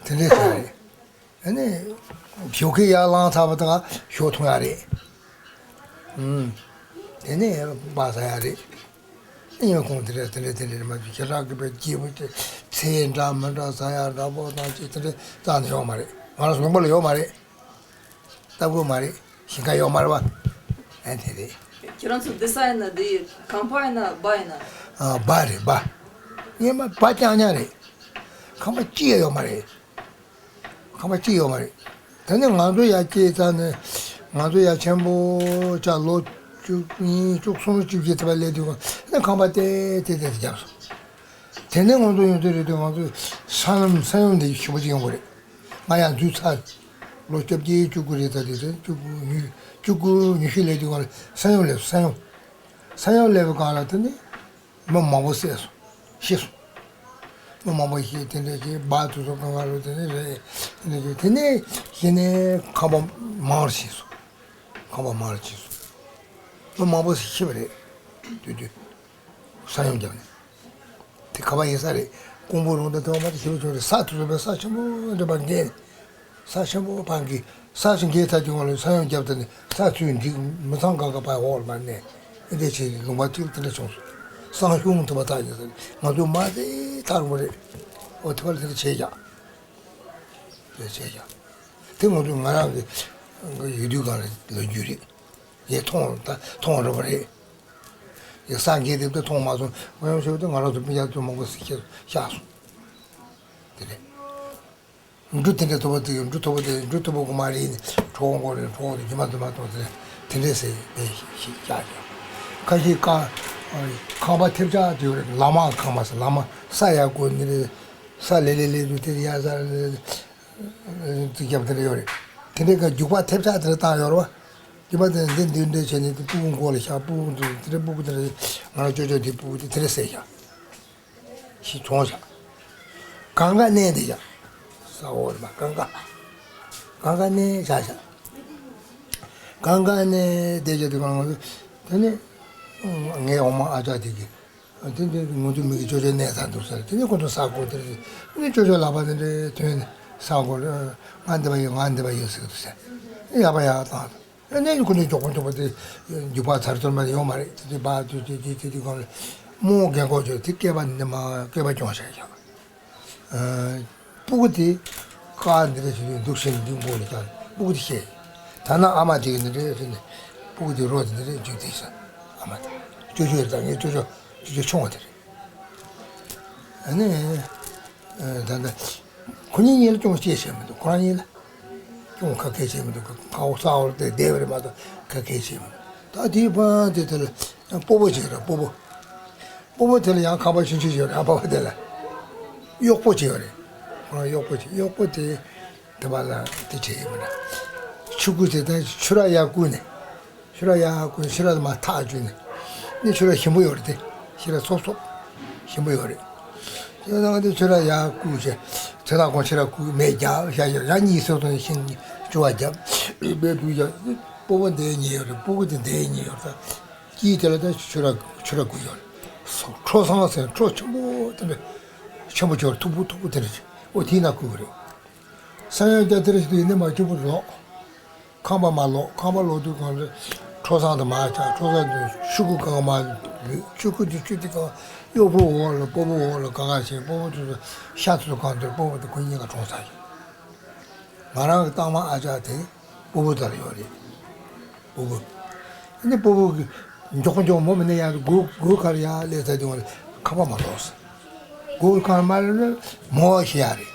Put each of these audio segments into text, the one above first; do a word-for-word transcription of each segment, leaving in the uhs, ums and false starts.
དེ་འདྲས་བྱས་རེད། ཨ་ནི་ཞོགས་ཀས་ཡར་ལངས་ཚར་བ་དང་ཞོགས་འཐུང་ཡག་རེད། ཨུམ། དེ་ནས་སྦ་ཟ་ཡག་རེད། ཨ་ནི་ཁོང་དེ་འདྲས་དེ་འདྲས་དེ་འདྲས་མ་བྱུང་ཁྱེད་རང་གི་པའི་སྐྱེས་བུ་དེ་ཚེ་འདྲ་མི་འདྲ་ཟ་ཡག་འདྲ་པོ་དང་ཅི་དེ་འདྲས་རྩ་ནས་ཡོད་མ་རེད། ང་རང་ཚོ་ལུང་པ་ལ་ཡོད་མ་རེད། ལྟ་དགོས་མ་རེད། ཞིང་ཁ་ཡོད་མ་རེད་བ། ཨ་དེ་རེད། ཁྱེད་རང་ཚོ་བསྡད་ས་ཡིན་ན་འདི་ཁང་པ་ཡིན་ན་སྦ་ཡིན་ན། ཨ་སྦ་རེད་སྦ། ངས་མ་སྦ་རྐྱང་རྐྱང་རེད། ཁང་པ་གཅིག་ཡང་ཡོད་མ་རེད། ཁང་པ་གཅིག་ཡོད་མ་རེད། དེ་ནས་ང་ཚོ་ཡར་སྐྱེས་ཙང་ནས་ང་ཚོ་ཡར་ཆེན་པོ་ཆགས་ལོ་བཅུ་གཉིས་བཅུ་གསུམ་བཅུ་བཞི་དེ་བ་སླེབས་དུས་ནས་ཁང་པ་ཏེ་ཏེ་ཏེ་བརྒྱབ་སོང་། དེ་ནས་ང་ཚོ་ཡོང་དུས་རེད་དུས་ང་ཚོ་ས་ཡོམ་ས་ཡོམ་འདི་ཞེ་པོ་ཅིག་ཡོང་གི་རེད། ང་ཡང་འཛུལ་ཚར། ལོ་བཅོ་བརྒྱད་བཅུ་དགུ་རེད། ད་དེ་དེ་བཅུ་དགུ་ཉི་བཅུ་དགུ་ཉི་ཤུ་སླེབས་དུས་སྒང་ལ་ས་ཡོམ་སླེབས་སོང་། ས་ཡོམ། ས་ཡོམ་སླེབས་པའི་སྒང་ལ་དེ་ནས་མི་མང་པོ་བསད་སོང་། ཤི་སོང་། མི་མང་པོ་ཤི་དེ་འདྲ་བྱས་སྦ་དུས་སུ་གང་ག་ལོ་དེ་ནས་རེད། དེ་འདྲ་བྱས་དེ་ནས་གཞི་ནས་ཁང་པ་མང་རུ་ཕྱིན་སོང་། ཁང་པ་མང་རུ་ཕྱིན་སོང་། མི་མང་པོ་ཤི་བ་རེད། དུས་དུས་ས་ཡོམ་བརྒྱབ་ནས། དེ་ག་པ་ཡིན་ས་རེད། ཀོང་པོ་རོང་ད་དེ་བ་མ་དེ་ཞེ་པོ་བྱུང་རེད། ས་དེ་ཚོ་བས་ས་ཆེན་པོ་འདྲ་པ་འགས། ས་ཆེན་པོ་ཕར་འགས། ས་ཞིག་འགས་ཚར་དུས་སྒང་ལ་ས་ཡོམ་བརྒྱབ་ད་ནི་ས་ཚུར་འགྲིག་མི་ཚང་ག་ག་པ་འོག་ལ་མར་གནས། ཨེ་འདྲས་བྱས་ལུང་པ་ཐིག་དེ་འདྲ་བྱུང་སོང་། སང་ཞུང་དེ་པ་ཐག་ཡིན་ས་རེད། ང་ཚོ་མ་ཟད་ཐག་རིང་པོ་རེད། འོ་དེ་པ་ལ་དེ་འདྲ་བྱས་བཞག་དེ་བྱས་བཞག་དེ་ང་ཚོ་ང་རང་གི་ཡོད་དུས་སྒང་ལ་ལོ་རྒྱུས་རེད། ངས་མཐོང་ད་མཐོང་རེད་པ་རེད། ཡ་ས་འགས་དེབ་ད་མཐོང་མ་སོང་། ང་ཡང་ཤོད་དུས་ང་རང་ཚོ་སྤུན་ཀྱག་ཚོ་མང་པོ་ཟིག་ཤི་ཤག་སོང་། དེ་རེད། འབྲུ་དེ་འདྲ་མཐོ་པོ་དེ་འབྲུ་མཐོ་པོ་དེ་འབྲུ་མཐོ་པོ་གོ་མ་རེད། གྲོགས་མགོ་རེད། གྲོགས་དེ་རྒྱུ་མ་དུ་མ་གཏོགས་དེ་དེ་འདྲས་ཟེར་དེ་ཤི་ཤག་ཀྱང་། ཁ་ཤས་ཀ་ཁང་པ་ཐེབས་ཆག་དེ་རེད། ལམ་མ་ཁང་པ་ཟེར་ལམ་མ་ས་ཡར་བསྐོར་ནི་རེད། ས་ལེ་ལེ་ལེ་དུ་དེ་ཡར་ས་རེད། རྫིག་རྒྱབ་དེ་འདྲ་ཡོད་རེད། དེ་འདྲའི་ཀ་རྒྱུག་པ་ཐེབས་ཆག་དེ་འདྲ་བཏང་ཡོད་རེད་བ། རྒྱུག་པ་དེ་འདི་འདི་འདྲ་བྱས་ནས་དེ་སྤུ་གུ་མགོ་ལ་བཞག་སྤུ་གུ་འདི་དེ་འདྲ་སྤུ་གུ་དེ་འདྲ་ང་རང་ཅོ་ཅོ་དེ་སྤུ་གུ་དེ་དེ་འདྲ་བསད་བཞག་ཤི་གྲོངས་བཞག་གང་ག་གནས་དེ་བཞག་ས་འོག་རེད་མ་གང་ག་གང་ག་གནས་བཞག་བཞག་གང་ག་གནས་དེ་བཞག་དེ་གང་ང་ཚོ་དེ་ནས་ངའི་འོག་མ་ཨ་ཅག་དེ་གི་དེ་འདྲ་ང་ཚོ་མི་གི་ཅོ་ཅོ་གནས་ཚང་འདུག་ཟེར། དེ་ནས་ཁོ་ཚོ་ས་བརྐོས་དེ་རེད། དེ་ནས་ཅོ་ཅོ་ལག་པ་དེ་འདྲ་ཐོན་ནས་ས་བརྐོས། ང་འདི་པ་ཡོད། ང་འདི་པ་ཡོད་ཟེར་གི་འདུག་ཟེར། ཡག་པ་ཡག་བཏང་། དེ་ནས་ཁོ་ཚོ་མགྱོགས་པོ་མགྱོགས་པོ་དེ་རྒྱུག་པ་ཚར་ཚུར་མ་ཡོང་མ་རེད། དེ་དུས་པ་དུས་དེ་དེ་དེ་དུས་གང་ལ་རྨོ་རྒན་གོག་ཅོ་དེ་སྐེད་པ་འདི་མ་སྐེད་པ་གྱོང་བཞག་ཡག་སྤུ་གུ་དེ་ཁ་འདི་འདྲ་ཞིག་འདུག་བཞིན་འདི་མགོ་ལ་བཅག་སྤུ་གུ་དེ་བཤད། ད་ནང་ཨ་མ་དེ་གི་འདི་འདྲ་ཟེར་ནས་སྤུ་གུ་དེ་རོ་དེ་འདི་འདྲ་འཇུས་ཏེ་ཟེར། ཨ་མ་དེ་ཅོ་ཅོ་ཡོད་ད་ངའི་ཅོ་ཅོ་ཅོ་ཅོ་ཆུང་བ་དེ་རེད། ཨ་ནི་ད་ལྟ་ཁོ་གཉིས་གཉིས་ལ་ཅུང་སྐྱེལ་བྱས་མི་འདུག་ཁོ་རང་གཉིས་ལ་ཅུང་ཁ་སྐད་བྱས་མི་འདུག་ཁ་འོ་ས་འོར་དེ་བསྡད་པ་རེད་མ་གཏོགས་ཁ་སྐད་བྱས་མི་འདུག་ད་དེའི་བར་དེ་དེ་ལ་སྤོ་བོ་ཅིག་རེད། སྤོ་བོ། སྤོ་བོ་དེ་ལ་ཡང་ཁང་པ་ཆུང་ཆུང་ཡོད་རེད། ཨ་ཕ་བ་དེ་ལ་གཡོག་པོ་ཅིག་ཡོད་རེད། ཁོ་རང་གཡོག་པོ་ཅིག་གཡོག་པོ་དེ་དེ་བ་ལ་དེ་བྱས་ཡོད་མ་རེད། ཆུ་ཁུ་དེ་དང་ཆུ་ར་ཡར་བསྐུར་ནས། ཆུ་ར་ཡར་བསྐུར་ནས་ཆུ་ར་དེ་མར་ཐག་བཅུག་ནས། ནི་ཆུ་ར་ཞིམ་པོ་ཡོད་རེད་དེ། ཆུ་ར་སོབ་སོབ་ཞིམ་པོ་ཡོད་རེད། ཆུ་ར་དེ་ཆུ་ར་ཡར་བསྐུར་བྱས། དེ་དག་གོང་ཆུ་ར་བསྐུར་མེ་བརྒྱབ་བཞག་ཡོད། ཡང་གཉིད་སད་དང་ཤིང་བཅུ་བ་བརྒྱབ་མེ་བུད་བཞག་སྤོ་བོ་འདིའི་གཉིད་ཡོད་རེད། སྤུ་གུ་དེ་འདིའི་གཉིད་ཡོད་རེད། དཀྱིལ་དེ་ལ་ད་ཆུ་ར་ཆུ་ར་བསྐུར་ཡོད་རེད། སོ་ཁྲོ་ཟངས་ཟེར་ཁྲོ་ཆེན་པོ་དེ་འདྲ་ཆེན་པོ་ཅིག་ཡོད་རེད། མཐུག་པོ་མཐུག་པོ་དེ་འདྲ་ཅིག་འོ་དེའི་ནང་བསྐུར་གི་རེད། ས་ཡོམ་རྒྱག་དེ་རེད་ཞུ་དུས་ནི་མ་སྐྱིད་པོ་ལོག་ཁང་པ་མར་ལོག་ཁང་པ་ལོག་དུས་གང་ལ་ཁྲོ་ཟངས་དེ་མར་བཅག་ཁྲོ་ཟངས་དེ་ཆུ་ཁུ་གང་མར་ལུས། ཆུ་ཁུ་དེ་ཆུ་དེ་གང་གཡོག་པོ་འོག་ལ་སྤོ་བོ་འོག་ལ་གང་ག་བྱས། སྤོ་བོ་དེ་ཚོ་ཤ་དེ་ཚོ་གང་དེར་སྤོ་བོ་དེ་ཁོ་གཉིས་ཀ་གྲོངས་ཚར་ཡོད། ང་རང་གི་རྟགས་མ་ཨ་ཅག་དེ་སྤོ་བོ་དེ་ལ་ཡོད་རེད། སྤོ་བོ། ཨ་ནི་སྤོ་བོ་གི་མགྱོགས་པོ་མགྱོགས་མོ་མིན་ན་ཡང་སྒོ་སྒོ་ཁར་ཡར་སླེབས་ཚར་དུས་ཁང་པ་མ་ལོག་ཟེར། སྒོ་ཁར་མ་སླེབས་ན་མོ་བ་ཤི་ཡག་རེད།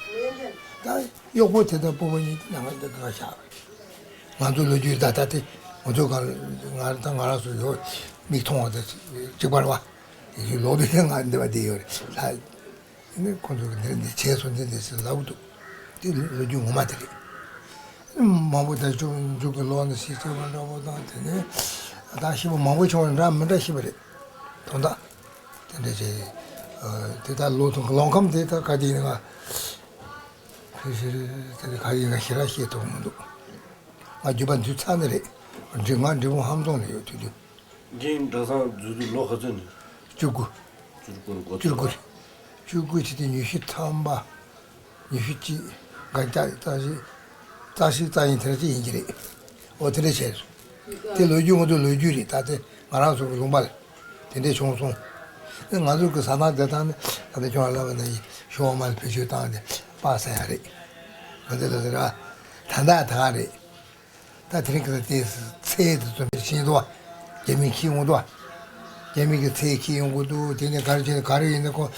ད་གཡོག་པོ་དེ་དང་སྤོ་བོ་གཉིས་ནང་ལ་འདི་ག་བཞག་རེད། ང་ཚོ་ལོ་རྒྱུས་ད་ལྟ་དེ་ང་ཚོ་གང་ང་ད་ང་རང་ཚོ་ཡོད་མིག་མཐོང་བ་དང་གཅིག་པ་རེད་བ། ཡིན་ལོག་དུས་ང་འདི་བ་འདི་ཡོད་རེད། ད་ནི་ཁོང་ཚོ་གི་འདིར་འདི་བྱས་སོང་འདི་འདི་ཟེར་ལབ་འདུག་དེ་ལོ་རྒྱུས་ངོ་མ་དེ་རེད། མང་པོ་དང་ཆུང་མཇུག་གི་ལོག་ནས་ཤི་ཚར་བ་འདྲ་པོ་དང་དེ་ནས་ད་ཤི་བ་མང་པོ་བྱུང་བ་འདྲ་མི་འདྲ་ཤི་བ་རེད། དོན་དག་དེ་འདྲ་བྱས། དེ་ད་ལོ་དང་ལོ་ཁམས་དེ་ད་ག་དེ་ཡིན་ང་ཕལ་ཆེར་དེ་ག་ཡིན་ང་ཞེ་དྲག་ཤེས་ཐུབ་མི་འདུག་ང་རྒྱུད་པ་འཛུལ་ཚར་ནི་རེད། འབྲི་ང་འབྲི་གུང་ཧམ་ཏོང་ལ་ཡོད་དུས་དུས། རྒན་གྲྭ་ཚང་འཛུལ་དུས་ལོ་ག་ཚོད་ནས། བཅུ་དགུ། བཅུ་དགུ་ནས་འགོ་བཅུ་དགུ་ཚུགས་རེད། བཅུ་དགུ་བྱས་ཏེ་ཉི་ཤུ་ཐམ་པ། ཉི་ཤུ་གཅིག་འགའ་ཅག་རྩ་ཞིག་རྩ་ཞིག་རྩ་ཡིན་དེ་འདྲ་ཅིག་ཡིན་གྱི་རེད། འོ་དེ་འདྲ་བྱས་སོང་། དེ་ལོ་རྒྱུས་ངོ་དུ་ལོ་རྒྱུས་རེད། ད་དེ་ང་རང་ཚོ་གི་ལུང་པ་ལ་དེ་འདྲ་བྱུང་སོང་། ང་ཚོ་གི་ཟ་ཐང་བསྡད་སྟངས་ནི་ད་ལྟ་ཁྱོད་ལ་ལབ་པ་ནང་བཞིན་ཞོགས་མ་ལ་བེད་སྤྱོད་བཏང་སྟེ་སྤགས་ཟ་ཡ་རེད། ང་ཚོ་ལ་ཟེར་བ་ད་ལྟ་ད་ག་རེད། ད་དེ་རིང་གི་ད་དེ་ཚལ་དེ་ཚོ་འདིར་ཕྱིན་འདུག་རྒྱ་མི་འཁྱེར་འོང་འདུག་རྒྱ་མི་གི་ཚལ་འཁྱེར་ཡོང་གི་འདུག་དེ་ནས་ག་རེ་བྱས་ནས་ག་རེ་ཡིན་ན་ཁོ་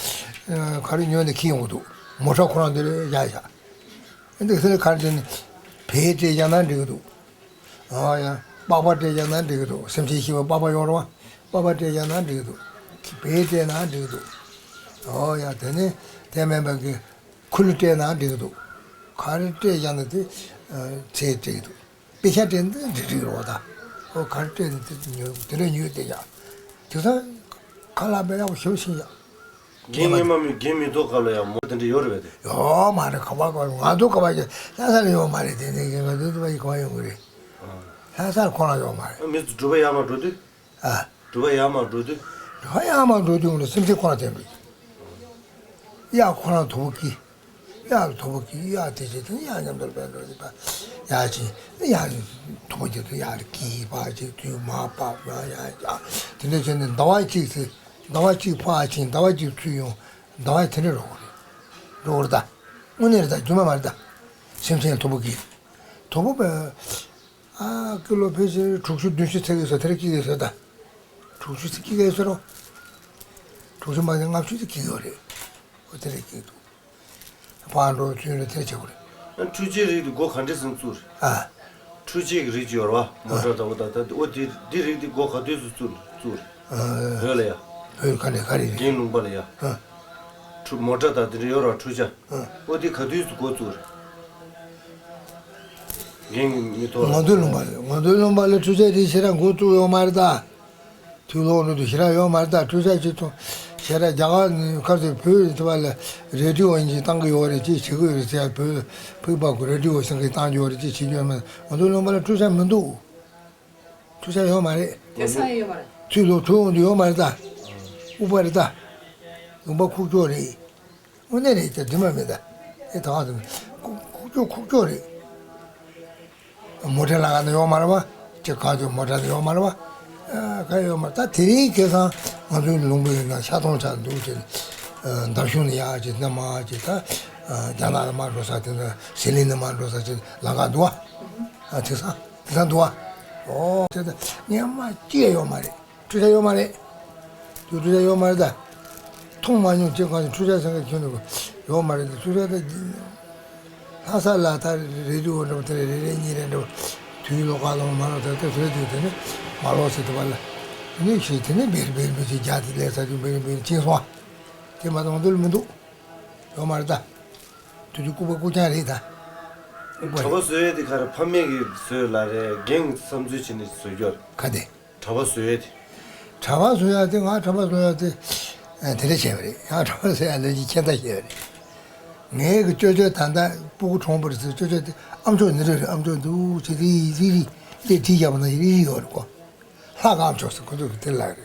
ག་རེ་ཉོས་ནས་འཁྱེར་ཡོང་གི་འདུག་མོ་ཊ་ཁོ་རང་འདིར་བཞག་བཞག་ཨ་འདི་ཚོ་ག་རེ་བྱས་ནས་བལ་སྤྲད་བཞག་ན་འགྲིག་གི་འདུག་ཨོ་ཡ། པགས་པ་སྤྲད་བཞག་ན་འགྲིག་གི་འདུག་སེམས་ཅན་ཤི་བ་པགས་པ་ཡོད་རེད་བ། པགས་པ་སྤྲད་བཞག་ན་འགྲིག་གི་འདུག་བལ་སྤྲད་ན་འགྲིག་གི་འདུག་ཨོ་ཡ། དེ་ནས་དེ་མིན་པ་གི་ཁུ་ལུ་སྤྲད་ན་འགྲིག་གི་འདུག་ག་རེ་སྤྲད་བཞག་ན་དེ་ཚལ་སྤྲད་ཀྱི་འདུག་པེ་ཤ་སྤྲད་ན་འགྲིག་འགྲིག་རེད་བ་ད། ཨོ་ག་རེ་སྤྲད་ན་དེ་ཉོ་དེ་འདྲ་ཉོས་བསྡད་ཡག་དེང་སང་ཁ་ལག་དཔེ་ཡག་པོ་ཞེ་པོ་ཕྱིན་ཡག་རྒན་སྔོན་མ་མི་རྒན་མི་ཐོག་སྐབས་ལ་ཡང་མོ་དེ་འདྲ་ཡོད་རེད་པས་དེ། ཡོད་མ་རེད། ག་པར་ག་ང་ཚོ་ག་པར་ཡོད། ལྷ་ས་ལ་ཡོད་མ་རེད། དེ་འདྲ་གི་ང་ཚོ་ག་པར་ཡོང་གི་རེད། ལྷ་སར་ཁོ་རང་ཡོད་མ་རེད། མི་ཚོ་སྒྲུབ་པ་ཡར་མར་འགྲོ་དུས། ཨ། སྒྲུབ་པ་ཡར་མར་འགྲོ་དུས། སྒྲུབ་པ་ཡར་མར་འགྲོ་དུས་ངོ་ལ་སེམས་ཅན་ཁོ་རང་བསྟན་པས། གཡག་ཁོ་རང་དོ་པོ་སྐྱེས། གཡག་ལ་དོ་པོ་སྐྱེས། གཡག་དེ་བྱས་དེ་གཡག་མཉམ་དུ་ཕན་འགྲོ་དུས་པ། གཡག་ཕྱིན་ནི་གཡག་དོ་པོ་སྐྱེས་དུས་གཡག་ལ་སྐྱེས་པ་ཅིག་དུས་མ་པ་ཡ་ཡ་ཡ། དེ་འདྲ་བྱས་ནས་ཟླ་བ་གཅིག་ཚེ་ཟླ་བ་གཅིག་ཕར་ཕྱིན་ཟླ་བ་གཅིག་ཚུར་ཡོང་། ཟླ་བ་དེ་འདྲ་རོ་རེད། རོ་རེད་ད། དངོས་གནས་རེད་ད། རྫུན་མ་མ་རེད་ད། སེམས་ཅན་དོ་པོ་སྐྱེས། དོ་པོ་པས། ཨ་ཀི་ལོ་ཕལ་ཆེར་དྲུག་ཅུ་བདུན་ཅུ་ཚད་ཀྱི་ཟེར་དེ་རིང་སྐྱེ་གི་ཟེར་ད། དྲུག་ཅུ་ཚད་སྐྱེ་གི་ཟེར་རོ། དྲུག་ཅུ་མ་ཟིན་ལྔ་བཅུ་ཚད་སྐྱེ་གི་ཡོད་རེད། ཨོ་དེ་རིང་སྐྱེ་འདུག་ཕར་འགྲོ་ཚུར་འགྲོ་དེ་བྱེད་དགོས་རེད། ཨ་འཕྲུལ་ཆས་རིགས་དེ་སྒོ་ག་འདྲས་སེ་བཙུགས་རེད། ཨ། འཕྲུལ་ཆས་ཀྱི་རིགས་ཅིག་ཡོད་རེད་བ། མོ་ཊ་ལྟ་བུ་ད་ལྟ་ཨོ་དེ་འདི་རིགས་དེ་སྒོ་ག་དུས་སུ་བཙུགས་བཙུགས་རེད། ཨ། བོད་ལ་ཡ། བོད་ག་ནས་ག་རེ་རེད། རྒན་ལུང་པ་ལ་ཡ། ཨ། འཕྲུ་མོ་ཊ་དང་དེ་འདྲ་ཡོད་རེད་བ། འཕྲུལ་ཆས། ཨ། ཨོ་དེ་ག་དུས་སུ་འགོ་བཙུགས་རེད། རྒན་གྱི་མི་ཐོག་ལ། ང་ཚོའི་ལུང་པ་ལ། ང་ཚོའི་ལུང་པ་ལ་འཕྲུལ་ཆས་དེ་ཞེ་དྲག་འགོ་བཙུགས་ཡོད་མ་རེད་ད། དུས་ལོག་འགྲོ་དུས་ཞེ་དྲག་ཡོད་མ་རེད་ད། འཕྲུལ་ཆས་ཅིག་ཐོན་ཞེ་དྲག་རྒྱ་གར་ནས་ཁ་སང་བོད་དེ་བ་ལ་རེ་ཌི་ཡོ་ཡིན་གྱི་བཏང་གི་ཡོད་རེད། ཅིག་བྱེད་ཀྱི་ཡོད་རེད་ཟེར་ཡ། བོད་ཕུག་པ་གི་རེ་ཌི་ཡོ་ཟེར་གྱི་བཏང་གི་ཡོད་རེད། ཅིག་བྱེད་ཀྱི་ཡོད་མ་རེད། ང་ཚོའི་ལུང་པ་ལ་འཕྲུལ་ཆས་མི་འདུག་འཕྲུལ་ཆས་ཡོད་མ་རེད། དེང་སང་ཡོད་མ་རེད། ཚུར་ལོག་ཚུར་འོང་དུས་ཡོད་མ་རེད་ད། ལྐུགས་པ་རེད་ད། ལུང་པ་ཁུག་ཀྱོག་རེད། དངོས་གནས་རེད་ཀྱང་རྫུན་མ་མིན་ད། ཨེ་ད་ག་དུས་ཁུག་ཁུག་ཀྱོག་ཁུག་ཀྱོག་རེད། མོ་ཊ་ལ་ག་ནས་ཡོད་མ་རེད་བ། ཅིག་ག་ཚོད་མོ་ཊ་ནས་ཡོད་མ་རེད་བ། ཨ་ག་ཡོད་མ་རེད། ད་དེ་རིང་ཁ་སང་ང་ཚོའི་ལུང་པའི་ནང་ཤ་སྟོང་ཆགས་འདུག་ཅེས། ཨ་འདར་གཞུང་ནས་ཡར་ཅིག་ནས་མར་ཅིག་ད། ཨ་རྒྱ་ནག་ལ་མར་འགྲོ་ས་དེ་འདྲ་ཟི་ལིང་ནས་མར་འགྲོ་ས་ཅིག་ལམ་ཁ་འདུག་བ། ཨ་དེང་སང་དེང་སང་འདུག་བ། ཨོ་དེ་ད་སྔོན་མ་ཅི་ཡང་ཡོད་མ་རེད། འཕྲུལ་ཆས་ཡོད་མ་རེད། དུས་འཕྲུལ་ཆས་ཡོད་མ་རེད་ད། མཐོང་མ་མྱོང་ཅེས་གང་ཞིག་འཕྲུལ་ཆས་ཟེར་མཁན་ཁྱོན་ནས་ཡོད་མ་རེད་ད། འཕྲུལ་ཆས་ད། ལྷ་ས་ལ་ད་རེ་ཌི་ཡོ་འདྲ་པོ་དེ་རེ་རེ་གཉིས་རེ་འདྲ་པོ། དུས་ལོག་ག་ལོག་མ་ལོག་ད་ལྟ་བཟོས་དུས་དེ་ནས་མ་ལོག་ཟེར་དུས་པ་ལ། དེ་ནས་ཞིག་དེ་ནས་འབེར་འབེར་འབེར་ཅིག་རྒྱག་དེ་ལས་ས་ཅིག་འབེར་འབེར་ཕྱིན་སོང་བ། དེ་མ་གཏོགས་འདུལ་མི་འདུག་ཡོད་མ་རེད་ད། དུས་དུས་ལྐུགས་པ་རྐུབ་བཀྱག་རེད་ད། ལྐུགས་པ་གྲྭ་པ་རེད། བཟོ་ཡས་དེ་ག་རེ་ཕ་མེས་ཀྱིས་བཟོས་ལ་རེད། རྒན་གྱིས་བསམ་ཚུལ་བྱས་ནས་བཟོས་རྒྱུ་རེད། ག་དེ། གྲྭ་པ་བཟོ་ཡས་དེ། གྲྭ་པ་བཟོ་ཡ་དེ་ང་གྲྭ་པ་བཟོ་ཡ་དེ། ཨ་དེ་འདྲ་བྱས་པ་རེད། ཡང་གྲྭ་པ་བཟོ་ཡ་ལས་ཀྱི་ཁྱད་མཐའ་བཤད་པ་རེད། ངའི་གི་ཅོ་ཅོ་ད་ལྟ་སྤུ་གུ་གྲོངས་པ་རེད་ཟེར། ཅོ་ཅོ་དེ་ཨ་མཆོག་ནི་རེད་རེད། ཨ་མཆོག་འདུག་ཅེས་རི་རི་རི་རི་བྲིས་བཞག་པ་ན་རི་རི་ཡོད་རེད་གོ། ལྷ་དགའ་ཨ་མཆོག་ཟེར་ཁོ་ཚོ་གི་དེ་ལ་རེད།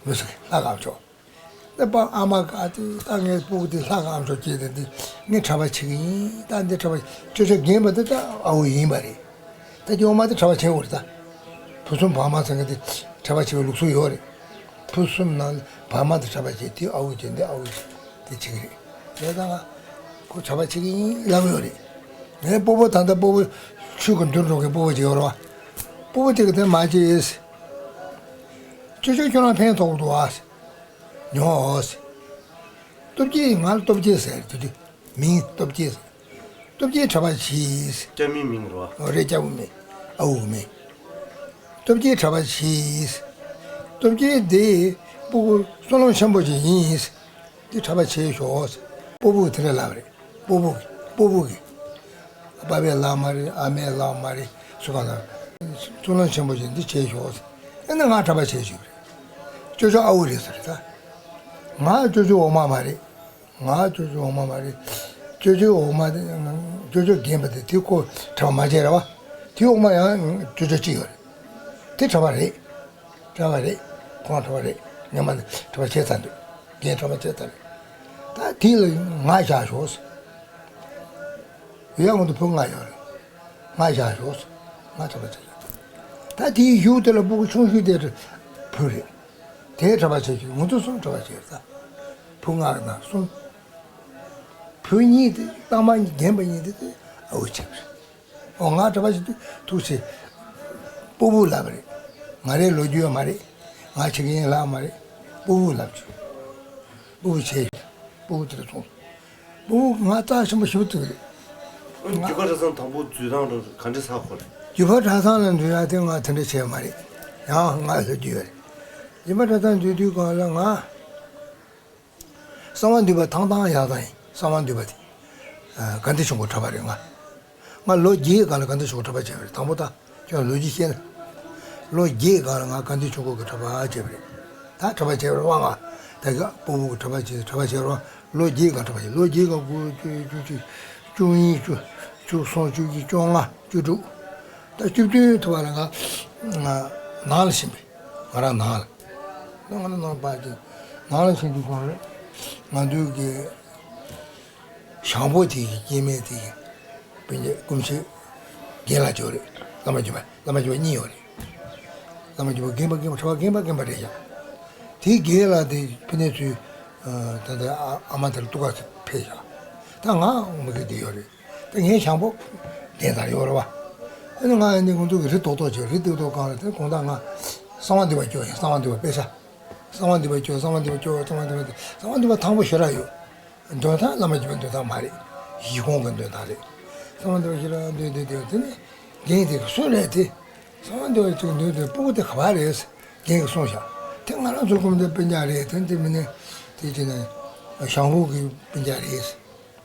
མི་སུ་གི་ལྷ་དགའ་ཨ་མཆོག་ད་པ་ཨ་མ་ག་དེ་ད་ངའི་སྤུ་གུ་དེ་ལྷ་དགའ་ཨ་མཆོག་སྐྱེས་དེ་འདི་ངས་གྲྭ་པ་བྱེད་ཀྱི་ཡིན། ད་འདི་གྲྭ་པ་ཅོ་ཅོ་རྒན་པ་དེ་ད་ཨ་བོ་ཡིན་པ་རེད། ད་ཀྱི་འོ་མ་དེ་གྲྭ་པ་བྱེད་དགོས་རེད་ད། ཕུ་གསུམ་བག་མ་ཟེར་མཁན་དེ་གྲྭ་པ་བྱེད་པའི་ལུགས་སྲོལ་ཡོད་རེད། ཕུ་གསུམ་ནང་བག་མ་དེ་གྲྭ་པ་བྱེད། དེ་ཨ་བོ་བྱེད། འདི་ཨ་བོ་བྱེད། དེ་བྱེད་ཀྱི་རེད། དེ་ད་ང་ཁོ་གྲྭ་པ་བྱེད་ཀྱི་ཡིན་ལབ་ཡོད་རེད། ངའི་སྤོ་བོ་ད་ལྟ་སྤོ་བོ་ཆུ་གི་འདུར་འགྲོ་མཁན་སྤོ་བོ་ཅིག་ཡོད་རེད་བ། སྤོ་བོ་དེ་གི་དེ་མ་བྱེད། ཅོ་ཅོ་ཁྱོད་རང་ཕན་ཐོགས་འདུག་ཨ། ཉོ། སྟོབས་རྒྱས་ང་ལ་སྟོབས་རྒྱས་ཟེར་དེ་དུས་མིང་སྟོབས་རྒྱས་ཟེར། སྟོབས་རྒྱས་གྲྭ་པ་བྱས། སྐྱ་མིན་མིང་རེད་བ། ཨོ་རེད། སྐྱ་བོ་མིང་། ཨ་བོ་མིང་། སྟོབས་རྒྱས་གྲྭ་པ་བྱས། སྟོབས་རྒྱས་དེ་སྤུ་གུ་བསོད་ནམས་ཆེན་པོ་ཅིག་ཡིན། འདི་གྲྭ་པ་བྱས་ཤོག་སྤོ་བོ་དེ་འདྲ་ལབ་རེད། སྤོ་བོ་གི་སྤོ་བོ་གི། པ་ཕའི་ལག་མ་རེད། ཨ་མའི་ལག་མ་རེད། སུ་གང་ལ་བསོད་ནམས་ཆེན་པོ་ཅིག་འདི་བྱས་ཤོག་ཨེ་ན་ང་གྲྭ་པ་བྱས་ཤོག་རེད། ཅོ་ཅོ་ཨ་བོ་རེད་ཟེར་རེད་ད། ང་ཅོ་ཅོ་འོག་མ་མ་རེད། ང་ཅོ་ཅོ་འོག་མ་མ་རེད། ཅོ་ཅོའི་འོག་མ་དེ་ཅོ་ཅོ་རྒན་པ་དེ་དེ་ཁོ་གྲྭ་པ་མ་བྱས་ར་བ། དེའི་འོག་མ་ཡང་ཅོ་ཅོ་གཅིག་ཡོད་རེད། དེ་གྲྭ་པ་རེད། གྲྭ་པ་རེད། ཁོང་གྲྭ་པ་རེད། ངས་མ་ནི་གྲྭ་པ་བྱས་ཚར་འདུག་རྒན་གྲྭ་པ་བྱས་ཚར་རེད། ད་དེ་ལ་ང་བཞག་ཤོག་ཡ་ང་ཚོ་བུ་ལྔ་ཡོད་རེད། ང་བཞག་ཞོག་ཟེར། ང་གྲྭ་པ་བྱེད་ཀྱི་ཡོད། ད་དེའི་གཞུག་དེ་ལ་སྤུ་གུ་ཆུང་ཤོས་དེ་བུ་རེད། དེ་གྲྭ་པ་བྱེད་ཀྱི་ཡོད། ང་ཚོ་གསུམ་གྲྭ་པ་བྱེད་ཀྱི་ད། བུ་ལྔ་ན་གསུམ། བུ་གཉིས་དེ་རྟགས་མ་རྒན་པ་གཉིས་དེ་དེ་ཨ་བོ་བྱེད་པ་རེད། ཨོ་ང་གྲྭ་པ་ཞིག་ཏུ་ཐུག་ཚེ། སྤོ་བོ་ལབ་རེད། ང་རའི་ལོ་རྒྱུས་ཡོད་མ་རེད། ང་ཆེ་གེ་ཡིན་ལབ་མ་རེད། སྤོ་བོ་ལབ་བྱུང་། སྤོ་བོ་བྱས་ཡོད། སྤོ་བོ་དེ་ལ་སོང་། སྤོ་བོ་ང་རྩ་ཆེན་པོ་ཞིག་ཐུག་རེད། རྒྱུད་པ་གྲྭ་ཚང་དང་པོ་འཛུལ་སྟངས་ར་ག་འདྲ་ས་ཁོ་རེད། རྒྱུད་པ་གྲྭ་ཚང་ལ་འཛུལ་ཡ་དེ་ང་དེ་འདྲ་བྱས་མ་རེད། ཡང་ང་ལོ་རྒྱུས་ཡོད་རེད། རྒྱུད་པ་གྲྭ་ཚང་འཛུལ་དུས་སྒང་ལ་ང་གསང་བ་འདུས་པ་ཐང་ཐང་ཡག་ཐང་ཡིན། གསང་བ་འདུས་པ་དེ། ཨ། དགའ་ལྡན་ཆོས་འཁོར་གྲྭ་པ་རེད་ང་། ང་ལོ་བརྒྱད་སྒང་ལ་དགའ་ལྡན་ཆོས་འཁོར་གྲྭ་པ་བྱས་པ་རེད། དང་པོ་ད་ཁྱོད་ལོ་རྒྱུས་བཤད་ན། ལོ་བརྒྱད་སྒང་ལ་ང་དགའ་ལྡན་ཆོས་འཁོར་གྱི་གྲྭ་པ་བྱས་པ་རེད། ད་གྲྭ་པ་བྱས་པ་རེད་བ་ང་། ད་ག་སྤོ་བོ་གི་གྲྭ་པ་བྱས། གྲྭ་པ་བྱས་པ་རེད་བ། ལོ་བརྒྱད་སྒང་གྲྭ་པ་བྱས། ལོ་བརྒྱད་སྒང་དགུ་བཅུ་བཅུ་གཅིག་བཅུ་གཉིས་བཅུ་བཅུ་གསུམ་བཅུ་བཞི་བཅོ་ལྔ་བཅུ་དྲུག་ད་བཅུ་བདུན་ཐུབ་པ་ལ་ང་ང་ནང་ལ་ཕྱིན་པས། ང་རང་ནང་ལ། ང་རང་ནང་པ་ཅིག་ནང་ལ་ཕྱིན་དུས་སྒང་ལ་ང་ཚོའི་གི་ཞང་པོ་དེ་གི་སྐྱེ་དམན་དེ་གི་སྤུན་ཀྱག་སྐུ་མཆེད་རྒན་ལགས་ཅིག་ཡོད་རེད། བླ་མ་རྒྱུད་པ། བླ་མ་རྒྱུད་པ་གཉིས་ཡོད་རེད། བླ་མ་རྒྱུད་པ་རྒན་པ་རྒན་པ་གྲྭ་པ་རྒན་པ་རྒན་པ་རེད་ཤག་དེའི་རྒན་ལགས་དེ་ཕ་ནས་ཚུར། ཨ། ད་ལྟ་ཨ་ཨ་མ་དེར་ཐུག་ག་ཕེབས་ཤག་ད་ང་མི་གི་དེ་ཡོད་རེད། ད་ངའི་ཞང་པོ་དེ་ལྟར་ཡོད་རེད་བ། ཨ་ནི་ང་ཨ་ནི་ཁོང་ཚོ་གི་རི་རྡོག་རྡོག་བྱས། རི་རྡོག་རྡོག་སྒང་ལ་དེ་དགོང་དག་ང་གསང་བ་འདུས་པ་སྐྱོར་ཡིན། གསང་བ་འདུས་པ་དཔེ་ཆ། གསང་བ་འདུས་པ་སྐྱོར། གསང་བ་འདུས་པ་སྐྱོར། གསང་བ་འདུས་པ། གསང་བ་འདུས་པ་ཐང་པོ་ཞེ་དྲག་ཡོད། འདོན་ཐང་བླ་མ་རྒྱུད་པ་འདོན་ཐང་མ་རེད། གཞི་ཁུངས་ཀྱི་འདོན་ཐང་རེད། གསང་བ་འདུས་པ་ཞེ་དྲག་འདོན་འདོན་འདོན། དེ་ནས་རྒན་དེ་གི་གསུང་རེད་དེ། གསང་བ་འདུས་པ་ཅིག་འདོན་དེ་སྤུ་གུ་དེ་ག་པར་རེད། རྒན་གྱིས་གསུངས་ཤག་དེ་ང་རང་ཚོ་སྐུ་མདུན་སྤུན་ཀྱག་རེད། དེ་དེ་མིན་ནས་དེ་དེ་ནས་ཞང་པོ་གི་སྤུན་ཀྱག་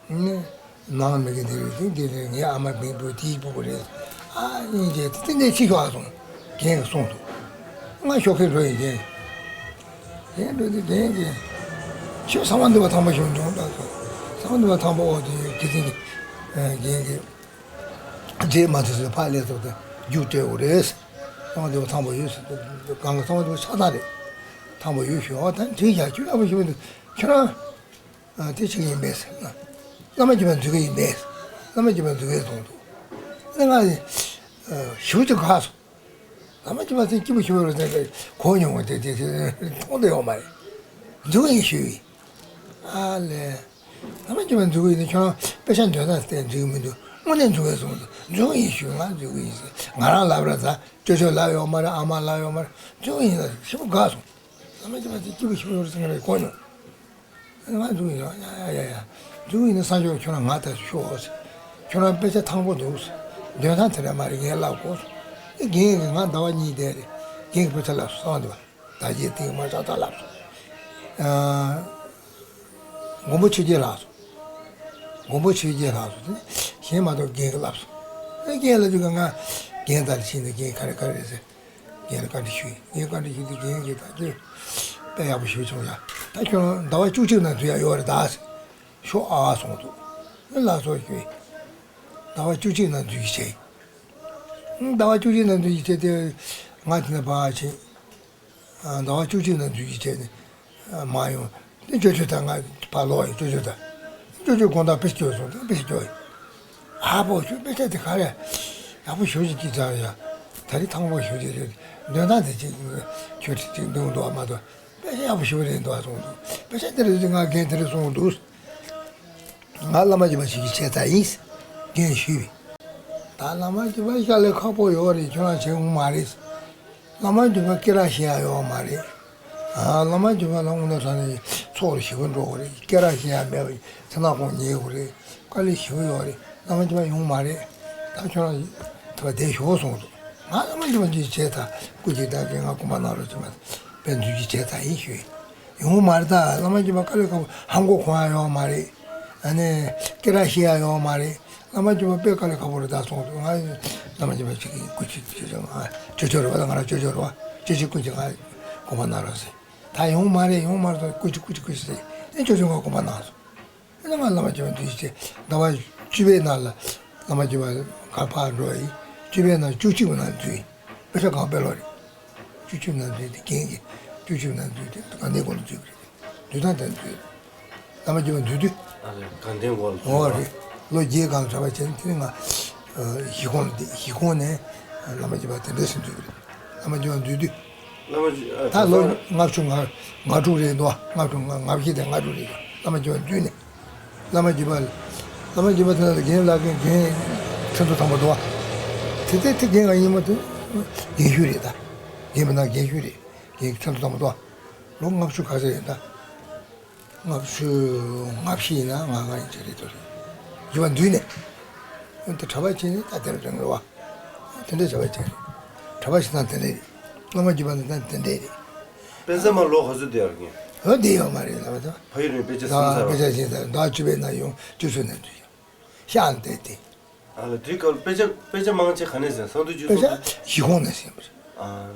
རེད། ནི་ནང་མི་གི་འདི་རེད། དེ་འདི་རེད། ངའི་ཨ་མ་མིང་པོ་དེའི་སྤུ་གུ་རེད། ཨ་ཡིན་གྱི་དེ་འདྲ་ཅིག་ཤོག་ཨ་སོང་། རྒན་གྱིས་གསུངས་འདུག་ང་ཞོགས་ཀས་འགྲོ་ཡིན། རྒན་རྒན་འགྲོ་དུས་རྒན་གྱིས་ཁྱོད་གསང་བ་འདུས་པ་ཐང་པོ་ཞིག་འབྱུང་ད་སོང་། གསང་བ་འདུས་པ་ཐང་པོ། ཨོ་དེ་ཁྱེད་ཚོ་གི་རྒན་གྱིས། རྗེས་མ་དུས་སུ་ཕར་སླེབས་ཐུབ་སྟེ་རྒྱུགས་སྤྲད་དགོས་རེད། གསང་བ་འདུས་པ་ཐང་པོ་ཡོད་ཟེར། གང་གི་གསང་བ་འདུས་པ་ཆགས་སྡང་རེད། ཐང་པོ་ཡོད་ཞུ། ཨོ་ད་དྲིས་བཞག་ཁྱོད་ཡག་པོ་ཞུ་མི་འདུག་ཁྱོད་རང་། ཨ། དེ་ཅིག་ཡིན་པས་ཟེར་ན། བླ་མ་རྒྱུད་པ་འཛུལ་གི་ཡིན་པས། བླ་མ་རྒྱུད་པ་འཛུལ་གི་གསུངས་འདུག་ཨ་ནི་ང་ཞེ་པོ་ཅིག་དགའ་སོང་། བླ་མ་རྒྱུད་པ་དེ་སྐྱིད་པོ་ཞེ་པོ་རེད་ཟེར་ནས་གོ་མྱོང་བ་དེ་དེ་དེ་མཐོང་བསྡད་ཡོད་མ་རེད། འཛུལ་གི་ཡིན་ཞུས་ཡིན། ཨ་ལས། བླ་མ་རྒྱུད་པ་འཛུལ་གི་ཡིན་ན་ཁྱོད་རང་དཔེ་ཆ་འདོན་ན་བལྟས་འཛུལ་གི་མི་འདུག་དངོས་གནས་འཛུལ་གི་གསུངས་འདུག་འཛུལ་གི་ཡིན་ཞུས། ང་འཛུལ་གི་ཡིན་ཟེར། ང་རང་ལབ་ར་ད་ཅོ་ཅོ་ལབ་ཡོད་མ་རེད། ཨ་མ་ལབ་ཡོད་མ་རེད། འཛུལ་གི་ཡིན་ཟེར། ཞེ་པོ་དགའ་སོང་། བླ་མ་རྒྱུད་པ་དེ་སྐྱིད་པོ་ཞེ་པོ་ཡོད་རེད་ཟེར་ང་རེ་གོ་མྱོང་། ང་འཛུལ་ཡིན། ཡ་ཡ་ཡ་ཡ། འཛུལ་ཡིན་ན་སང་ཞོགས་ཁྱོད་རང་ང་ད་ཤོག་ཟེར། ཁྱོད་རང་དཔེ་ཆ་ཐང་པོ་འདུག་ཟེར། འདོན་ཐང་དེ་འདྲ་མ་རེད། ངས་བསླབ་དགོས་ཟེར། ཨེ་རྒན་གྱིས་ང་ཟླ་བ་གཉིས་བསྡད་རེད། རྒན་གྱིས་དཔེ་ཆ་བསླབ་སོང་། གསང་བ་འདུས་པ་ད་རྗེ་ཏིང་མ་ཤ་སྟག་བསླབ་སོང་། ཨ། མགོན་པོ་ཆོས་རྒྱལ་ལྷག་སོང་། མགོན་པོ་ཆོས་རྒྱལ་ལྷག་སོང་། དེ་ནས་གཞན་མ་གཏོགས་རྒན་གྱིས་བསླབ་སོང་། ཨེ་རྒན་ལབ་དུས་ཀ་ང་རྒན་དང་ཕྱིན་ནས་རྒན་ག་རེ་ག་རེ་རེད་ཟེར། རྒན་ལ་བཀའ་འདྲི་ཞུས། ངས་བཀའ་འདྲི་ཞུས་དུས་རྒན་གྱིས་ད་ཁྱོད་དཔེ་ཡག་པོ་ཞུས་བྱུང་ཡ། ད་ཁྱོད་རང་ཟླ་བ་བཅུ་གཅིག་ནང་འཛུལ་ཡ་ཡོད་རེད་ད་ཟེར། ཤོག་ཨ་གསུངས་འདུག་ཨེ་ལགས་སོ་ཞུས། ཟླ་བ་བཅུ་གཅིག་ནང་འཛུལ་གྱི་བྱས། ཟླ་བ་བཅུ་གཅིག་ནང་འཛུལ་གྱི་བྱས་ཏེ་ང་དེ་ནས་ཕར་ཕྱིན། ཟླ་བ་བཅུ་གཅིག་ནང་འཛུལ་གྱི་བྱས་ནས་མར་ཡོང་། དེ་ཅོ་ཅོ་དང་ང་ཕར་ལོག་ཡིན། ཅོ་ཅོ་དང་། ཅོ་ཅོ་དགོང་དག་དཔེ་སྐྱོར་སོང་། དཔེ་སྐྱོར་ཡིན། ཨ་ཕོ་ཁྱོད་དཔེ་ཆ་དེ་ག་རེ་ཡག་པོ་ཞེ་པོ་ཅིག་ཅིག་ཙང་ཡ། ད་རེས་ཐང་པོ་ཞེ་པོ་ཅིག་རེད། འདོན་སྟངས་དེ་ཅིག་ཁྱོད་ཅིག་ཅིག་འདུག་འདུག་ཨ་མ་གཏོགས་དཔེ་ཆ་ཡག་པོ་ཞེ་པོ་རེད་འདུག་ཨ་གསུངས་འདུག་དཔེ་ཆ་དེ་རེད་ང་རྒན་དེ་རེད་གསུངས་འདུག་ང་བླ་མ་རྒྱུད་པ་ཞིག་གི་བྱས་ཙང་ཡིན། རྒན་ཞུས་པས། ད་བླ་མ་རྒྱུད་པ་ཤ་ལས་ཁག་པོ་ཡོད་རེད། ཁྱོད་རང་བྱེད་འོང་མ་རེད། བླ་མ་རྒྱུད་པ་སྐད་གྲགས་ཤེས་ཡ་ཡོད་མ་རེད། ཨ། བླ་མ་རྒྱུད་པ་ལ་དངོས་གནས་དྲང་གནས་ཚོགས་རུ་ཞེ་པོ་འགྲོ་དགོས་རེད། སྐད་གྲགས་ཤེས་ཡ་མེད་པ་ཡིན། ཚེ་ན་ཁོང་ཉེ་དགོས་རེད། དཀའ་ལས་ཞེ་པོ་ཡོད་རེད། བླ་མ་རྒྱུད་པ་ཡོང་མ་རེད། ད་ཁྱོད་རང་ཐུབ་པ་བསྡད་ཞོག་གསུངས་འདུག་ང་བླ་མ་རྒྱུད་པ་འདི་བྱས་ད་སྐུ་མཁྱེན་ད་གིན་ང་སྐུ་པར་གནང་རོགས་བྱེད་མ། དཔེ་འཛུལ་གྱི་བྱས་ད་ཡིན་ཞུས། ཡོང་མ་རེད། ད་བླ་མ་རྒྱུད་པ་དཀའ་ལས་ཁག་པོ། ཧམ་གོ་གོ་ཡ་ཡོད་མ་རེད། ཨ་ནི་སྐད་གྲགས་ཤེས་ཡ་ཡོད་མ་རེད། བླ་མ་རྒྱུད་པ་དཔེ་དཀའ་ལས་ཁག་པོ་རེད་ད་གསུངས་འདུག་ང་བླ་མ་རྒྱུད་པ་ཅིག་གིས་སྐུ་མཁྱེན་ཅོ་ཅོ་ང་ཅོ་ཅོ་རེད་པ། ད་ང་རང་ཅོ་ཅོ་རེད་པ། ཅོ་ཅོ་སྐུ་མཁྱེན་ང་སྐུ་པར་གནང་རོགས་ཟེར། ད་ཡོང་མ་རེད། ཡོང་མ་རེད། སྐུ་མཁྱེན་སྐུ་མཁྱེན་སྐུ་མཁྱེན་ཟེར། ཨེ་ཅོ་ཅོ་ང་སྐུ་པར་གནང་སོང་། ཨེ་ན་ང་བླ་མ་རྒྱུད་པ་འདི་བྱས། ཟླ་བ་བཅུ་པའི་ནང་ལ་བླ་མ་རྒྱུད་པ་ག་པར་འགྲོ་ཡིན། བཅུ་པའི་ནང་བཅུ་གཅིག་པའི་ནང་འཛུལ་ཡིན། དཔེ་ཆ་གང་དཔེ་ལོ་རེད། བཅུ་གཅིག་ནང་འཛུལ་ཏེ་རྒན་གྱིས་བཅུ་གཅིག་ནང་འཛུལ་ཏེ་དགའ་ལྡན་སྐོར་ལ་འཛུལ་གི་རེད། འཛུལ་སྟངས་དེ་འཛུལ། བླ་མ་རྒྱུད་པ་འཛུལ་དུས། ཨ་ལས་དགའ་ལྡན་སྐོར་ལ་འཛུལ་འོ་བ། རེད། ལོ་བརྒྱད་སྒང་ལ་གྲྭ་པ་བྱས་ནས་དེ་ནས་ང་གཞིས་ཁོངས་ལ་བསྡད། གཞིས་ཁོངས་ནས་བླ་མ་བརྒྱུད་པ་དེ་འདྲ་ཞིག་འཛུལ་གྱི་རེད། བླ་མ་བརྒྱུད་པ་འཛུལ་དུས། བླ་མ་བརྒྱུད་ཨ། ད་ལོ་ལྔ་བཅུ་ང་ང་དྲུག་རེད་འདུག་ལྔ་བཅུ་ང་ང་བཞི་དང་ལྔ་དྲུག་རེད་འདུག་བླ་མ་བརྒྱུད་པ་འཛུལ་ནས། བླ་མ་བརྒྱུད་པ། བླ་མ་བརྒྱུད་པ་དེ་ལ་རྒན་ལགས་ཀྱི་རྒན་ཁྲི་ཚོ་དང་པོ་འདུག་དེ་ལྟས་དེ་རྒན་ང་ཉིན་མོ་དེ་རྒན་ཤོས་རེད་ད། རྒན་པ་ན་རྒན་ཤོས་རེད། རྒན་ཁྲི་ཚོ་དང་པོ་འདུག་ལོ་ལྔ་བཅུ་ག་ཚོད་ཡིན་ད། ལྔ་བཅུ་ང་བཞི་ཡིན་ན་ང་ང་ཡིན་ཆ་རེད་དོ་རེད། རྒྱུ་བ་འདུས་ནས། འོན་ཏེ་གྲྭ་པ་བྱས་ནས་ད་དེ་རིང་རེད་བ། དེ་འདྲའི་གྲྭ་པ་བྱས་རེད། གྲྭ་པ་ཞིག་དང་དེ་འདྲ་རེད། བླ་མ་བརྒྱུད་པ་འདི་དང་དེ་འདྲ་རེད། དཔེ་མཚམས་མ་ལོ་ག་ཚོད་དེ་ཡར་རྒན། ལོ་དེ་ཡོད་མ་རེད་ལ་བ་ད། ཕ་ཡུལ་ནས་དཔེ་ཆ་ཟིན་ཚར་བ། དཔེ་ཆ་ཟིན་ཚར་ཟླ་བཅུ་པའི་ནང་ཡོང་བཅུ་ཚོད་ནས་འདུས་ཤག་ཤག་འདས་ཏེ། ཨ་ལ་དེའི་སྐབས་དཔེ་ཆ་དཔེ་ཆ་མང་ཆེ་ག་ནས་ཟིན་སང་དུས་རྒྱུ་དཔེ་ཆ་སོང་དུས། གཞིས་ཁོངས་ནས་ཟིན་པ་རེད། ཨ།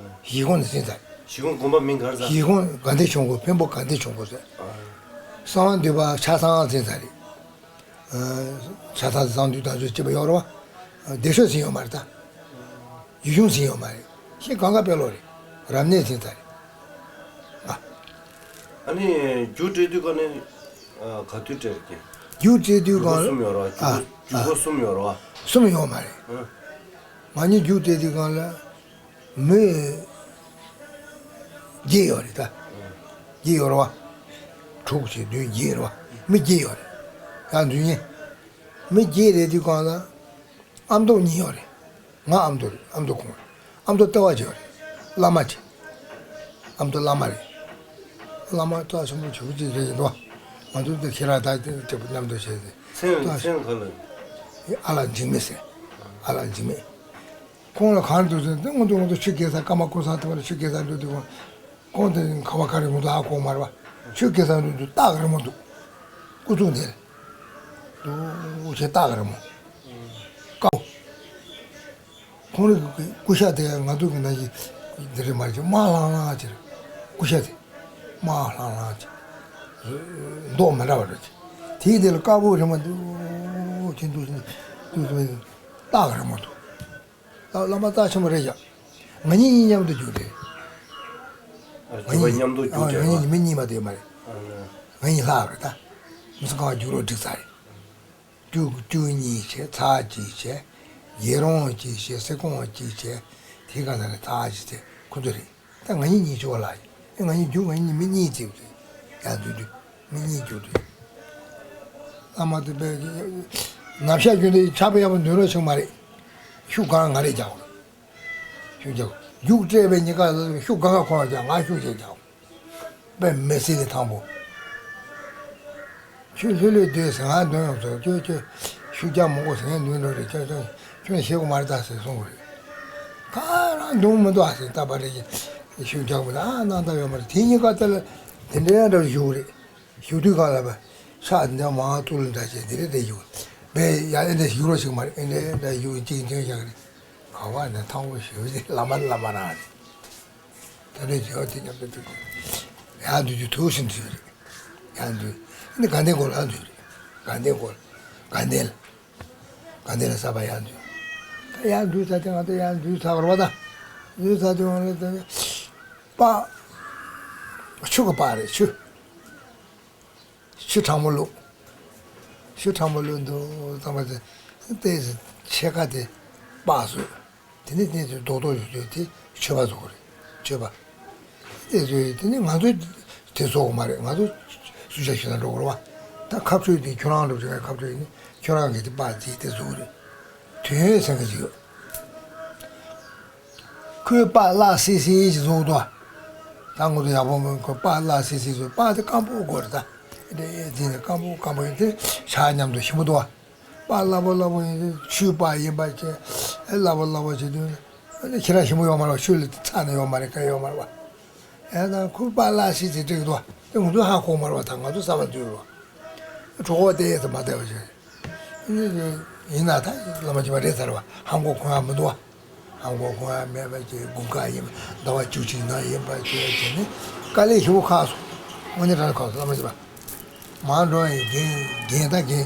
གཞིས་ཁོངས་ནས་ཟིན་ཚར་རེད། གཞིས་ཁོངས་དགོན་པ་མིང་ག་རེ་ཟེར། གཞིས་ཁོངས་དགའ་ལྡན་ཆོས་འཁོར། འཕན་པོ་དགའ་ལྡན་ཆོས་འཁོར་ཟེར། ཨ། གསང་བ་འདུས་པ་ཆ་ཚང་ཟིན་ཚར་རེད། ཨ། ཆ་ཚང་གསང་འདུས་དང་ཚོ་སྐྱིད་པ་ཡོད་རེད་བ། བདེ་མཆོག་ཟིན་ཡོད་མ་རེད་ད། ཡུལ་གཞུང་ཟིན་ཡོད་མ་རེད། ཤེས་གང་ག་དཔེ་ལོ་རེད། རབ་གནས་ཟིན་ཚར་རེད། ཨ། ཨ་ནི་རྒྱུགས་སྤྲད་དུས་ག་ནས་ཨ་ག་དུས་སྤྲད་རེད་ཀྱི། རྒྱུགས་སྤྲད་དུས་རྒྱུགས་སྒོ་གང་གསུམ་ཡོད་རེད་བ། ཨ། རྒྱུགས་སྒོ་ཨ། རྒྱུགས་སྒོ་གསུམ་ཡོད་རེད་བ། གསུམ་ཡོད་མ་རེད། ཨ། ང་གཉིས་རྒྱུགས་སྤྲད་དུས་གང་ལ། མི་བརྒྱད་ཡོད་རེད་ད། བརྒྱད་ཡོད་རེད་བ། དྲུག་བྱས་བདུན་བརྒྱད་རེད་བ། མི་བརྒྱད་ཡོད་རེད། ཡང་འདུས་ཉེ། མི་བརྒྱད་རེད་དུས་གང་ལ། ཨ་མདོ་གཉིས་ཡོད་རེད། ང་ཨ་མདོ་རེད། ཨ་མདོ་ཁོང་རེད། ཨ་མདོ་ལྟེ་བ་ཅིག་ཡོད་རེད། བླ་མ་ཅིག་ཨ་མདོ་བླ་མ་རེད། བླ་མ་རྩ་ཆེན་པོ་ཆེ་པོ་ཅིག་རེད་འདུག་ང་ཚོ་འདི་ཁྱེད་རང་ད་དེ་དྲེགས་པོ་མཉམ་དུ་བྱས་ཏེ། མཚན་མཚན་ག་ལ། ཨ་ལགས་འཇིགས་མེད་ཟེར། ཨ་ལགས་འཇིགས་མེད། ཁོང་ལ་གང་འདུག་ཟེར་ཏེ། ང་ཚོ་ང་ཚོ་ཆུ་དགེ་ས་ཀརྨ་ཀུན་བཟང་ཐུབ་པ་ལ་ཆུ་དགེ་ས་འགྲོ་དུས་ཁོང་དེ་ཁ་བ་ཁ་རེ་ང་ཚོ་ཧ་གོ་མ་རེད་བ། ཆུ་དགེ་ས་འགྲོ་དུས་སྟག་རི་མོ་འདུག་སྐུ་གཟུགས་དེ་འདུག་ཅེས་སྟག་རི་མོ། ཀའོ། ཁོང་རང་གི་སྐུ་ཤ་དེ་ང་ཚོ་གི་ནང་བཞིན་འདི་རེད་མ་རེད། དམར་ལྷང་ལྷང་ཅིག་རེད། སྐུ་ཤ་དེ་དམར་ལྷང་ལྷང་ཅིག་མདོག་མི་འདྲ་བ་འདྲ་ཅིག་དེའི་དེ་ལ་དཀར་པོ་རི་མོ་འདུག་ཅིག་འདུག་ཅིག་འདུག་ཅིག་སྟག་རི་མོ་འདུག་ལ་བླ་མ་རྩ་ཆེན་པོ་རེད་ཀྱང་། ང་གཉིས་གཉིས་མཉམ་དུ་རྒྱུགས་རེད། ཨ། རྒྱུགས་པ་མཉམ་དུ་རྒྱུགས་ཨ། རྒྱུགས་ང་གཉིས་རེད་བ། མི་གཉིས་མ་དེ་མ་རེད། ཨ། ང་གཉིས་ལྷག་རེད་ད། མི་ཚོ་གང་བ་རྒྱུགས་རོགས་འགྲིག་ཚར་རེད། རྒྱུགས་རྒྱུགས་གཉིས་བྱས། ཚར་གཅིག་བྱས། རྒྱལ་རོང་གཅིག་བྱས། སེ་གོང་གཅིག་བྱས། དེའི་སྒང་ལ་ཚར་གཅིག་བྱས། ཁོ་ཚོ་རེད། ད་ང་གཉིས་གཉིས་ཆུ་བ་ལ་ཡིན། ཨེ་ང་གཉིས་རྒྱུགས། ང་གཉིས་མི་གཉིས་བརྩིས་པ་རེད། ཡར་འཛུལ་དུས་མི་གཉིས་རྒྱུགས་དུས། བླ་མ་དེ་པས་ནབ་ཤ་རྒྱུ་འདི་ཆར་པ་ཡག་པོ་འདོན་རོགས་བྱུང་མ་རེད། ཤུགས་གང་ང་རེད་རྒྱག་དགོས། ཤུགས་རྒྱག་དགོས། རྒྱུགས་སྤྲད་པའི་ཉིན་ཀ་ཤུགས་གང་ག་ཁོ་རང་རྒྱག་ང་ཤུགས་ཆེ་རྒྱག་དགོས། པས་མི་སྲིད་ལས་ཐང་པོ། ཁྱོད་ལྷོད་ལྷོད་སྡོད་ཟེར། ང་འདོན་ཡོང་ཟེར། ཁྱོད་ཁྱོད་ཤུགས་རྒྱག་མི་དགོས་ཟེར། ངས་འདོན་འགྲོ་རེད། ཁྱོད་ཁྱོད་ཁྱོད་ཤེས་གི་མ་རེད་ད་ཟེར་གསུངས་པ་རེད། ཁ་རང་འདོན་མི་འདུག་ཨ་ཟེར། ད་བར་རེ་ཤུགས་རྒྱག་མི་འདུག་ཨ་སྣང་དག་ཡོད་མ་རེད། དེ་གཉིས་ཀ་ད་ལ་དེ་འདྲའི་འདྲ་བཞུགས་རེད། བཞུགས་དུས་གང་ལ་བས་ཤག་འདི་མ་ཏུ་ལ་འདྲ་བྱས་འདི་རེད་དེ་བཞུགས། བས་ཡ་ཨེ་འདྲ་བཞུགས་རོགས་ཞིག་མ་རེད། ཨེ་འདྲ་འདྲ་བཞུགས་གཅིག་འདོན་བཞག་རེད། ག་བ་ནས་ཐང་པོ་ཞུ་ཟེར། བླ་མ་བླ་མ་རང་རེད། ད་ལྟའི་བྱ་བ་དེ་མཉམ་དུ་འགྲིག་གོ། ཡར་འདུག་རྒྱུ་ཐུགས་ཤིན་ཏུ་རེད། ཡར་འདུག་ཨ་ནི་དགའ་ལྡན་སྐོར་ལ་འདུག་རེད། དགའ་ལྡན་སྐོར། དགའ་ལྡན་ལ། དགའ་ལྡན་ལ་གསར་པ་ཡར་འདུག་ད་ཡར་འདུག་ཚར་དུས་ང་ཚོ་ཡར་འདུག་ཚར་བ་རེད་བ་ད། འདུག་ཚར་དུས་ང་ཚོ་ད་པགས། ཆུ་གི་པགས་རེད་ཆུ། ཆུ་གྲང་མོ་བླུགས། ཆུ་གྲང་མོ་བླུགས་འདུག་ཙམ་པ་དེ་ཏོག་ཙམ་ཕྱེད་ཀ་དེ་པགས་བཟོས། དེ་ནས་ཏོག་ཙམ་རྡོག་རྡོག་བཟོས། དེ་མཆོད་པ་བཟོ་གི་རེད། མཆོད་པ། དེ་བཟོས། དེ་ནས་ང་ཚོས་དེ་བཟོ་གི་མ་རེད། ང་ཚོ་སུ་ཆ་ཞིག་ལ་འགྲོ་དགོས་རེད་བ། ད་ཁ་ཕྱོགས་དེ་ཁྱོད་རང་འགྲོ་ཆོག་ཁ་ཕྱོགས་ཡིན་ན་ཁྱོད་རང་གིས་དེ་པགས་བརྗེས་དེ་བཟོ་གི་རེད། དོན་ཡོད་ཟེར་མཁན་ཞིག་ཡོད། ཁོས་པགས་སླ་སི་སི་ཞིག་བཟོ་འདུག་ད་ང་ཚོ་ཡག་པོ་མིན། ཁོས་པགས་སླ་སི་སི་བཟོ། པགས་དེ་སྐམ་པོ་དགོས་རེད་ད། དེ་འཛིན་ནས་སྐམ་པོ་སྐམ་པོ་ཡིན་དེ་ཇ་མཉམ་དུ་ཞིམ་པོ་འདུག་པགས་སླ་པོ་སླ་པོ་ཡིན་དུས་ཆུའི་པགས་ཡིན་པ་བྱས། ཨེ་སླ་པོ་སླ་པོ་བྱེད་དུས་ཨ་ནི་ཁྱེད་རང་ཞིམ་པོ་ཡོད་མ་རེད་བ། ཆུ་ལ་ཚ་ནི་ཡོད་མ་རེད། ག་ཡོད་མ་རེད་བ། ཨེ་ད་ཁོས་པགས་སླ་སི་སི་བྲིས་འདུག་དེ་ང་ཚོས་ཧ་གོ་མ་རེད་བ། ད་ང་ཚོ་གསར་པ་འཛུལ་རེད་བ། གྲོད་ཁོག་བལྟས་ཙམ་མ་བལྟས་པ་བྱས། ཨ་ནི་ཡིན་ན་ད་བླ་མ་བྱེད་པ་རེད་ཚར་བ། ཧམ་གོ་ཁོང་ཡང་མི་འདུག་བ། ཧམ་གོ་ཁོང་ཡང་མེད་པ་བྱས། དགུན་ཁ་ཡིན་པ་ཟླ་བ་བཅུ་གཅིག་ནང་ཡིན་པ་བྱས། དེ་ནི་དཀའ་ལས་ཞེ་པོ་ཁག་སོང་། དངོས་གནས་དྲང་ཁག་སོང་། བླ་མ་བྱེད་པ། མ་འགྲོ་ཡིན། རྒན་རྒན་ད་རྒན་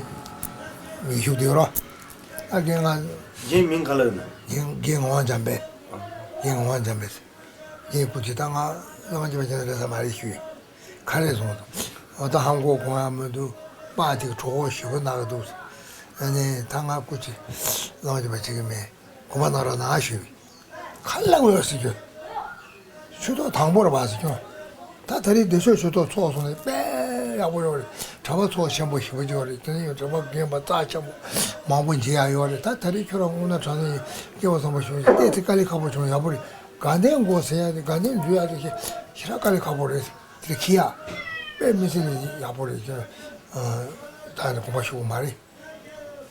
མི་ཞུགས་དེ་རོ། ད་རྒན་ང་། རྒན་མིང་ག་ལ་ཡོད་ན། རྒན་རྒན་ངག་དབང་འཇམ་དཔལ། རྒན་ངག་དབང་འཇམ་དཔལ་ཟེར། རྒན་སྐུ་མཁྱེན། ད་ང་བླ་མ་བྱེད་པ་ཁྱེད་རང་རེད་ས་མ་རེད་ཞུས། ག་རེ་སོང་དང་། འོ་ད་ཧམ་གོ་ཁོང་ཡང་མི་འདུག་པགས་དེ་གྲོད་ཁོག་ཞེ་པོ་ན་གི་འདུག་ཨ་ནི་ད་ང་སྐུ་མཁྱེན་བླ་མ་མཁྱེན་པ་ཅིག་གིས་མེད། དགོངས་པ་གནང་རོགས་གནང་ཞུས་པས། ཁ་ལག་ཡོད་ཟེར་རྒྱུ། ཆུ་ཐོག་དང་པོར་བ་ཟེར་རྒྱུ། ད་ད་རེས་བདེ་མཆོག་ཆུ་ཐོག་ཚོགས་སོང་ནས་དཔེ་ཡག་པོ་ཡོད་རེད། གྲྭ་པ་ཚོགས་ཆེན་པོ་ཞེ་པོ་ཅིག་ཡོད་རེད། དེ་ནས་ཡང་གྲྭ་པ་རྒན་པ་རྩ་ཆེན་པོ་མང་པོ་མཇལ་ཡག་ཡོད་རེད། ད་ད་རེས་ཁྱོད་རང་དངོས་གནས་དྲང་གནས་སྐལ་བ་བཟང་པོ་བྱུང་། ཏོག་ཙམ་དཀའ་ལས་ཁག་པོ་བྱུང་། ཡག་པོ་རེད། དགའ་ལྡན་དགོན་ཟེར་ཡག་དེ། དགའ་ལྡན་འཛུལ་ཡག་དེ་ཞེ་དྲག་དཀའ་ལས་ཁག་པོ་རེད། དེ་ཁྱི་ཡ། དཔེ་མི་སྲིད་ནས་ཡག་པོ་རེད། ཁྱོད་ད་ནི་དགོངས་པ་ཞུ་གི་མ་རེད།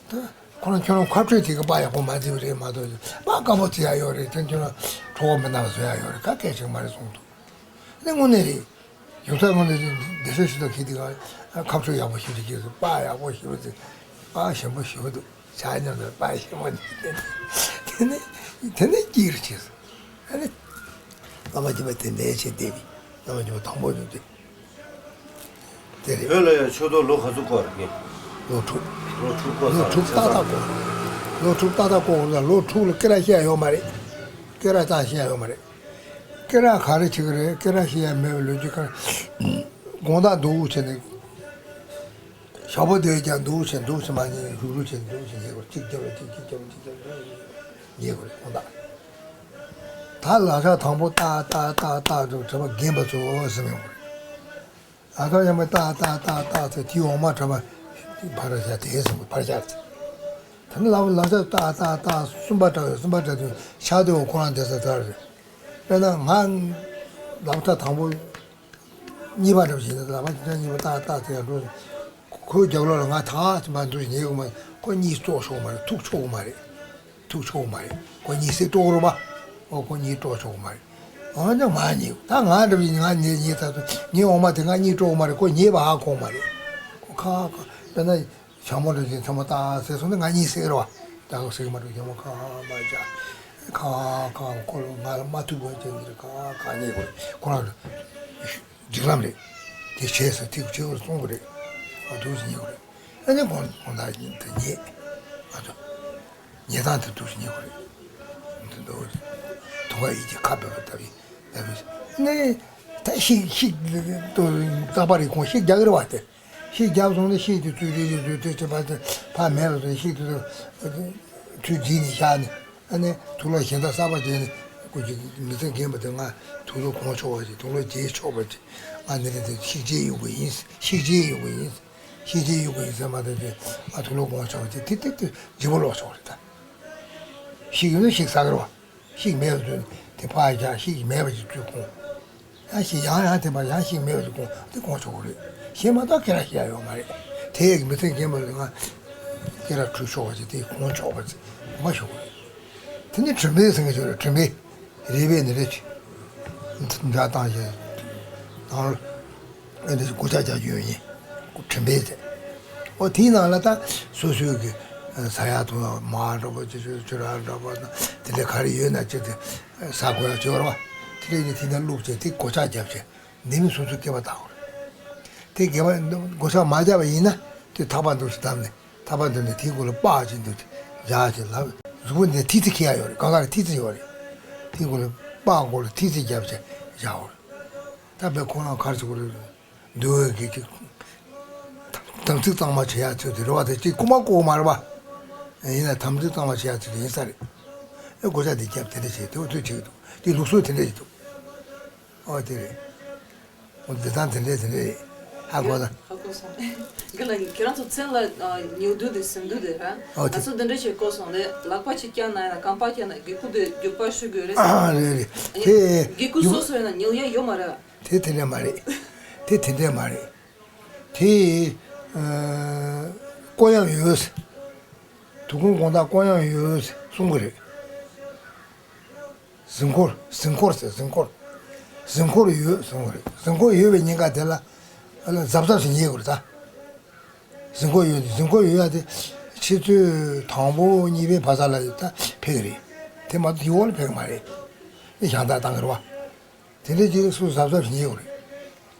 ད་ཁོ་རང་ཁྱོད་རང་ཁ་སྤྲོད་དེ་གི་པར་ཡག་པོ་མ་བརྩིས་པ་རེད་མ་གཏོགས། པར་དཀར་པོ་བརྩི་ཡག་ཡོད་རེད། དེ་ཁྱོད་རང་གྲོགས་པོ་མི་སྣང་བཟོ་ཡག་ཡོད་རེད། ག་གལ་ཆེ་གི་མ་རེད་གསུངས་འདུག། དེ་དངོས་གནས་རེད། ཡོངས་གྲགས་དངོས་གནས་བདེ་མཆོག་ཆུ་ཐོག་གི་དེ་ག་ཁ་སྤྲོད་ཡག་པོ་ཞེ་པོ་ཅིག་བརྩིས་སོང་། པར་ཡག་པོ་ཞེ་པོ་བརྩིས། པར་ཞིམ་པོ་ཞེ་པོ་འདུག། ཆ་མཉམ་དུ་པར་ཞིམ་པོ་འདུག། དེ་ནས་དེ་ནས་སྐྱིད་རུ་ཕྱིན་སོང་། ཨ་ནི། བླ་མ་མཁྱེན་པ་དེ་འདྲའི་ཆེ་བསྡད་པའི་བླ་མ་མཁྱེན་པ་དང་པོ་ཡིན་ཏེ། དེ་རེད། བོད་ལ་ཡང་ཆུ་ཐོག་ལོ་ག་ཚོད་འཁོར་རེད། ངས་ལོ་དྲུག། ལོ་དྲུག་འཁོར་ལོ་ས་དྲུག་ཆ་ཏག་ཏག་ཚང་འཁོར། ལོ་དྲུག་ཏག་ཏག་འཁོར་འཁོར་ལ། ལོ་དྲུག་ལ་སྐེ་རགས་བཤད་ཡོད་མ་རེད། སྐེ་རགས་ཏག་བཤད་ཡོད་མ་རེད། སྐེ་རགས་ག་རེ་བྱེད་ཀྱི་རེད། སྐེ་རགས་བཤད་ཡ་མེད་པའི་ལོ་རྒྱུས་ག་རེ། དགོང་དག་འདུག་བྱས་ནས། ཞག་པོ་དེ་ཀྱང་འདུག་བྱས་འདུག་བྱས་མ་ཉལ། རུག་རུག་བྱས་འདུག་བྱས་ཉལ་དགོས། གཅིག་རྒྱབ་ལ་གཅིག་གཅིག་རྒྱབ་ལ་གཅིག་རྒྱབ་ལ་ཉལ་དགོས་རེད་དགོང་དག། ད་ལག་ཆ་དང་པོ་ཏག་ཏག་ཏག་ཏག་འགྲོ། གྲྭ་པ་རྒན་པ་ཚོ་ཟིན་ཡོང་གི་རེད། ལག་ཆ་ཡང་མ་ཏག་ཏག་ཏག་ཏག་ཚེ་དེའི་འོག་མ་གྲྭ་པ་ཕར་བཞག་དེ་ཟིན་ཕར་བཞག་ཚེ། ད་ནི་ལག་ལག་ཆ་ཏག་ཏག་ཏག་གསུམ་པ་གྲྭ་པ་ཡོད། གསུམ་པ་གྲྭ་པ་ཕྱག་དེའོ་ཁོ་རང་བསྡད་ས་གྲྭ་རེད། དཔེར་ན་ང་ལག་ཆ་དང་པོ། གཉིས་པ་འདྲ་བ་ཞིག་ཡིན་ན། ལག་པ་གཅིག་གཉིས་པ་ཏག་ཏག་དེ་ཡང་འགྲོ། ཁོའི་རྒྱབ་ལོགས་ལ་ང་ཐག་ཆོད་མ་འདུག་ཉལ་དགོས་མ། ཁོ་གཉིད་དཀྲོག་ཆོག་མ་རེད། ཐུག་ཆོག་མ་རེད། ཐུག་ཆོག་མ་རེད། ཁོ་གཉིད་སད་དཀྲོག་རོགས་པ། ཨོ་ཁོ་གཉིད་དཀྲོག་ཆོག་མ་རེད། འོ་ན་ང་ཉལ། ད་ང་འདྲ་བ་ཡིན་ན་ང་ཉལ་ཉལ་ཚར་སོང་། ངའི་འོག་མ་དེ་ང་གཉིད་དཀྲོག་མ་རེད། ཁོ་ཉལ་བ་ཧ་གོ་མ་རེད། ཁོ་ཁ་ཁ་དཔེར་ན། བྱ་མོ་འདྲ་ཞིག་མཚན་མོ་ཏག་ཟེར་སོང་ན་ང་གཉིད་སད་རོགས། ད་ག་སད་མ་འགྲོ། བྱ་མོ་ཁ་མ་བྱ། ཁ་ཁ་ཁོ་ལ་ང་ལ་མ་ཐུག་པ་བྱས་ནས་ཁ་ཁ་ཉལ་དགོས་རེད། ཁོ་རང་། སྒྲིག་ལམ་རེད། དེ་བྱས་ཟེར་དེ་བྱེད་དགོས་གསུང་གི་རེད། ཨ་འདུག་སེ་ཉལ་དགོས་རེད། ཨ་ནི་དགོང་དགོང་དག་ཉལ་དེ་ཉལ། ཨ་ཚོ། ཉལ་སྟངས་དེ་འདུག་སེ་ཉལ་དགོས་རེད། འདི་འདུག་དུང་ཁ་ཡིད་ཀྱི་ཁ་བབས་པ་ལྟ་བུའི་ལྟ་བུའི། ནི་ད་ཤིག་ཤིག་ཏུ་རྩག་པ་རེ་གོང་ཤིག་རྒྱག་གི་རེད་བ་དེ། ཤིག་རྒྱབ་སོང་ནས་ཤིག་དེ་ཚུར་རེ་རེ་རེ་རེ་བྱེད་པ་དེ་ཕར་མེད་པ་དེ་ཤིག་དེ་ཚུར་བསྒྲིགས་ནས་བཞག་ནས། ཨ་ནི་དུག་ལོག་གཞན་དག་གསར་པ་བྱས་ནས་སྐུ་མཁྱེན་མི་ཚེ་རྒན་པ་དེ་ང་དུག་ལོག་གོན་ཆོག་པ་ཅིག། དུག་ལོག་བརྗེ་ཆོག་པ་ཅིག། ང་ནི་རེ་དེ་ཤིག་བརྗེ་ཡོང་གི་ཡིན། ཤིག་བརྗེ་ཡོང་གི་ཡིན། ཤིག་བརྗེ་ཡོང་གི་ཡིན་ཟེར་མ་ཐག་ཏུ་ང་དུག་ལོག་གོན་ཆོག་པ་ཅིག། དེ་དེ་དེ་བརྗེ་པོ་ལོག་ཆོག་རེད་ད། ཤིག་ཡོད་ན་ཤིག་ཟ་གི་རེད་བ། ཤིག་མེད་པ་དུས་དེ་ཕར་བཞག། ཤིག་མེད་པ་ཅིག་དུས་གོན། ཡང་ཤིག་ཡང་ཡང་དེ་མ་ཡང་ཤིག་མེད་པ་ཅིག་གོན། དེ་གོན་ཆོག་གི་རེད། གཞན་མ་གཏོགས་སྐེ་རགས་བཤད་ཡ་ཡོད་མ་རེད། དེ་ཡི་མི་ཚེ་རྒན་པ་ལ་ང་སྐེ་རགས་བྲུས་ཆོག་པ་ཅིག། དེ་གོན་ཆོག་པ་ཅིག་གོན་པ་ཞུ་གི་རེད། དེ་ནི་དྲན་པའི་ཟེར་མཁན་ཞིག་རེད། དྲན་པའི་རིག་པའི་ནི་རེད་ཅིག། འདྲ་བཏང་ཞིག་དང་། ཨ་འདི་སྒོ་ལྕགས་རྒྱག་རྒྱུ་ཡོད་ཡིན། དྲན་པའི་ཟེར། ཨོ་དེའི་ནང་ལ་ད་སོ་སོའི་གི་ཟ་ཡག་འཐུང་ཡག་མར་འདྲ་པོ་ཅིག་ཆུ་རགས་འདྲ་པོ་དང་དེ་འདྲ་ག་རེ་ཡོད་ན་ཅིག་དེ་ཟ་དགོས་ཡག་ཅིག་ཡོད་རེད་བ། དེ་འདྲ་ཡིན་དེ་ནས་བླུགས་བྱས་དེ་སྒོ་ལྕགས་བརྒྱབ་བྱས་འདི་མི་སོ་སོའི་སྐེད་པ་བཏགས་དགོས་རེད། དེ་སྐེད་པ་སྒོ་ལྕགས་མ་བརྒྱབ་པ་ཡིན་ན་དེ་ཐག་པ་འདུག་སེ་བསྡམས་ནས། ཐག་པ་འདི་ནས་དེའི་མགོ་ལ་པགས་ཅིག་འདུག་སེ་བཞག་བྱས་ལ། གཟུགས་པོ་འདི་ཐིག་ཚིག་འཁྱེར་ཡག་ཡོད་རེད། གང་ག་ལ་ཐིག་ཚིག་ཡོད་རེད། དེའི་མགོ་ལ་པགས་མགོ་ལ་ཐིག་ཚིག་བརྒྱབ་བྱས་བཞག་དགོས་རེད། ད་དཔེ་ཁོ་རང་ག་རེ་བྱེད་དགོས་རེད། འདུལ་བའི་གི་ཅིག་དམ་ཚིག་གཙང་མ་བྱེད་ཡག་ཚུལ་དེ་རེད་བ། དེ་ཅིག་རྐུ་མ་རྐུ་གི་མ་རེད་བ། ཡིན་ན་དམ་ཚིག་གཙང་མ་བྱེད་ཡག་ཚུལ་དེ་ཡིན་ས་རེད། ཨེ་སྒོ་ལྕགས་དེ་བརྒྱབ་དེ་འདྲ་བྱས་དེ་འོ་དེ་བྱེད་ཀྱི་འདུག། དེ་ལུགས་སྲོལ་དེ་འདྲ་ཞིག་འདུག། ཨོ་དེ་རེད། འོ་དེ་དང་དེ་འདྲ་དེ་འདྲ་རེད། ཧ་གོ་ད། ཧ་གོ་སོང་། གི་ལ་ཁྱེད་རང་ཚོ་མཚན་ལ་ཨ་ཉེ་དུ་དེ་ཟིན་དུ་དེ་ར། ཨོ་དེ། ང་ཚོ་འདི་འདྲ་ཞིག་གོ་སོང་ལེ། ལག་པ་ཅིག་བརྐྱངས་ན་ཡང་རྐང་པ་བརྐྱངས་ན་སྒྱེད་པུ་དེ་རྒྱུག་པ་ཞུ་དགོས་རེད་ཟེར། ཨ་རེད་རེད། དེ་སྒྱེད་པུ་སོ་སོ་ཡོད་ན་ཉལ་ཡག་ཡོད་མ་རེད། དེ་དེ་འདྲ་མ་རེད། དེ་དེ་འདྲ་མ་རེད། དེ་ཨ་བསྐོར་ཡག་ཡོད། དུག་ཁུང་དགོང་དག་བསྐོར་ཡག་ཡོད་གསུང་གི་རེད། གཟིམ་འཁོར། གཟིམ་འཁོར་ཟེར། གཟིམ་འཁོར། གཟིམ་འཁོར་ཡོད་གསུང་གི་རེད། གཟིམ་འཁོར་ཡོད་པའི་ཉིན་ཀ་དེ་ལ་ཨ་ལ་གཟབ་གཟབ་ཞིག་ཉལ་དགོས་རེད་ད། གཟིམ་འཁོར་ཡོད། གཟིམ་འཁོར་ཡོད་ཡག་དེ་ཆུ་ཚོད་དང་པོ་གཉིས་པའི་བར་ས་ལ་ད་ཕེབས་ཀྱི་རེད། དེ་མ་གཏོགས་དེའི་འོག་ལ་ཕེབས་ཀྱི་མ་རེད། དེ་གཞན་དག་བཏང་གི་རེད་བ། དེ་འདྲའི་ཅིག་སུ་གཟབ་གཟབ་ཞིག་ཉལ་དགོས་རེད།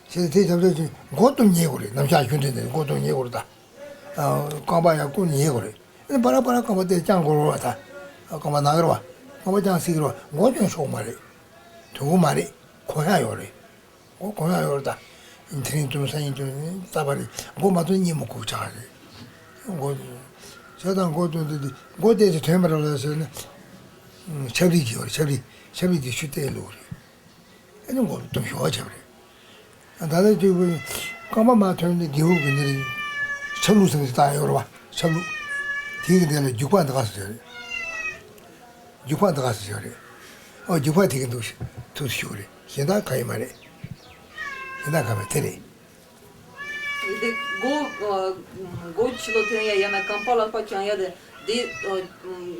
བྱས་ཙང་དེ་གཟབ་གཟབ་ཅིག་མགོ་བཏུམས་ཉལ་དགོས་རེད། ནམ་ཞག་ཤུལ་འདི་ནས་མགོ་བཏུམས་ཉལ་དགོས་རེད་ད། ཨ་རྐང་པ་ཡར་བསྐུམས་ཉལ་དགོས་རེད། ཨ་ནི་ཕར་ཕར་རྐང་པ་དེ་བརྐྱང་དགོས་རེད་བ་ད། རྐང་པ་ན་གི་རེད་བ། རྐང་པ་བརྐྱང་སྲིད་ཀྱི་རེད་བ། མགོ་བཏུམས་ཆོག་གི་མ་རེད། དོན་གོ་མ་རེད། གོན་ཡག་ཡོད་རེད། མགོ་གོན་ཡག་ཡོད་རེད་ད། དེ་རིང་བཏུམས་སང་ཉིན་བཏུམས་རྩ་བ་རེད། མགོ་མ་བཏུམས་གཉིད་མི་ཁུག་ཆགས་རེད། མགོ། ཆ་དང་མགོ་སྟོན་དུས་དེ་མགོ་བཏེགས་ཏེ་ཐོན་པ་རེད་ལ་ཟེར་ན། ཆབ་རིལ་གྱི་བར་ཆབ་རིལ་ཆབ་རིལ་དེ་ཆུ་བཏེགས་ལུགས་རེད། ཨ་ནི་མགོ་སྟོན་ཞོག་ཆབ་རེད། ད་ལྟ་དུས་ཀྱི་རྐང་པ་མར་ཐོན་ནས་རྒྱལ་པོ་གི་འདིར་ཆབ་ལུགས་ཟེར་ནས་བཏགས་ཡོད་རེད་བ། ཆབ་ལུགས། དེའི་གི་འདི་ལ་རྒྱུག་པ་འདི་ག་ཟེར་ཡོད་རེད། རྒྱུག་པ་འདི་ག་ཟེར་ཡོད་རེད། ཨོ་རྒྱུག་པ་དེ་གི་འདུག་ཐུགས་སུ་ཆུད་རེད། གཞན་དག་གང་ཡིན་མ་རེད། གཞན་དག་གང་མེད་དེ་རེད། དེ་མགོ་མགོ་ཕྱི་ལོགས་འཐེན་ཡ་ཡང་ན་རྐང་པ་ལག་པ་བརྐྱང་ཡ་དེ་དེ་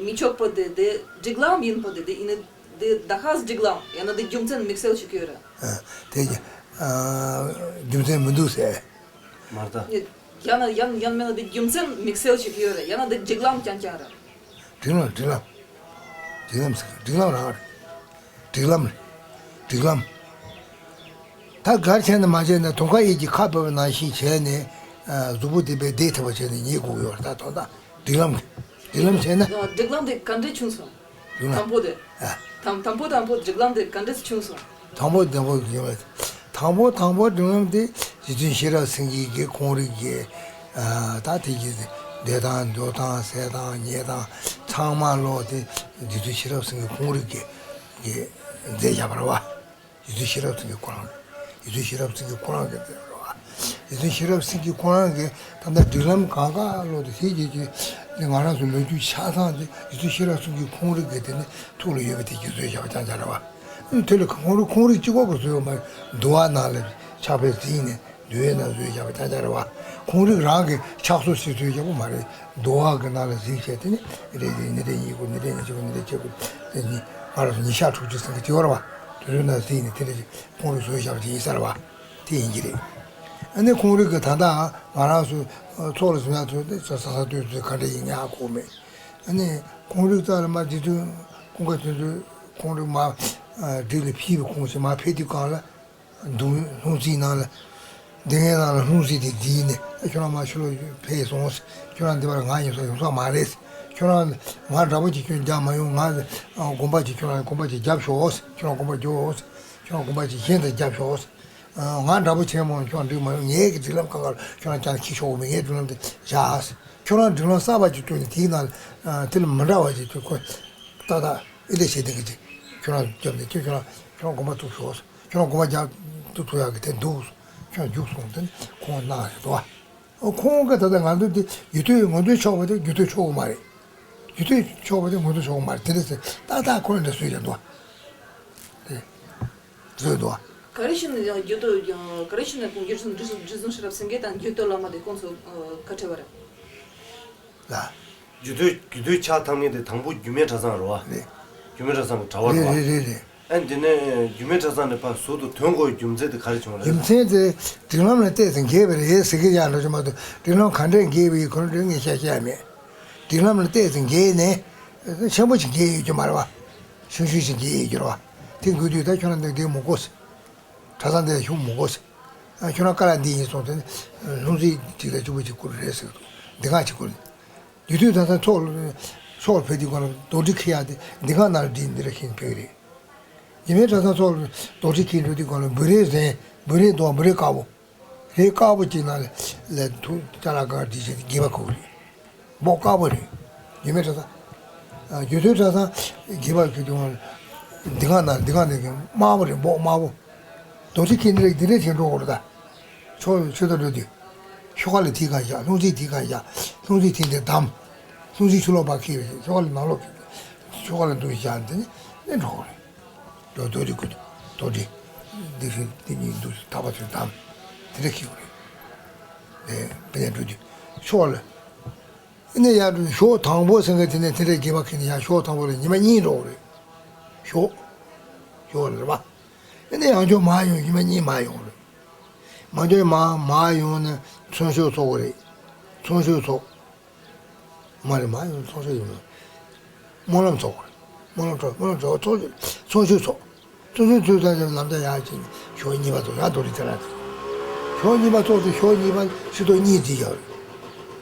མི་ཆོག་པོ་དེ་དེ་སྒྲིག་ལམ་ཡིན་པོ་དེ་དེ་ཡིན་ན་དེ་ད་ཧ་སྒྲིག་ལམ་ཡང་ན་དེ་རྒྱུ་མཚན་དམིགས་བསལ་ཞིག་ཡོད་རེད། དེ་གི་རྒྱུ་མཚན་མི་འདུག་ཟེར། མར་ད། ཡང་ན་ཡང་ཡང་མིན་ན་དེ་རྒྱུ་མཚན་དམིགས་བསལ་ཞིག་ཡོད་རེད་ཡང་ན་དེ་སྒྲིག་ལམ་རྐྱང་རྐྱང་རེད། སྒྲིག་ལམ་སྒྲིག་ལམ། སྒྲིག་ལམ་ཟེར་སྒྲིག་ལམ་རང་རེད། སྒྲིག་ལམ་རེད། སྒྲིག་ལམ། ད་གར་བྱས་ན་མ་བྱས་ན་དུང་དཀར་ཡིད་ཀྱི་ཁ་འབབ་པ་ནང་བཞིན་བྱས་ནས་གཟུགས་པོ་དེ་པའི་བདེ་ཐུབ་པ་བྱས་ནས་ཉལ་དགོས་ཡོད་རེད། ད་དོན་དག་སྒྲིག་ལམ་གྱི་སྒྲིག་ལམ་བྱས་ན། སྒྲིག་ལམ་དེ་ག་འདྲས་བྱུང་སོང་། སྒྲིག་ལམ། དང་པོ་དེ། ཨ། དང་དང་པོ་དང་པོ་སྒྲིག་ལམ་དེ་ག་འདྲས་བྱུང་སོང་། དང་པོ་དང་པོ་སྒྲིག་ལམ། དང་པོ་དང་པོ་སྒྲིག་ལམ་དེ་རྗེ་བཙུན་ཤེས་རབ་སེང་གེ་གི་ཁོང་རིག་གི། ཨ། ད་དེ་གི་སྡོད་སྟངས་འདུག་སྟངས་ཟས་སྟངས་ཉལ་སྟངས་ཚང་མ་ལོ་དེ་རྗེ་བཙུན་ཤེས་རབ་སེང་གེ་ཁོང་རིག་གི་གི་མཛད་བཞག་པ་རེད་བ། རྗེ་བཙུན་ཤེས་རབ་སེང་གེ་ཁོ་རང་། རྗེ་བཙུན་ཤེས་རབ་སེང་གེ་ཁོ་རང་གི་མཛད་པ་རེད་བ། རྗེ་བཙུན་ཤེས་རབ་སེང་གེ་ཁོ་རང་གི་ད་ལྟ་སྒྲིག་ལམ་གང་ག་ལོ་དེ་དེ་རྗེས་ཀྱི་ང་རང་ཚོ་ལོ་རྒྱུས་ཆ་ཚང་དེ་རྗེ་བཙུན་ཤེས་རབ་སེང་གེ་ཁོང་རིག་གི་དེ་ནི་ཐུགས་ལ་ཡོད་པ་དེ་གི་བཟོས་བཞག་པ་རྐྱང་རྐྱང་རེད་བ། དེ་ལ་ཁོང་རིག་ཁོང་རིག་གཅིག་པོ་གི་བཟོས་ཡོད་མ་རེད། འདུལ་བ་ནང་ལ་ཕྱག་དཔེ་བརྩིས་ནས། འདུལ་བའི་ནང་བཟོས་བཞག་པ་རྐྱང་རྐྱང་རེད་བ། ཁོང་རིག་རང་གི་ཕྱག་སྲོལ་ཞིག་བཟོས་བཞག་པ་མ་རེད། འདུལ་བ་གི་ནང་ལ་གཟིགས་བྱས་དེ་ནི་རེ་རེ་ཉིན་རེ་གཉིས་དགུ་ཉིན་རེ་ཉི་ཤུ་དགུ་ཉིན་རེ་བརྒྱད་དགུ་དེ་ནི་ང་རང་ཚོ་ཉི་ཤར་དྲུག་ཅུ་ཟེར་གི་དེ་བར་བ་དེ་ཚོའི་ནང་གཟིགས་ནས་དེ་རེ་ཁོང་རིག་བཟོས་བཞག་པ་དེ་ཡིན་ས་རེད་བ། དེ་ཡིན་གྱི་རེད། ཨ་ནི་ཁོང་རིག་གི་ད་ལྟ་ང་རང་ཚོ་ཚོགས་ལ་བཟུང་ཡག་ཚོ་དེ་ས་ས་ས་དུས་ཚོད་ག་འདྲ་ཡིན་ཡག་གོ་མེད། ཨ་ནི་ཁོང་རིག་རྩ་ལ་མ་དེ་དུས་ཀུན་དགའ་དེ་ཚོས་ཁོང་རིག་མ་སྒྲིག་ལ་ཕྱིས་པའི་ཁོང་ཞིག་མ་ཕེབས་དུས་གང་ལ། འདུག་སྣུམ་རྩིས་ནང་ལ། འདི་ངའི་ནང་ལ་སྣུམ་རྩིས་དེ་འདིའི་ནི་ཁྱོད་རང་མ་ཕྱི་ལོགས་ཕེབས་སོང་། ཁྱོད་རང་འདི་བར་ང་ཡོང་ས་ཡོང་ས་མ་རེད། ཁྱོད་རང་ང་འདྲ་པོ་ཅིག་ཁྱོད་རྒྱག་མ་ཡོང་། ང་དགོན་པ་ཅིག་ཁྱོད་རང་དགོན་པ་ཅིག་རྒྱབ་ཤོག་ཁྱོད་རང་དགོན་པ་རྒྱོབ། ཁྱོད་རང་དགོན་པ་ཅིག་གཞན་དང་རྒྱབ་ཤོག་ང་འདྲ་པོ་བྱས་མོ་ཁྱོད་རང་འགྲིག་མ་ཡོང་། ངའི་གི་སྒྲིག་ལམ་གང་གར་ཁྱོད་རང་ཅང་ཁྱི་ཤོག་མི་ངའི་སྒྲིག་ལམ་དེ་བཞག་ཁྱོད་རང་སྒྲིག་ལམ་གསར་པ་ཅིག་བཏོན་ནས་དེའི་ནང་དེ་ལ་མི་འདྲ་བ་ཅིག་བཏོན་ཁོ་ཏག་ཏག་ཨེ་འདྲ་བྱས་དེ་གི་ཅིག་ཁྱོད་རང་རྒྱབ་ནས་ཁྱོད་ཁྱོད་རང་ཁྱོད་རང་དགོན་པ་བཙུགས་ཤོག་ཁྱོད་རང་དགོན་པ་རྒྱག་ཏུ་ཐུག་ཡག་གི་དེ་འདུག་ཁྱོད་རྒྱུགས་སོང་དེ་ཁོང་གནང་ཡོད་དོ། ཁོང་གི་ད་ལྟ་ང་ཚོ་འདི་རྒྱུ་མཐུན་ངོ་འདོད་ཆོག་པ་དེ་རྒྱུ་མཐུན་ཆོག་གི་མ་རེད། རྒྱུ་མཐུན་ཆོག་པ་དེ་ངོ་འདོད་ཆོག་གི་མ་རེད། དེ་འདྲ་ཟེར་ཏག་ཏག་ཁོང་འདྲ་བཟོས་ཀྱང་འདུག་དེ་བཟོས་འདུག་ག་རེ་བྱས་ནས་རྒྱུད་སྟོད་ག་རེ་བྱས་ནས་ཁོང་རྒྱུད་སྟོད་རྒྱུད་སྟོད་ཤེས་རབ་སེང་གེ་དང་རྒྱུད་སྟོད་བླ་མ་དེ་ཁོང་ཚོ་ཁ་བྲལ་བ་རེད། ལ། རྒྱུད་སྟོད་རྒྱུད་སྟོད་ཆགས་ཐབས་མཁན་དེ་དང་པོ་རྒྱུད་སྨད་གྲྭ་ཚང་རེད་བ། རེད། རྒྱུད་སྨད་གྲྭ་ཚང་གི་གྲྭ་བ་རེད་རེད་བ། རེད་རེད་རེད། ཨ་འདི་ནས་རྒྱུད་སྨད་གྲྭ་ཚང་ནས་ཕར་ཟུར་དུ་ཐོན་དགོས་རྒྱུ་མཚན་དེ་ག་རེ་བྱུང་རེད། རྒྱུ་མཚན་དེ་སྒྲིག་ལམ་ལ་བལྟས་ཚེ་འགལ་བ་རེད་ཟེར་གི་ཡང་འགྲོ་གི་མ་གཏོགས་སྒྲིག་ལམ་ག་འདྲས་འགལ་བའི་ཁོ་རང་ངས་བཤད་བཤད་ཡ་མེད། སྒྲིག་ལམ་ལ་བལྟས་ཚེ་འགལ་ནས་ཆེན་པོ་ཞིག་འགལ་ཡོད་ཀྱི་མ་རེད་བ། ཆུང་ཆུང་ཞིག་འགལ་ཡོད་ཀྱི་རེད་བ། དེ་དགོས་དུས་ད་ཁྱོད་རང་འདི་འགལ་མི་དགོས་ཟེར། གྲྭ་ཚང་འདིར་ཞུགས་མི་དགོས་ཟེར། ཨ་ཁྱོད་རང་བཀའ་ལ་འདི་ཡིན་སོང་དེ་ནི་ལྷུང་བཟེད་གཅིག་ལ་གཅིག་པོ་གཅིག་བསྐུར་རེད་ཟེར་གི་འདུག་འདི་ག་གཅིག་བསྐུར་ནས། དེ་དུས་ད་ལྟ་ཚོགས་ལ་ཕེབས་དུས་སྒང་ལ་རྡོག་ཁྲེས་འཁྱེར་ཡག་དེ་འདི་ག་ནང་ལ་བསྒྲིགས་འདི་ར་ཁྱེར་ཕེབས་ཀྱི་རེད། ཡིན་ནའི་གྲྭ་ཚང་ཚོགས་ལ་རྡོག་ཁྲེས་འཁྱེར་འགྲོ་དུས་སྒང་ལ་འབུ་རས་ཟན་འབུ་རས་རྡོག་འབུ་རས་དཀར་པོ། རས་དཀར་པོ་གཅིག་ནང་ལ་ལ་ཐུག་ཅ་ལག་གང་བསྒྲིགས་བྱས་ཏེ་སྒལ་པར་ཁུར་གི་རེད། སྦོ་དཀར་པོ་རེད། རྒྱུད་སྨད་གྲྭ་ཚང་། རྒྱུད་སྟོད་གྲྭ་ཚང་སྒལ་པར་ཁུར་དུས་སྒང་ལ་འདི་ག་ནང་འདི་ག་ནང་གི་དམར་པོ་རེད། སྦོ་དམར་པོ། རྡོག་ཁྲེས་འཁྱེར་འདི་རེད་འདི་རེད་བྱས་འགྲོ་དགོས་རེད་ད། ཕྱོགས་ཆོས་ཐོག་འགྲོ་དུས། ཤོག་ཁ་ལ་དེའི་སྒང་བཞག་ལྷུང་བཟེད་དེའི་སྒང་བཞག་ལྷུང་བཟེད་དེ་འདིར་བསྡམ། ལྷུང་བཟེད་ཕྱི་ལོགས་ཕར་འཁྱེར་བཞག་ཤོག་ཁ་ལ་ནང་ལོགས་འཁྱེར། ཤོག་ཁ་ལ་འདུག་བཞག་འདི་ནི་ནི་འགྲོ་དགོས་རེད། རྡོག་རྡོག་རེ་ཀུན་རྡོག་རེ། འདི་བཞིན་འདི་གཉིས་འདུག་ཐག་པ་ཚོས་བསྡམས། དེ་འདྲ་འཁྱེར་དགོས་རེད། དེ་དེ་ནས་འགྲོ་དུས་ཤོག་ལ། ཨ་ནི་ཡར་འགྲོ་ཤོག་དང་པོ་ཟེར་མཁན་དེ་ནས་དེ་འདྲའི་སྒལ་པར་འཁྱེར་ནས་ཡར་ཤོག་དང་པོ་ལ་ཉི་མ་གཉིས་འགྲོ་དགོས་རེད། ཤོག་ཤོག་རེད་པ། ཨ་ནི་ཡང་ཁྱོད་མར་ཡོང་ཉི་མ་གཉིས་མར་ཡོང་རེད། མ་འདོད་མར་མར་ཡོང་ནས་ཚོན་ཤོག་ཚོགས་དགོས་རེད། ཚོན་ཤོག་ཚོགས། མ་རེད་མ་ཡོང་ཚོགས་ཤོག་ཡིན་མོད། སྨོན་ལམ་ཚོགས་དགོས་རེད། སྨོན་ལམ་ཚོགས་སྨོན་ལམ་ཚོགས་ཚོགས་ཚོན་ཤོག་ཚོགས། ཚོན་ཤོག་ཚོགས་ཚར་ནས་ལམ་སང་ཡར་ཕྱིན་ཤོག་གཉིས་པ་ཚོགས་ཡར་རྡོག་རེ་དེ་ལ། ཤོག་གཉིས་པ་ཚོགས་དུས་ཤོག་གཉིས་པ་ཕྱི་ཐོག་གཉིས་བྲིས་ཡོད་རེད།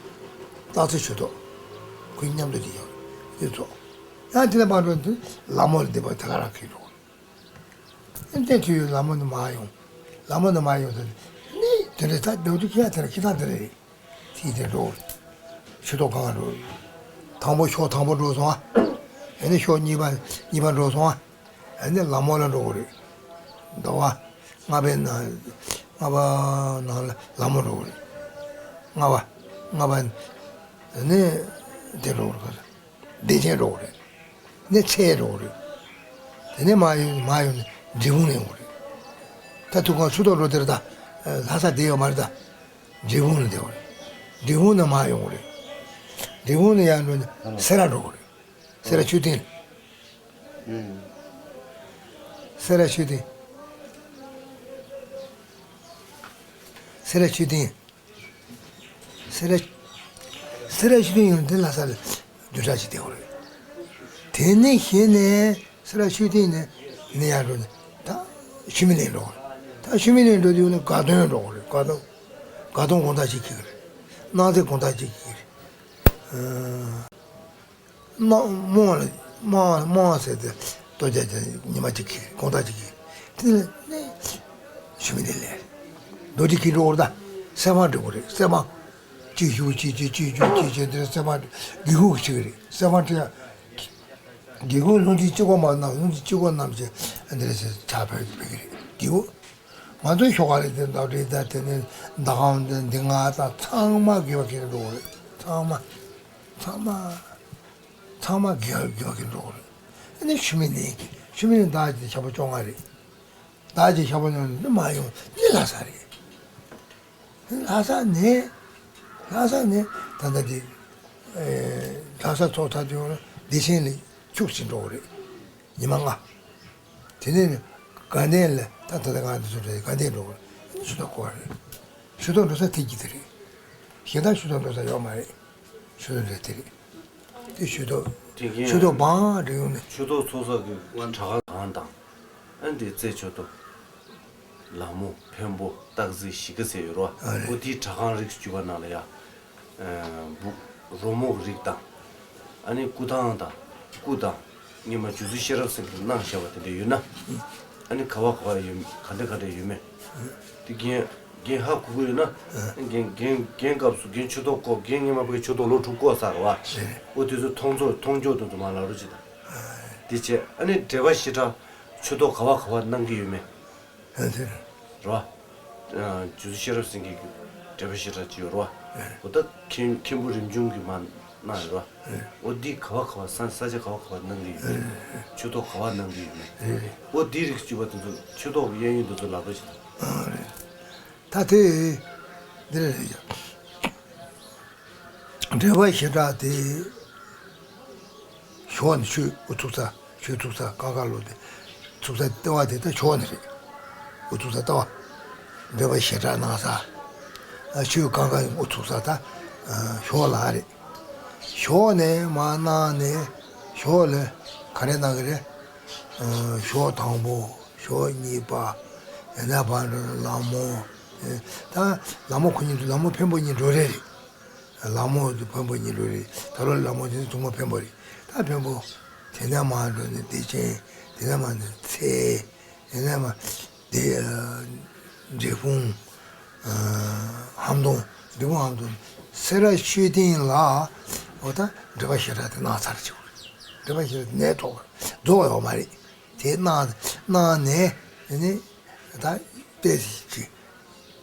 རྟགས་གསལ་ཕྱི་ཐོག་ཁོས་མཉམ་དུ་བྲིས་ཡོད་རེད། དེ་ཚོགས། ཡང་དེ་ལ་མ་འགྲོ་དུས་ལ་མོ་ལ་འདི་པར་དེ་ག་རང་འཁྱེར་འགྲོ་དགོས་རེད། ཨེ་འདྲས་དུས་ལ་མོ་ནི་མར་ཡོང་། ལ་མོ་ནི་མར་ཡོང་ཟེར་ནས་དེ་འདྲས་ད་རྡོག་རྡོག་ཁྱེར་ཡ་དེ་ལ་ཁྱེར་སྟངས་དེ་རེད། དེ་དེ་འགྲོ། ཕྱི་ཐོག་གང་འགྲོ། དང་པོ་ཕྱོགས་དང་པོ་འགྲོ་སོང་ཨ། ཨ་ནི་ཕྱོགས་གཉིས་པ་གཉིས་པ་འགྲོ་སོང་ཨ། ཨ་ནི་ལ་མོ་ལ་འགྲོ་དགོས་རེད། ཟླ་བ་ལྔ་པའི་ནང་ལྔ་པ་ནང་ལ་ལ་མོ་འགྲོ་དགོས་རེད། ལྔ་པ་ལྔ་པ་ནི་དེ་འགྲོ་དགོས་རེད། བདེ་ཆེན་འགྲོ་དགོས་རེད། ནི་ཚེ་འགྲོ་དགོས་རེད། དེ་ནས་མར་ཡོང་མར་ཡོང་ནས་འབྲས་སྤུངས་ནས་ཡོང་དགོས་རེད། ད་ཐུག་གང་ཆུ་ཐོག་འགྲོ་དེར་ད་ལྷ་ས་བསྡད་ཡོད་མ་རེད་ད། འབྲས་སྤུངས་ནས་བསྡད་དགོས་རེད། འབྲས་སྤུངས་ནས་མར་ཡོང་དགོས་རེད། འབྲས་སྤུངས་ནས་ཡར་འགྲོ་ནས་སེ་ར་འགྲོ་དགོས་རེད། སེ་ར་ཆོས་སྡིངས། སེ་ར་ཆོས་སྡིངས། སེ་ར་ཆོས་སྡིངས། སེ་ར་སེ་ར་ཆོས་སྡིངས་ཡོང་དེ་ལྷ་ས་ལ་བདུན་ཕྲག་གཅིག་བསྡད་དགོས་རེད། དེ་ནས་གཞི་ནས་སེ་ར་ཆོས་སྡིངས་ནས་ནི་ཡར་འགྲོ་ནས་ད་ཆུ་མིག་ལན་འགྲོ་དགོས་རེད། ད་ཆུ་མིག་ལན་འགྲོ་དུས་ཡོང་ནས་དགའ་སྟོན་འགྲོ་དགོས་རེད། དགའ་སྟོན་དགའ་སྟོན་དགོང་དག་ཅིག་འཁྱེར་གི་རེད། གནངས་ཚེ་དགོང་དག་ཅིག་འཁྱེར་གི་རེད། རྨོ་རྨོ་ལ་རྨོ་རྨོ་ཟེར་ཏེ་ལྟོ་རྒྱག་ཅིག་ཉི་མ་གཅིག་གི་དགོང་དག་གཅིག་གི་དེ་ལ་ནི་ཆུ་མིག་ལན་ལས་རྡོ་རྗེ་འཁྱིལ་འགྲོ་དགོས་རེད། ད་སེ་བང་འགྲོ་དགོས་རེད། སེ་བང་གཅིག་གཞུག་གཅིག་གཅིག་གཅིག་གཞུག་གཅིག་བྱས་དེ་སེ་བང་དགེ་སྐོས་ཀྱི་ཆིག་རེད། སེ་བང་ཁྲིད་དགེ་སྐོས་ལྷུང་བྱེད་གཅིག་པོ་མ་གནང་། ལྷུང་བྱེད་གཅིག་པོ་གནང་བྱས་འདི་རེད་ཟེར་ཕྱག་ཕེབས་ཕེབས་ཀྱི་རེད། དགེ་སྐོས་ང་ཚོའི་ཤོག་ཁ་རེད་དེ་འདབས་རེད། ད་དེ་ནས་ཟླ་གམ་དེ་འདི་ང་ད་ཚང་མ་དགེ་བ་འཁྱེར་འགྲོ་དགོས་རེད། ཚང་མ་ཚང་མ། ཚང་མ་དགེ་བ་དགེ་བ་གི་འགྲོ་གི་རེད། ཨ་ནི་ཆུ་མིག་ལན་ཆུ་མིག་ལན་ཟླ་གཅིག་ཞག་པོ་བཅོ་ལྔ་རེད། ཟླ་གཅིག་ཞག་པོ་ནང་ནི་མ་ཡོང་ནི་ལྷ་ས་རེད། ལྷ་ས་ནས་ལྷ་ས་ནས་ད་ལྟ་དེ་ལྷ་ས་ཚོགས་ཚར་དུས་བདེ་ཆེན་ལ་ཁྱུག་ཅིག་འགྲོ་གི་རེད། ཉི་མ་ལྔ། དེ་ནས་དགའ་ལྡན་ལ་ད་ད་ལྟ་ང་འདི་ཚོ་རེད། དགའ་ལྡན་འགྲོ་གི་རེད། ཆུ་ཐོག་སྐོར་རེད། ཆུ་ཐོག་འགྲོ་ས་དེ་གཅིག་དེ་རེད། གཞན་དག་ཆུ་ཐོག་འགྲོ་ས་ཡོད་མ་རེད། ཆུ་ཐོག་འགྲོ་དེ་རེད། དེ་ཆུ་ཐོག་དེ་གིན་ཆུ་ཐོག་བང་རེ་ཡོང་ནས། ཆུ་ཐོག་ཚོགས་ས་གི་དྲ་ཁང་དང་། ཨ་འདི་རྩེ་ཆུ་ཐོག་ལ་མོ་འཕན་པོ་སྟག་གཟིག་གཞིས་ཀ་ཟེར་ཡོད་རོ། ཨ་རེད། འོ་དེའི་དྲ་ཁང་རིགས་བཅུ་པ་ནང་ལ་ཡ། འབུ་རོལ་མོ་གི་རིགས་དང་། ཨ་ནི་སྐུ་ཐང་དང་སྐུ་དང་། སྔོན་མ་རྗེ་བཙུན་ཤེས་རབ་སེང་གེས་གནང་བཞག་པ་དེ་འདྲ་ཡོད་ན། ཨ་ནི་ག་བ་ག་བ་ཡོད་ག་འདྲ་ག་འདྲ་ཡོད་མེད། དེ་རྒན་རྒན་ཧ་གོ་གི་ཡོད་ན། རྒན་རྒན་རྒན་སྐབས་སུ་རྒན་ཆུ་ཐོག་བསྐོར། རྒན་སྔོན་མ་བའི་ཆུ་ཐོག་ལོ་དྲུག་བསྐོར་ཚར་བ། འོ་དེ་ཚོ་མཐོང་ཚོར་མཐོང་ཕྱོགས་དེ་ཚོ་མ་ལབ་རོགས་བྱེད་དང་། དེ་བྱས་ཨ་ནི་འབྲེལ་པ་ཞེ་དྲག་ཆུ་ཐོག་ག་བ་ག་བ་གནང་གི་ཡོད་མེད། ཨ་དེ་རེད། རེད་བ། རྗེ་བཙུན་ཤེས་རབ་སེང་གེ་གི་འབྲེལ་པ་ཞེ་དྲག་ཅིག་ཡོད་རེད་བ། འོ་ད་མཁན་མཁན་པོ་རིམ་བྱུང་གིས་མར་གནང་ཡོད་རེད་བ། འོ་འདི་ག་བ་ག་བ་ས་ས་ཆ་ག་བ་ག་བ་གནང་གི་ཡོད་མེད། ཆུ་ཐོག་ག་བ་གནང་གི་ཡོད་མེད། འོ་འདི་རིགས་བཅུ་པ་དེ་ཚོ་ཆུ་ཐོག་གི་གཡས་གཡོན་དེ་ཚོ་ལབ་རོགས་བྱེད་དང་། ད་དེ་འདི་རེད་ཡ། འབྲེལ་པ་ཞེ་དྲག་དེ་ཞོགས་ནས་ཆོས་དབུ་ཚུགས་ས། ཆོས་ཚུགས་ས་ཀང་ཀང་ལོ་དེ་ཚུགས་ས་ལྟེ་བ་དེ་ད་ཞོགས་ནས་རེད། དབུ་ཚུགས་ས་ལྟེ་བ། འབྲེལ་པ་ཞེ་དྲག་གནང་ས། ཆོས་ཀང་ཀང་དབུ་ཚུགས་ས་ད་ཞོགས་ལ་རེད། ཞོགས་ནས་མར་གནང་ནས་ཞོགས་ལ་ག་རེ་གནང་གི་རེད། ཞོགས་དང་པོ། ཞོགས་གཉིས་པ། ཡང་ན་བར་འགྲོ་ལ་ལ་མོ། ད་ལ་མོ་ཁོ་གཉིས་འདུག་ལ་མོ་འཕན་པོ་གཉིས་འགྲོ་རེ་རེད། ལ་མོ་འཕན་པོ་གཉིས་འགྲོ་རེད། ད་ལོ་ལ་མོ་དེ་ནི་མཚོ་མོ་འཕན་པོ་རེད། ད་འཕན་པོ། དེ་ནས་མར་འགྲོ་ནས་བདེ་ཆེན། དེ་ནས་མར་ནས་ཚེ། དེ་ནས་མར་དེ་འབྲས་སྤུངས། ཧམ་སྟོང་། འབྲས་སྤུངས་ཧམ་སྟོང་། སེ་ར་ཆོས་སྡིངས་ལ་འོ་ད་འབྲེལ་པ་ཞེ་དྲག་དེ་གནང་ཚར་ཅིག་རེད། འབྲེལ་པ་ཞེ་དྲག་དེ་ནས་ཐོག་རྫོགས་ཡོད་མ་རེད། དེ་གནང་གནང་ནས་དེ་ནས་ད་དཔེ་ཅིག་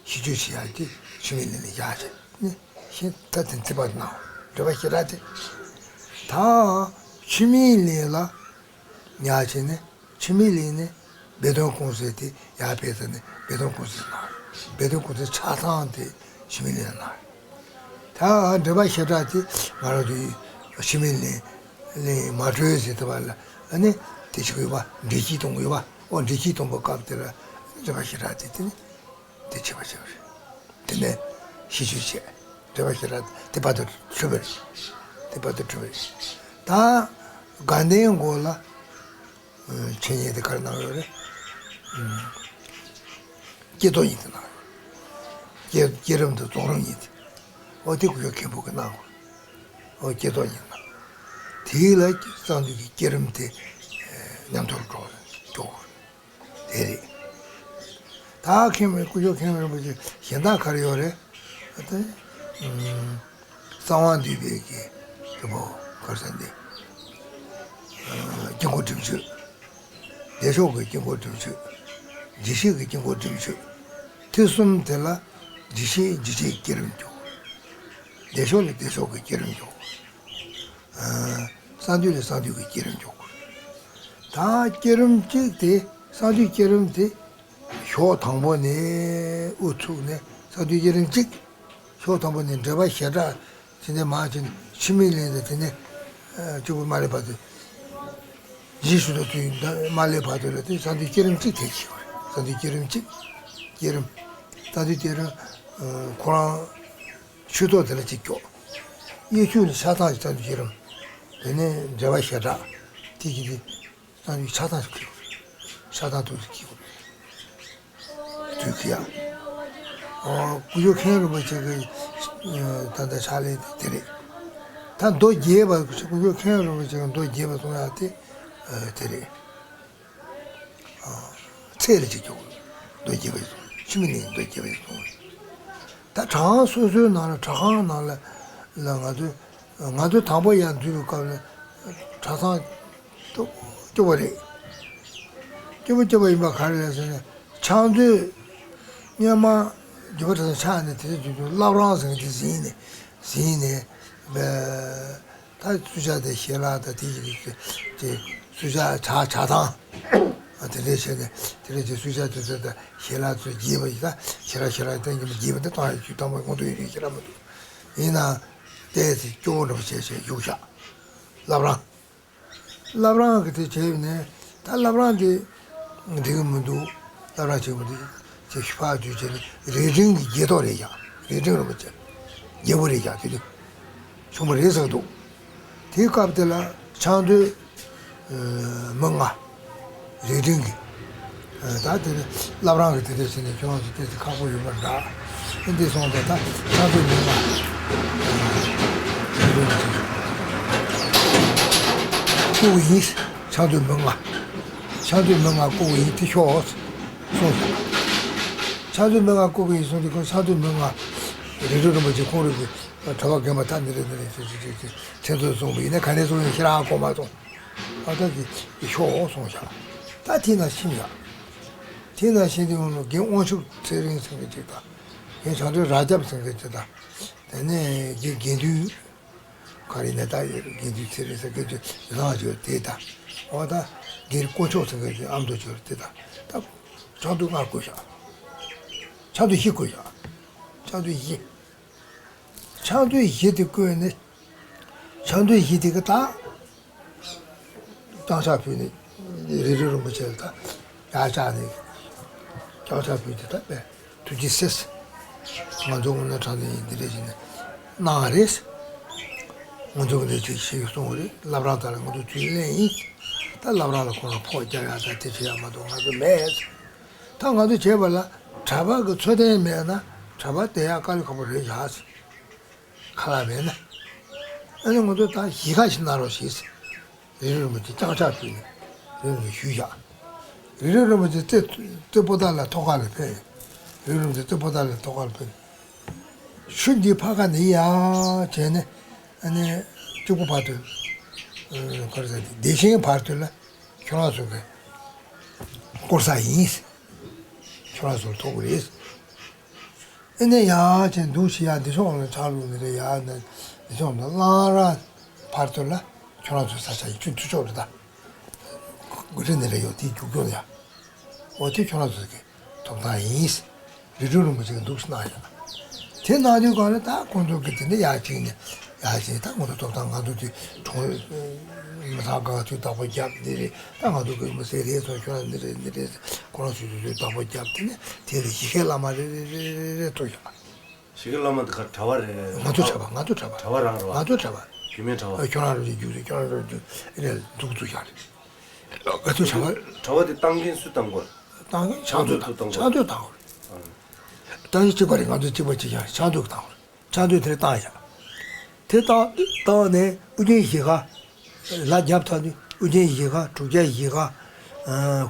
ཤིས་བརྗོད་བྱེད་ཡག་གི་ཆུ་མིག་ལན་ནས་བཞག་བྱས་ནས་ཤིང་རྟ་དེ་ཚིག་པ་གནང་། འབྲེལ་པ་ཞེ་དྲག་དེ་ད་ཆུ་མིག་ལན་ལ་ཉར་བྱས་ནས་ཆུ་མིག་ལན་ནས་སྦས་དོན་ཀུང་སི་དེ་ཡར་ཕེབས་ས་ནས་སྦས་དོན་ཀུང་སི་གནང་། སྦས་དོན་ཀུང་སི་ཆ་ཚང་དེ་ཆུ་མིག་ལན་གནང་། ད་འབྲེལ་པ་ཞེ་དྲག་དེ་ང་རང་ཚོའི་ཆུ་མིག་ལན་ལན་མ་གྲོལ་ཟེར་ཐུབ་པ་ལ་ཨ་ནི་དེ་ཆུ་ཡོད་པ་འབྲས་སྐྱིད་གཏོང་གི་ཡོད་པ། ཨོ་འབྲས་སྐྱིད་གཏོང་བའི་སྐབས་དེ་ལ་འབྲེལ་པ་ཞེ་དྲག་དེ་དེ་ནི་དེ་བྱེད་པ་བྱེད་པ་རེད། དེ་ནས་ཤིས་བརྗོད་བྱས། འབྲེལ་པ་ཞེ་དྲག་དེ་བར་དུ་གྲུབ་པ་རེད། དེ་བར་དུ་གྲུབ་པ་རེད། ད་དགའ་ལྡན་སྐོར་ལ། འཆད་ཉན་དེ་ག་རེ་གནང་ཡོད་རེད། ཀྱེ་རྡོར་གཉིས་དེ་གནང་ཡོད། ཀྱེ་བསྐྱེད་རིམ་དང་རྫོགས་རིམ་གཉིས་དེ། ཨོ་དེ་སྐུ་ཞབས་མཁན་པོ་གིས་གནང་དགོས། ཨོ་ཀྱེ་རྡོར་གཉིས་གནང་། དེ་ལ་གསང་འདུས་ཀྱི་བསྐྱེད་རིམ་དེ་ཉམས་རྟོགས་འགྲོ་འགྲོ་དེ་རེད། ད་མཁན་པོ་སྐུ་ཞབས་མཁན་པོ་རིན་པོ་ཆེ་གཞན་དག་ག་རེ་ཡོད་རེད། ཨ་དེ། གསང་བ་འདུས་པའི་གི་དེ་མོ་ གར་ས་འདི། དཀྱིལ་འཁོར་སྒྲིབ་བཅུ། བདེ་མཆོག་གི་དཀྱིལ་འཁོར་སྒྲིབ་བཅུ། དགྱེས་བཞིན་གྱི་དཀྱིལ་འཁོར་སྒྲིབ་བཅུ། ཐེངས་གསུམ་དེ་ལ་དགྱེས་བཞིན་དགྱེས་བཞིན་གྱི་བསྐྱེད་རིམ་འཇོག་བདེ་མཆོག་ལ་བདེ་མཆོག་གི་བསྐྱེད་རིམ་འཇོག་གསང་འདུས་ལ་གསང་འདུས་ཀྱི་བསྐྱེད་རིམ་འཇོག་ད་བསྐྱེད་རིམ་གཅིག་དེ་གསང་འདུས་བསྐྱེད་རིམ་དེ་ཞོགས་དང་པོ་ནས་དབུ་ཚུགས་ནས་གསང་འདུས་བསྐྱེད་རིམ་གཅིག་ཞོགས་དང་པོ་ནས་འགྲེལ་པ་ཞེ་དྲག་དེ་ནས་མར་ཕྱིན་ཆུ་མིག་ལེན་ཏེ་དེ་ནས་ཨ་སྐྱེས་བུ་མ་ལེགས་བར་དུ་རྗེས་སུ་ལ་དུས་མ་ལེགས་བར་དུ་ལ་དེ་གསང་འདུས་བསྐྱེད་རིམ་གཅིག་དེ་གྱིས་གསང་འདུས་བསྐྱེད་རིམ་གཅིག་བསྐྱེད་རིམ་གསང་འདུས་བསྐྱེད་རིམ་ཁོ་རང་ཆོས་ཐོག་དེ་ལ་གཅིག་སྐྱོག་གཡས་ཆོས་ནི་ཆགས་སྡང་གི་གསང་འདུས་བསྐྱེད་རིམ། དེ་ནས་འགྲེལ་པ་ཞེ་དྲག་དེ་གྱིས་དེ་གསང་འདུས་ཆགས་སྡང་ཞིག་གྱིས་ཆགས་སྡང་དུ་གྱིས། དུས་ཀྱི་ཡང་། ཨོ་སྐུ་ཞབས་མཁན་རིན་པོ་ཆེ་གི་ད་ལྟ་ཕྱག་ལས་དེ་རེད། ད་མདོ་རྒྱས་པ་སྐུ་ཞབས་མཁན་རིན་པོ་ཆེ་གི་མདོ་རྒྱས་པ་གསུང་ཡག་དེ་དེ་རེད། ཚད་ལ་གཅིག་ཀྱང་མདོ་རྒྱས་པ་ཡིན་གསུང་། ཆུ་མིག་ལེན་མདོ་རྒྱས་པ་ཡིན་གསུང་། ད་གྲྭ་ཁང་སོ་སོའི་ནང་ལ་གྲྭ་ཁང་ནང་ལ་ལ་ང་ཚོས་ང་ཚོ་དང་པོ་ཡར་འཛུལ་བའི་སྐབས་ལ་གྲྭ་ཚང་སྐྱོ་སྐྱོ་པོ་རེད། སྐྱོ་པོ་སྐྱོ་པོ་ཡིན་པ་ག་རེ་རེད་ཟེར་ན་ཕྱག་མཛོད་སྔོན་མ་འགྱུར་བ་གྲྭ་ཚང་ཆགས་ནས་དེ་ཚོ་བརྒྱུད་དུ་བླ་བྲང་ཟེར་མཁན་དེ་ཟིན་ནས་ཟིན་ནས་ད་སུ་ཇཱ་དེ་ཞལ་ལག་དང་དེ་ཡི་རིགས་དེ་སུ་ཇཱ་གྲྭ་གྲྭ་ཐང་དེ་འདྲས་བྱས་ནས་དེ་འདྲས་ཀྱི་སུ་ཇཱ་དེ་ཚོ་དང་ཞལ་ལག་ཚོ་རྒྱས་པ་ཡིན་ད་ཞལ་ལག་ཞལ་ལག་སྟོན་གྱི་མི་རྒྱས་པ་དེ་བཏང་ཡོད་ཅུ་དང་པོ་ངོ་དུ་ཡོད་རིགས་ཞེ་དྲག་མི་འདུག་ཡིན་ན་ཏོག་ཙམ་སྐྱོ་བོ་འདྲ་པོ་བྱས་བྱས་བཞུགས་ཤག་བླ་བྲང་། བླ་བྲང་གི་དེ་བྱས་ནས་ད་བླ་བྲང་དེ་འགྲིག་གི་མི་འདུག་བླ་བྲང་བྱེད་མི་འདུག་ཅེས་ཕར་དུས་བྱས་ནས་རྭ་སྒྲེང་གི་རྒྱལ་ཐོག་རེད་ཀྱང་རྭ་སྒྲེང་རིན་པོ་ཆེ་རྒྱལ་པོ་རེད་ཀྱང་དེ་དུས་ཆུང་མ་རེད་ཟེར་གི་འདུག་དེའི་སྐབས་དེ་ལ་ཕྱག་མཛོད་མི་ལྔ། རྭ་སྒྲེང་གི་ད་དེ་ནི་བླ་བྲང་གི་དེ་འདྲ་བྱས་ནས་ཁྱོད་རང་ཚོ་ཏོག་ཙམ་ཁག་པོ་ཡོད་པ་འདྲ། ཨེ་འདི་སོང་ཙང་ད་ཕྱག་མཛོད་མི་ལྔ་བསྐོ་གི་ཡིན། ཕྱག་མཛོད་མི་ལྔ་ཕྱག་མཛོད་མི་ལྔ་བསྐོ་གི་ཡིན་དེ་ཤོག་གསུངས་སོང་། ཕྱག་མཛོད་མི་ལྔ་བསྐོ་གི་ཡིན་གསུངས་དུས་ཁོང་ཕྱག་མཛོད་མི་ལྔ་རི་ཁྲོད་རིན་པོ་ཆེ་ཁོང་རང་གི་གྲྭ་པ་རྒན་པ་ད་འདི་རེད་འདི་རེད་ཅེས་ཅེས་ཅེས་ཅེས་མཚན་ཚུལ་གསུངས་པ་ཡིན་ན་ག་ནས་གསུངས་ཡིན་ཤེས་རག་གོ་མ་སོང་། ཨ་ད་ཅི་ཤོག་གསུངས་བཞག་ད་དེ་ན་ཕྱིན་བཞག་དེ་ན་ཕྱིན་དུས་ཁོང་ལ་རྒན་དབང་ཕྱུག་ཚེ་རིང་ཟེར་མཁན་ཅིག་དང་། རྒན་བྱང་སྒྲོལ་རབ་རྒྱབ་ཟེར་མཁན་ཅིག་དང་། དེ་ནས་རྒན་དགེ་འདུན་ག་རེ་ནས་ད་དགེ་འདུན་ཚེ་རིང་ཟེར་མཁན་ཅིག་ཡོད་དེ་དང་། འོ་ད་རྒན་དཀོན་མཆོག་ཟེར་མཁན་ཅིག་ཨ་མདོ་ཅིག་ཡོད་དེ་དང་། ད་ཕྱག་མཛོད་ལྔ་བསྐོས་བཞག་ཕྱག་མཛོད་བཞི་བསྐོས་བཞག་ཕྱག་མཛོད་བཞི། ཕྱག་མཛོད་བཞི་དེ་བསྐོས་ནས། ཕྱག་མཛོད་བཞི་དེ་གི་ད། བརྐྱངས་ཕྱག་ཕུལ་ནས། རི་ཁྲོད་རིན་པོ་ཆེ་ལ་ད། ཡར་བཅར་ནས། བརྐྱངས་ཕྱག་ཕུལ་ཏེ་ད་པས་ཐུགས་རྗེ་ཆེ། ང་ཚོ་དངོས་གནས་དྲང་གནས་ཡིན་འདི་འདྲ་བྱས་ནས་གནང་བ་རེད། ང་ཚོ་གི་འདི་ཅིག་ཞིག་གསུང་བ་རེད། བླ་བྲང་དག་ལ་ང་ཚོ་དུས་ལེན་ཡིན། ད་བླ་བྲང་ལ་ཁོང་ལ་ཕོགས་རྒྱག་ཡག་ད་དེ་བྱེད་ཡག་མ་གཏོགས་ང་ཚོ་མེད། ད་ང་ཚོ་བྱས་པ་ལ་གྲྭ་པ་གི་འཚོ་རྟེན་མེད་ན་གྲྭ་པ་བསྡད་ཡག་དཀའ་ལས་ཁག་པོ་རེད་བཞག་ཁ་ལག་མེད་ན། ཨ་ནི་ང་ཚོ་ད་གཞིས་ཀ་ཞིག་གནང་རོགས་ཞེས། རི་ཁྲོད་རིན་པོ་ཆེ་བརྐྱངས་ཕྱག་ཕུལ་ནས་རི་ཁྲོད་ཞུས་བཞག་རི་ཁྲོད་རིན་པོ་ཆེ་རྩེ་རྩེ་པོ་ཏ་ལ་ཐོག་ཁ་ལ་ཕེབས། རི་ཁྲོད་རིན་པོ་ཆེ་རྩེ་པོ་ཏ་ལ་ཐོག་ཁ་ལ་ཕེབས། ཆུ་འདི་ཕར་ཁ་ནས་ཡར་བྱས་ནས་ཨ་ནི་གཅིག་པོ་བར་དུ། ཨ་ག་རེ་ཟེར་དེ་བདེ་ཆེན་བར་དུ་ལ་ཁྱོད་རང་ཚོ་གི་སྐོར་ས་ཡིན། ཁྱོད་རང་ཚོར་ཐོབ་གི་རེད། ཨེ་ནས་ཡར་བྱས་འདུག་ཞིག་ཡར་འདི་ཕྱོགས་ལ་ཆགས་ལུགས་ནི་རེད། ཡར་ནས་འདི་ཕྱོགས་ལ་གླང་ར་བར་དུ་ལ་ཁྱོད་རང་ཚོའི་ས་ཆ་ཡི་ཆུ་མཐུ་ཕྱོགས་རེད་ད། དགུ་ཁྲི་ནི་རེད་ཡོད་དེའི་རྒྱུག་རྒྱུ་ལ་ཡ། འོ་དེ་ཁྱོད་རང་ཚོ་གི་ཐོབ་ཐང་ཡིན། རི་ཁྲོད་རིན་པོ་ཆེ་གི་འདུག་སེ་གནང་ཡ། དེ་གནང་དུས་གང་ལ་ད་ཁོང་ཚོ་གི་དེ་འདྲ་ཡར་ཕྱིན་ནས་ཡར་ཕྱིན་ད་ཁོང་ཚོ་ཐོབ་ཐང་ང་ཚོ་དེ་གྲོང་མི་ཚང་ག་དུས་བདག་པོ་རྒྱབ་འདི་རེད། ད་ང་ཚོ་གི་མི་སེར་རེད་ཚོ་ཁྱོད་རང་འདི་རེད་འདི་རེད་ཁོ་རང་ཚོ་ཚོ་བདག་པོ་རྒྱབ་དེ་ནས་དེ་ལ་ཡི་གེ་བླ་མ་རེད་རེད་རེད་རེད་ཐུག་ཡ། ཞིག་གི་བླ་མ་འདི་ག་གྲྭ་བ་རེད། ང་ཚོ་གྲྭ་པ་ང་ཚོ་གྲྭ་པ། གྲྭ་བ་རང་རེད་བ། ང་ཚོ་གྲྭ་པ། རྒྱུད་སྨད་གྲྭ་བ། ཨ་ཁྱོད་རང་རེད་རྒྱུགས་ཁྱོད་རང་རེད་རྒྱུགས་ཨེ་རེད་འདུག་ཚུགས་ཡ་རེད། ང་ཚོ་གྲྭ་པ། གྲྭ་པ་དེ་བཏང་མཁན་སུ་བཏང་དགོས། བཏང་མཁན་ཕྱག་མཛོད་བཏང་ཕྱག་མཛོད་བཏང་དགོས། བཏང་མཁན་གཅིག་པ་རེད། ང་ཚོ་གཅིག་པ་གཅིག་རྐྱང་རེད། ཕྱག་མཛོད་ཀྱིས་བཏང་དགོས་རེད། ཕྱག་མཛོད་དེར་བཏང་ཡ། དེ་བཏང་བཏང་ནས་ཨུ་རྒྱན་བཞི་ཀ་ལ་རྒྱབ་ཐག་ནས་ཨུ་རྒྱན་བཞི་ཀ་དྲུག་བརྒྱ་བཞི་ཀ་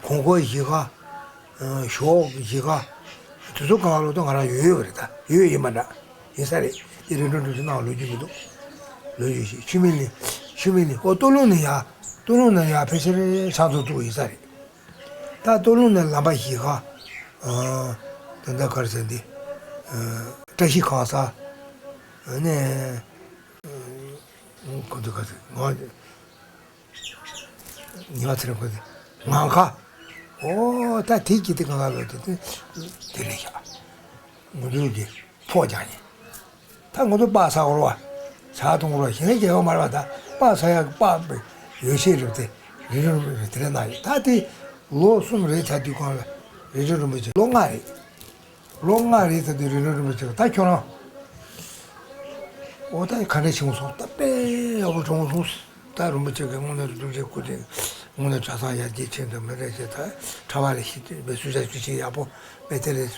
གོང་འཁོར་བཞི་ཀ་ཞོགས་བཞི་ཀ་དེ་ཚོ་གང་ལོ་ད་ང་རང་ཡོད་ཡོད་རེད། ད་ཡོད་ཡོད་ཡིན་པ་འདྲ་ཡིན་ས་རེད། དེ་རིང་འགྲོ་འགྲོ་ཞིག་གནང་ལོ་རྒྱུས་མི་འདུག་ལོ་རྒྱུས་ཤིག་ཆུ་མིག་ལས་ ཆུ་མིག་ནས། ཨོ། སྟོད་ལུང་ནས་ཡར། སྟོད་ལུང་ནས་ཡར་ཕལ་ཆེར་ཕྱག་མཛོད་བཙུགས་ཡིན་ས་རེད། ད་སྟོད་ལུང་ནས་ལམ་པ་བཞི་ཁ། ཨ། ད་ལྟ་ག་རེ་ཟེར་འདི། ཨ། བཀྲ་ཤིས་ཁང་གསར། ཨ་ནི། ཨ། ཁོ་ཚོ་ག་ཚོད་ང་། ཉི་མ་ཚེ་རིང་ཁོ་ཚོ་ངང་ཁ། ཨོ། ད་དེ་གྱིས་དེ་གང་ག་ལོ་དེ་དེ་དེ་རེད་ཤག་ང་ཚོ་གི་ཕོགས་རྒྱག་ཡིན། ད་ང་ཚོ་སྤགས་ཟ་དགོས་རེད་པ། ཇ་འཐུང་དགོས་རེད་པ། གཞན་ལས་ཀྱང་ཡོད་མ་རེད་པ། ད་སྤགས་ཟ་ཡག་གི་སྤགས་ཡོ་བྱད་རེད་པ། དེ་རི་ཀྲོ་རིན་པོ་ཆེ་དེ་འདྲ་གནང་ཡོད། ད་དེ་ལོ་གསུམ་རེད་ཚར་དུས་གང་ལ། རི་ཀྲོ་རིན་པོ་ཆེ་ལོ་ལྔ་རེད། ལོ་ལྔ་རེད་ཚར་དུས་རི་ཀྲོ་རིན་པོ་ཆེ་ད་ཁྱོད་རང་། ཨོ། ད་ག་འདྲ་བྱུང་སོང་། ད་དཔེ་ཡག་པོ་བྱུང་སོང་། ད་རིན་པོ་ཆེ་གིས་དངོས་གནས་ཐུགས་རྗེ་སྐུ་དྲིན། དངོས་གནས་གྲྭ་ཚང་ཡར་རྒྱས་ཕྱིན་དང་མི་འདྲ་བྱས། ད་གྲྭ་པ་ལ་ཞིག་དཔེ་གསོལ་ཇ་ཅུ་ཆེ་ཡག་པོ་དཔེ་དེ་ལས་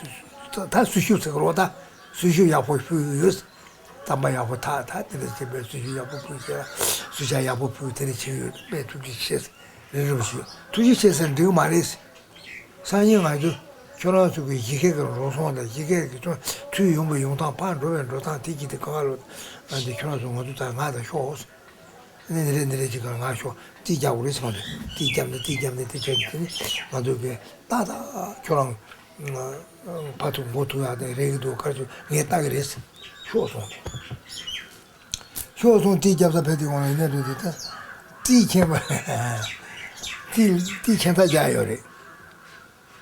ད་གསོལ་ཞུ་ཟེར་གི་རོ། ད་གསོལ་ཞུ་ཡག་པོ་ཕུལ་ཡོད། རྩམ་པ་ཡག་པོ་འཐག། ད་དེ་འདྲ་བྱས་པའི་གསོལ་ཞུ་ཡག་པོ་ཕུལ་བྱས། གསོལ་ཇ་ཡག་པོ་ཕུལ། དེ་འདྲ་བྱས་ཡོད། དཔེ་ཐུགས་རྗེ་ཆེ། རེད། རིན་པོ་ཆེ་ཐུགས་རྗེ་ཆེ་ཟེར་འགྲིག་གི་མ་རེད། སང་ཉིན་ང་ཚོ་ཁྱོད་རང་ཚོ་གི་གཞིས་ཀ་གི་རོགས་སོང་དང་གཞིས་ཀ་གི་ཚོ་ཚུར་ཡོང་བའི་ཡོང་སྟངས། ཕར་འགྲོ་བའི་འགྲོ་སྟངས། དེ་གྱིས་དེ་ག་བ་ལོ། ཨ། འདི་ཁྱོད་རང་ཚོ་ང་ཚོ་ད་ང་དང་ཤོག་ཨ་ནི་འདི་རེད་འདི་རེད་ཅིག་ག་ང་ཤོག་རྩིས་རྒྱག་དགོས་རེད་ཟེར་གི་འདུག་རྩིས་བརྒྱབ་ནས་རྩིས་བརྒྱབ་ནས་དེ་བྱས་ནས་དེ་ནི་ང་ཚོ་གི་ཏག་ཏག་ཁྱོད་རང་ཕར་ཐུག་འགོ་ཐུག་ཡག་དེ་རེད་གི་འདུག་ག་རེ་ཟེར། ངས་ལྟ་གི་རེད། ཤོག་གསུངས་ཏེ། ཤོག་གསུངས། རྩིས་རྒྱབ་ས་ཕེབས་དུས་གང་ལ་ཡིན་ན་འགྲོ་དུས་ད། རྩིས་མཁྱེན་པ། རྩིས་རྩིས་མཁྱེན་ཐག་རྒྱག་ཡོད་རེད།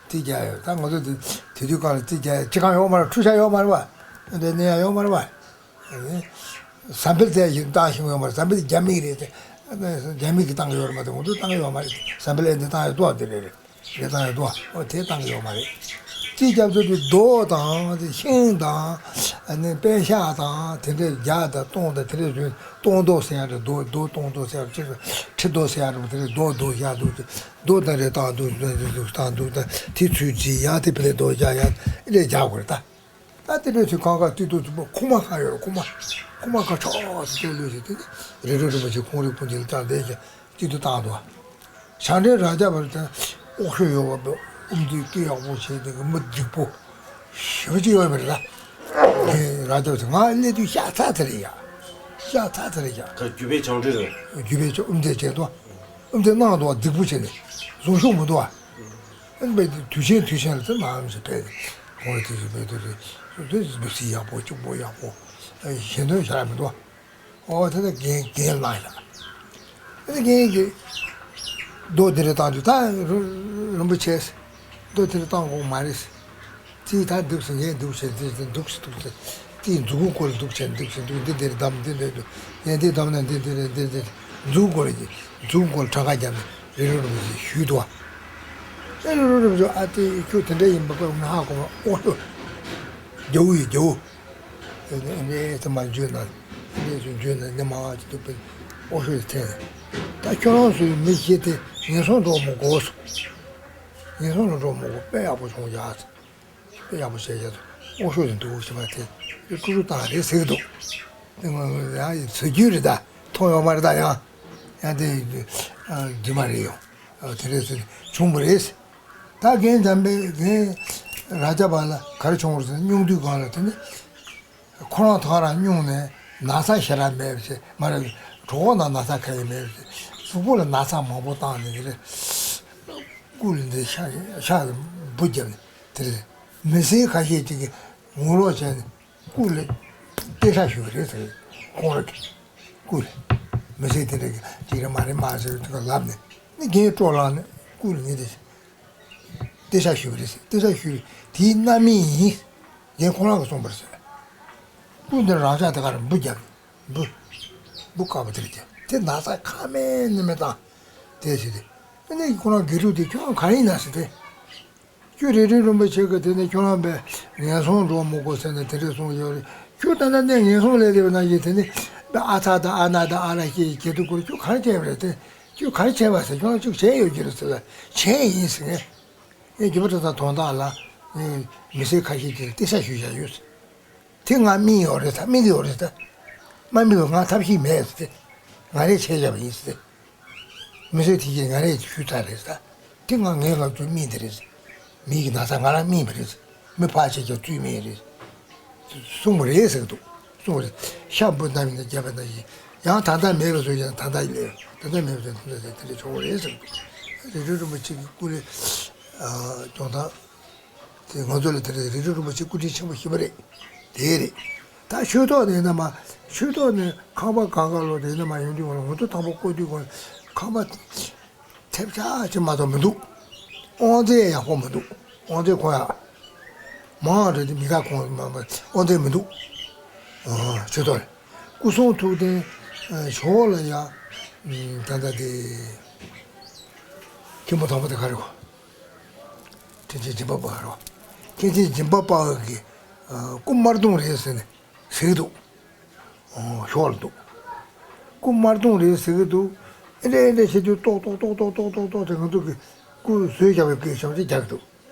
རྩིས་རྒྱག་ཡོད། ད་ང་ཚོ་དེ་དེ་དུས་གང་ལ་རྩིས་རྒྱག་ཡ་ཅི་གང་ཡོད་མ་རེད། འཕྲུལ་ཆས་ཡོད་མ་རེད་པ། འདི་ནས་ཡང་ཡོད་མ་རེད་པ། ཟམ་པ་དེ་ཡིན་བཏང་ཤེས་ཡོད་མ་རེད། ཟམ་པ་དེ་རྒྱ་མིའི་རེད་དེ། རྒྱ་མི་གིས་བཏང་གི་ཡོད་རེད་མ་གཏོགས་ང་ཚོས་བཏང་གི་ཡོད་མ་རེད། ཟམ་པ་ལས་འདི་བཏང་ཡོད་དོ། དེ་རེད་རེད། རེད་བཏང་ཡོད་དོ། ཨོ་དེ་བཏང་གི་ཡོད་མ་རེད། རྩིས་རྒྱབ་ཚུལ་དེ་རྡོ་དང་ཤིང་དང་། ཨ་ནི་པད་ཤག་དང་དེ་འདྲའི་རྒྱ་དང་སྟོང་དང་དེ་འདྲའི་བཟོས། སྟོང་རྡོ་ཟེར་ཡ་རེད། རྡོ་རྡོ་སྟོང་རྡོ་ཟེར་ཡ་རེད། ཁྲི་རྡོ་ཟེར་ཡ་རེད། དེ་འདྲའི་རྡོ་རྡོ་བཞག་འདུག་རྡོ་དང་རེ་བཏང་འདུག་རྡོ་དང་འདུག་ད་དེ་ཚུར་རྩིས་ཡག་དེ་ཕ་ལས་རྡོ་བཞག་ཡག་ཨེ་རེད་རྒྱག་དགོས་རེད་ད། ད་དེ་འདྲ་ཚོའི་ཁང་ཁ་ཏི་ཏུ་ཏུ་པོ་ཁུག་མ་ཁ་ཡོད་རེད། ཁུག་མ་ཁུག་མ་ཁ་ཕྱོགས་སུ་བལྟས་ལོས་ཤིག་དེ་ནི་རི་ཀྲོ་རིན་པོ་ཆེ་ཁོང་རའི་སྤུན་མཆེད་ལ་བཏང་བསྡད་ཀྱང་ཏི་ཏུ་བཏང་འདུག་བྱང་འདྲེན་རབ་རྒྱབ་པར་དེ་ཨོག་ཤོད་ཡོད་པ་དབུ་མཛད་སྐད་ཡག་པོ་བྱས་དེ་གི་མི་སྡིག་པོ་ཞེ་པོ་ཅིག་ཡོད་པ་རེད་ལ། དེ་རབ་རྒྱབ་དེ་ང་སླེབས་དུས་ཤ་ཚ་ཚ་རེད་ཡ། ཤ་ཚ་ཚ་རེད་ཡ། ཁ་རྒྱུད་པའི་བྱང་འདྲེན་རེད། རྒྱུད་པའི་ཆ་དབུ་མཛད་བྱས་འདུག་དབུ་མཛད་གནང་འདུག་སྡིག་པོ་བྱས་ནས་བཟུང་ཤོག་མི་འདུག་ཨ། ཨ་ནི་དུས་ཆེན་དུས་ཆེན་ལ་དེ་མ་འོངས་སུ་ཕེབས་ཏེ་ཁོང་རེ་དེ་བཞིན་མེད་དུ་རེ་སུ་དེ་འདུག་སེ་ཡག་པོ་སྐྱིད་པོ་ཡག་པོ་ཞལ་འདོན་བྱ་ར་མི་འདུག་ཨོ་དེ་ནས་རྒན་རྒན་ལ་ཡ། དེ་ནས་རྒན་གྱིས་རྡོ་དེ་རེ་བཏང་དུས་ད་རུ་རིན་པོ་ཆེ། རྡོ་དེ་རེ་བཏང་དགོས་མ་རེད། རྩིས་ད་འདུག་སེ་ངས་འདུག་སེ་འདུག་སེ་འདུག་སེ་འདུག་སེ་རྩིས་མཛུབ་གུ་སྐོར་འདུག་སེ་འདུག་སེ་འདུག་འདི་འདིར་བསྡམས་འདི་འདིར་འདུག་ངས་འདི་བསྡམས་ན་འདི་འདི་རེད། འདི་འདི་མཛུབ་གུ་སྐོར་གྱི་མཛུབ་གུ་སྐོར་གྲངས་ཀ་བརྒྱབ་ནས་རི་ཀྲོ་རིན་པོ་ཆེ་ཞུས་འདུག་ཨ་ནི་རི་ཀྲོ་རིན་པོ་ཆེ་ཨ་ཏི་ཁྱོད་དེ་འདྲ་ཡིན་པ་ཁོས་ང་ཧ་གོ་མ། ཨོ་ཤོ་རྒྱ་བོ་ཡི་རྒྱ་བོ། ཨེ་ནས་ཨེ་ནས་ཨེ་ཙི་མ་འཇོན་ན་ཨེ་ནས་ཚོ་འཇོན་ན་ནི་མ་ཅི་འདུག་པས། ཨོ་ཤོ་ཡི་ཐེ་ད་ཁྱོད་རང་ཚོའི་མི་ཤེས་ཏེ་ངན་སོང་འགྲོ་མི་དགོས་སོ། ངན་སོང་ལ་འགྲོ་མི་དགོས། དཔེ་ཡག་པོ་བྱུང་ཡག་དཔེ་ཡག་པོ་བྱས་ཡག་ཨོ་ཤོ་ཡི་འདུག་ཞེས་པ་དེ་ཀྲུ་ཀྲུ་བཏང་རེད་ཟེར་གི་འདུག་དེ་ང་ཡང་ཚོད་རྒྱུས་རེད་ད། མཐོང་ཡོད་མ་རེད་ད། ཡང་ཡང་དེ་རྫུན་མ་རེད་ཡོང་། དེ་རེད་ཟེར་བྱུང་བ་རེད། ད་རྒན་འཇམ་པའི་རྒན་རབ་རྒྱབ་པ་ལ་ག་རེ་བྱུང་བ་རེད་ཟེར་ན། སྙུང་དུས་སྒང་ལ་དེ་ནི་ཁོ་རང་ཐག་རང་སྙུང་ནས་ན་ཚ་ཞེ་དྲག་མེད་པ་བྱས། མ་རེད། གྲོད་ཁོག་ནང་ན་ཚ་ག་ཡེ་མེད་པ་བྱས། གཟུགས་པོ་ལ་ན་ཚ་མང་པོ་བཏང་ནས་དེ་རེད། སྐུ་ལ་འདི་ཤ་ཤ་འབུ་བརྒྱབ་ནས་དེ་རེད། མི་སེར་ཁ་ཤས་ཅིག་གིས་ངོ་ལོག་བྱས་ནས་སྐུ་ལ་སྟེར་ཤག་ཞུས་པ་རེད་ཟེར། ཁོང་རང་གིས་སྐུ་ལ་མི་སེར་དེ་འདྲ་གིས་ཅིག་རེད་མ་རེད་མ་ཟེར་དུས་ལབ་ནས་ནི་རྒན་སྤྲོ་ལངས་ནས་སྐུ་ལ་ངས་དེ་སྟེར་ཤག་ཞུས་པ་རེད་ཟེར། སྟེར་ཤག་ཞུས་པ་དེའི་རྣམ་སྨིན་ཡིན། རྒན་ཁོང་རང་གིས་གསུངས་པ་རེད་ཟེར། སྐུ་འདི་རང་ཤག་དེ་ག་རེ་འབུ་བརྒྱབ་ནས་འབུ་འབུ་དཀར་པོ་དེ་རེད་ཀྱང་དེ་ན་ཚ་ཁ་མེད་ནི་མེད་བཏང་། དེ་ཟེར་ཏེ་ཨ་ནི་ཁོ་རང་དགེ་ཕྲུག་དེ་ཁྱོད་རང་ག་ཡིན་ན་ཟེར་ཏེ། ཁྱོད་རི་ཀྲོ་རིན་པོ་ཆེ་གིས་དེ་ནས་ཁྱོད་རང་པའི་ངན་སོང་འགྲོ་མི་དགོས་ཟེར་ནས་དེ་འདྲས་གསུངས་ཡོད་རེད། ཁྱོད་ད་ལྟ་ནས་ངན་སོང་ལས་འདས་པ་ནང་བཞིན་དེ་ནས་པའི་ཨ་ཚ་དང་ཨ་ན་དང་ཨ་ལ་ཤེས་ཀྱི་དུས་སྐོར་ཁྱོད་ག་རེ་བྱས་པ་རེད་དེ། ཁྱོད་ག་རེ་བྱས་པ་ཟེར། ཁྱོད་རང་ཅིག་བྱས་ཡོད་ཀྱི་རེད་ཟེར་ལ། བྱས་ཡིན་ཟེར་ངས། ངས་རྒྱུད་པ་ཁྲ་ཚང་དོན་དག་ལ་ངས་མི་སེར་ཁ་ཤས་ཀྱིས་སྟེར་ཤག་ཞུས་བཞག་ཡོད་ཟེར། དེ་ང་སྨིན་ཡོད་རེད་ད། སྨིན་གྱི་ཡོད་རེད་ད། མ་སྨིན་པ་ང་ཐབས་ཤེས་མེད་ཟེར་ཏེ། ང་རས་བྱས་བཞག་པ་ཡིན་ཟེར་ཏེ། མི་སེར་དེ་གས་ང་རས་ཞུས་ཚར་རེད་ད། དེ་ང་ངའི་ལག་ཏུ་སྨིན་དེ་རེད་ཟེར། མི་གི་ན་ཚ་ང་རང་སྨིན་པ་རེད་ཟེར། མི་ཕལ་ཆེར་ཀྱང་བཙུན་མེད་རེད། གསུངས་པ་རེད་ཟེར་གི་འདུག་གསུངས་པ་རེད། ཤ་འབུ་བསྣམས་ནས་བརྒྱབ་པ་ནང་བཞིན་ ཡང་ད་ལྟ་མེད་པ་བཟོས་ཀྱང་ད་ལྟ་ཡིན། ད་ལྟ་མེད་པ་བཟོས་ད་ལྟ་དེ་འདྲ་བྱུང་བ་རེད་ཟེར་གི་འདུག་རི་ཁྲོད་རིན་པོ་ཆེ་གི་སྐུ་ལས་སྐྱོང་སྟངས་དེ་ང་ཚོ་ལ་དེ་འདྲ་རི་ཁྲོད་རིན་པོ་ཆེ་སྐུ་དྲིན་ཆེན་པོ་ཞེ་པོ་རེད། དེ་རེད། ད་ཆོས་ཐོག་ནས་ཡིན་ན་མ། ཆོས་ཐོག་ནས་ཁང་པ་གང་ག་ལོ་དེ་ཡིན་ན་མ་ཡོང་དུས་ང་ཚོ་དང་པོ་བསྐོར་དུས་ཁང་པ་ཐེབས་ཆག་ཅིག་མ་གཏོགས་མི་འདུག་དབང་རྫས་ཡག་པོ་མི་འདུག་དབང་རྫས་ཁོ་ཡག་མང་རེད་དེ་མི་ག་ཁོང་མ་མ་དབང་རྫས་མི་འདུག་ཨ་ཆོས་ཐོག་རེད། སྐུ་གསུང་ཐུགས་རྟེན་ཞོགས་ལ་ཡ། ད་ལྟ་དེ་མཁན་པོ་དང་པོ་དེ་ག་རེ་གོ། མཁན་ཆེན་སྦྱིན་པ་པ་རོ། མཁན་ཆེན་སྦྱིན་པ་པ་གི་སྐུ་དམར་གདུང་རེད་ཟེར་ནས་ཟེར་གི་འདུག་ཞོགས་ལ་འདུག་སྐུ་དམར་གདུང་རེད་ཟེར་གི་འདུག་ཨེ་འདྲ་ཨེ་འདྲ་བྱེད་དུས་ཏོག་ཏོག་ཏོག་ཏོག་ཏོག་ཏོག་ཏོག་དེ་ང་ཚོ་གི་སྐུ་བཟོས་བཞག་པའི་སྐད་ཆ་ཅིག་རྒྱག་གི་འདུག་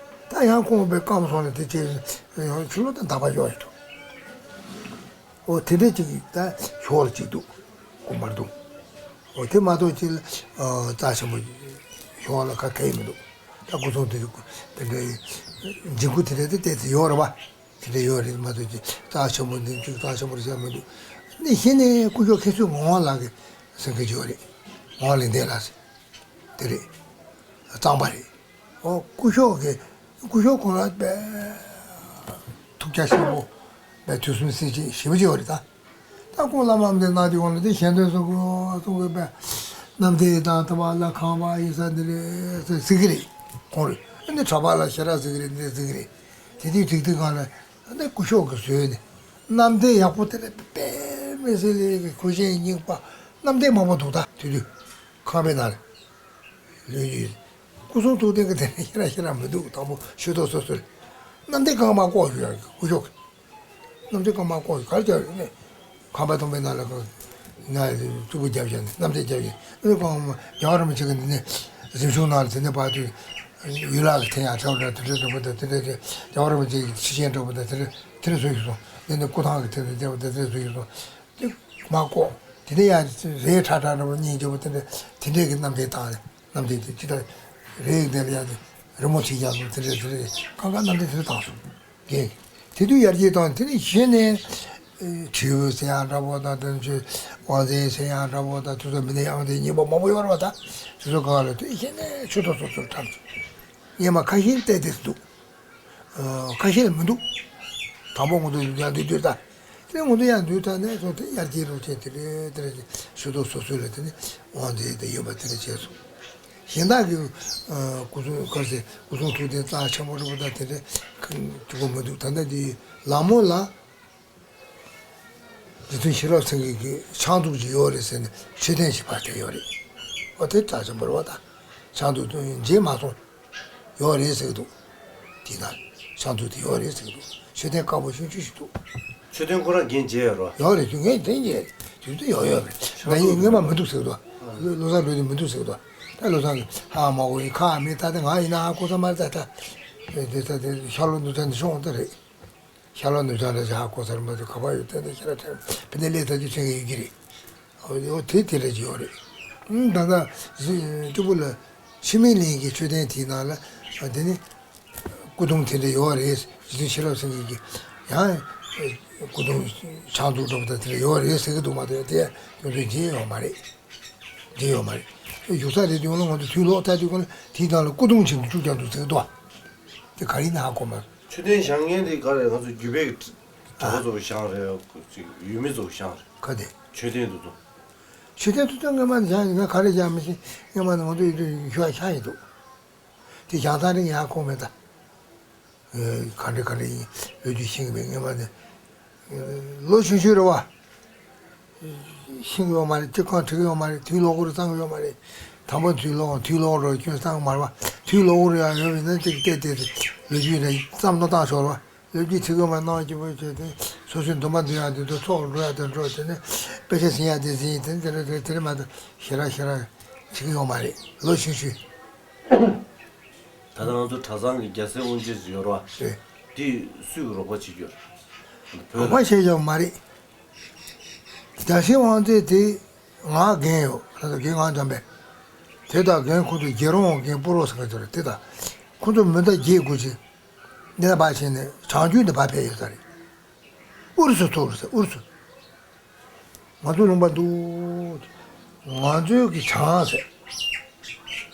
ད་ཡང་ཁོང་པའི་རྐང་སོང་ནས་དེ་ཅེས་ཡང་ཆུ་ལོག་དང་འདག་པ་གཡོག་ཡི་འདུག་འོ་དེ་འདྲ་ཅིག་ད་ཞོགས་ལ་ཅིག་འདུག་སྐུ་དམར་གདུང་། འོ་དེ་མ་གཏོགས་ཅིག་ལ་རྩ་ཆེན་པོ་ཞོགས་ལ་ཁ་གས་མི་འདུག་ད་སྐུ་གསུང་ཐུགས་དེ་འདྲའི་འཇིམ་སྐུ་དེ་འདྲ་དེ་ཏོག་ཙམ་ཡོད་རེད་པ། དེ་འདྲ་ཡོད་རེད་མ་གཏོགས་ཅིག་རྩ་ཆེན་པོ་འདི་ཅིག་རྩ་ཆེན་པོ་རེད་བཤད་མི་འདུག་ནི་གཞི་ནས་སྐུ་ཞབས་མཁན་ཟུར་ངག་དབང་ལགས་ཀྱི་སེང་གེ་ཅིག་ཡོད་རེད། ངག་དབང་ལེགས་ལྡན་ལགས་ཟེར། དེ་རེད། གཙང་པ་རེད། ཨོ་སྐུ་ཞབས་ཀྱི་སྐུ་ཞབས་ཁོ་རང་དཔེ་ཐུགས་རྒྱ་ཆེན་པོ་དཔེ་དུས་གསུམ་གསལ་བྱེད་ཞེ་པོ་ཅིག་ཡོད་རེད་ད། ད་ཁོང་བླ་མ་འདི་གནང་དུས་ཁོང་ལ་དེ་གཞན་དོན་གསུང་གི་གསུང་གི་དཔེ་རྣམ་ཐར་དང་ཐུབ་པ་ལ་ཁང་པ་ཡིན་ས་འདི་རེད་ཟེར་གི་རེད་ཁོང་རེད། ཨ་ནི་གྲྭ་པ་ལ་ཞེ་དྲག་ཟེར་གི་རེད་འདི་ཟེར་གི་རེད། དེ་དུས་དུས་དུས་གང་ལ་ཨ་ནི་སྐུ་ཞབས་ཀྱི་བཟོས་ནས་རྣམ་ཐར་ཡག་པོ་དེ་རེད་དཔེ་མི་སྲིད་ལས་ཀྱི་ཁོ་ཞེ་སྙིང་པ་རྣམ་ཐར་མང་པོ་འདུག་ད་དུས་དུས་ཁང་པའི་ནང་ལ། ལོས་ཡོད། སྐུ་གསུང་ཐུགས་རྟེན་གྱི་དེ་ནས་ཤེས་ར་ཤེས་ར་མི་འདུག་དང་པོ་ཤོད་ཐོག་སོ་སོར། རྣམ་ཐར་རྐང་མ་ལྐོག་ཞུ་ཡག་སྐུ་ཞབས་ཀྱི། རྣམ་ཐར་རྐང་མ་ལྐོག་ཞུ་གར་བྱ་ཡོད་ནས། ཁང་པ་སྟོང་པའི་ནང་ལ་ཁོ། ན་གཙུག་པུ་རྒྱབ་བྱས་ནས་རྣམ་ཐར་རྒྱབ་བྱས་རྣམ་ཐར་རྐང་མ་རྒྱལ་བ་རིན་པོ་ཆེ་གི་འདི་ནས་གཟིམ་ཆུང་ནང་ལ་དེ་ནས་ཕར་དུས། ཡུལ་ལྷ་གི་དེ་ཡང་ཁྲ་བ་འདྲ་དེ་འདྲ་འདྲ་པོ་དང་དེ་འདྲ་དེ་རྒྱལ་བ་རིན་པོ་ཆེ་གི་ཁྲི་ཆེན་འདྲ་པོ་དང་དེ་འདྲ་དེ་འདྲ་བཟོས་ཡོད་སོང་། འདི་ནས་སྐུ་ཐང་གི་དེ་འདྲ་འདྲ་པོ་དེ་འདྲ་བཟོས་ཡོད་སོང་། དེ་མ་བཀོག་དེ་ནས་ཡང་རས་ཁྲ་ཁྲ་འདྲ་པོ་སྙིང་རྗེ་པོ་དེ་འདྲ་དེ་འདྲས་ཀྱི་རྣམ་ཐར་བཏང་ནས་རྣམ་ཐར་དེ་ཅི་ལྟར་རས་ཀྱི་དེ་ལ་ཡང་དེ་རི་མོ་བྲིས་རྒྱག་དགོས་དེ་འདྲས་དེ་འདྲས་གང་ག་རྣམ་ཐར་དེ་འདྲ་བཏང་སོང་། རྒན་དེ་དུས་ཡར་རྒྱས་བཏང་དེ་ནས་གཞི་ནས་ཁྲིའུ་ཟེར་ཡག་འདྲ་པོ་དང་དེ་ཚོས་དབང་རྫས་ཟེར་ཡག་འདྲ་པོ་དང་དེ་ཚོ་མི་སྣའི་དབང་རྫས་རྙིང་པ་མང་པོ་ཡོད་རེད་པ། ད་དེ་ཚོ་གང་ལ་དུས་གཞི་ནས་ཆོས་ཐོག་སོ་སོར་འཁྲབ་སོང་། སྔོན་མ་ཁ་ཤས་བལྟས་བལྟས་སུ་འདུག་ཁ་ཤས་ལ་མི་འདུག་དང་པོ་ང་ཚོ་ཡར་འདུས་དུས་ད། དེ་ང་ཚོ་ཡར་འདུས་ད་ནས་སོ་དེ་ཡར་རྒྱས་རུ་བྱས་དེ་རེད་དེ་རེད་ཞུ་དོ་སོ་སོ་ལ་དེ་ནི་དབང་དེ་དེ་ཡོད་པ་དེ་རེད་བྱས་སོང་། གཞན་དག་གི་སྐུ་གསུང་གར་ཟེར་སྐུ་གསུང་ཐུགས་རྟེན་རྩ་ཆེན་པོ་རེད་པ། ད་དེ་རེད་ཁ་ཅིག་པོ་མི་འདུག་ད་ལྟ་དེ་ལ་མོ་ལ། རྗེ་བཙུན་ཤེས་རབ་སེང་གེ་གི་ཕྱག་མཛུབ་ཅིག་ཡོད་རེད་ཟེར་ནས་མཆོད་རྟེན་ཞིག་ཕར་བསྟན་ཡོད་རེད། ཨོ་དེ་རྩ་ཆེན་པོ་རེད་པ། ད་ཕྱག་མཛུབ་དེ་མཇལ་མ་སོང་། ཡོད་རེད་ཟེར་གི་འདུག་དེ་ན་ཕྱག་མཛུབ་དེ་ཡོད་རེད་ཟེར་གི་འདུག་མཆོད་རྟེན་དཀར་པོ་ཆུང་ཆུང་ཞིག་འདུག་མཆོད་རྟེན་ཁོ་རང་རྒན་མཇལ་ཡོད་རོ། ཡོད་རེད་དུས་ངས་དེ་མཇལ་དུས་དེ་ཡོད་ཡོད་རེད། ང་ཡིན་སྔོན་མ་མི་འདུག་ཟེར་གི་འདུག་བློ་བཟང་འགྲོ་དུས་མི་འདུག་ཟེར་གི་འདུག་ད་བློ་བཟང་གིས་ཧ་མ་གོ་ཡིན་ཁ་མི་ད་ད་ང་ཡིན་ན་ཧ་གོ་ས་མ་རེད། ད་ད་དེ་ད་དེ་ཤར་ལྷོ་ནུབ་བྱང་འདི་ཤོང་ད་རེད། ཤར་ལྷོ་ནུབ་བྱང་ལ་བཞག་གོ་སར་མ་དུ་ག་པར་ཡོད་དེ་འདྲ་ཤར་ཕྲན་ཕི་ནས་ལས་ཐག་གཅོད་བྱེད་མཁན་ཡོད་ཀྱི་རེད། འོ་དེ་དེ་འདྲ་ཅིག་ཡོད་རེད། ད་ལྟ་སྤྲུལ་སྐུ་ལ་འཆི་མེད་གླིང་གི་མཆོད་རྟེན་དེའི་ནང་ལ་དེ་ནི་སྐུ་གདུང་དེ་འདྲ་ཡོད་རེད། རྗེ་བཙུན་ཤེས་རབ་སེང་གེ་གི་ཡང་སྐུ་གདུང་ཕྱག་མཛུབ་འདྲ་པོ་དང་དེ་འདྲ་ཡོད་རེད་ཟེར་གི་འདུག་མ་གཏོགས་དེ་ཁྱོད་ཚོས་མཇལ་ཡོད་མ་རེད། མཇལ་ཡོད་མ་རེད། བཞུགས་ས་རེད་དུས་ལ་ང་ཚོ་དུས་ལོག་ལྟ་དུས་ཀུན་ལ་དེའི་ནང་ལ་སྐུ་གདུང་ཆེན་པོ་བཅུ་རྐྱང་འདུག་ཟེར་གི་འདུག་དེ་ག་རེ་ཡིན་ན་ཧ་གོ་མ་སོང་། མཆོད་རྟེན་བཞེངས་མཁན་དེ་ག་རེ་ང་ཚོ་རྒྱུད་པའི་གྲྭ་པ་ཚོ་བཞེངས་རེད་ཅིག་ཡུལ་མི་ཚོ་བཞེངས་རེད། ག་དེ། མཆོད་རྟེན་དེ་ཚོ། མཆོད་རྟེན་དེ་ཚོ་སྔོན་མ་ནས་བཞེངས་ཡིན་ང་ག་རེ་བཞེངས་མི་ཤེས། སྔོན་མ་ནས་ང་ཚོ་ཡོད་དུས་ཤོག་ཤ་ཡིན་འདུག་དེ་བཞེངས་སྟངས་རིགས་ཡག་གོ་མེད་ད། ག་འདྲ་ག་འདྲ་ཡིན་ལོ་རྒྱུས་ཤེས་ཀྱི་མེད་སྔོན་མ་ནས། ལོ་ཆུང་ཆུང་རེད་བ། ཤེས་ཀྱི་ཡོད་མ་རེད། ཅི་གང་དྲིས་ཀྱི་ཡོད་མ་རེད། དུས་ལོག་གི་རེད་བསམ་གྱི་ཡོད་མ་རེད། དང་པོ་དུས་ལོག་དུས་ལོག་རོགས་ཁྱོད་བསམ་གྱི་མ་རེད་བ། དུས་ལོག་གི་རེད་ཡང་ཡོད་མེད་ན་ཅིག་བལྟས་བལྟས་ཏེ་ལོ་རྒྱུས་རེད་བསམ་བློ་བཏང་ཆོག་རེད་བ། ལོ་རྒྱུས་དྲིས་ཀྱི་ཡོད་མ་རེད། སྣང་བ་སྐྱིད་པོ་བྱས་ཏེ་སོ་སོའི་འདུན་པ་འདུན་ཡག་དེ་ཚོ་ཚོགས་འགྲོ་ཡག་དེ་འགྲོ་དེ་ནས་དཔེ་ཆ་ཟིན་ཡག་དེ་ཟིན་དེ་ནས་དེ་རེད་དེ་རེད་མ་གཏོགས་ཞེ་དྲག་ཞེ་དྲག་བྱེད་ཀྱི་ཡོད་མ་རེད། ལོ་ཆུང་ཆུང་། ད་ལྟ་ང་ཚོ་གྲྭ་ཚང་གི་རྒྱལ་སྲས་དབང་ཆེན་ཞིག་ཡོད་རེད་བ། རེད། དེས་སུས་རོགས་པ་བྱེད་ཀྱི་ཡོད་རེད། བོད་ལ། རོགས་པ་བྱེད་ཀྱི་ཡོད་མ་རེད། རྒྱལ་སྲས་དབང་ཆེན་དེ་ང་རྒན་ཡོད་ལ་རྒན་ང་འཇམ་པས། དེ་དང་རྒན་ཁོ་ཚོ་རྒྱལ་རོང་རྒན་པོ་རོ་ཟེར་མཁན་ཚོ་རེད། དེ་དང་ཁོ་ཚོ་མི་ཟླ་བརྒྱད་དགུ་ཅིག་འདི་ལ་ཕར་ཕྱིན་ནས་བྱང་རྒྱུད་འདི་ཕར་ཕེབས་ཡོད་ས་རེད། ཨུ་རུ་སུ་ཐུག་རེད་ཟེར་ཨུ་རུ་སུ། ང་ཚོའི་ལུང་པ་འདུག་ང་ཚོའི་གི་བྱང་ཟེར།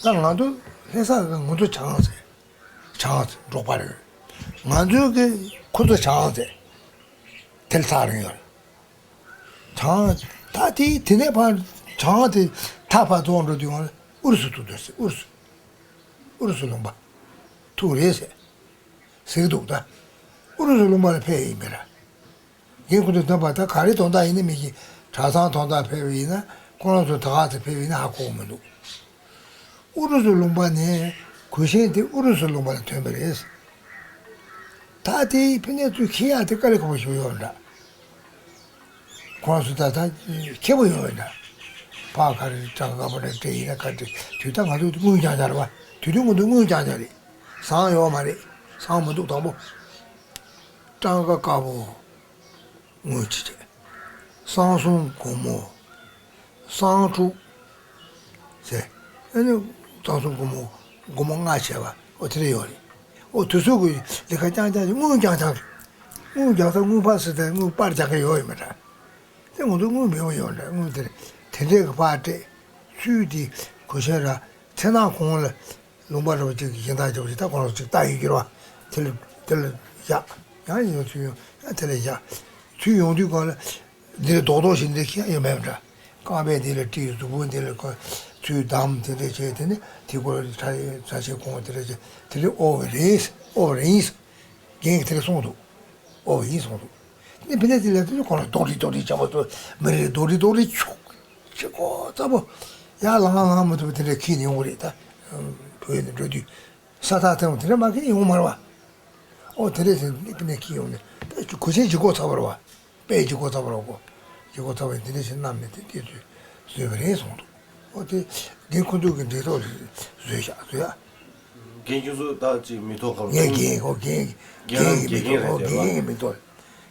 ད་ང་ཚོ་ལྷ་ས་གི་ང་ཚོ་བྱང་ཟེར། བྱང་ཟེར་འབྲོག་པ་རེད། ང་ཚོའི་གི་ཁོ་ཚོ་བྱང་ཟེར། དེ་ལ་ཐག་རིང་ཡོད་རེད། བྱང་། ད་དེ་དེ་ནས་ཕར་བྱང་དེ་མཐའ་ཕར་རྫོགས་འགྲོ་དུས་ང་ཨུ་རུ་སུ་ཐུག་འདུག་ཟེར། ཨུ་རུ་སུ། ཨུ་རུ་སུ་ལུང་པ་ཐུག་རེད་ཟེར། ཟེར་གི་འདུག་ད་ཨུ་རུ་སུ་ལུང་པ་ལ་ཕེབས་ཡིན་པས་ར། རྒན་ཁོ་ཚོས་འདོན་པ་ད་ག་རེ་དོན་དག་ཡིན་ནི་མི་ཤེས། གྲྭ་ཚང་དོན་དག་ཕེབས་པ་ཡིན་ན། ཁོ་རང་ཚོ་ད་ག་ཚོད་ཕེབས་པ་ཡིན་ན་ཧ་གོ་གི་མི་འདུག་ཨུ་རུ་སུ་ལུང་པ་ནས་གོས་ཆེན་དེ་ཨུ་རུ་སུ་ལུང་པ་ལ་ཐོན་པ་རེད། ད་དེ་ཕི་ནས་ཚུར་འཁྱེར་ཡག་དེ་དཀའ་ལས་ཁག་པོ་ཞིག་ཡོད་འདྲ། ཁོ་རང་ཚོ་ད་ད་ཁྱད་པར་ཡོད་འདྲ། ཕར་ག་རེ་སྤྲང་ཀ་པོ་འདྲ་སྤྲད་ཡིན་ན་ག་འདྲ་དུས་ད་ང་ཚོ་དངུལ་རྐྱང་རྐྱང་རེད་བ། དུས་དུས་ང་ཚོ་དངུལ་རྐྱང་རྐྱང་རེད། ཟངས་ཡོད་མ་རེད། ཟངས་མི་འདུག་དང་པོ། སྤྲང་ཀ་དཀར་པོ། དངུལ་ཅི་བྱེད། བསང་གསུམ་སྒོར་མོ། བསང་དྲུག་ཟེར། ཨ་ནི་བསང་གསུམ་སྒོར་མོ། སྒོར་མོ་ལྔ་བྱས་པ། ཨོ་དེ་འདྲ་ཡོད་རེད། ཨོ་དུས་ཚོད་ཀྱི་ལས་ཀ་རྐྱང་རྐྱང་ཞིག་དངུལ་རྐྱང་རྐྱང་རེད། དངུལ་རྒྱག་ས་དངུལ་ཕར་ཟེར་ཏེ་དངུལ་པར་རྒྱག་མཁན་ཡོད་ཡོད་མ་རེད། དེ་ང་ཚོ་དངུལ་མེད་པ་ཡོད་རེད། དངུལ་དེ་རེད། དེ་འདྲས་ཀྱི་ཕར་སྤྲད། ཚུལ་དེ་གོས་ཆེན་ར། མཚན་ནག་གུང་ལ། ལུང་པ་རུ་ཅིག་གི་སྦྱིན་བདག་རྒྱབ་ཅིག་ད་ཁོ་རང་ཚོ་ཅིག་ལྟ་ཡི་གྱུར་བ། དེ་ལ་དེ་ལ་བཞག་ཡང་ཡིན་ཚུལ་ཡོང་ཡང་དེ་ལ་བཞག་ཚུལ་ཡོང་དུས་གང་ལ། འདིར་རྡོག་རྡོག་ཞིག་འདིར་ཁྱེར་ཡོང་མེད་པ་འདྲ། རྐང་པའི་འདི་ལ་དཀྲིས། གཟུགས་པོ་འདི་ལ་ཁོ་ཚུལ་བསྡམས། དེ་འདྲ་བྱས། དེ་ནི་དེ་སྐོར་ཁྲ་ཁྲ་ཆེ་གོང་དེ་འདྲ་བྱས། དེ་ལས་ཨོ་བ་རིང་། ཨོ་བ་རིང་། རྒན་གྱིས་དེ་འདྲ་གསུངས་འདུག་ཨོ་བ་ཡིན་གསུངས་འདུག་ནི་ཕི་ནས་དེ་ལས་དེ་ཁོ་ལ་རྡོག་རྡོག་རྡོག་རྡོག་བྱས་པ་ཚོ་མི་རེ་རྡོག་རྡོག་རྡོག་རྡོག་ཆུག་ཆུ་ཀོ་ཚ་པོ། ཡར་ལངས་ལངས་མ་ཐུབ་པ་དེ་འདྲ་ཁྱེར་ནས་ཡོང་གི་རེད་ད། བོད་ནས་འགྲོ་དུས། ས་ཐག་ཐེངས་དེ་འདྲ་མ་ཁྱེར་ཡོང་མ་རེད་བ། ཨོ་དེ་འདྲ་ཟེར་ནས་ཕི་ནས་ཁྱེར་ཡོང་ནས་ད་གོས་ཆེན་ལྗིད་ཁོག་ཚ་པོ་རེད་བ། དཔེ་ལྗིད་ཁོག་ཚ་པོ་རེད་གོ། ལྗིད་ཁོག་ཚ་པོ་ཡིན། དེ་འདྲ་ཞིག་བསྣམས་ནས་དེ་སྐད་དུ་བཟོས་པ་རེད་གསུངས་འདུག་ཨོ་དེ་རྒན་ཁོང་ཚོ་གི་འབྲེལ་ཐོགས་རེད། བཟོས་ཤག་བཟོས་ཡ། རྒན་ཁྱོད་ཚོ་ད་ཅིག་མི་ཐོག་ཁ་ལ་ངས་རྒན་ཨོ་རྒན་རྒན་རྒན་རྒན་རྒན་རྒན་ཨོ་རྒན་རྒན་མི་ཐོག་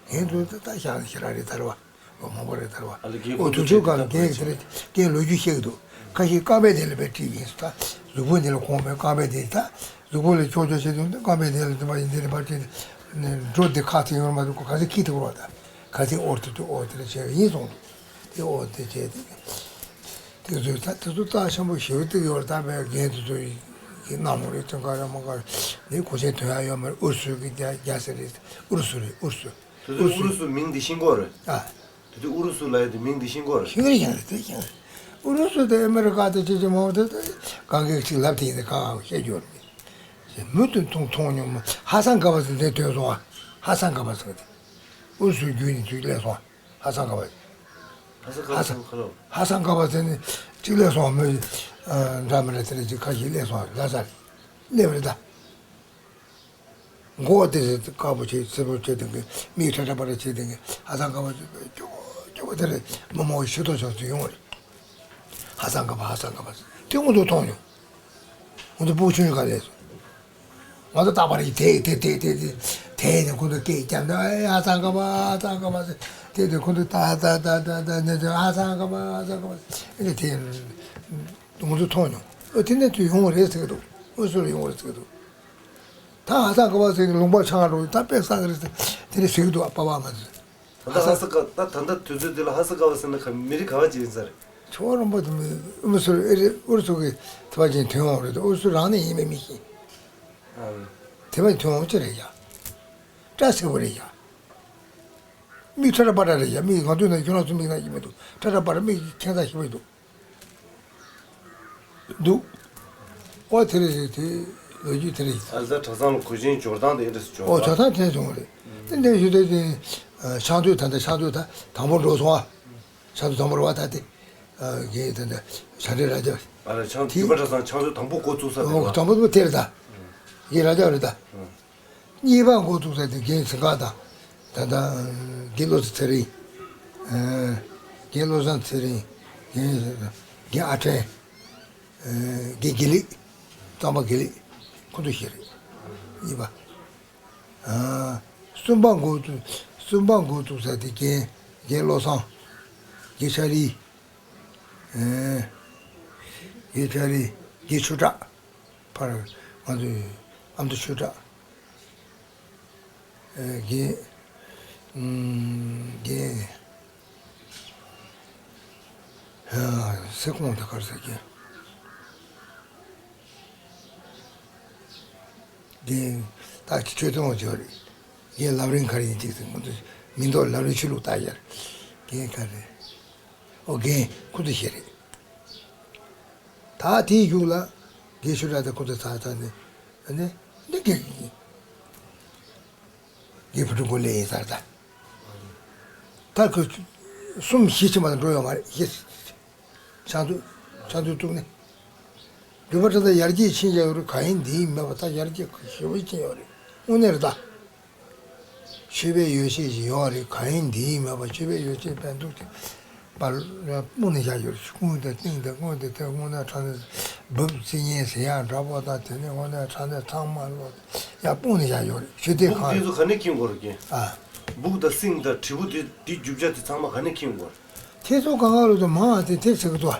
རྒན་ཚོ་ད་ད་ཤག་ཤ་ར་རེད་ད་རེད་བ། ལོ་མང་པོ་རེད་ད་རེད་བ། ཨ་ལ་རྒན་ཨོ་ཁོང་དུས་ཚོད་ཚོ་གང་ད་རྒན་དེ་རེད། རྒན་ལོ་རྒྱུས་བཤད་གི་འདུག་ཁ་ཤས་རྐང་པའི་དེ་ལ་དཔེ་བཀྲིས་ཡིན་སུ། ད་གཟུགས་པོ་འདི་ལ་གོང་མའི་རྐང་པའི་དེ་ད། གཟུགས་པོ་ལ་ཆོག་ཆོག་བྱེད་དུས་རྐང་པའི་དེ་ལ་དེ་མ་ཡིན་དེ་ལ་ཕར་བྲིས་ནས་འགྲོ་དེ་ཁ་ཐེག་ཡོང་མ་འདུག་ཁ་ཐེག་ཁྱི་ཐུག་རོགས་ད། ཁ་ཐེག་ཨོར་ཐུག་ཐུག་ཨོ་དེ་ལ་བྱས་ཡིན་སོང་འདུག་དེ་ཨོ་དེ་བྱས་དེ། དེ་ཚོས་ད་དེ་ཚོ་རྩ་ཆེན་པོ་ཞེ་པོ་བརྩི་གི་ཡོད་རེད། ད་བས་རྒན་དེ་ཚོ་ཡི་གནམ་འོག་རེད། དོན་ག་རེ་མ་ག་རེ་ནི་གོས་ཆེན་ཐོན་ཡ་ཡོད་མ་རེད། ཨུ་རུ་སུ་གི་རྒྱ་རྒྱ་སེ་རེད། ཨུ་རུ་སུ་རེད། ཨུ་རུ་སུ། དེ་ཚོ་ཨུ་རུ་སུ་མིང་འདི་ཤེས་ཀྱི་ཡོད་རེད། ཨ། དེ་དུས་ཨུ་རུ་སུ་ལབ་ཡ་དེ་མིང་འདི་ཤེས་ཀྱི་ཡོད་རེད། ཤེས་ཀྱི་རེད། ཤེས་རེད། ཤེས་རེད། ཨུ་རུ་སུ་དེ་ཨ་མེ་རི་ཀ་དེ་ཅི་ཅི་མང་པོ་དེ་དེ་གང་གི་ཅིག་ལབ་དེ་ཡིན་ན་གང་ཨ་བཤད་རྒྱུ་རེད། མུ་མཐུད་མཐོང་མཐོང་མྱོང་མ། ཧ་སང་ག་བ་ཟེར་དེ་ཐོན་སོང་ཨ། ཧ་སང་ག་བ་ཟེར་དེ། ཨུ་རུ་སུའི་རྒྱུད་ནས་ཚུར་སླེབས་སོང་ཨ། ཧ་སང་ག་བ། ཧ་སང་ག་བ་ཟེར་ཁ་ལོ། ཧ་སང་ག་བ་ཟེར་ནས་ཅིག་སླེབས་སོང་ཨ། མི་འདྲ་མི་འདྲ་དེ་འདྲ་ཅིག་ཁ་ཤས་སླེབས་སོང་ཨ། ལ་ས་རེད། སླེབས་རེད་ད། མགོ་དེ་དཀར་པོ་བྱས་སེར་པོ་བྱས་དེ་གི་མིག་ཁྲ་ཁྲ་པ་ར་བྱས་དེ་གི་ཧ་སང་ག་བ་སྐྱོ་པོ་སྐྱོ་པོ་དེ་རེད། མི་མང་ཤི་ཐོ་ཆོག་ཚུལ་ཡོང་བ་རེད། ཧ་སང་ག་བ་ཧ་སང་ག་བ་དེ་ང་ཚོ་མཐོང་མྱོང་། ང་ཚོ་སྤུ་གུ་ཆུང་ཆུང་ག་ལས་སོང་། ང་ཚོ་རྟག་པར་དེ་དེ་དེ་དེ་དེ་དེ་ནས་ཁོ་ཚོ་སྐད་བརྒྱབ་ནས་ཨེ་ཧ་སང་ག་བ་ཧ་སང་ག་བ་དེ་དེ་ཁོ་ཚོ་ད་ད་ད་ད་ད་ནས་ཧ་སང་ག་བ་ཧ་སང་ག་བ་དེ་དེ་ང་ཚོ་མཐོང་མྱོང་། ཨོ་དེ་ནས་དུ་ཡོང་བ་རེད་ཟེར་གི་འདུག་ཨོ་སུ་རུ་ཡོང་བ་རེད་ཟེར་གི་འདུག་ད་ཧ་སང་ག་བ་ཟེར་གི་ལུང་པ་ཆང་རུ་ད་དཔེ་བསགས་གི་རེད་ཟེར་དེ་རེད་ཟེར་གི་འདུག་ཨ་པ་པ་མ་ཟེར། ད་ལྟ་ཧ་ས་ཀ་ད་ད་ལྟ་དུས་ཚོད་འདི་ལ་ཧ་ས་ཀ་བ་ཟེར་ན་ག་མི་རིགས་ག་བ་ཅིག་ཡིན་ས་རེད། ཁྱོ་རོང་པ་དུ་མི་ཨུ་མི་སུ་རུ་ཨེ་རེད། ཨུ་རུ་སུ་གི་ཐུ་བ་ཅན་ཐོན་འོང་རེད། ཨུ་རུ་སུ་རང་ནས་ཡིན་མིན་མི་ཤེས། ཨ། ཐུ་བ་ཐོན་འོང་ཅི་རེད་ཡ། སྐྲ་སེར་པོ་རེད་ཡ། མིག་ཁྲ་ཁྲ་པ་ཁྲ་རེད་ཡ། མིག་ང་ཚོའི་ནང་ཁྱོད་རང་ཚོ་མིག་ནང་ཡིན་མི་འདུག་ཁྲ་ཁྲ་པ་ཁྲ་མིག་ཁྱད་མཚར་ཞིག་མི་འདུག་འདུག་ཨོ་དེ་རེད་རེད། དེ་ལོ་རྒྱུས་དེ་རེད། ཨ་ད་གྲྭ་ཚང་ལ་གོས་ཆེན་འབྱོར་སྟངས་དེ་ཨེ་འདྲ་ཞིག་འབྱོར། ཨོ་ད་གྲྭ་ཚང་དེ་བྱུང་བ་རེད། དེ་འདྲ་ཞུ་དེ་དེ་ཆང་དུས་ད་ལྟ་ཆང་དུས་ད་དང་པོ་འགྲོ་སོང་ཨ། ཆང་དུས་དང་པོ་རེད་བ། ད་དེ་གི་ད་ལྟ་བྱ་བྲལ་ར་རྒྱ། ཨ་ལ་ཆང་དེ་རྒྱུད་པ་གྲྭ་ཚང་ཆང་དུས་དང་པོ་འགོ་བཙུགས་ས་དེ་ཨོ་བ། དང་པོ་དེ་རེད་ད། ཡི་ར་རྒྱ་རེད་ད། གཉིས་པ་འགོ་བཙུགས་ས་དེ་རྒན་ཚེ་དཀར་དང་། ད་ལྟ་རྒན་བློ་བཟང་ཚེ་རིང་། རྒན་བློ་བཟང་ཚེ་རིང་། རྒན་རྒན་ཨ་ཕྲན། རྒན་དགེ་ལེགས། གཙང་པ་དགེ་ལེགས། ཁོ་ཚོ་བཞི་རེད། གཉིས་པ། གསུམ་པ་འགོ་བཙུགས། གསུམ་པ་འགོ་བཙུགས་ས་དེ་རྒན་རྒན་བློ་བཟང་། རྒན་ཤ་རི། རྒན་ཤ་རི། རྒན་ཆོས་གྲགས། ཕར་ང་ཚོའི་ཨ་མདོ་ཆོས་གྲགས། རྒན། རྒན། སེ་ཀོང་དེ་གར་ཟེར་གྱི། རྒན་ད་ཆོས་དོན་ཅོ་རེད། རྒན་ལབ་རིང་གར་ཡིན་ཅིག་ཟེར། ཁོ་ཚོ་མི་འདུག་ལབ་རིང་ཆོས་ལུགས་ལྟ་ཡར། རྒན་ག་རེད། ཨོ་རྒན་ཁོ་ཚོ་ཞིག་རེད། ད་དེའི་གཞུག་ལ་རྒན་ཆོས་གྲགས་དང་ཁོ་ཚོ་ཚ་ཚ་ནས་ཨ་ནི་འདི་རྒན་རྒན་ཕུ་ཕྲུག་གོ་ལེ་ཡིན་ས་རེད་ད། ད་ཁོ་གསུམ་བཞི་ཕྱི་མ་དང་འགྲོ་ཡོད་མ་རེད། བཞི་ཆང་འཐུང་ཆང་འཐུང་བཙུགས་ནས། འདུས་པ་ཁྲི་ད་ཡར་རྒྱས་ཕྱིན་ཡོད་རེད། ག་ཡིན་འདི་ཡིན་མེད་པ་ད་ཡར་རྒྱས་ཞེ་པོ་ཕྱིན་ཡོད་རེད། དངོས་གནས་རེད་ད། ཆོས་པའི་ཡོ་བྱད་ཞིག་ཡོད་རེད། ག་ཡིན་འདི་ཡིན་མེད་པ་ཆོས་པའི་ཡོ་བྱད་ཕན་ཐོགས་ཀྱི་པར་སྤུངས་ནས་བཞག་ཡོད་རེད། དངུལ་དང་ཏིང་དང་དངུལ་དང་དེ་དངོས་གནས་དྲང་གནས་འབུབ་རྩི་ཉན་ཟེར་ཡག་འདྲ་པོ་དང་དེ་ནས་དངོས་གནས་དྲང་གནས་ཚང་མ་ལོ་ཡར་སྤུངས་ནས་བཞག་ཡོད་རེད། ཆོས་སྡེ་སྦུག་ཁང་དེ་ཚོ་ག་ནས་ཁྱེར་དགོས་རེད་རྒན། ཨ། སྦུག་དང་སེང་དང་དྲིལ་བུ་དེ་དེ་རྒྱུ་ཆ་དེ་ཚང་མ་ག་ནས་ཁྱེར་དགོས་རེད། དེ་ཚོ་གང་ག་ལོ་དུ་མང་བ་དེ་དེ་ཟེར་གི་འདུག་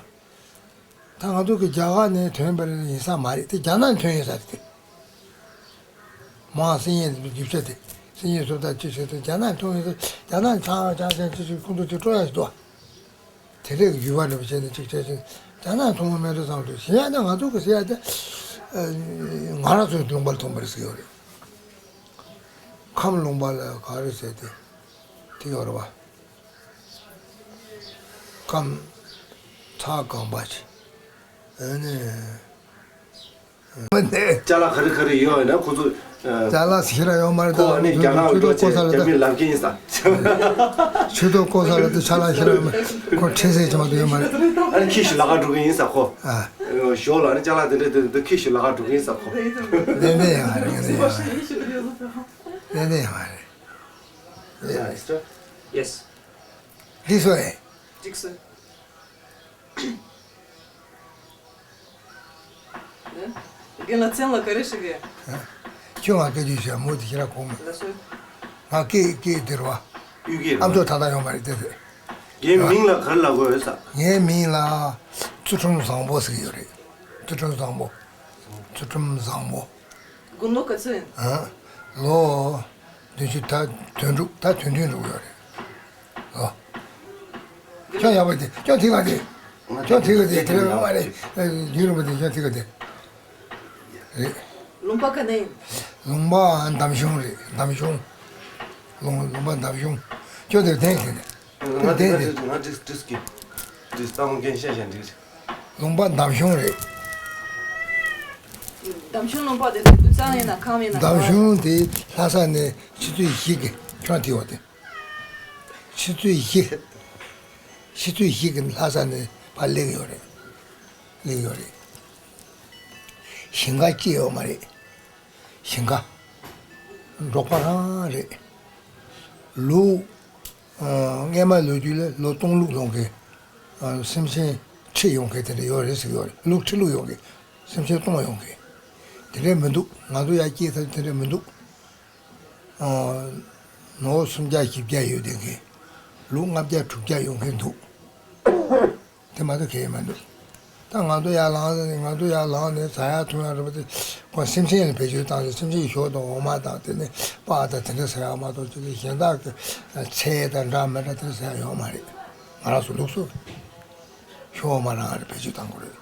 ད་ང་ཚོ་གི་རྒྱ་གར་ནས་ཐོན་པ་ཡིན་ས་མ་རེད་དེ། རྒྱ་ནག་ནས་ཐོན་ཡོད་ས་རེད་དེ། མང་སེང་ཡས་རྒྱུ་ཆ་དེ་སེང་ཡས་སོ་ད་ཅི་བྱེད་དེ་རྒྱ་ནག་ནས་ཐོན་ཡོད་ས། རྒྱ་ནག་ནས་ཆང་ཆང་ཆང་ཅི་ཅི་ཁོང་ཚོ་ཅི་སྤྲོ་ཡ་ཞིག་འདུག་དེ་རེད་རྒྱུ་བ་འདྲ་པོ་བྱས་ནས་ཅིག་བྱས་ཅིག་རྒྱ་ནག་ཐོན་མེད་འགྲོ་ཙམ་དུ་གཞན་ཡང་ན་ང་ཚོ་གི་ཟེར་ཡ་དེ་ང་རང་ཚོའི་ལུང་པར་ཐོན་པ་རེད་ཟེར་ཡོད་རེད། ཁམས་ལུང་པ་ལ་ག་རེ་ཟེར་དེ་དེ་ཡོད་རེད་བ། ཁམས་ཚ་གང་པ་ཅིག་ཨ་ནི། ཅ་ལག་ག་རེ་ག་རེ་ཡོད་ཡོད་ན་ཁོ་ཚོ། ཅ་ལག་ཞེ་དྲག་ཡོད་མ་རེད། ཁོ་ཨ་ནི་རྒྱ་ནག་ལོ་ཆེ་རྒྱ་མི་ལབ་ཀྱི་ཡིན་ས། ཆོས་ཐོག་བསྐོར་ས་ལ་དེ་ཅ་ལག་ཞེ་དྲག་ཡོད་མ་རེད། ཁོ་ཁྲེལ་ཟས་ཅི་མ་གཏོགས་ཡོད་མ་རེད། ཨ་ནི་ཁྱི་ཞིག་ལ་ཁ་འགྲོ་གི་ཡིན་ས་ཁོ། ཨ། ཞོག་ལ་ཨ་ནི་ཅ་ལག་དེ་འདྲ་དེ་འདྲ་ཁྱི་ཞིག་ལ་ཁ་འགྲོ་གི་ཡིན་ས་ཁོ། ལན་ལན་ཡང་མ་རེད། ལན་ལན་ཡང་མ་རེད། ལན་ལན་ཡང་མ་རེད། Yes. འདི་སོ་ཨེ། འགྲིག་སོ། རྒན་ལགས་མཚན་ལ་ག་རེ་ཞིག་གས། ཁྱོད་ང་སྐད་ཆ་བཤད་མོ་དེ་ཞེ་དྲག་གོ་མོ། ལགས་སོ། ང་སྐད་སྐད་དེ་རེད་བ། གཡུལ་སྐད་རེད་བ། ཨ་མདོ་ད་ལྟ་ཡོང་མ་རེད་དེ་དེ། རྒན་མིང་ལ་ག་རེ་ལབ་དགོས་ཡོད་ས། ངའི་མིང་ལ་ཚུལ་ཁྲིམས་བཟང་པོ་ཟེར་གྱི་ཡོད་རེད། ཚུལ་ཁྲིམས་བཟང་པོ། ཚུལ་ཁྲིམས་བཟང་པོ། དགུང་ལོ་ག་ཚོད་ཡིན། ཨ། ལོ་བདུན་ཅུ་ད་དོན་དྲུག་ད་དོན་བདུན་འགྲོ་གི་ཡོད་རེད། ཨོ། ཁྱོད་ཡག་པོ་དེ་ཁྱོད་ཐིག་ལ་དེ། ཁྱོད་ཐིག་ལ་དེ་དེ་རེད་མ་རེད། རྒྱུན་རིང་པོ་དེ་ཁྱོད་ཐིག་ལ་དེ། རེད། ལུང་པ་ག་ནས་ཡིན། ལུང་པ་འདམ་གཞུང་རེད། འདམ་གཞུང་། ལུང་ལུང་པ་འདམ་གཞུང་། ཁྱོད་དེ་བསྟན་གྱི་ནས། ང་དེ་ང་དེ་ང་དྲིས་དྲིས་ཀྱི། དྲིས་སྟངས་འགན་བཤད་བཤད་འགྲིག་ལུང་པ་འདམ་གཞུང་རེད། འདམ་གཞུང་ལུང་པ་དེ་དབུས་གཙང་ཡིན་ན་ཁམས་ཡིན་ན། འདམ་གཞུང་དེ་ལྷ་ས་ནས་ཆུ་ཚོད་བཞི་གི་ཁྱོན་དེ་བ་དེ། ཆུ་ཚོད་བཞི། ཆུ་ཚོད་བཞི་གི་ལྷ་ས་ནས་ཕར་སླེབས་ཡོད་རེད། སླེབས་ཡོད་རེད། ཞིང་ཁ་སྐྱེས་ཡོད་མ་རེད། ཞིང་ཁ། འབྲོག་པ་རང་རེད། ལུག་ཨ། སྔས་མ་ལོ་རྒྱུས་ལ་ལོ་སྟོང་ལུག་ལོངས་མཁན། ཨ། སེམས་ཅན་ཁྲི་ཡོང་མཁན་དེ་འདྲ་ཡོད་རེད་ཟེར་གྱི་ཡོད་རེད། ལུག་ཁྲི་ལུག་ཡོང་མཁན། སེམས་ཅན་སྟོང་ཡོང་མཁན། དེ་འདྲ་མི་འདུག་ང་ཚོ་ཡར་སྐྱེས་ཚར་དེ་འདྲ་མི་འདུག་ཨ། ནོར་སུམ་བརྒྱ་བཞི་བརྒྱ་ཡོད་བསྡད་མཁན། ལུག་ལྔ་བརྒྱ་དྲུག་བརྒྱ་ཡོང་མཁན་འདུག་དེ་མ་གཏོགས་གལ་མི་འདུག་ད་ང་ཚོ་ཡར་ལངས་ནས་ང་ཚོ་ཡར་ལངས་ནས་ཟ་ཡག་འཐུང་ཡག་རེད་པ་དེ། ཁོ་སེམས་ཅན་ལ་བེད་སྤྱོད་བཏང་ནས་སེམས་ཅན་གྱི་ཞོ་དང་འོ་མ་དང་དེ་ནས་སྤགས་དང་དེ་འདྲ་ཟ་ཡག་མ་གཏོགས་ཅི་ལས་གཞན་དག་གི་ཚལ་དང་འདྲ་མི་འདྲ་དེ་འདྲ་ཟ་ཡག་ཡོད་མ་རེད། ང་རང་ཚོ་ལུགས་སྲོལ་ཞོ་འོ་མ་རང་རེ་བེད་སྤྱོད་བཏང་དགོས་རེད།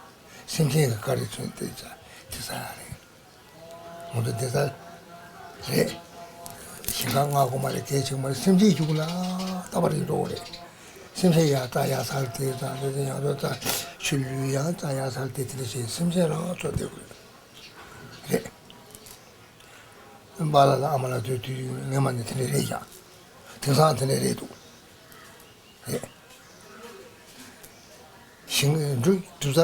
སེམས་ཅན་གྱི་བཀའ་དྲིན་མཚོན་དེ་ཟ་དེ་ཟ་ཡག་རེད། ང་ཚོ་བདེ་རྩ་རེད། ཞིང་ཁ་མངག་དགོས་མ་རེད། གལ་ཆེ་གི་མ་རེད། སེམས་ཅན་གཞུག་ལ་ལྟ་བ་རེ་འགྲོ་གི་རེད། སེམས་ཅན་ཡར་བཀྲ་ཡར་ཚར་དེ་དང་དེ་དེ་ཡང་རོ་ད་ཆུ་ལུད་ཡང་བཀྲ་ཡར་ཚར་དེ་དེ་འདྲ་བྱས་སེམས་ཅན་རང་ཚོ་བདེ་པོ་རེད། རེད། པཱ་ལགས་དང་ཨ་མ་ལགས་དུས་དུས་སྔོན་མ་ནས་དེ་འདྲ་རེད་ཀྱང་། དེང་སང་དེ་འདྲ་རེད་འདུག་རེད། ཞིང་འབྲུ་གྲིབ་ས་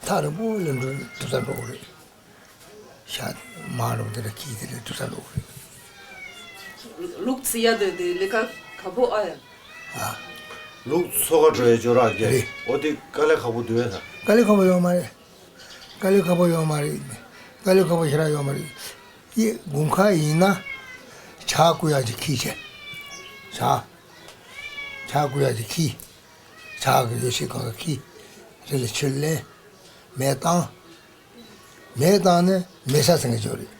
ཐག་རིང་པོ་ལ་འབྲུ་གྲིབ་ས་འགྲོ་གི་རེད། ཤ་མར་རུ་དེ་ལ་ཁྱི་དེ་ལ་གྲིབ་ས་འགྲོ་གི་རེད། ལུག་རྩི་ཡ་དེ་དེ་ལས་ཀ་ཁག་པོ་ཨ་ཡ། ཨ། ལུག་འཚོ་ག་འགྲོ་ཡ་ཅོ་རག་གི་རེད། འོ་དེ་དཀའ་ལས་ཁག་པོ་འདུག་ཨེ་ད། དཀའ་ལས་ཁག་པོ་ཡོད་མ་རེད། དཀའ་ལས་ཁག་པོ་ཡོད་མ་རེད། དཀའ་ལས་ཁག་པོ་ཞེ་དྲག་ཡོད་མ་རེད། ཡེ་དགུན་ཁ་ཡིན་ན་ཇ་བསྐོལ་ཡག་ཅིག་ཁྱེར་བྱས། ཇ། ཇ་བསྐོལ་ཡག་ཅིག་ཁྱེར། ཇ་གི་ཡོ་བྱད་གང་ག་ཁྱེར། རི་ལ་ཕྱིར་ལེན། མེ་བཏང་། མེ་བཏང་ནས་མེ་ཤ་ཟེར་མཁན་ཅིག་ཡོད་རེད།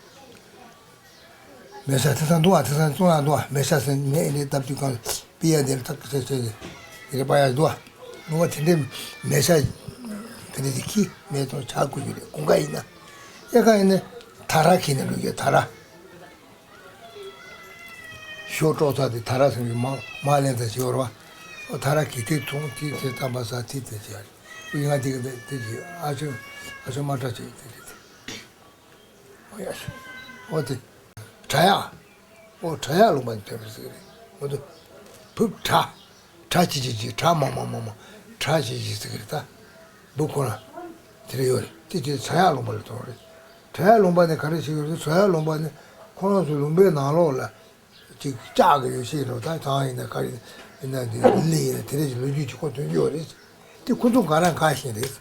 མེ་ཤ་དེང་སང་འདུག་ཨ། དེང་སང་བཙོང་ཡག་འདུག་ཨ། མེ་ཤ་ཟེར་མེ་ཨེ་ནས་བཏབ་དུས་གང་པི་ཡ་དེ་ལ་ཐག་ཆད་ཆད་དེ་རེད་པ་ཡག་འདུག་ཨ། ལུང་པ་དེ་འདྲའི་མལ་ཆ་དེ་འདྲ་དེ་ཁྱི་མེད་དང་ཇ་བསྐུ་རྒྱུ་རེད། དགུན་ཁ་ཡིན་ན། དབྱར་ཁ་ཡིན་ན་དར་ར་ཁྱེར་ནས་འགྲོ་རྒྱུ། དར་ར། ཞོ་དཀྲོག་ས་དེ་དར་ར་ཟེར་གྱི་མ་མ་ལེན་ས་ཞིག་ཡོད་རེད་བ། ཨོ་དར་ར་ཁྱེར་དེ་འཐུང་དེ་དེ་རྩམ་པ་ཟ་དེ་དེ་བྱས་རེད། ཡིན་ང་དེ་གི་དེ་དེ་གི་ཨ་ཆོ་ཨ་ཆོ་མ་དྲག་ཅིག་དེ་རེད་དེ། ཨོ་ཡ་ཤོ། ཨོ་དེ། བྲག་གཡག་ཨོ་བྲག་གཡག་ལུང་པ་ནས་ཐོན་པ་ཟེར་གི་རེད། ཨོ་དེ། བུབ་བྲག་བྲག་ཅི་ཅི་ཅི་བྲག་མ་མ་མ་མ་བྲག་ཅི་ཅི་ཟེར་གི་རེད་ད། བུབ་ཁོ་རང་། དེ་རེད་ཡོད་རེད། དེ་དེ་བྲག་གཡག་ལུང་པ་ལ་ཐོན་རེད། བྲག་གཡག་ལུང་པ་ནས་ག་རེ་བྱེད་ཀྱི་རེད། བྲག་གཡག་ལུང་པ་ནས་ཁོ་རང་ཚོའི་ལུང་པའི་ནང་ལོགས་ལ། ཅིག་ལྕགས་ཀྱི་ཡོད་ཤེས་རོ། ད་ཐང་ཡིན་ན་ག་ཡིན་ན་འདི་ལི་ཡིན་ན་དེ་རེད་ཅིག་ལོ་རྒྱུས་ཅིག་ཁོ་ཐོན་གྱི་ཡོད་རེད། དེ་ཁོ་ཚོ་འགའ་རང་འགའ་ཤེས་རེད།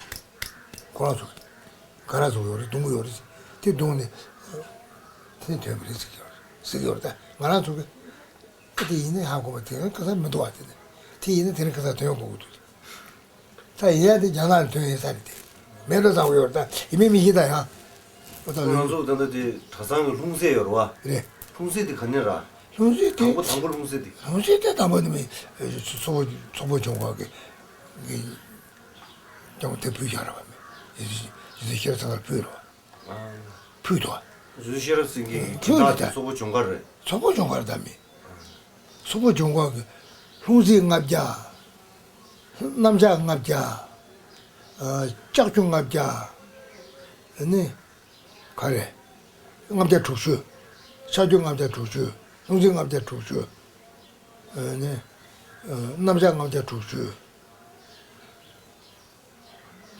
ཁོ་རང་ཚོ་འགའ་རང་ཚོ་ཡོད་རེད། རྡུང་གི་ཡོད་རེད། དེ་རྡུང་ནས་དེ་ཐོན་པ་རེད་ཟེར་གྱི་ཡོད་རེད། ཟེར་གྱི་ཡོད་རེད། ད་ང་རང་ཚོ་གི་དེ་ཡིན་ན་ཧ་གོ་བ་དེ་རིང་ཁ་སང་མི་འདུག་བ། དེ་ནས་དེ་ཡིན་ན་དེ་རིང་ཁ་སང་ཐོན་དགོས་ཀྱི་འདུག་ད་ཡིན་ཡ་དེ་རྒྱ་ནག་ལ་ཐོན་ཡིན་ས་རེད་དེ། མེད་འགྲོ་ཚང་ཡོད་རེད། ད་ཡིན་མིན་མི་ཤེས་ད་ཡང་། ཨོ་ད་ཁོ་ལོས་རང་ཚོ་ད་ལྟ་དེ་གྲྭ་ཚང་གི་ལྷུང་བཟེད་ཡོད་རེད་བ། རེད། ལྷུང་བཟེད་དེ་ག་ནས་ར། ལྷུང་བཟེད་དེ། དང་པོ་དང་པོ་ལྷུང་བཟེད་དེ། ལྷུང་བཟེད་དེ་དང་པོ་ནི་མི་ཚོ་ཚོ་ཚོགས་པ་ཚོགས་པ་ཆུང་ཁག་གི་གི་ཀྱང་དེ་ཕུལ་བཞག་རེད་བ། མི་ཡི་ཡི་ཤེར་ཚང་ལ་ཕུལ་རེད་བ། ཕུལ་དོ། ཡི་ཤེར་ཚང་གི་ཕུལ་དེ་ཚོགས་པ་ཆུང་ཁག་རེད། ཚོགས་པ་ཆུང་ཁག་རེད་ད་མི། སོག་པོ་ལྗོངས་མཁར་གྱི་ལྷུང་བཟེད་ལྔ་བརྒྱ། གནམ་ལྕགས་ལྔ་བརྒྱ། ཨ། ལྕགས་ཀྱུ་ལྔ་བརྒྱ། ཨ་ནི། ག་རེ། ལྔ་བརྒྱ་དྲུག་ཅུ། ལྕགས་ཀྱུ་ལྔ་བརྒྱ་དྲུག་ཅུ། ལྷུང་བཟེད་ལྔ་བརྒྱ་དྲུག་ཅུ། ཨ་ནི། ཨ། གནམ་ལྕགས་ལྔ་བརྒྱ་དྲུག་ཅུ།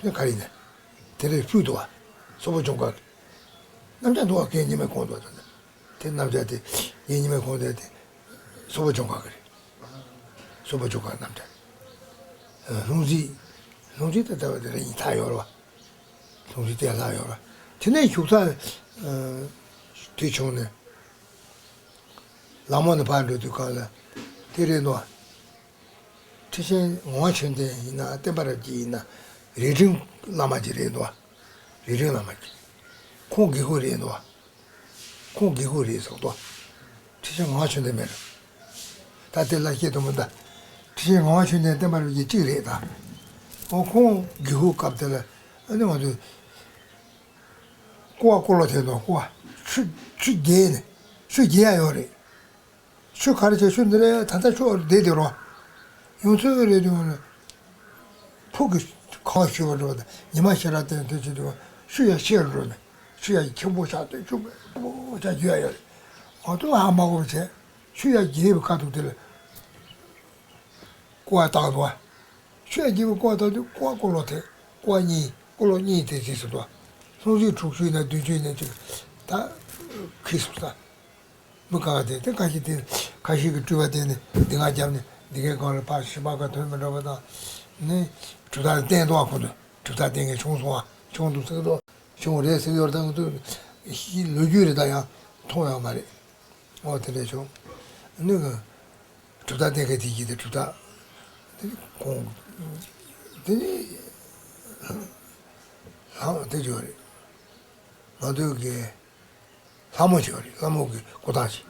ནི་ག་རེ་ཡིན་ན། དེ་རེད་ཕུལ་འདུག་བ། སོག་པོ་ལྗོངས་མཁར་གྱི། གནམ་ལྕགས་འདུག་བ། ངས་ཉི་མ་གོང་དུ་བ་དང་། དེ་གནམ་ལྕགས་དེ། ངས་ཉི་མ་གོང་དུ་དེ། སོག་པོ་ལྗོངས་མཁར་གྱི་རེད། སོག་པོ་ལྗོངས་མཁར་གནམ་ལྕགས། ཨ། ལྷུང་བཟེད། ལྷུང་བཟེད་དེ་ལྟ་བ་དེ་རེད། ཡིན་ཐག་ཡོད་རེད་བ། ལྷུང་བཟེད་དེ་ལྷག་ཡོད་རེད། དེ་ནས་བཞུགས་ས། ཨ། དེ་བྱུང་ནས། ལ་མོ་ནས་ཕར་འགྲོ་དུས་སྒང་ལ། དེ་རེད་འདུག་བ། ཁྲི་ཆེན་ངག་དབང་ཆོས་ལྡན་ཡིན་ན། བསྟན་པ་རབ་རྒྱས་ཡིན་ན། རྭ་སྒྲེང་བླ་མ་ཅིག་རེད་འདུག་བ། རྭ་སྒྲེང་བླ་མ་ཅིག་ཁོང་དགེ་ཁུག་རེད་འདུག་བ། ཁོང་དགེ་ཁུག་རེད་ཟེར་འདུག་ཁྲི་ཆེན་ངག་དབང་ཆོས་ལྡན་མེད་རེད། ད་དེ་ལ་སྐྱེས་དུ་མི་འདའ། ཁྲི་ཆེན་ངག་དབང་ཆོས་ལྡན་བསྟན་པ་རབ་རྒྱས་གཅིག་རེད་ད། འོ་ཁོང་དགེ་ཁུག་སྐབས་དེ་ལ་ཨ་ནི་ང་ཚོས་ཀོ་བ་ཀོ་ལོ་ཐེབས་འདུག་ཀོ་བ་ཆུ་ཆུ་རྒྱས་ནས་ཆུ་རྒྱས་ཡ་ཡོད་རེད། ཆུ་ག་རེ་བྱས། ཆུ་འདི་རེད། ད་ལྟ་ཆུ་བདེ་བདེ་རོ། ཡོང་ཚོད་རེད་དུས་ཕུག་གི་ཁ་བ་ཞུ་བ་འགྲོ་བ་དང་ཉི་མ་ཤར་ར་བསྟན་དུས་ཆུ་དུས་ཆུ་ཡ་ཤེས་འགྲོ་ནས་ཆུ་ཡ་ཁྱུང་པོ་ཆགས་དུས་ཆུ་པོ་ཆགས་རྒྱུ་ཡ་ཡོད་རེད། ང་ཚོ་ཧ་མ་གོ་བ་བྱས་ཆུ་ཡ་རྒྱས་པའི་ཁ་ཐུག་དེ་ལ་ཀོ་བ་བཏགས་འདུག་བ། ཆུ་ཡ་རྒྱས་པའི་ཀོ་བ་བཏགས་དུས་ཀོ་བ་ཀོ་ལོ་ཐེབས། ཀོ་བ་གཉིས་ཀོ་ལོ་གཉིས་དེ་བྱས་སུ་འདུག་བ། ལྷུང་བཟེད་དྲུག་ཅུ་ཡིན་ན་བདུན་ཅུ་ཡིན་ན་ཅིག་ད་ཁེ་སུ་ད། མི་ག་ག་དེ་དེ་ཁ་ཤས་དེ་ཁ་ཤས་ཀྱི་སྤྲུལ་པ་དེ་ནི་འདི་ག་རྒྱབ་ནས་འདི་གའི་སྒང་ལ་ཕར་ཤི་པ་ག་ཐོན་མི་འགྲོ་བ་དང་། ནི་གྲུབ་མཐའ་བསྟན་འདུག་ཁོ་ཚོས་གྲུབ་མཐའ་བསྟན་མཁན་བྱུང་སོང་བ། བྱུང་འདུག་ཟེར་གི་འདུག་བྱུང་རེད་ཟེར་གི་ཡོད་རེད། ད་ང་ཚོས་ཤི་ལོ་རྒྱུས་རེད། ད་ཡང་མཐོང་ཡོད་མ་རེད། འོ་དེ་འདྲས་བྱུང་། ནི་གི་གྲུབ་མཐའ་བསྟན་མཁན་དེ་གྱིས་དེ་གྲུབ་མཐའ་དེ་ཁོང་དེ་ནི་ལྷ་དེ་ཅིག་ཡོད་རེད། ང་ཚོའི་གི་ལྷ་མོ་ཅིག་ཡོད་རེད། ལྷ་མོ་གི་སྐུ་ཐང་ཅིག་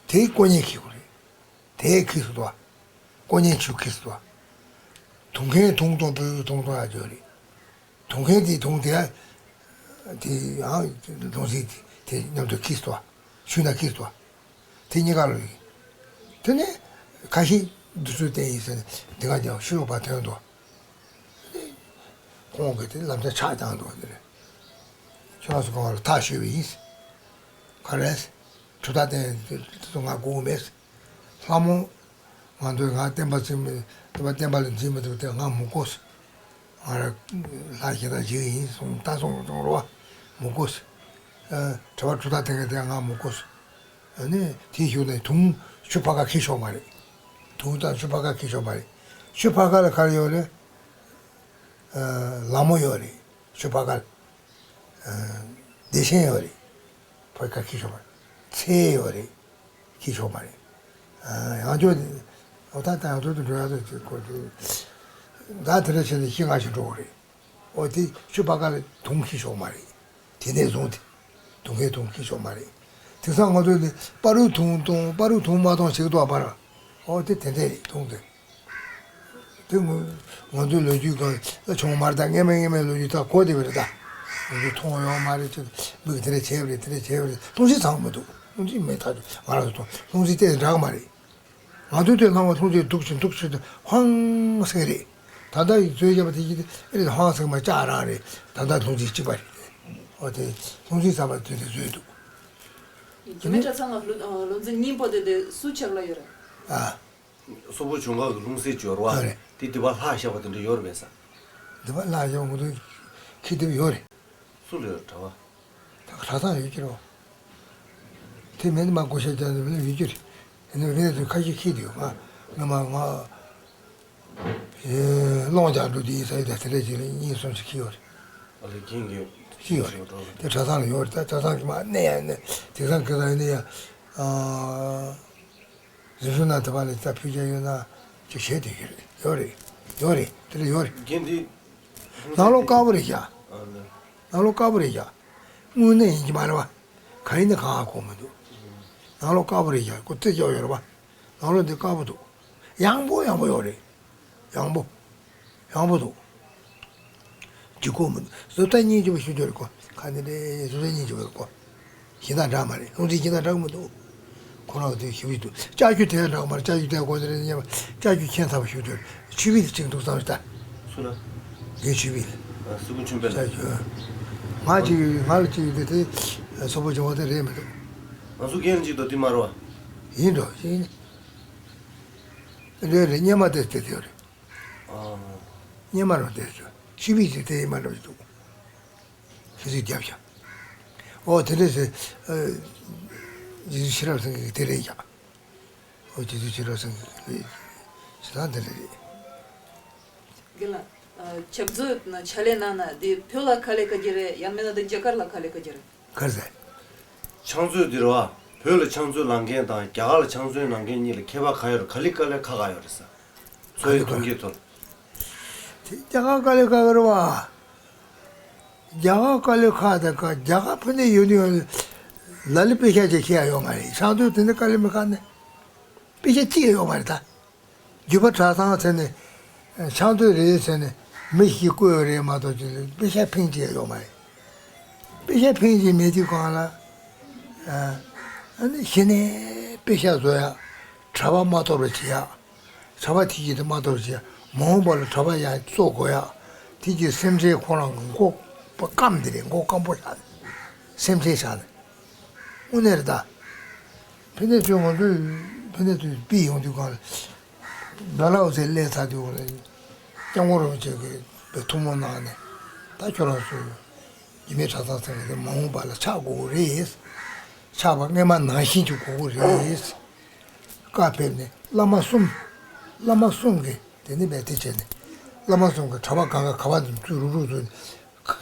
དེའི་ཀོ་གཉན་འཁྱེར་དགོས་རེད། དེའི་འཁྱེར་སུ་འདུག་བ། ཀོ་གཉན་ཆུ་འཁྱེར་སུ་འདུག་བ། དུང་མཁན་དུང་གཏོང་བུ་དུང་གཏོང་ཡག་ཅིག་ཡོད་རེད། དུང་མཁན་དེ་དུང་དེ་དེ་ཡང་དུང་སྲིན་དེ་དེ་མཉམ་དུ་འཁྱེར་སུ་འདུག་བ། ཆུ་ནང་འཁྱེར་སུ་འདུག་བ། དེ་གཉིས་ཀ་ལོ་ཡིན། དེ་ནས་ཁ་ཤས་འདི་ཚོས་བསྟན་ཡིན་ཟེར་ནས་འདི་ག་ཀྱང་ཤུ་ཡོག་པ་ཐོན་འདུག་ཁོང་གིས་དེ་ལམ་སང་ཆག་བཏང་འདུག་འདི་རེད། ཁྱོད་རང་ཚོ་གང་ལ་ཐག་ཆོད་པ་ཡིན། ག་རེ། གྲུབ་མཐའ་བསྟན་དེ་ཚོ་ང་དགོས་མེད། ལྷ་མོ། ང་ཚོས་ང་བསྟན་པ་འཛིན་མི་བསྟན་པ་བསྟན་པ་ལ་འཛིན་མི་ཐུབ་དེ་ང་མི་དགོས། ང་རང་ལྷ་ཞེ་དྲག་ཅིག་ཡིན་གསུངས། ད་གསུངས་གསུངས་རོགས། མི་དགོས། ཨ། གྲྭ་པ་གྲུབ་མཐའ་བསྟན་མཁན་དེ་ང་མི་དགོས། ཨ་ནི་དེའི་གཞུག་ནས་དུང་ཆུ་ཕར་ཁ་འཁྱེར་ཆོག་མ་རེད། དུང་དང་ཆུ་ཕར་ཁ་འཁྱེར་ཆོག་མ་རེད། ཆུ་ཕར་ཁ་ལ་ག་རེ་ཡོད་རེད། ཨ། ལ་མོ་ཡོད་རེད། ཆུ་ཕར་ཁ་ལ། ཨ། བདེ་ཆེན་ཡོད་རེད། ཕར་ཁ་འཁྱེར་ཆོག་མ་རེད། ཚེ་ཡོད་རེད། འཁྱེར་ཆོག་མ་རེད། ཨ། ཡང་ཆོས་འོ་ད་ད་ཡང་ཆོས་དུ་འགྲོ་ཡག་དུ་ཅིག་གོ་དུ། ད་དེ་འདྲ་བྱས་ནས་ཤི་ང་ཞིག་འགྲོ་གི་རེད། འོ་དེ་ཆུ་ཕར་ཁ་ལ་དུང་འཁྱེར་ཆོག་མ་རེད། དེ་ནས་བཟུང་སྟེ་དུང་མཁན་དུང་འཁྱེར་ཆོག་མ་རེད། དེང་སང་ང་ཚོས་ནི་སྤ་རོ་དུང་གཏོང་། སྤ་རོ་དུང་མ་གཏོང་བྱེད་ཀྱི་འདུག་པར། འོ་དེ་དེ་འདྲ་རེད། དུང་དེ་ དེ་ངོ་ང་ཚོའི་ལོ་རྒྱུས་སྒང་ལ་བྱུང་མ་རེད། ད་སྔས་མ་སྔས་མའི་ལོ་རྒྱུས་ད་གོ་བདེ་བ་རེད། ད་ང་ཚོས་མཐོང་ཡོད་མ་རེད། ཅིག་མི་གིས་དེ་འདྲ་བྱས་པ་རེད། དེ་འདྲ་བྱས་པ་རེད། སློབ་ཚན་ཚང་མི་འདུག་སློབ་ཚན་མེད། ཐག་ཆོད་ང་རང་ཚོ་མཐོང་སློབ་ཚན་དེ་འདྲ་གི་མ་རེད། ང་ཚོའི་དུས་ལྷག་པ་སློབ་ཚན་འདུག་ཅིང་འདུག་ཅིང་ཧང་སང་རེད། ད་ལྟ་ཡི་ཚོའི་བཤད་པ་དེ་བཞིན་དེ་རེད། ཧང་སང་མ་ལྕགས་རང་རེད། ད་ལྟ་སློབ་ཚན་གཅིག་པ་རེད། འོ་དེ་སློབ་ཚན་གསར་པ་དེ་འདྲ་བཟོས་འདུག་རྒྱུད་སྨད་གྲྭ་ཚང་ལ་སློབ་སློབ་ཚན་རྙིང་པ་དེ་དེ་སུ་ཆགས་ལ་ཡོད་རེད། ཨ། སོག་པོ་ལྗོངས་མཁར་གྱི་ལྷུང་བཟེད་སྦྱོར་བ་ཨ་རེད། དེ་སྡེ་པ་ལྷག་བཞག་པ་དེ་འདྲ་ཡོད་རེད་པས་ས། སྡེ་པ་ལྷག་བཞག་པ་ཁོ་ཚོ་ཁྱི་སྡེ་པ་ཡོད་རེད། སུ་ལ་ཡོད་གྲྭ་པ། ད་གྲྭ་ཚང་ཡོད་ཀྱི་རེད། དེ་མིན་མ་བགོ་བཤའ་རྒྱག་ནས་ཡོད་ཀྱི་རེད། ཡིན་ནའི་རེད་དེ་ཁ་ཤས་ཁྱི་དེ་ཡོད། ང་ང་མ་ང་། ཨེ། སློང་རྒྱག་འགྲོ་དུས་ཡིན་ས་ཡོད། ད་དེ་འདྲ་ཅིག་ལ་གཉིས་གསུམ་ཅིག་ཁྱི་ཡོད་རེད། ཨ་ལས་རྒན་གྱི་ཁྱི་ཡོད་རེད། དེ་གྲྭ་ཚང་ལ་ཡོད་རེད། ད་གྲྭ་ཚང་གི་མ་གནས་ཡང་གནས། དེང་སང་ཁྱི་ཚང་ཡིན་ན་ཡང་། ཨ། རིམ་བྱོན་ནང་དེ་བ་ལ་ད་ཕུལ་རྒྱུ་ཡོད་ན་ཅིག་བྱེད་དེ་ཡོད་རེད། ཡོད་རེད། ཡོད་རེད། དེ་འདྲ་ཡོད་རེད། རྒན་འདི། ནང་ལོགས་དཀར་པོ་རེད་ཤག་ཨ་ལས། ནང་ལོགས་དཀར་པོ་རེད་ཤག་དངོས་གནས་ཡིན་གྱི་མ་རེད་པ། ག་ཡིན་ན་གང་ཧ་གོ་མི་འདུག་ནང་ལོགས་དཀར་པོ་རེད་ཤག་ཁོ་རྩེ་རྒྱག་ཡོད་རེད་པ། ནང་ལོགས་འདི་དཀར་པོ་འདུག་ཡང་པོ་ཡང་པོ་ཡོད་རེད། ཡང་པོ། ཡང་པོ་འདུག་ལྗིད་ཁོག་མི་འདུག་བཟོ་ལྟ་སྙིང་རྗེ་པོ་ཞུ་རྒྱུ་རེད་ཁོ། ཁ་ནི་རེད། བཟོ་ལྟ་སྙིང་རྗེ་པོ་རེད་ཁོ། གཞན་དག་འདྲ་མ་རེད། སློབ་ཚན་གཞན་དག་འདྲ་གི་མི་འདུག་ཁོ་རང་དེ་ཞུ་གི་འདུག་ལྕགས་ཀྱུ་དེ་འདྲ་མ་རེད། ལྕགས་ཀྱུ་དེ་གོ་དེ་རེད་སྙམ་པ། ལྕགས་ཀྱུ་ཁྱད་མཚར་པོ་ཞུ་རྒྱུ་རེད། ཆུ་བིས་གཅིག་འདུག་བསམ་ཞིག་ད། སུ་ལ། རྒན་ཆུ་བིས་ལ། ཨ། སི་ཀུན་ཆུན་པེ་ལ། ལྕགས་ཀྱུ། ང་གཅིག་ང་ལ་གཅིག་ཡོད་དེ་དེ་སོག་པོ་ལྗོངས་མཁར་དེ་རེད་མི་འདུག་ང་ཚོ་རྒན་གཅིག་དང་དེ་མ་རེད་པ། ཡིན་འགྲོ་ཡིན། རེད་རེད། སྔོན་མ་དེ་དེ་དེ་རེད། ཨ། སྔོན་མ་རང་དེ་ཚོ་ཆུ་བིས་དེ་དེ་ཡིན་མ་འགྲོ་འདུག་ཁྱེད་ཚོས་རྒྱབ་ཤག་ཨོ་དེ་འདྲ་ཟེར། ཨ། རྗེ་བཙུན་ཤེས་རབ་སེང་གེ་དེ་རེད་ཀྱང་། ཨོ་རྗེ་བཙུན་ཤེས་རབ་སེང་གེ་ཞེ་དྲག་དེ་འདྲ་རེད། རྒན་ལགས། ཨ། ཕྱག་མཛོད་ནང་ཕྱག་ལས་གནང་ན་འདི་བོད་ལ་དཀའ་ལས་ཁག་གི་རེད། ཡང་མིན་ན་འདི་རྒྱ་གར་ལ་དཀའ་ལས་ཁག་གི་རེད། ག་རེ་ཟེར། ཕྱག་མཛོད་འདི་རེད་པ། བོད་ལ་ཕྱག་མཛོད་གནང་མཁན་དང་རྒྱ་གར་ལ་ཕྱག་མཛོད་གནང་མཁན་གཉིས་ལ་ཁྱད་པར་ག་ཡོད་རེད། ག་ལེ་དཀའ་ལས་ཁག་ག་ཡོད་རེད་ཟེར། ཚོའི་གཏོང་གི་ཐོག་དེ་རྒྱ་གར་དཀའ་ལས་ཁག་གི་རེད་པ། རྒྱ་གར་དཀའ་ལས་ཁག་དང་ཁག་རྒྱ་གར་ཕུ་ནས་ཡོད་ནི་ཡོད་ལ་ལ་ལི་པེ་ཤ་ཅིག་ཤེས་ཡ་ཡོད་མ་རེད། ཕྱག་མཛོད་དེ་འདྲ་དཀའ་ལས་མི་ཁག་ནི་པེ་ཤ་གཅིག་ཡོད་མ་རེད་ད། རྒྱུད་པ་གྲྭ་ཚང་ཟེར་ནས་ཕྱག་མཛོད་རེད་ཟེར་ནས་མི་ཞིག་བསྐོས་རེད་མ་གཏོགས་ཅིག་པེ་ཤ་ཕིང་གཅིག་ཡོད་མ་རེད། པེ་ཤ་ཕིང་གཅིག་མེད་དུས་གང་ལ། ཨ་ནི་གཞི་ནས་པེ་ཤ་བཟོ་ཡ། གྲྭ་པ་མ་གཏོགས་པ་བྱེད་ཡ། གྲྭ་པ་དེ་གྱིས་དེ་མ་གཏོགས་བྱས། མ་འོངས་པ་ལ་གྲྭ་པ་ཡང་གསོ་དགོས་ཡ། དེ་གྱིས་སེམས་ཅན་ཁོ་རང་གི་མགོ་སྐམ་དེ་རེད། མགོ་སྐམ་པོ་བཞག་ནས་སེམས་ཅན་བཞག་ནས། དངོས་གནས་རེད་ད། ཕི་ནས་ཚོས་ང་ཚོས་ཕི་ནས་ཚོས་པི་ཡོང་དུས་གང་ལ། ཌལ་ཧོ་སི་སླེབས་ཚར་དུས་གང་ལ། སྐྱབས་མགོན་རིན་པོ་ཆེ་གིས་ཐུགས་སྨོན་གནང་ནས། ད་ཁྱོད་རང་ཚོས་རྒྱུད་སྨད་གྲྭ་ཚང་ཟེར་མཁན་དེ་མ་འོངས་པ་ལ་ཆགས་དགོས་ཀྱི་རེད། ཆགས་པ་སྔས་མ་ནང་བཞིན་གྱི་དགོས་ཀྱི་རེད། བཀའ་ཕེབས་ནས་བླ་མ་གསུམ། བླ་མ་གསུམ་གྱིས་དེ་ནི་བས་དེ་བྱས་ནས། བླ་མ་གསུམ་གྱིས་གྲྭ་པ་གང་ག་ག་བ་འདི་ཚུར་རུག་རུག་བཟོས་ནས།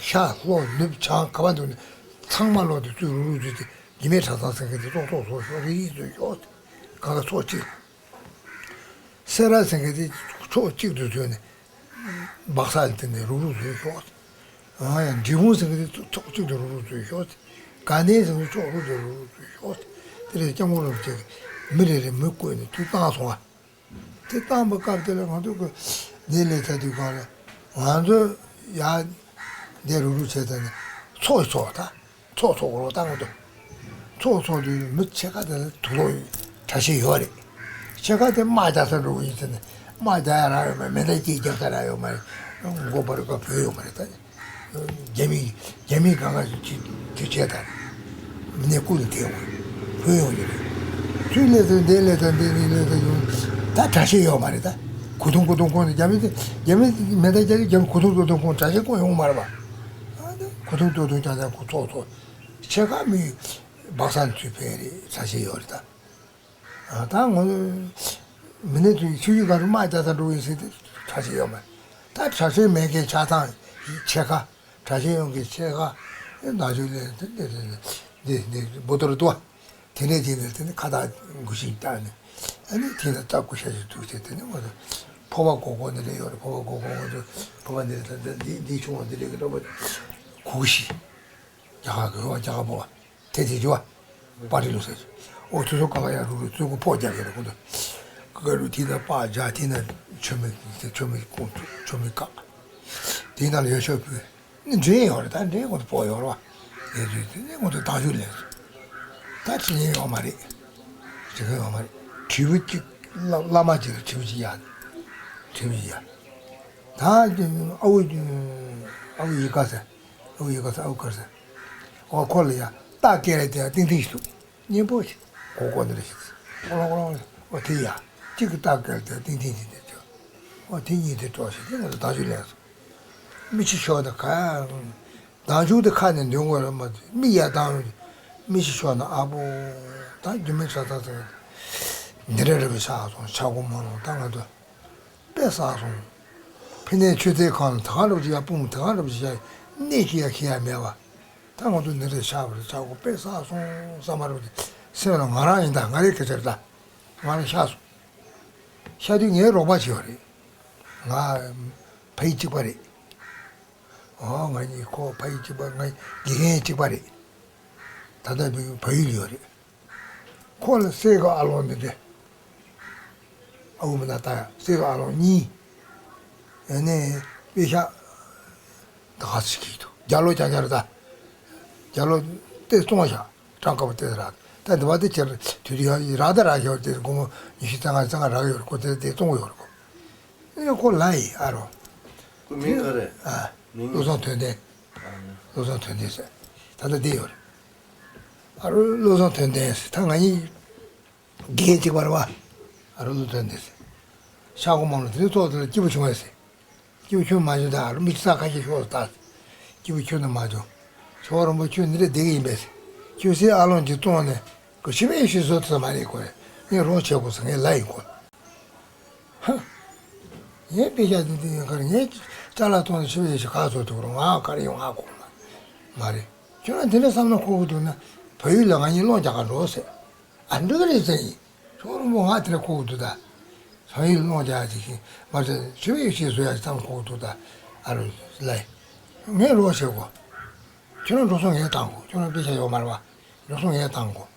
ཤར་ལྷོ་ནུབ་བྱང་ག་བ་འདུག་ནས་ཚང་མ་ལོག་དེ་ཚུར་རུག་རུག་བཟོས་ཏེ། རྒྱུད་སྨད་གྲྭ་ཚང་ཟེར་མཁན་དེ་ཙོག་ཙོག་བཟོ་ཤོག་རེ་རེ་བཟོས་ཤོག་གང་ག་ཚོགས་གཅིག་སེ་ར་ཟེར་མཁན་དེ་ཕྱོགས་གཅིག་ཏུ་བཟོས་ནས། སྦག་ས་ལ་དེ་ནས་རུག་རུག་བཟོས་ཤོག་ཨ་ཡང་འབྲས་སྤུངས་ཟེར་མཁན་དེ་ཕྱོགས་གཅིག་ཏུ་རུག་རུག་བཟོས་ཤོག་དགའ་ལྡན་ཟེར་མཁན་ཕྱོགས་རུག་ཏུ་རུག་རུག་བཟོས་ཤོག་དེ་ལས་སྐྱབས་མགོན་རིན་པོ་ཆེ་གིས་མི་རེ་རེ་མི་བསྐོས་ནས་དུས་བཏང་སོང་ཨ། དེ་བཏང་པའི་སྐབས་དེ་ལ་ང་ཚོ་གི་འདི་ལས་ཚ་དུས་གང་ལ་ང་ཚོ་ཡ་འདི་རུག་རུག་བྱས་ཚར་ནས་ཚོགས་ཚོགས་ད། ཚོགས་ཚོགས་རོགས་བཏང་གི་འདུག་ཚོགས་ཚོགས་དུས་མི་ཕྱེད་ཀ་དེ་ལ་དུག་ལོག་ཡོད། གྲྭ་ཤག་ཡོད་རེད། ཕྱེད་ཀ་དེ་དམག་རྒྱག་ས་འགྲོ་གི་ཡིན་ཟེར་ནས་དམག་རྒྱག་ཡ་རག་ཡོད་མ་རེད། མེ་མདའ་གཅིག་རྒྱག་ས་རག་ཡོད་མ་རེད། མགོ་པར་ཀ་བོད་ཡོད་མ་རེད་ད། རྒྱ་མི་རྒྱ་མི་གང་ག་ཅིག་དུས་བྱས་ད། མི་ནས་ཀུན་དེ་འོང་བོད་ཡོང་གི་རེད། ཚུར་སླེབས་ཚུར་འདི་སླེབས་ཚུར་འདི་ནས་སླེབས་ཚུར་ཡོང་ད་གྲྭ་ཤག་ཡོད་མ་རེད་ད། གུ་དུང་གུ་དུང་ཁོང་ནས་རྒྱ་མི་དེ་རྒྱ་མི་མེ་མདའ་རྒྱག་རྒྱ་མི་གུ་དུང་གུ་དུང་ཁོང་གྲྭ་ཤག་ཁོང་ཡོང་མ་རེད་པ། གུ་དུང་གུ་དུང་རྒྱག་ཚར་ཁོ་ཚོགས་ཚོགས། ཕྱེད་ཀ་མི་སྦག་ས་ནས་ཚུར་ཕེབས་རེད། གྲྭ་ཤག་ཡོད་རེད་ད། ཨ། ད་ངོ་མི་ནས་དུས་ཆུ་ཡུར་ག་རུ་དམག་རྒྱག་ས་འགྲོ་ཡིན་ཟེར་ཏེ་གྲྭ་ཤག་ཡོད་མ་རེད། ད་གྲྭ་ཤག་མེད་མཁན་ཆགས་སྟངས་ཕྱེད་ཀ་གྲྭ་ཤག་ཡོང་མཁན་ཕྱེད་ཀ་ནག་ཆུ་ལས་འདི་འདི་འདི་འདི་འདི་འདི་འབོ་ཏོ་རུ་ཏུ་བ། དེ་ནས་དེ་ནས་དེ་ནས་ཁ་བཏགས་མགོ་ཤིང་བཏགས་ནས། ཨ་ནི་དེ་ནས་རྟ་ཀུ་ཤ་ཞིག་བཙུགས་བྱས་དེ་ནས་ང་ཚོ་ཕོར་པ་གོག་གོག་འདི་འདྲ་ཡོད་རེད། ཕོར་པ་གོག་གོག་ང་ཚོ་ཕོར་པ་འདི་འདྲ་ད་འདི་འདི་ཆུང་བ་འདི་འདྲ་གི་འདྲ་པོ་གུ་གུ་ཤིག་རྒྱ་གར་གི་རོ་རྒྱ་གར་པོ་བ་དེ་དེ་རྒྱུ་བ་པར་རི་ལུག་ཟེར། ཨོ་ཚོ་ཚོ་ག་ག་ཡ་རུ་རུ་ཚོ་གུ་ཕོ་རྒྱག་གི་རེད་ཁོ་ཚོ། ཀ་རུ་དེ་ན་པ་རྒྱ་དེ་ན་ཆོས་མེད་ཆོས་མེད་ཀོང་ཆོས་མེད་ཀ། དེ་ན་ལ་ཡོ་ཤོ་བུ་ནི་འདྲེ་ཡོད་རེད། ད་འདྲེ་ངོ་ཚོ་པོ་ཡོད་རེད་བ། ཡོད་དུས་དེ་ནས་ངོ་ཚོ་བདག་ཞུ་ལས་སོ། ད་ཁྲི་ཉན་ཡོད་མ་རེད། ཁྲི་ཁ་ཡོད་མ་རེད། དྲིལ་བུ་གཅིག་བླ་བླ་མ་གཅིག་ལ་དྲིལ་བུ་གཅིག་ཡ། དྲིལ་བུ་གཅིག་ཡ། ད་ཨ་བུ་ཨ་བུ་ཡི་ག་ཟེར། ཨ་བུ་ཡི་ག་ཟེར་ཨ་བུ་གར་ཟེར། ཨོ་ཁོ་ལ་ཡ་རྟ་སྐད་རེད་དེ་ཏིང་ཏིང་ཞིག་འདུག་སྙན་པོ་ཞིག་གོ་གོ་འདི་རེ་ཞིག་ཀོ་ལོང་ཀོ་ལོང་། ཨོ་དེ་ཡ། གཅིག་གི་རྟ་སྐད་དེ་ཏིང་ཏིང་ཞིག་འདི་ཅོ། ཨོ་དེ་གཉིས་དེ་གྲོགས་ཞིག་དེ་ང་ཚོ་བདག་ཞུ་ལས་སོ། མི་ཆི་ཤོག་ད་ག་ཡང་། བདག་ཞུ་དེ་ཁ་ནས་འདོན་དགོས་ར་མ་མི་ཡ་བཏང་། མི་ཆི་ཤོག་ན་ཨ་པོ། ད་རྒྱུ་མེད་ཤ་ཚ་ཚ། འདི་རེ་རེ་བའི་ཤ་སོང་ཆ་གོ་མ་ལོང་ད་ང་ཚོ། དཔེ་བསགས་སོང་། ཕི་ནས་ཆུ་ཚོད་ཁང་ལ་ད་ག་རབ་ཅིག་ཡ་སྤུངས་ད་ག་རབ་ཅིག་ཡ་གནས་ཤིག་ཡ་ཤི་ཡ་མེད་བ། ད་ང་ཚོ་འདི་འདྲའི་ཆགས་པ་རེད་ཆགས་གོ་དཔེ་བསགས་སོང་བསམ་པ་རབ་ཅིག་སེམས་ལ་ང་རང་ཡིན་ད་ང་རེ་སྐད་ཆ་རེད་ད། ང་རང་ཤག་སོང་། ཤག་དུས་ངའི་རོགས་པ་ཞིག་ཡོད་རེད། ང་ཕ་ཡུལ་གཅིག་པ་རེད། ཨོ་ང་གཉིས་ཁོ་ཕ་ཡུལ་གཅིག་པ་ང་དགེ་རྒན་གཅིག་པ་རེད། ད་ལྟ་བུ་ཕ་ཡུལ་ཡོད་རེད། ཁོ་ལ་སྲས་ཀྱི་ཨ་ལོང་འདི་འདྲ། ཨ་ཁུ་མི་ན་ད་ཡ་སྲས་ཀྱི་ཨ་ལོང་གཉིས། ཨ་ནི་དཔེ་ཤག་ད་ག་ཚོད་ཀྱིས་འདུག་རྒྱ་ལོ་རྒྱ་རྒྱ་རེད་ད། རྒྱ་ལོ་ཏེ་སྟོང་ཤག་གྲངས་ཀ་བ་ཏེ་ར། ད་འདི་བ་ཏེ་ཁྱེར་དུས་དུས་ཡ་ར་ད་ར་ཤོར་ཏེ་སྒོར་མོ་ཉི་ཤུ་རྩ་ལྔ་རྩ་ལྔ་རག་ཡོད་རེད་ཁོ་ཏེ་ཏེ་སྟོང་ཡོད་རེད་ཁོ། ཨེ་ཁོ་ལ་ཡི་ཨ་རོ། ཁོ་མིང་ག་རེད། ཨ། མིང་བློ་བཟང་དོན་ལྡན། ཨ་ནི། བློ་བཟང་དོན་ལྡན་ཟེར། ད་ལྟ་བསྡད་ཡོད་རེད། ཨ་རོ་བློ་བཟང་དོན་ལྡན་ཟེར་ད་ང་གཉིས་དགེ་རྒན་གཅིག་པ་རེད་བ། ཨ་རོ་བློ་བཟང་དོན་ལྡན་ཟེར། ཤག་སྒོར་མང་ལོ་དེ་ཚོ་དེ་ལ་སྐྱིད་པོ་བྱུང་བས་ཟེར། སྐྱིད་པོ་བྱུང་མ་བྱུང་ད་ཨ་རོ་མི་ཚེ་ས་ཁ་ཤས་ཤོར་ད། སྐྱིད་པོ་ཁྱོད་ནི་མ་བྱུང་། ཆོས་རིན་པོ་ཆོས་འདི་འདྲ་བསྡད་ཀྱི་ཡིན་པས་ཟེར། ཁྱོད་སའི་ཨ་ལོང་གཅིག་བཙོང་ནས་ཁོ་ཤི་བའི་ཤི་བཟོ་ཐུབ་ས་མ་རེད་ཁོ་རེད། ངས་རོགས་བྱེད་དགོས་ཟེར་ངས་ལབ་ཡིན་ཁོ་ལ། ཧ། ངས་དཔེ་ཆ་འདི་འདི་ཡོད་ཁར་ངས་ཅ་ལག་གཏོང་ནས་ཤི་བའི་ཤི་ག་ཚོད་ཐུབ་རུང་ང་ག་རེ་ཡོང་ང་དགོངས་ན་མ་རེད། ཁྱོད་རང་དེ་འདྲ་བསམ་ན་ཁོ་གི་འདུག་ན་བལ་ཡུལ་ལ་ང་གཉིས་སློང་རྒྱག་ག་འགྲོ་ཟེར། ཨ་འགྲིག་གི་རེད་ཟེར་ཡིན། ཁྱོད་རང་མོ་ང་དེ་འདྲ་ཁོ་གི་འདུག་ད། བལ་ཡུལ་སློང་རྒྱག་ཅིག་ཤིང་མ་ཟེར་ཤི་བའི་ཤི་བཟོ་ཡ་ཅིག་བསམ་ཁོ་གི་འདུག་ད། ཨ་རོ་ལ་ཡིན། ངས་རོགས་བྱེད་དགོས། ཁྱོད་རང་འགྲོ་སོང་ངས་བཏང་དགོས། ཁྱོད་རང་དཔེ་ཆ་ཡོད་མ་རེད་བ། འགྲོ་སོང་ངས་བཏང་དགོས།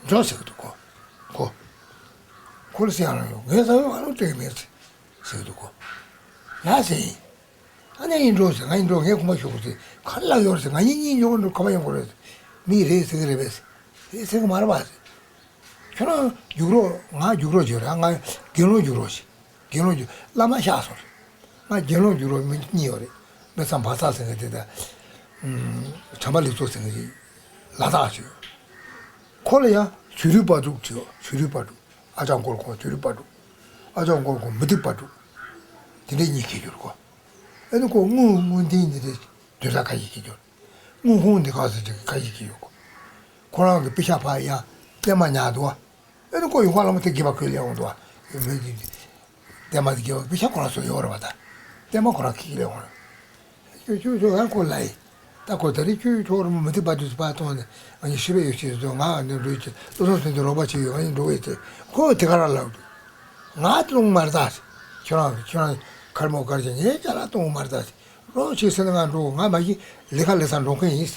འགྲོ་ཟེར་གི་འདུག་གོ། གོ། ཁོ་ལ་སེམས་ཨ་ལོང་ཡོད་ངས་བསམ་ཡོད་ཨ་ལོང་སྤྲད་གི་མེད་ཟེར་གི་འདུག་གོ། ཡ་ཟེར་ཡིན། ཨ་ནེ་ཡིན་འགྲོ་ཟེར་ང་ཡིན་འགྲོ་ངས་གོམ་པ་ཞུ་དགོས་ཟེར་ག་ལ་ཡོད་ཟེར་ང་གཉིས་གཉིས་འགྲོ་འགྲོ་ག་པ་ཡོང་དགོས་རེད་ཟེར། མི་རེད་ཟེར་གི་རེད་པས་ཟེར། རེད་ཟེར་གི་མ་རེད་པ་ཟེར། ཁྱོད་རང་རྒྱུགས་རོགས་ང་རྒྱུགས་རོགས་བྱོས་ར་ང་དགེ་སློང་རྒྱུགས་རོགས་ཟེར། དགེ་སློང་རྒྱུགས་བླ་མ་གཤགས་སོང་རེད། ང་དགེ་སློང་རྒྱུགས་རོགས་མི་གཉིས་ཡོད་རེད། མི་ཚང་བ་ཚ་ཟེར་གི་དེ་ད། བྱམས་པ་ལེགས་ཚོགས་ཟེར་གི་ལ་དྭགས་བྱོས། ཁོ་ལ་ཡང་བྱུ་རུའི་པ་དྲུག་བྱོས་བྱུ་རུའི་པ་དྲུག་ཨ་ཅག་འཁོར་ཁོང་བྱུ་རུའི་པ་དྲུག་ཨ་ཅག་འཁོར་ཁོང་མུ་ཏིག་པ་དྲུག་དེ་འདྲས་གཉིས་ཁྱེར་གྱུར་གོ། ཨེ་ནི་ཁོ་དངུལ་དངུལ་འདི་འདི་འདྲས་དུས་ས་ཁ་ཤས་ཁྱེར་གྱུར། དངུལ་ཁུང་འདི་ག་ཚོད་ཅིག་ཁ་ཤས་ཁྱེར་གྱུར་གོ། ཁོ་རང་གི་པེ་ཤག་ཕར་ཡང་པད་མ་ཉར་འདུག་བ། ཨེ་ནི་ཁོ་ཡུལ་ཁ་ལ་མ་དེ་དགེ་བ་ཁོས་ལས་འོང་འདུག་བ། ཡུལ་མི་འདི་འདི། པད་མ་དེ་དགེ་བ་པེ་ཤག་ཁོ་རང་ཚོ་ཡོད་རེད་བ་ད། པད་མ་ཁོ་རང་ཁྱེར་ལས་འོང་རེད། ཁྱོད་ཁྱོད་ཁྱོད་ང་ཁོ་ལ་ཡིན། ད་ཁོ་ད་རེས་ཁྱོད་ཁྱོད་རང་མི་ཐུབ་པ་དུས་སུ་ཕར་གཏོང་ནས་ང་གཉིས་ཤི་བའི་ཡོ་ཆེ་ཟོ་ང་ང་འདྲ་འགྲོ་ཡི་ཆེ་ལོ་སོང་ཟིན་དུས་རོགས་པ་བྱེད་ཡོད་ང་གཉིས་འགྲོ་བའི་ཆེ་ཁོ་དེ་ག་རང་ལབ་འདུག་ང་གཏོང་མ་རེད་ད། ཁྱོད་རང་ཁྱོད་རང་ཁར་མོ་གར་ཅན་ངས་ཅ་ལག་གཏོང་མ་རེད་ད། རོགས་བྱེད་ཟེར་ན་ང་འགྲོ་ང་མ་གཞི་ལས་ཀ་ལས་ས་འགྲོ་མཁན་ཡིན།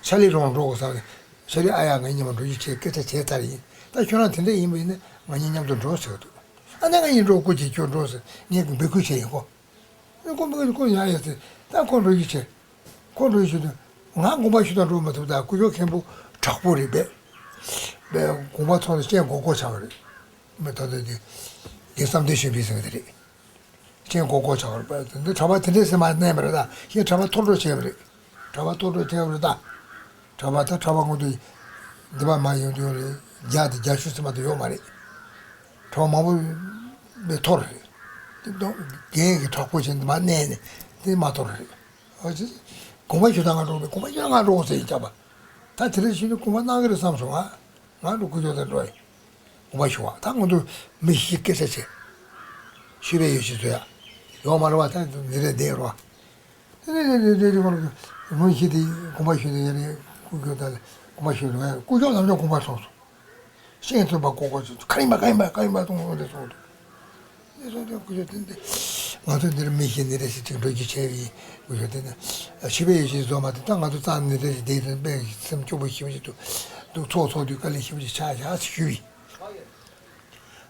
ཆ་ལི་རོང་འགྲོ་དགོས་བསམ་ནས་ཆ་ལི་ཨ་ཡ་ང་གཉིས་མཉམ་འགྲོ་རྒྱུ་བྱས་སྐད་ཆ་བྱས་ཚར་ཡིན། ད་ཁྱོད་རང་དེ་འདྲ་ཡིན་པ་ཡིན་ན་ང་གཉིས་མཉམ་དུ་འགྲོ་ཟེར་གི་འདུག་ཨ་ནི་ང་གཉིས་འགྲོ་སྐུ་མཁྱེན་ཁྱོད་འགྲོ་ཟེར་ངས་འབོད་སྐུལ་བྱས་ཡིན་གོ། ཨེ་ཁོ་མི་ཁོ་ཡ་ཡ་ཟེར། ད་ཁོ་འགྲོ་རྒྱུ་བྱས། ཁོ་འགྲོ་རྒྱུ་བྱས་དུས་ང་དགོངས་པ་ཞུ་དང་འགྲོ་མ་ཐུབ། ད་སྐུ་ཞབས་མཁན་པོ་དྲག་པོ་རེད་པས། པས་དགོངས་པ་ཚོགས་ནས་སྤྱན་སྒོར་སྒོར་ཆགས་པ་རེད། མི་ད་ལྟ་དེ་རྒན་བསམ་གཏན་གཞོན་པའི་ཟེར་གི་དེ་རེད། སྤྱན་སྒོར་སྒོར་ཆགས་པ་རེད་པས། འདི་གྲྭ་པ་དེ་འདྲས་ཟེར་མ་གནས་པ་རེད་ད། ཞེས་གྲྭ་པ་ཐོར་འགྲོ་བྱས་པ་རེད། གྲྭ་པ་ཐོར་འགྲོ་བྱས་པ་རེད་ད། གྲྭ་པ་ད་གྲྭ་པ་ངོ་དུ་འདི་པ་མ་ཡོང་དུས་རེད། བརྒྱ་དང་བརྒྱད་ཅུ་ཙམ་མ་གཏོགས་ཡོད་མ་རེད། གྲྭ་པ་མང་པོ་པའི་ཐོར་རེད། དེ་དང་རྒན་གྱི་དྲག་པོ་བྱས་འདི་མ་གནས་ནས་དེ་མ་ཐོར་རེད། ཨོ་ཙི། དགོངས་པ་ཞུ་ད་ང་འགྲོ་མེད་དགོངས་པ་ཞུ་ད་ང་འགྲོ་ཟེར་ཡིན་ཅག་པ། ད་དེ་འདྲ་ཞུས་ནས་དགོངས་པ་གནང་གི་རེད་བསམ་སོང་ང་། ང་འགྲོ་སྐུ་ཞབས་དང་འགྲོ་ཡིན། དགོངས་པ་ཞུ་བ་ད་ང་ཚོ་མི་ཤི་སྐད་ཆ་བྱེད། ཤི་བའི་ཡོ་བྱད་བཟོ་ཡ། ཡོད་མ་རེད་བ་ད་འདི་རེད་འདི་རེད་བ། དེ་ནས་དེ་དེ་དེ་དེ་ཁོང་ལ་ངོ་ཤེས་དེ་དགོངས་པ་ཞུས་ནས་ཡ་རེད་སྐུ་ཞབས་དང་དགོངས་པ་ཞུས་ནས་སྐུ་ཞབས་ལམ་འགྲོ་དགོངས་པ་སོང་སོང་། ཤེས་ཐུབ་པ་ཀོ་ཀོ་ཚོ་ཁ་ཡིན་པ་ཁ་ཡིན་པ་ཁ་ཡིན་པ་གཏོང་འོང་དེ་སོང་འདུག་དེ་སོང་དེ་སྐུ་ཞབས་དེ་འདི་ང་ཚོ་འདིར་མི་ཤི་ནི་རེ་ཞིག་ཅིག་འགྲོ་རྒྱུ་བྱས་པའི་སྐུ་ཞབས་དེ་ནི་ཤི་བའི་ཡེ་ཤེས་བཟོ་མ་དེ་ད་ང་ཚོ་རྩ་ནི་རེ་ཞིག་དེ་དོན་དཔེ་སེམས་སྐྱོ་པོ་ཞི་བ་ཞིག་འདུག་འདུག་ཚོགས་ཚོགས་དུས་དཀའ་ལས་ཞི་བ་ཞིག་ཆགས་བཞག་ཞུས་པའི།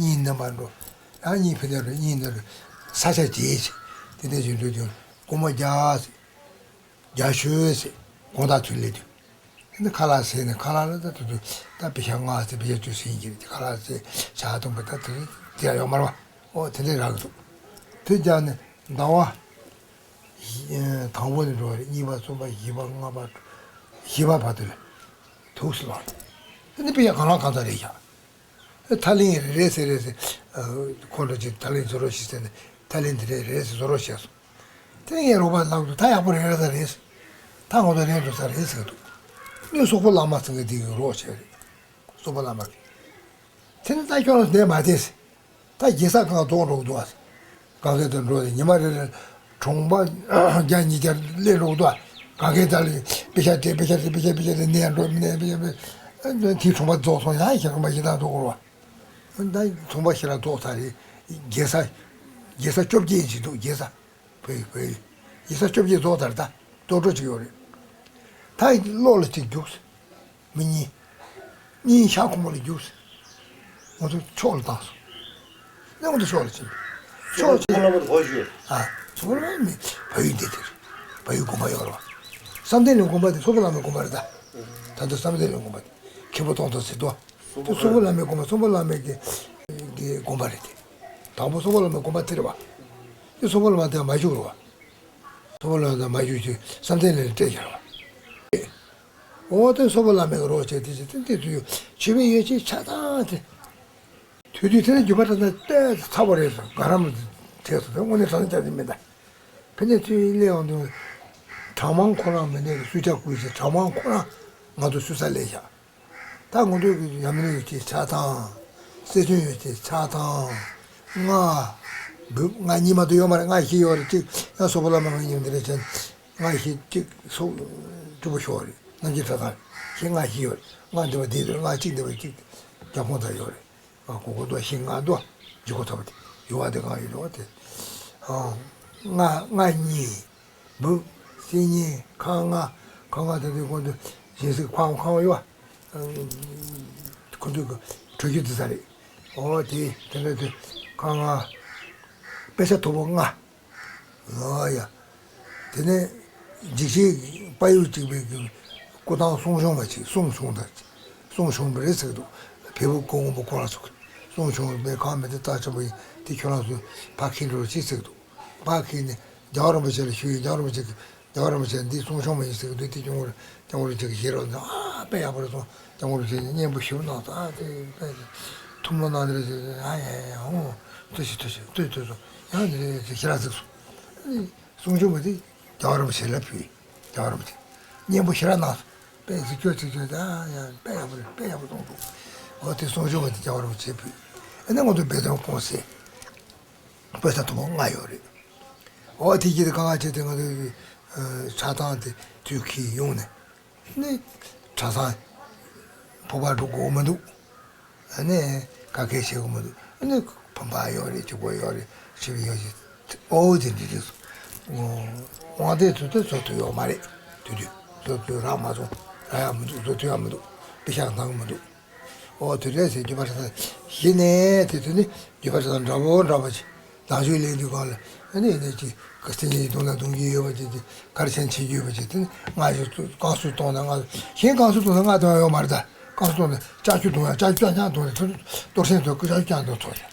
གཉིད་ནས་མར་འགྲོ། ཡང་གཉིད་ཕེབས་ནས་འགྲོ། གཉིད་ནས་འགྲོ། ས་ཆ་བརྗེས་ཟེར། དེ་འདྲ་ཞིག་འགྲོ་དུས་སྐུ་མ་རྒྱ་ཟེར། རྒྱ་ཤོད་ཟེར། དགོང་དག་ཐུན་ལས་དུས། དེ་ནས་ཁ་ལག་ཟས་ནས། ཁ་ལག་ལ་ད་དུ་དུ་ད་པེ་ཤ་ལྔ་ཟེར། པེ་ཤ་བཅུ་ཟེར་གྱི་རེད། ཁ་ལག་ཟས། ཇ་འཐུང་བ་ད་དེ་དེ་ཡང་ཡོད་མ་རེད་པ། ཨོ་དེ་འདྲ་རག་གི་འདུག་དེ་རྒྱག་ནས་ཟླ་བ། དང་པོ་ནས་འགྲོ་བ་རེད། གཉིས་པ། གསུམ་པ། བཞི་པ། ལྔ་པ། བཞི་པ་བར་དུ་ལ་ཐུགས་སུ་ལངས། དེ་ནས་དཔེ་ཡང་གང་ལ་གང་འཚམ་རེད་བཞག་ཐ་ལིང་རེ་རེ་ཟེར་རེ་ཟེར། ཁོང་ཁྲོ་ཅིག་ཐ་ལིང་བཟོ་རོགས་ཞེས་ཟེར་ནས། ཐ་ལིང་དེ་རེ་རེ་ཟེར་བཟོ་རོགས་བྱས་སོང་། དེ་ངའི་རོགས་པ་ལག་ཏུ་ད་ཡག་པོ་རེད་རེད་ས་རེད། ད་ངོ་ཐོག་རེད་འགྲོ་ས་རེད་ཟེར་འདུག་སྣོད་སོག་པོ་བླ་མ་ཚང་གི་དེ་གི་རོགས་བྱས་རེད། སོག་པོ་བླ་མ་གི། དེ་ནས་ད་ཁྱོད་རང་བསྡད་མ་བསྡད་ཟེར། ད་རྒྱལ་ས་གང་རྫོགས་འགྲོ་གི་འདུག་ཨ། གང་གའི་དུ་འགྲོ་ནས་ཉི་མ་རེ་རེ་གྲོང་པ་བརྒྱ་ཉིས་བརྒྱ་སླེབས་འགྲོ་གི་འདུག་ཨ། གང་གའི་ད་ལས་པེ་ཤ་སྤྲད། པེ་ཤ་སྤྲད། པེ་ཤ་སྤྲད། པེ་ཤ་སྤྲད་ནས་འགྲོ་ནས་པེ་ཤ་སྤྲད། དེའི་གྲོང་པ་རྫོགས་སོང་། ཡང་ཞིག་གྲོང་པ་ཞིག་ད་འགྲོ་དགོས་རེད་པ། ད་གྲོང་པ་ཞིག་ལ་རྫོགས་ཚར་རེད། རྒྱལ་ས་རྒྱལ་ས་བཅོ་བརྒྱད་ཅིག་འདུག་རྒྱལ་ས། བོད་ཡིག་བོད་ཡིག་ཡིག་ཚད་བཅོ་བརྒྱད་རྫོགས་ཚར། ད་ལྟོ་འགྲོ་ཅིག་ཡོད་རེད། ད་གློག་ལ་ཅིག་རྒྱུགས། མི་གཉིས། གཉིས་ཤག་ཁོ་མོ་ལ་རྒྱུགས། ང་ཚོ་ཕྱོགས་ལ་བཏང་སོང་། ནས་ང་ཚོ་ཕྱོགས་ལ་ཕྱིན། ཕྱོགས་ལ་ཕྱིན། སོག་པོ་ལ་མི་གོ་ཞུ། ཨ། སོག་པོ་ལ་མི་བལ་ཡུལ་འདི་དེར་བལ་ཡུལ་དགོན་པ་ཡོད་རེད་པ། བསམ་གཏན་གླིང་དགོན་པ་དེ་སོག་པོ་བླ་མའི་དགོན་པ་རེད་ད། ད་ལྟ་བསམ་གཏན་གླིང་དགོན་པ་དེ་མཁན་པོ་སྟོང་ཐོག་ཟེར་དོ། དེ་སོག་པོ་བླ་མའི་དགོན་པ། སོག་པོ་བླ་མའི་གི་གི་དགོན་པ་རེད་དེ། དང་པོ་སོག་པོ་བླ་མའི་དགོན་པ་དེ་རེད་པ། དེ་སོག་པོ་བླ་མ་དེ་མ་བཞུགས་རེད་པ། སོག་པོ་བླ་མ་དེ་མ་བཞུགས་ཤིང་བསམ་གཏན་གླིང་ལ་སྤྲད་བཞག་རེད་པ། འོ་དེ་སོག་པོ་བླ་མའི་རོགས་བྱས་དེ་བྱས་དེ་དེ་དུས་ཆོས་པའི་ཡོ་བྱད་ཆགས་སྡང་དེ། དུས་དུས་དེ་ནས་རྒྱུད་པ་དྲག་ན་ལྟོས་ཚ་པོ་རེད་ཟེར། ག་རམ་བྱས་སོང་དེ་དངོས་གནས་དྲག་ན་རྒྱག་གི་མེད་ད། ཕན་ནས་ཚུལ་སླེབས་འོང་དུས། གྲྭ་མང་ཁོ་རང་མི་གནས་ཀྱི་སུས་ཆ་བསྐུལ་ཞིང་གྲྭ་མང་ཁོ་རང་ང་ཚོ་སུས་ས་ལས་བཞག་ད་ང་ཚོ་གི་ཡ་མི་ནས་ཀྱི་ཆགས་སྡང་། སེ་ཆུང་ཡོད་ཀྱི་ཆགས་སྡང་། ང་། འབུ་ང་གཉིས་མ་གཏོགས་ཡོད་མ་རེད། ང་བཞི་ཡོད་རེད། གཅིག་ཡང་སོག་པོ་བླ་མ་ང་གཉིས་འདི་རེད་བྱས། ང་བཞི་གཅིག་སོག་སྤྲུལ་པོ་ཤོར་རེད། རྣམ་རྒྱལ་གྲྭ་ཚང་བཞི་ང་བཞི་ཡོད་རེད། ང་འདི་པ་འདི་འདུག་ང་གཅིག་འདི་པ་གཅིག་རྒྱ་ཁོང་ཚ་ཡོད་རེད། ང་གོ་གོ་འདུག་བཞི་ང་འདུག་ཇི་གོ་ཐོབ་དེ་ཡུ་བ་དེ་གང་ཡོད་འདུག་དེ། ང་ང་གཉིས། འབུ། སེ་གཉིས་ཁ་ལྔ། ཁ་ལྔ་དེ་དུས་ཁོང་ཚོ་གཞན་སེ་ཁང་ཁང་ཡོད་བ། ཁོང་ཚོ་གི་གྲོས་གཞི་འདི་ས་རེད། ཨོ་དེ་དེ་འདྲ་དེ་ཁ་ལྔ། དཔེ་ཆ་མཐོ་པོ་ལྔ། ཨོ་ཡ། དེ་ནས་འཇིགས་བྱེད་དཔའ་ཡོས་གཅིག་པའི་གི་སྐུ་ཐང་གསུང་བྱུང་བ་ཅིག་གསུང་བྱུང་ད། གསུང་བྱུང་བ་རེད་ཟེར་གི་འདུག་བལ་པོ་སྐུ་དངོས་པོ་ཁོ་རང་ཚོ་གི་གསུང་བྱུང་བའི་ཁང་མི་དེ་ལྟ་ཆེན་པོ་ཡིན་དེ་ཁྱོད་རང་ཚོ་ཕར་འཁྱེར་འགྲོ་ཅིག་ཟེར་གི་འདུག་ཕར་འཁྱེར་ནས་རྒྱལ་བ་རིན་པོ་ཆེ་ལ་ཞུས་ཡིན། རྒྱལ་བ་རིན་པོ་ཆེ་གིས་རྒྱལ་བ་རིན་པོ་ཆེ་འདི་གསུང་བྱུང་བ་ཡིན་ཟེར་གི་འདུག་དེ་སྐྱབས་མགོན་སྐྱབས་མགོན་རིན་ཆེན་གྱིས་བཞེས་རོགས་གནང་། ཨ་དཔེ་ཡག་པོ་རེད་སོང་། སྐྱབས་མགོན་རིན་ཆེན་གྱིས་སྙན་པོ་ཞེ་པོ་གནང་སོང་། ཨ་དེ་དཔེ་ཐུམ་ལོ་གནང་དེ་རེད། ཨ་ཡ་ཡ་ཡ་ཨོ་ཐུགས་རྗེ་ཆེ་ཐུགས་རྗེ་ཆེ་ཐུགས་རྗེ་ཆེ་སོང་། ཡང་དེ་རེད་ཞེ་དྲག་གཟིགས་སོང་། གསུང་ཆུང་བ་དེ་རྒྱལ་བ་རིན་པོ་ཆེ་ལ་ཕུལ། རྒྱལ་བ་རིན་པོ་ཆེ་སྙན་པོ་ཞེ་དྲག་གནང་སོང་། དཔེ་ཚིག་ཁྱོད་ཚིག་ཁྱོད་ཨ་ཡ་དཔེ་ཡག་པོ་རེད། དཔེ་ཡག་པོ་གཏོང་འདུག་འོ་དེ་གསུང་ཆུང་བ་དེ་རྒྱལ་བ་རིན་པོ་ཆེ་ཕུལ། ཨ་ནི་ང་ཚོ་སྦས་དོན་སྐོང་ཟེར་དཔེ་ཆ་མཐོ་པོ་ལྔ་ཡོད་རེད། འོ་དེ་གྱིས་དེ་གང་ག་བྱས་ཏེ་ང་ཚོ་ཆགས་སྡང་དེ་དུས་འཁྱེར་ཡོང་ནས། ནི་གྲྭ་ཚང་ཕོར་པ་འགྲོ་དགོས་མི་འདུག་ཨ་ནི་ཁ་སྐད་བྱེད་དགོས་མི་འདུག་ཨ་ནི་ཕམ་པ་ཡོད་རེད། གཅིག་པོ་ཡོད་རེད། ཆེ་བ་ཡོད་རེད། ཨོ་དེ་འདྲ་རེད། དབང་ལྡན་ཚོ་དེ་བཟོ་ཐུབ་ཡོད་མ་རེད། དུས་དུས་བཟོ་ཐུབ་རག་མ་སོང་། རག་ཡག་མི་འདུག་བཟོ་ཐུབ་ཡག་མི་འདུག་པེ་ཤག་འདང་མི་འདུག་ཨོ་དེ་རེད་ཟེར། རྒྱུད་པ་གྲྭ་ཚང་བཞི་ནས་དེ་དུས་ནི་རྒྱུད་པ་གྲྭ་ཚང་འདྲ་པོ་འདྲ་པོ་ཅིག་ལག་ཤུབས་ལེན་དུས་སྒང་ལ་ཨ་ནི་ཨ་ནི་ཅིག་ག་སེ་ཉིན་གྱི་གདོང་ལ་གདོང་གི་ཡོད་པ་ཅིག་ཅིག་གར་ཆེན་ཆེ་རྒྱུ་ཡོད་པ་ཅིག་དེ་ནི་ང་ཞིག་བཀང་སུ་གཏོང་ན་ང་གཞན་བཀང་སུ་གཏོང་ན་ང་གཏོང་ཡ་ཡོད་མ་རེད་ད། བཀང་སུ་གཏོང་ན་ལྕགས་ཀྱུ་གཏོང་ཡ་ལྕགས་ཀྱུ་རྐྱང་རྐྱང་གཏོང་ནས་གཏོར་ཆེན་ཚོས་ལྕགས་ཀྱུ་རྐྱང་གཏོང་ཚོགས་ཡ།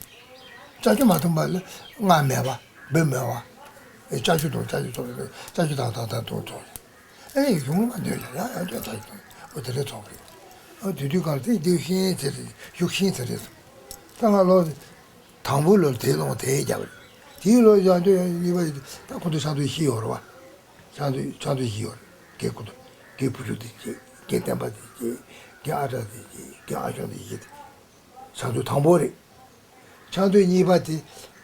ལྕགས་ཀྱུ་མ་གཏོང་པ་ལ་ང་མེད་པ་འབུ་མེད་པ། ལྕགས་ཀྱུ་གཏོང་ལྕགས་ཀྱུ་གཏོང་ལྕགས་ཀྱུ་དང་དང་དང་གཏོང་ཚོགས་ཡ། ཨེ་ཡི་གུང་ལ་མ་འདོད་ཀྱང་ཡང་ཡང་བསྐྱར་ལྕགས་ཀྱུ་གཏོང་ཨོ་དེ་འདྲའི་ཚོགས་པ་རེད། ཨོ་དེ་དུས་སྐབས་དེ་དེ་ཤེས་ཚེ་རེད། བཞུགས་ཤེས་ཚེ་རེད། ད་ང་ལོ་དང་པོ་ལོ་དེ་ལོང་དེ་རྒྱབ་རེད། དེའི་ལོ་ཡང་དུ་ཡང་གཉིས་པ་ད་ཁོ་ཚོ་ཆང་དུ་ཤི་ཡོད་རེད་བ། ཆང་དུ་ཆང་དུ་ཤི་ཡོད་རེད། རྒན་ཁོ་ཚོ་རྒན་བུ་ཕྲུག་དེ་སྐྱེས། རྒན་བསྟན་པ་དེ་སྐྱེས། རྒན་ཨ་གྲགས་དེ་སྐྱེས། རྒན་ཨ་ཞང་དེ་སྐྱེས། ཆང་དུ་དང་པོ་རེད། ཆང་དུས་གཉིས་པ་དེ།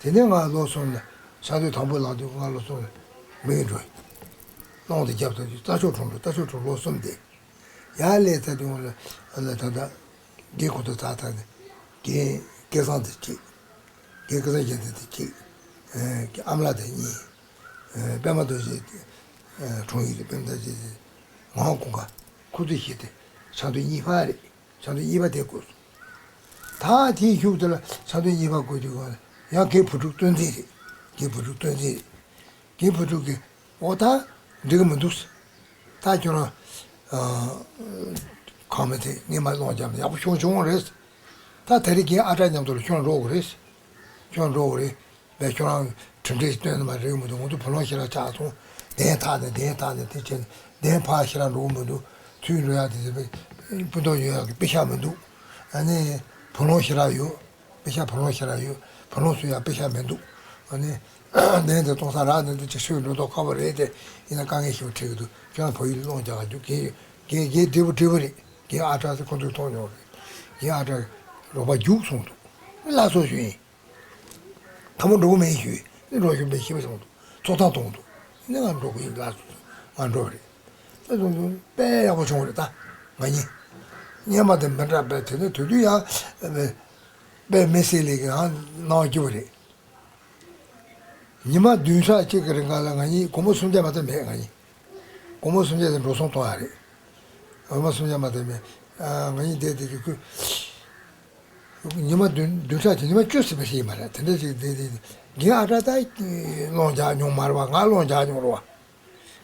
དེ་ནས་ང་ལོ་གསུམ་ལ། ཆང་དུས་དང་པོ་ལངས་དུས་ང་ལོ་གསུམ་ལ་མི་ཡི་འགྲོ། སློང་དེ་རྒྱབ་ཐོན་དུས་རྩྭ་མཆོག་གྲོང་དུ་རྩྭ་མཆོག་གྲོང་ལོ་གསུམ་དེ། ཡར་ལས་ཚ་དུས་ང་ལ་ལ་ད་ལྟ་རྒན་ཁོ་ཐོ་ཚ་ཐ་ནས་རྒན་སྐལ་བཟང་དེ་གཅིག་རྒན་སྐལ་བཟང་རྒྱལ་མཚན་དེ་གཅིག་ཨ་མ་ལགས་དེ་གཉིས། པད་མ་རྡོ་རྗེ་དེ་གྲོང་ཡུལ་དེ་པད་མ་རྡོ་རྗེ་དེ་ངག་དབང་ཀུན་དགའ་ཁོ་ཚོ་བཞི་དེ་ཆང་དུས་གཉིས་པ་རེད། ཆང་དུས་གཉིས་པ་དེ་དགོས་སོང་། ད་དེའི་གཞུག་དེ་ལ་ཆང་དུས་གཉིས་པ་དགོས་དུས་སྒང་ལ་ཡང་རྒན་བུ་ཕྲུག་བསྟན་འཛིན་རེད། རྒན་བུ་ཕྲུག་བསྟན་འཛིན་རེད། རྒན་བུ་ཕྲུག་གིས་ཨོ་ད་འགྲིག་གི་མི་འདུག་ད་ཁྱོད་རང་ཁང་མིག་དེ་ངས་མར་སློང་རྒྱབ་ན་ཡག་པོ་ཤོང་བྱུང་རེད། ད་དེ་རིང་རྒན་ཨ་གྲགས་མཉམ་དུ་ལ་ཁྱོད་རང་འགྲོ་དགོས་རེད། ཁྱོད་རང་འགྲོ་དགོས་རེད། བས་ཁྱོད་རང་གྲུབ་འབྲས་ཤིག་སྟོན་ནི་མ་རེད་མི་འདུག་ང་ཚོ་བུ་ལོན་ཞེ་དྲག་ཆགས་སོང་། གདན་ཐག་ནས་གདན་ཐག་ནས་དེ་བྱས་ནས་གདན་ཕར་ཞེ་དྲག་འགྲོ་གི་མི་འདུག་ཚུར་འགྲོ་ཡག་དེ་དེ་སྤུ་མདོག་ཡོད་ཡག་གི་པེ་ཤག་མི་འདུག་ཨ་ནི་བུ་ལོན་ཞེ་དྲག་ཡོད། པེ་ཤག་བུ་ལོན་ཞེ་དྲག་ཡོད། བུ་ལོན་བསུ་ཡག་པེ་ཤག་མི་འདུག་ཨ་ནི་གདན་དེ་གཏོང་ས་རག་ནས་འདི་ཅིག་ཤོད་འགྲོ་མདོག་ཁ་པོ་རེད་དེ། ཡིན་ན་དཀའ་ངལ་ཞེ་པོ་འཕྲད་ཀྱི་འདུག་ཁྱོད་རང་བལ་ཡུལ་སློང་རྒྱག་ག་རྒྱུག་གེ་གེ་གེ་འབྲས་བུ་འབྲས་བུ་རེད། རྒན་ཨ་གྲགས་ཟེར་ཁོ་ཚོས་མཐོང་མྱོང་རེད། རྒན་ཨ་གྲགས་རོགས་པ་རྒྱུགས་སོང་འདུག་ལགས་སོ་ཞུ་ཡིན། དང་པོ་འགྲོ་གི་མེད་ཞུས། འགྲོ་ཞུ་མེད་ཞེས་པ་སོང་འདུག་ཚོགས་ཐང་གཏོང་འདུག་ནི་ང་འགྲོ་གི་ཡིན་ལགས་སོ། ང་འགྲོ་བ་རེད། དེ་སོང་འདུག་དཔེ་ཡག་པོ་བྱུང་བ་རེད་ད། ང་གཉིས། སྔོན་མ་དེ་མི་འདྲ་བས་དེ་ནས་དུས་དུས་ཡང་དཔེ་མི་སྲིད་ལས་ཀྱི་ཡང་གནང་རྒྱུ་བ་རེད། ཉི་མ་བདུན་ཕྲག་གཅིག་གི་རིང་ག་ལ་ང་གཉིས་སྒོར་མོ་སུམ་བརྒྱ་མ་གཏོགས་མེད། ང་གཉིས་སྒོར་མོ་སུམ་བརྒྱ་དེ་འགྲོ་སོང་གཏོང་ཡ་རེད། སྒོར་མོ་སུམ་བརྒྱ་མ་གཏོགས་མེད། ཨ་ང་གཉིས་བསྡད་དེ་གི་ཁུ། ཉི་མ་བདུན་བདུན་ཕྲག་གཅིག་ཉི་མ་བཅུ་ཟིན་པ་ཞིག་ཡིན་པ་རེད། དེ་འདྲ་ཅིག་བསྡད་དེ་རྒན་ཨ་གྲགས་ད་སློང་རྒྱག་མྱོང་མ་རེད་བ། ང་སློང་རྒྱག་མྱོང་རེད་བ།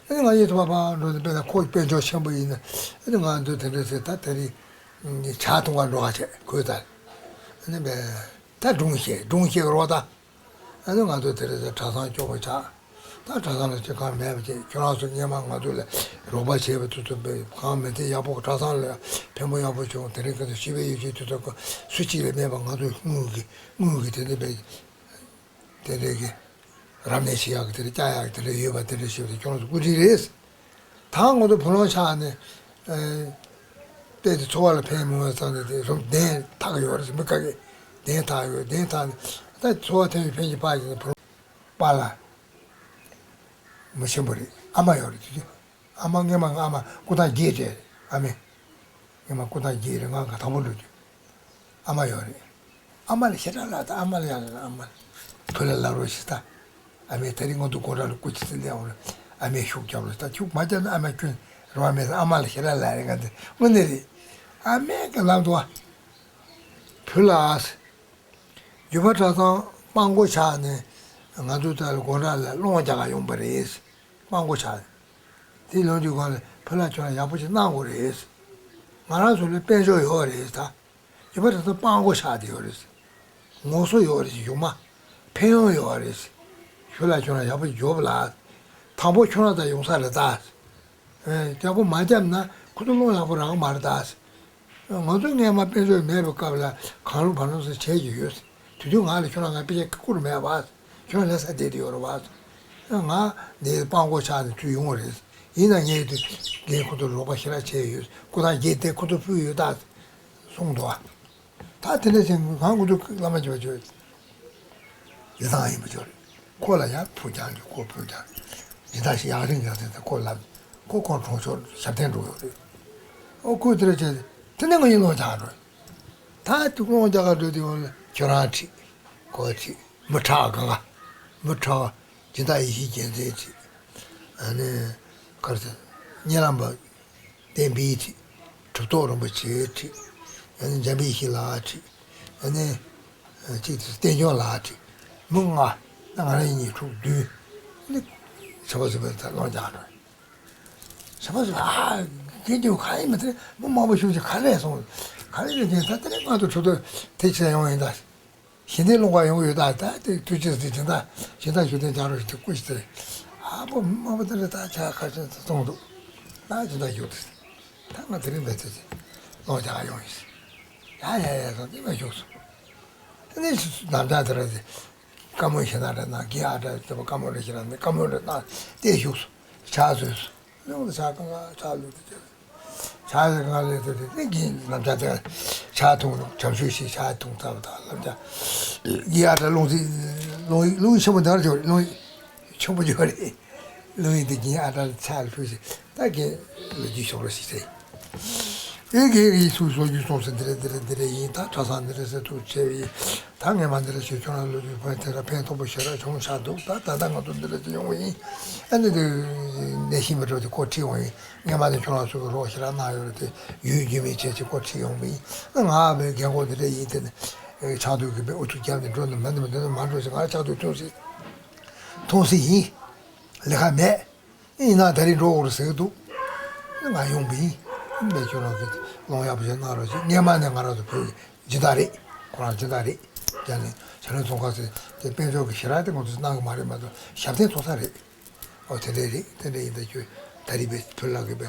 ཨ་ནི་ང་ཡིད་དུ་མ་ཕར་འགྲོ་ནས་དཔེར་ན་ཁོ་དཔལ་འབྱོར་ཆེན་པོ་ཡིན་ན་ཨ་ནི་ང་ཚོ་དེ་འདྲ་ཟེར་ད་དེ་རིང་ཇ་འཐུང་ག་འགྲོ་ག་བྱས་ཁོས་ད་ཨ་ནི་བས་ད་སྒྲུང་བཤད་སྒྲུང་བཤད་རོགས་ད། ཨ་ནི་ང་ཚོ་དེ་རིང་ཟེར་གྲྭ་ཚང་སྐྱོ་པོ་ཆགས། ད་གྲྭ་ཚང་ལ་ཅི་གང་མེད་པ་ཅིག་ཁྱོད་རང་ཚོ་སྔས་མ་ང་ཚོ་ལ་རོགས་པ་བྱས་པ་དུས་ཚོད་པའི་གང་མེད་དེ་ཡག་པོ་གྲྭ་ཚང་ལ་ཕན་པོ་ཡག་པོ་བྱུང་། དེ་རིང་ཁ་སང་ཤི་བའི་ཡོ་བྱད་དུས་ཚོད་ཀ་སུ་གཅིག་ལས་མེད་པ་ང་ཚོ་དངུལ་གྱི་དངུལ་གྱི་དེ་འདྲ་བས་དེ་འདྲ་གི་རབ་གནས་བྱེད་ཡག་གི་དེ་འདྲ་བསྐྱལ་ཡག་གི་དེ་འདྲ་ཡོད་པ་དེ་འདྲ་ཞིག་དེ་ཁྱོད་རང་ཚོ་སྐུ་དྲིན་རེད། ད་ང་ཚོ་བུ་ལོན་ཆགས་ནས་ཨེ་བལྟས་ཏེ་འཚོ་བ་ལ་ཕན་མི་བ་ཙང་ནས་དེ་རུམ་གདན་ཐག་ཡོད་རེད། མི་ག་གེ་གདན་ཐག་ཡོད། གདན་ཐག་ནས་ད་འཚོ་བ་ཐོན་ཡོད་ཕན་གྱི་པ་ཡིན་ན་བུ་ལོན་པཱ་ལགས་མི་ཆེན་པོ་རེད། ཨ་མ་ཡོད་རེད་དེ། ཨ་མ་སྔས་མ་ང་ཨ་མ་སྐུ་ཐང་རྒྱས་བྱས་རེད། ཨ་མས་སྔས་མ་སྐུ་ཐང་རྒྱས་རེད། ང་ག་དང་པོ་འགྲོ་རྒྱུ་ཨ་མ་ཡོད་རེད། ཨ་མ་ལ་ཞེ་དྲག་ལབ་ད། ཨ་མ་ལ་ཡང་ལབ། ཨ་མ་ལ་བུ་ལ་ལབ་རོགས་ཞེས་ད། ཨ་མས་དེ་རིང་ང་ཚོ་དགོང་གྲངས་ལ་སྐུ་ཅི་ཚེ་སླེབས་འོང་རེད། ཨ་མས་ཤུགས་རྒྱབ་རོགས་ཞེས་ད། ཤུགས་མ་རྒྱབ་ན་ཨ་མ་ཁྱོད་རོགས་མེད་ས། ཨ་མ་ལ་ཞེ་དྲག་ལབ་རེད། ང་འདི་དངོས་གནས་རེད། ཨ་མས་ག་ལབ་འདུག་ཨ། བུ་ལགས། རྒྱུད་པ་གྲྭ་ཚང་སྤང་སྒོ་ཆགས་ནས་ང་ཚོ་ད་ལ་དགོང་གྲངས་ལ་སློང་རྒྱག་ག་ཡོང་པ་རེད། སྤང་སྒོ་ཆགས་ནས། དེ་ལོན་དུས་སྒང་ལ་བུ་ལགས་ཁྱོད་རང་ཡག་པོ་ཅིག་གནང་དགོས་རེད། ང་རང་ཚོ་ལ་དཔལ་འབྱོར་ཡོད་རེད་ད། རྒྱུད་པ་གྲྭ་ཚང་སྤང་སྒོ་ཆགས་བསྡད་ཡོད་རེད། ངོ་སོ་ཡོད་རེད། གཞུག་མ་ཕན་ཡོན་ཡོད་རེད། བུ་ལགས་ཁྱོད་རང་ཡག་པོ་ཅིག་འཇོག་ལ། དང་པོ་ཁྱོད་རང་ད་ཡོང་ས་རེད་ད། ཨེ། ཡག་པོ་མ་བརྒྱབ་ན་ཁོ་ཚོ་སློང་ཡག་པོ་རག་གི་མ་རེད་ད། ང་ཚོ་སྔས་མ་དཔལ་འབྱོར་མེད་པའི་སྐབས་ལ་གང་རུང་བར་རུང་ཟེར་བྱས་ཀྱི་ཡོད། དེ་དུས་ང་ལ་ཁྱོད་རང་ང་དཔེ་ཆ་བསྐུར་མེད་པ། ཁྱོད་རང་ལས་ས་བསྡད་དེ་ཡོད་རེད་པ། ང་འདི་སྤང་སྒོ་ཆགས་ནས་དུས་ཡོང་བ་རེད། ཡིན་ན་ངས་དེ་རྒན་ཁོ་ཚོ་རོགས་པ་ཞེ་དྲག་བྱས་ཡོད། སྐུ་ཐང་རྒྱས་ཏེ་ཁོ་ཚོ་ཕུལ་ཡོད་ད། གསུངས་འདུག་ཨ། ད་དེ་འདྲ་བྱས་གང་དགོས་འདུག་བླ་མ་བྱོས་བྱོས། ཡི་དྭགས་ཡིན་པ་ཅོ་རེད། ཁོ་ལ་ཡང་ཕུགས་རྒྱང་གི་ཁོ་ཕུགས་རྒྱང་། ཡི་དྭགས་ཤིག་ཡག་རིང་ཡག་རིང་དེ་ཁོ་ལབ། ཁོ་ཁོང་གྲོང་ཆོག་ཞབས་བརྟན་འགྲོ་ཡོད་རེད། ཨོ་ཁོས་དེ་འདྲ་བྱས་དེ་ནས་ང་ཡིན་ལོ་རྒྱག་འགྲོ། ད་དུ་ལོ་རྒྱག་འགྲོ་དུས་ཁྱོད་རང་ཁྲིད། ཁོ་ཁྲིད། མི་ཁྲག་གང་ག་མི་ཁྲག་སྦྱིན་བདག་ཡེ་ཤེས་རྒྱལ་མཚན་ཁྲིད། ཨ་ནི་གར་ཟེར་གཉན་ལམ་པ། བསྟན་པའི་ཁྲིད། གྲུབ་ཐོབ་རིན་པོ་ཆེའི་ཁྲིད། ཨ་ནི་འཇམ་དཔལ་ཡེ་ཤེས་ལགས་ཁྲིད། ཨ་ནི་གཅིག་དེ་བསྟན་སྐྱོང་ལགས་ཁྲིད། མི་ལྔ། ད་ང་རང་ཡིན་གཉིས་དྲུག་བདུན། ཨ་ནི་བྱ་བ་བཟོ་བའི་ཐད་ལོ་རྒྱག་འགྲོ། བྱ་བ་བཟོ་བ་ཨ་དགེ་རྒྱུ་གང་ཡིན་མི་དེ་མི་མང་པོ་ཞུགས་ཀྱི་ག་རེ་སོང་། ག་རེ་ཡོད་ཀྱི་ད་དེ་རིང་ང་ཚོ་གྲུབ་ཐོབ་དེ་ཆེ་ཡོང་ཡིན་ད། ཞི་བདེ་སློང་ག་ཡོང་གི་ཡོད་ད། ད་དེ་དུས་ཆེན་ཟེར་སྦྱིན་བདག་སྦྱིན་བདག་ཞུ་དོན་བྱ་རོགས་ཞུ་དེ་སྐུ་ཞིག་ཟེར། ཨ་ཕོ་མ་ཕོ་དེ་རེད་ད་ཆ་ཁ་ཆེན་ཚོ་གཏོང་འདུག་ད་སྦྱིན་བདག་ཞུ་དེ་ད་ང་དེ་རིང་བས་ཚེ་ཚེ་ལོ་རྒྱག་ཡོང་ཡིན། ཡ་ཡ་ཡ་སོང་དེ་མ་ཞུགས་སོང་། དེ་ནས་ནམ་ཅག་དེ་རེད་དེ་བཀའ་མོལ་ཞེ་ན་རེད་ན་དགེ་ཨ་འདྲ་དེ་བཀའ་མོལ་རེ་ཞེ་ན་ནི་བཀའ་མོལ་རེ་གནང་དེ་ཞུགས་སོང་། ཕྱག་བཟོས་སོང་། ལུང་དུ་ཕྱག་གང་ག་ཕྱག་ལུགས་དུ་བྱས། ཕྱག་གང་ག་ལས་དུ་དེ་ནི་གིན་ལམ་ཕྱག་དེ་ཕྱག་ཐུང་བྱམས་ཤོས་ཤིག་ཕྱག་ཐུང་ཚར་བ་དང་ལམ་ཕྱག་གི་ཡ་ད་ལུང་ཚིག་ལུང་ལུང་ཆེན་པོ་འདར་འཇོག་ལུང་ཆེན་པོ་འཇོག་རེད། ལུང་ཡིན་དེ་གིན་ཨ་ད་ཕྱག་ལུགས་ཤིག་ད་གིན་ལོ་རྒྱུས་ཤོག་རོ་ཞིག་ཚེ། ཨེ་གིན་གིན་སུ་སོ་རྒྱུ་སོང་ཟེར་འདི་རེད་འདི་རེད་འདི་རེད་ཡིན། ད་གྲྭ་ཚང་འདི་རེད་ཟེར་ཐུག་ཆེ་བའི། ད་ངས་མ་འདི་རེད་ཞུ་ཁྱོད་རང་ལོ་རྒྱུས་ཕན་དེ་ར་ཕན་ཐོགས་པོ་ཞེ་དྲག་བྱུང་ཆགས་འདུག་ད་ད་ལྟ་ང་ཚོ་འདི་རེད་ཅི་ཡོང་བ་ཡིན། ཨ་ནི་དེ་ནས་ཤིང་མི་འགྲོ་དེ་ཁོ་ཁྲིད་འོང་ཡིན། ངས་མ་ནི་ཁྱོད་རང་ཚོ་གི་རོགས་ཞེ་དྲག་གནང་ཡོད་རེད་དེ་ཡུལ་རྒྱུས་མེད་བྱས་ཅི་ཁོ་ཁྲིད་ཡོང་བ་ཡིན། ང་བའི་རྒན་གོག་འདི་རེད་ཡིན་དེ་ནི་ཆགས་འདུག་གི་བའི་ཨུ་ཚུགས་རྒྱབ་ནས་འགྲོ་ནི་མ་ནི་མ་འདི་ནི་མ་འགྲོ་ཞིག་ང་ཆགས་འདུག་ཐུང་སི་ཐུང་སི་ཡིན། ལས་ཀ་མེད། ཡིན་ན་ད་རེས་འགྲོ་འོར་ཟེར་གི་འདུག་ང་ཡོང་པ་ཡིན། མེད་ཁྱོད་རང་གི་ལོང་ཡག་པོ་ཞིག་གནང་རོགས་ཞེས་སྔས་མ་ནས་ང་རང་ཚོ་བོད་ཀྱི་སྦྱིན་བདག་རེད། ཁོ་རང་སྦྱིན་བདག་རེད། རྒྱ་ནས་བྱ་ལས་ཚོང་ཁང་ཟེར་དེ་དཔལ་འབྱོར་གྱི་ཞེ་དྲག་དེ་ང་ཚོས་གནང་གི་མ་རེད་མ་གཏོགས་ཞབས་བརྟན་ཚོགས་ས་རེད། ཨོ་དེ་འདྲས་རེད་དེ་འདྲས་ཡིན་ད་ཁྱོད་ད་རེས་པའི་བོད་ལ་གི་པའི་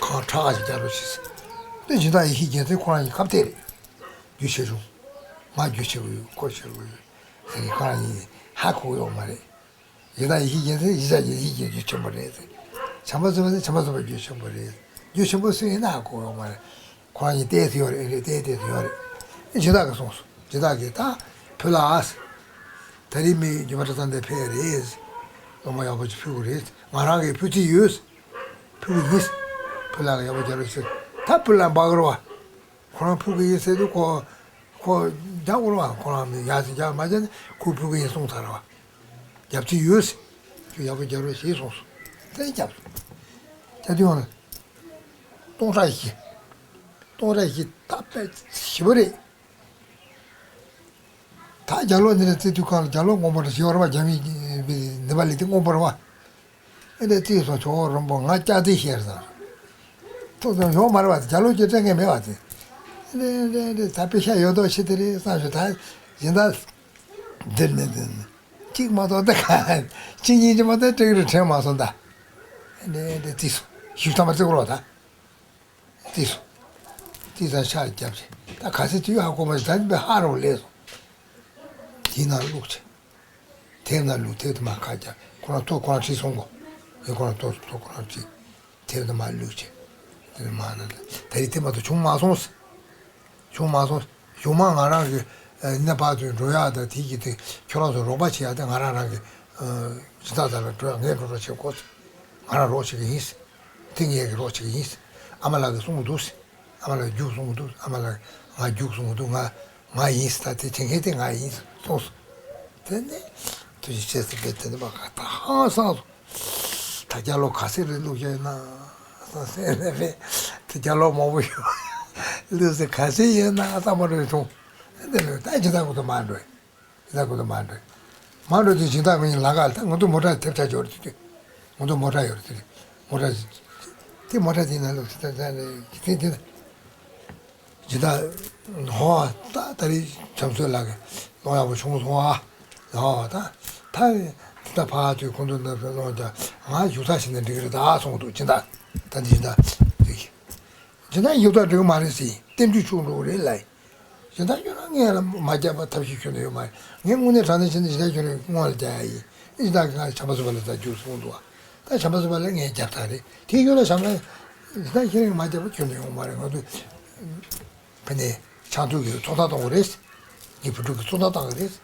ཁང་ཁྲག་ཁ་ཞིག་རྒྱག་རོགས་ཞེས་ཟེར། དེ་སྦྱིན་བདག་ཡེ་ཤེས་རྒྱལ་མཚན་ཁོ་རང་གི་ཁ་གཏད་རེད། རྒྱུ་ཆེ་ཆུང་། ང་རྒྱུ་ཆེ་བོ་ཡོད་ཁོ་ཆེ་བོ་ཡོད་ཟེར་གི་ཁོ་རང་ཡིན་ཧ་གོ་ཡོད་མ་རེད། ཡི་དྭགས་ཡེ་ཤེས་རྒྱལ་མཚན་ཡི་དྭགས་ཀྱི་ཡེ་ཤེས་རྒྱལ་རྒྱུ་ཆེན་པོ་རེད་ཟེར། བྱམས་པ་བརྩེ་བ་ཟེར་བྱམས་པ་བརྩེ་བ་རྒྱུ་ཆེན་པོ་རེད། རྒྱུ་ཆེན་པོ་སུ་ཡིན་ན་ཧ་གོ་ཡོད་མ་རེད། ཁོ་རང་གཉིས་བལྟས་སུ་ཡོད་རེད་ཨེ་རེད་བལྟས་བལྟས་སུ་ཡོད་རེད། ཨེ་སྦྱིན་བདག་གིས་གསུངས་སོང་། སྦྱིན་བདག་གིས་ད་ཕུ་ལགས། ད་རེས་མི་རྒྱུད་པ་གྲྭ་ཚང་འདིར་ཕེབས་རེད། སློབ་མ་ཡག་པོ་ཅིག་ཕུལ་དགོས་རེད། ང་རང་གིས་ཕུལ་རྩིས་ཡོད། ཕུལ་གྱི་ཡིན། ཕུ་ལགས་ཀྱིས་ཡག་པོ་རྒྱག་རོགས་ཟེར། ད་ཕུ་ལགས་འབག་རོགས། ཁོ་རང་ཕུལ་གྱི་ཡིན་ཟེར་དུས་ཁོ། ཁོ་རྒྱག་དགོས་རེད་བ། ཁོ་རང་མི་ཡག་ཅིག་རྒྱག་མ་རྒྱག་ནི་ཁོས་ཕུལ་གྱི་ཡིན་གསུངས་ཚར་རེད་བ། རྒྱབ་རྩིས་ཡོད། ཁྱོད་ཡག་པོ་རྒྱག་རོགས་ཞེས་གསུངས་སོང་། དེ་རྒྱབ་སོང་། དེ་དུས་ཡང་ན། སྟོང་ཕྲག་བཞི། སྟོང་ཕྲག་བཞི་ད་དཔེ་ཞེ་པོ་རེད། ད་རྒྱ་ལོ་འདི་ནས་རྩིས་དུས་གང་ལ་རྒྱ་ལོ་སྔོན་པོ་རེད་ཞེས་པ་རེད་བ། རྒྱ་མི་འདི་པ་ལི་དེ་སྔོན་པོ་རེད་བ། ཨེ་འདྲ་རྩིས་སོང་ཆོག་རིན་པོ་ང་སྐྱག་རྫུན་བཤད་ཟེར། ཐུག་ཙམ་ཡོང་མ་རེད་བ། རྒྱ་ལོ་ཀྱི་སྤྲད་མཁན་མེད་བ་དེ། ཨེ་འདྲ་ཨེ་འདྲ་ད་དཔེ་ཤ་ཡོད་མདོག་ཤི་དེ་རེད་བསམ་ཞུ་ད་སྦྱིན་བདག་འདིར་མེད་དེ། གཅིག་མ་གཏོགས་ད་ག་གཅིག་གཉིས་ཀྱི་མ་གཏོགས་སྤྲད་ཀྱི་རེད་དྲན་མ་སོང་ད། ཨ་ནི་འདི་རྩིས་སོང་། ཞུ་ཐ་མ་རྩིས་རོགས་ད། རྩིས་སོང་། རྩིས་ས་ཆ་རྒྱབ་ཅིག་ད་ག་ཚོད་དུས་ཧ་གོ་མ་ཤེས། ད་འདི་ཧ་རོ་ལས་སོང་། དེའི་ནང་བླུགས་ཅིག་དེབ་ནང་བླུགས། དེབ་དེ་མ་ཁ་རྒྱབ། ཁོ་རང་ཐོ་ཁོ་རང་བྲིས་སོང་གོ་ངས་ཁོ་རང་ཐོ་ཐོ་ཁོ་རང་བྲིས། དེབ་དེ་མ་བླུགས་ཅིག་དེ་མ་ན་ད་རེས་དེ་མ་གཏོགས་བྱུང་མ་སོང་། བྱུང་མ་སོང་། གཞུག་མ་ང་རང་གི་ཨ་ནི་ཕར་ཚུར་འགྲོ་ཡག་དང་དེ་གི་དེ་ཁྱོད་རང་ཚོ་རོགས་པ་བྱེད་ཡག་དེ་ང་རང་རང་གི་ཨ་སྦྱིན་བདག་དེ་ལ་འགྲོ་ཡག་ངས་འགྲོ་རོགས་བྱེད་དགོས། ང་རང་རོགས་བྱེད་ཀྱི་ཡིན། དེ་ངས་ཀྱི་རོགས་བྱེད་ཀྱི་ཡིན། ཨ་མ་ལགས་ཀྱིས་གསུང་གི་འདུག་ཨ་མ་ལགས་རྒྱུགས་གསུང་གི་འདུག་ཨ་མ་ལགས་ང་རྒྱུགས་གསུང་གི་འདུག་ང་ང་ཡིན་ཟེར། ད་དེ་བྱེད་མཁན་དེ་ང་ཡིན་ཟེར་གསུངས་སོང་། དེ་ནས་ཐུགས་རྗེ་ཆེ་ཟེར་བས་དེ་ནས་མ་ག་ད་ཧང་སངས་སོང་། ད་རྒྱ་ལོ་ག་ཚད་རེ་བླུགས་ཡོད་ན་བསམ་སེམས་ནས་རེད། དེ་རྒྱ་ལོ་མང་པོ་ཡོད། བླུགས་ཚེ་ག་ཚད་ཡོད་ན་བསམ་པ་རེ་བྱུང་། འདི་ལོས་ད་ཇི་ལྟར་ཁོ་ཐག་མ་འགྲོ། ཇི་ལྟར་ཁོ་ཐག་མ་འགྲོ། མ་འགྲོ་དེ་སྦྱིན་བདག་ཁོ་གཉིས་ལམ་ཁ་ལ་ད་ང་ཚོ་མོ་ཊ་ཐེབས་ཆག་ཡོད་རེད་དེ། ང་ཚོ་མོ་ཊ་ཡོད་རེད་དེ། མོ་ཊ་དེ་མོ་ཊ་དེ་ན་ལོ་དེ་དེ་དེ་དེ། ཇི་ལྟར་ཧོ་ད་ད་རེས་བྱམས་བཟོད་ལགས་ཀྱིས་སློང་ཡག་པོ་བྱུང་སོང་ཨ། ཧོ་ད་ད་ད་ཕར་དུས་ཁོང་ཚོ་ནང་སློང་རྒྱ་ང་བཞུགས་ས་ཞིག་ནས་འགྲིག་གི་རེད་ད་གསུངས་འདུག་ཇི་ལྟར་ད་འདི་ཇི་ལྟར་རེད། ཇི་ལྟར་བཞུགས་ས་འགྲིག་གི་མ་རེད་ཟེར། བསྟན་བཅོས་ཆུང་འགྲོ་གི་རེད་ལབ། ཇི་ལྟར་ཁྱོད་རང་ངས་ལ་མ་རྒྱབ་པ་ཐབས་ཤེས་ཁྱོན་ནས་ཡོད་མ་རེད། ངས་དངོས་གནས་དྲང་གནས་བྱས་ན་ཇི་ལྟར་ཁྱོད་རང་སྔོན་ལ་རྒྱག་ཡ་ཡིན། ཇི་ལྟར་ང་བྱམས་པ་བཟོད་པ་ལ་ད་རྒྱུགས་སོང་འདུག་ད་བྱམས་པ་བཟོད་པ་ལ་ངས་རྒྱབ་ཐག་རེད། དེ་ཡོད་ལ་བྱམས་པ་ད་ཁྱེད་རང་མ་རྒྱབ་པ་ཁྱོན་ནས་ཡོང་མ་རེད། ང་ཚོ་ཕ་ནས་ཆང་འཐུང་གི་ཚོང་རྟགས་གཏོང་གི་རེད། ངའི་བུ་ཕྲུག་གི་ཚོང་རྟགས་བཏང་གི་རེད།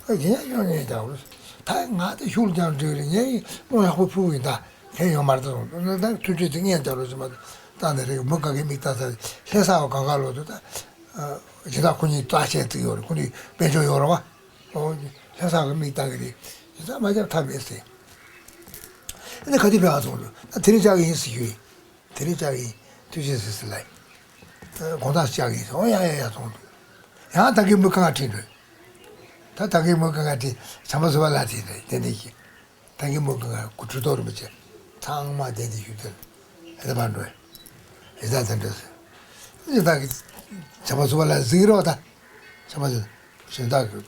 ཨ་ཡིན་ཡང་ཡོང་ངས་རྒྱབ་རེད། ད་ང་ད་ཤུགས་ཀྱང་འགྲིག་རེད། ངས་རྨོངས་ཡག་པོ་ཕུལ་ཡིན། ད་ཁྱེད་ཡོང་མ་རེད་ད་ད་ཐུགས་རྗེ་ཆེ་ངས་རྒྱབ་རོགས་བྱེད་མ་ད་ནི་རེད། མི་ག་གེ་མིག་ལྟ་ས་ལྷ་ས་བ་གང་ག་ལོ་དུ་ད་ཇི་ལྟར་ཁོ་གཉིས་རྩ་ཆེན་བརྩིགས་ཡོད་རེད། ཁོ་གཉིས་དཔལ་འབྱོར་ཡོད་རེད་བ། ཨོ་ལྷ་ས་གི་མིག་ལྟ་གི་རེད། ཇི་ལྟར་མ་རྒྱབ་ཐབས་མེད་ཟེར། ཨ་ནི་ག་དུས་ཕེབས་ཨ་སོང་རེད། ད་དེ་རིང་བཅར་གི་ཡིན་ཟེར་ཞུས། དེ་རིང་བཅར་གི་ཡིན། ཐུགས་རྗེ་ཆེ་ཟེར་ལབ་ཡིན། དགོང་དག་བཅར་གི་ཡིན་ཟེར། ཨོ་ཡ་ཡ་ཡ་སོང་འདུག་ཡང་ད་གིན་མི་གང་ག་ཁྲིད་འགྲོ། ད་ད་གིན་མི་གང་ག་ཁྲིད་བྱམས་པ་བཟོད་པ་ལགས་དེ་རེད་དེ་འདྲ་ཞིག་ད་གིན་མི་གང་ག་གོ་ཁྲི་ཐོག་རིན་པོ་ཆེ་ཚང་མ་དེ་འདྲ་ཞིག་དེ་རེད་པ་འགྲོ། ཡི་ད་དེ་འདྲ་ཟེར། ཡི་ད་གི་བྱམས་པ་བཟོད་པ་ལགས་གཟིགས་རོགས་ད། བྱམས་པ་བཟོད་གཞན་དག་གི་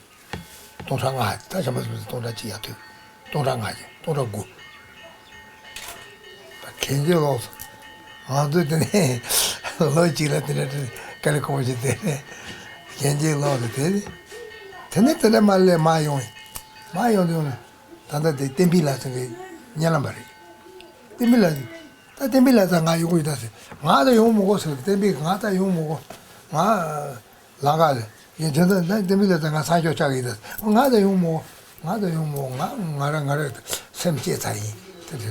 སྟོང་ཕྲག་ལྔ་ད་བྱམས་པ་བཟོད་པ་སྟོང་ཕྲག་གཅིག་ཡར་ཐོན། སྟོང་ཕྲག་ལྔ་བརྒྱ། སྟོང་ཕྲག་དགུ། ད་གན་རྒྱའི་ལོགས་སུ་ང་ཚོ་དེ་ནས་ལོ་གཅིག་ལ་དེ་འདྲ་དཀའ་ལས་ཁག་པོ་ཞིག་དེ་ནས་གན་རྒྱའི་ལོགས་སུ་དེ་ནས་དེ་ནས་དེ་ནས་མར་སླེབས་མར་ཡོང་། མར་ཡོང་དུས་ད་ལྟ་དེ་བསྟན་པའི་ལྷ་ཚང་གི་སྙན་ལམ་པ་རེད། བསྟན་པའི་ལྷ་ད་བསྟན་པའི་ལྷ་ཚང་ང་ཡོང་གི་ཡོད་ད་ཟེར། ང་ད་ཡོང་མི་དགོས་ཟེར། བསྟན་པའི་ང་ད་ཡོང་མི་དགོས། ང་ལང་ཀ་ལ་ཡིན། དེ་ཚོ་ནི་དེ་མི་ལ་ད་ང་ས་ཕྱོགས་ཆགས་ཀྱི་ཡིན། ད་ང་ད་ཡོང་མོ། ང་ད་ཡོང་མོ། ང་ང་ར་ང་ར་སེམས་བསྐྱེད་ཚར་ཡིན། དེ་དེ་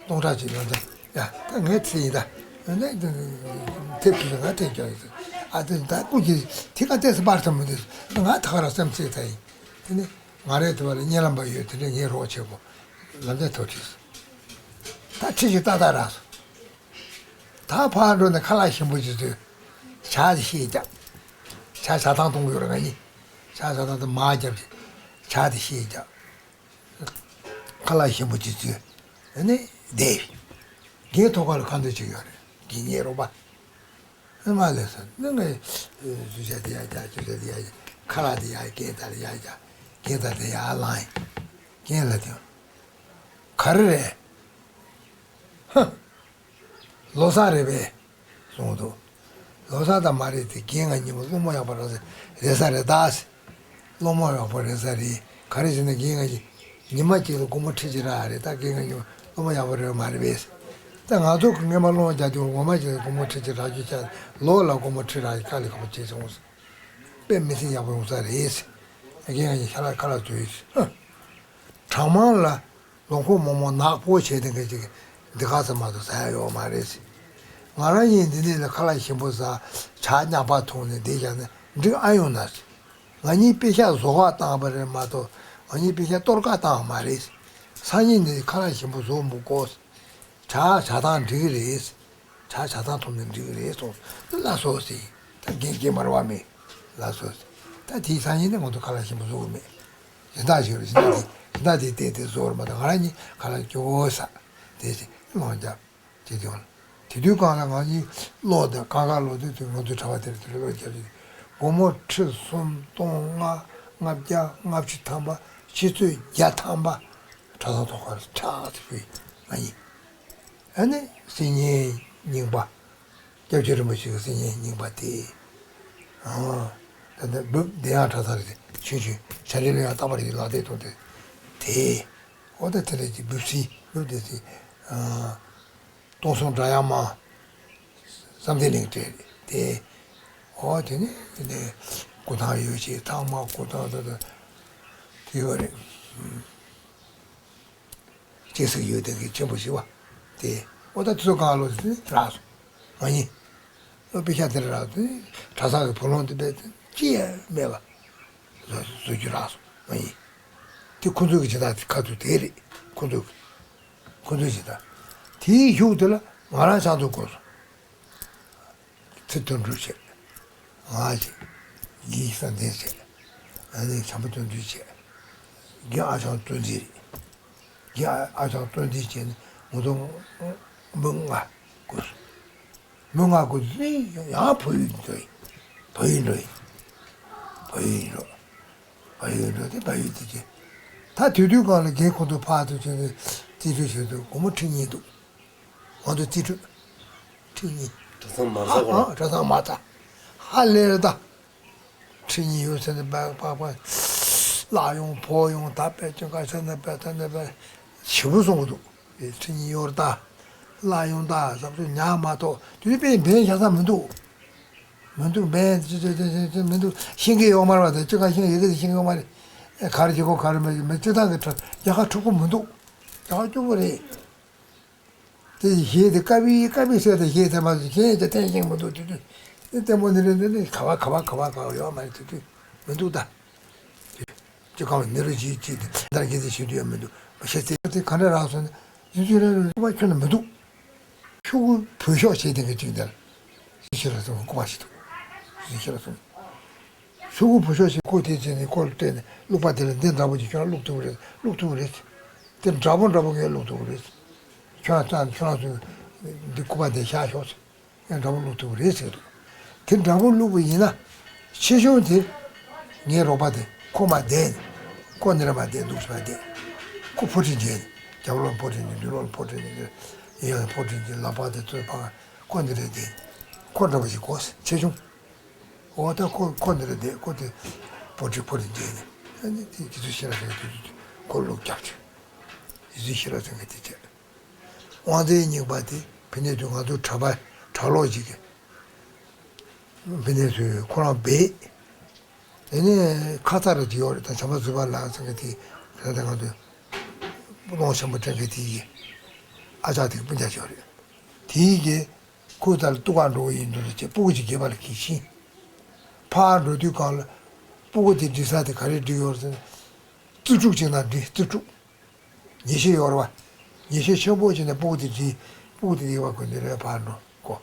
སྟོང་ཕྲག་གཅིག་ཡོང་ད་ཡ་ད་ངས་ཚེ་ཡིན་ད་ཡོང་ད་དེབ་ཞིག་ང་དེ་རྒྱག་ཡིན། ཨ་དེ་ད་ཀུ་ཅི་དེ་ག་ཏེ་སི་པར་ཐམ་མི་དེ་ང་ད་ག་ར་སེམས་བསྐྱེད་ཚར་ཡིན། དེ་ནི་ང་རའི་དུ་བ་ལ་གཉེན་ལམ་པ་ཡོད། དེ་འདྲ་ངས་རོགས་བྱེད་དགོས། ལམ་སྟོན་ཐོབ་ཁྲིད་སོང་། ད་ཁྲིད་ཅིག་ཏག་ཏག་རག་སོང་། ད་ཕར་འགྲོ་ནས་ཁ་ལག་ཞིམ་པོ་ཅིག་བཟོས། ཇ་དེ་ཤེད་བརྒྱབ། ཇ་ཇ་ཐང་གཏོང་གི་ཡོད་རེད་ང་གཉིས། ཇ་ཇ་ཐང་དུ་མར་བརྒྱབ་ཅིག་ཇ་དེ་ཤེད་བརྒྱབ། ཁ་ལག་ཞིམ་པོ་ཅིག་བཟོས། ཨ་ནི་བསྡད། རྒན་ཐོག་ཁ་ལ་ཁ་འདོན་བྱེད་ཀྱི་ཡོད་རེད། རྒན་ངའི་རོགས་པ། ཨ་མ་ལགས་སོ་ནི་ངས་ཇུ་ཇ་དེ་ཡར་རྒྱག་ཇུ་ཇ་དེ་ཡར་རྒྱག་ཁ་ལག་དེ་ཡར་རྒན་ད་ལ་ཡར་རྒྱག་རྒན་ད་དེ་ཡར་ལངས་ཡིན། རྒན་ལ་དེ་ག་རེ་རེད། ཧ། ལོ་གསར་རེད་པས། གསུངས་འདུག་ལོ་གསར་ད་མ་རེད་དེ་རྒན་ང་ཉིན་མོ་སློང་མོ་ཡག་པོ་རེད་ས་རེད་ས་རེད་ད། སློང་མོ་ཡག་པོ་རེད་ས་རེད། ག་རེ་ཟེར་ན་རྒན་ང་ཉི་མ་གཅིག་ལ་སྒོར་མོ་ཁྲི་གཅིག་རག་རེད། ད་རྒན་ང་ཉིན་མོ་སློང་མོ་ཡག་པོ་རེད་མ་རེད་པས། ད་ང་ཚོ་གི་སྔོན་མ་སློང་རྒྱག་དུས་ངོ་མ་གཅིག་ལ་སྒོར་མོ་ཁྲི་གཅིག་རག་རྒྱུ་ཆགས། ལོ་ལ་སྒོར་མོ་ཁྲི་རག་རྒྱུ་དཀའ་ལས་ཁག་པོ་བྱས་སོང་། དཔེ་མི་སྲིད་ཡག་པོ་ཡོང་ས་རེད། རྒན་ང་ཉིན་ཤ་ལག་ཁ་ལག་བཟོས་ཡོད། གྲངས་མང་ལ། ལོ་འཁོར་མང་པོ་ནག་པོ་བྱས་ཏེ་འགའ་ཅིག་འདི་ག་ཚོད་མ་གཏོགས་ཟ་ཡ་ཡོད་མ་རེད། ང་རང་གཉིས་འདི་ནས་ལ་ཁ་ལག་ཞིམ་པོ་ཟ། ཇ་མཉམ་པ་འཐུང་ནས་བསྡད་བཞག་ན་འགྲིག་ཨ་ཡོང་ན། ང་གཉིས་པེ་ཤག་བཟོ་ག་བཏང་བ་རེད་མ་གཏོགས་ང་གཉིས་པེ་ཤག་གཏོར་ཀ་བཏང་བ་མ་རེད། སང་ཉིན་ནས་ཁ་ལག་ཞིམ་པོ་བཟོ་མི་དགོས། ཇ་ཇ་ཐང་འགྲིག་གི་རེད། ཇ་ཇ་ཐང་འཐུང་ནས་འགྲིག་གི་རེད་གསུངས། ལགས་སོ་ཟེར། ད་རྒན་རྒན་མ་རེད་བ་མེད། ལགས་སོ་ཟེར། ད་དེའི་སང་ཉིན་ནས་ང་ཚོ་ཁ་ལག་ཞིམ་པོ་བཟོ་གི་མེད། སྦྱིན་བདག་ཞིག་རེད། སྦྱིན་བདག་དེ་སྦྱིན་བདག་དེ་བལྟས་ཏེ་བཟོ་བར་མ་གཏོགས་ང་རང་གཉིས་ཁ་ལག་སྐྱོ་བོ་ཟ། དེ་ཟེར་ལོང་རྒྱབ། ཅེས་ཀྱང་། དེ་དུས་སྒང་ལ་ང་གཉིས་ལོག་སྟེ་ཀང་ཀང་ལོག་དུས་དུས་ང་ཚོའི་གྲྭ་པ་དེར་དེར་ལོག་རྒྱབ་ཅིག་སྒོར་མོ་ཁྲི་གསུམ་སྟོང་ལྔ་ ལྔ་བརྒྱ་ལྔ་བཅུ་ཐམ་པ། ཆུ་ཚོད་བརྒྱ་ཐམ་པ་གྲྭ་ཚང་ཐོག་ཁར་ཁྲག་ཏུ་ཕུལ། ང་ཡིན། ཨ་ནི་སིལ་སྙན་རྙིང་པ། སྐྱབས་རྗེ་རིན་པོ་ཆེ་གི་སིལ་སྙན་རྙིང་པ་དེ། ཨ། ད་ལྟ་བུབ་བདེ་དབྱངས་གྲྭ་ཚང་རེད། ཆུང་ཆུང་བྱ་འདྲེ་ལོ་ཡང་རྟག་པར་ཡིན་ལག་བརྡས་གཏོང་དེ། དེ། འོ་ད་དེ་ལས་ཀྱི་བུབ་སིལ་བུབ་བདེ་སིལ། ཨ། སྟོང་གསུམ་སྒྲ་དབྱངས་མ། བསམ་གཏན་གླིང་སྤྲད་དེ། འོ་དེ་ནས་དེ་ནས་སྐུ་ཐང་ཡོད་ཅེས། ཐང་མ་སྐུ་ཐང་ད་ད་དེ་ཡོད་རེད། སྤྱན་གཟིགས་ཡོད་དེ་གི་ཆེན་པོ་ཞིག་བ། དེ་འོ་ད་དེ་ཚོ་གང་ལོ་དེ་རག་སོང་། ང་ཡིན། ཨོ་དཔེ་ཆ་དེ་རག་དེ། གྲྭ་ཚང་གི་བུ་ལོན་དེ་པས་ཅི་ཡང་མེད་པ། བཟོ་བཟོ་རྒྱུ་རག་སོང་། ང་ཡིན། དེ་ཁོ་ཚོ་གི་བྱེད་སྟངས་དེ་ཁ་ཐུག་དེ་རེད། ཁོ་ཚོ་གི། ཁོ་ཚོའི་བྱེད་སྟངས། དེའི་གཞུག་དེ་ལ་ང་རང་ཆང་འཐུང་དགོས་སོང་། ཚེ་དོན་གྲུབ་བྱས། ང་བྱས། རྒན་བསམ་གཏན་བྱས། ཨ་ནི་བྱམས་པ་དོན་འདུས་བྱས། རྒན་ཨ་ཆང་བསྟན་འཛིན་རེད། རྒན་ཨ་ཆང་བསྟན་འཛིན་བྱས་ནས་ང་ཚོ་མི་ལྔ་དགོས་སོང་། མི་ལྔ་དགོས་ཚེ་ཡང་བལ་ཡུལ་འགྲོ་ཡིན། བལ་ཡུལ་འགྲོ་ཡིན། བལ་ཡུལ་འགྲོ། བལ་ཡུལ་འགྲོ་དེ་བལ་ཡུལ་དེ་བྱས། ད་དུས་དུས་སྒང་ལ་རྒན་ཁོང་ཚོ་ཕར་ཚུར་བྱས་ནས་རྩིས་སྤྲོད་བྱས་འདུག་སྒོར་མོ་ཁྲི་གཉིས་འདུག་ང་ཚོ་རྩིས་སྤྲོད། ཁྲི་གཉིས། གྲྭ་ཚང་མ་རྩ་ཁོ་ན། ཨ་ཨ་གྲྭ་ཚང་མ་རྩ། ཧ་ལས་རེད་ད། ཁྲི་གཉིས་ཡོད་ཟེར་ནས་པག་པག་པག་བརླག་ཡོང་། ཕོག་ཡོང་། ད་པས་ཅུང་ཁ་ཤས་ནས་པས་ད་ནས་པས་ཞེ་པོ་གསུང་གི་འདུག་ཁྲི་གཉིས་ཡོད་རེད་ད། བརླག་ཡོང་ད་བསམ་ཚུལ་ཉག་མ་གཏོགས་དུས་དུས་པས་འབེན་བཞག་ས་མི་འདུག་མི་འདུག་མེད། ཅི་ཅི་ཅི་ཅི་ཅི་མི་འདུག་ཤེས་ཀྱི་ཡོད་མ་རེད་པ། དེ་སྤྱི་ཁང་ཤེས་ཡོད་ཀྱི་ཤེས་ཀྱི་ཡོད་མ་རེད། ཨེ་ག་རེ་བྱེད་དགོས་ག་རེ་མེད་མེད་སྤྱི་བཏང་གི་གྲྭ་རྒྱ་གར་འཁྲུག་པོ་མི་འདུག་རྒྱ་གར་སྐྱོ་པོ་རེད། དེ་གཞས་དེ་ཀ་བི་ཀ་བི་ཟེར་དེ་གཞས་དེ་མ་གཞས་དེ་ཐེངས་ཤིག་མི་འདུག་དེ་དུས་དེ་ལྟད་མོ་འདི་རེད། འདི་ནི་ག་བ་ག་བ་ག་བ་ག་བ་ཡོད་མ་རེད། དེ་དུས་མི་འདུག་ད། སྤྱི་ཁང་ནེ་རུ་ཇི་ཅིག་དེ་ལྟར་གྱི་དེ་ཞིག་ཏུ་ཡང་མི་འདུག་མ་ཤེས་ཚེ་དེ་ག་འདྲ་རག་སོང་ན་ཡིན་ཚུལ་རེ་རེ་ལུག་པ་ཁྱོན་ནས་མི་འདུག་ཕྲུ་གུ་བོད་ཤོག་བྱས་དེ་ག་ཅིག་དེར་ཤི་ཤི་ལ་སོང་ཀོ་བ་ཞིག་འདུག་ཤི་ཤི་ལ་སོང་། ཕྲུ་གུ་བོད་ཤོག་ཞིག་ཁོ་དེ་བྱས་ནས་ཁོ་ལ་སྤྲད་ནས་ལུག་པ་དེ་ལ་འདི་འདྲ་པོ་ཅིག་ཁྱོད་རང་བླུག་ཐུབ་རེད། བླུག་ཐུབ་རེད། དེ་འདྲ་པོ་འདྲ་པོ་ངས་བླུག་ཐུབ་རེད། ཁྱོད་རང་ཁྱོད་རང་ཚོས་འདི་སྐུ་པར་འདི་བཞག་ཤོག་ཟེར། ཡང་འདྲ་པོ་བླུག་ཐུབ་རེད་ཟེར་འདུག་དེ་འདྲ་པོ་བླུག་པ་ཡིན་ན། ཆེ་ཆུང་དེ། ངའི་རོགས་པ་དེ་ཁོ་མ་བསྡད་ནས། ཁོ་འདི་ལ་མ་བསྡད་འདུག་ཟེར་མ་བསྡད། ཁོ་ཕོ་བྲིས་བྱས་ནས་རྒྱབ་ལོགས་ཕོ་བྲིས་ནས་འདི་ལོགས་ཕོ་བྲིས་ནས་ཡང་ཕོ་བྲིས་ནས་ལག་པ་དེ་ཚོས་ཕར་ཁོ་འདི་ལ་བསྡད། ཁོ་འདྲ་པོ་ཞིག་དགོས་ཆེ་ཆུང་། འོ་ད་ཁོ་ཁོ་འདི་ལ་བསྡད། ཁོ་དེ་ཕོ་བྲིས་ཕོ་བྲིས་བྱས་ནས་ཨ་ནི་དེ་རྗེ་བཙུན་ཤེས་རབ་སེང་གེ་དེ་ཁོ་ལུག་རྒྱབ་བྱས། རྗེ་བཙུན་ཤེས་རབ་སེང་གེ་དེ་བྱས། དབང་རྩའི་རྙིང་པ་དེ་ཕ་ནས་དུས་ང་ཚོ་གྲྭ་པ་གྲྭ་ལོག་ཅིག་གིས་ཕ་ནས་དུས་ཁོ་རང་སྦས། དེ་ནས་ཁ་ཚ་ར་ཅིག་ཡོད་རེད། ད་བྱམས་པ་བཟོད་པ་ལགས་ཟེར་མཁན་དེ་ད་ལྟ་ང་ཚོ་སྤུ་ལོང་ཆེན་པོ་སྤྲད་མཁན་དེ་ཡི་ཨ་ཅག་དེ་སྤུན་ཀྱག་ཅིག་ཡོད་རེད། དེ་ཡི་གིས་ཁོས་ད་ལ་ཏུ་ག་འགྲོ་ཡིན་འདུག་ཟེར་བྱས་སྤུ་གུ་ཅིག་སྐྱེས་པ་ལ་གིས་ཕྱིན། ཕར་འགྲོ་དུས་སྒང་ལ་སྤུ་གུ་དེ་སྒྲིག་ས་དེ་ག་རེ་སྒྲིག་ཡོད་རེད་ཟེར་ན། རྩིས་ཁྲུག་ཅིག་ནང་སྒྲིག་རྩིས་ཁྲུག་ཉེས་ཤེལ་ཡོད་རེད་བ། ཉེས་ཤེལ་ཆེན་པོ་བྱས་ནས་སྤུ་གུ་དེ་བྲིས། སྤུ་གུ་དེ་ཡིན་པ་ཁོ་འདི་རེད་ཕར་འགྲོ་ཁོ།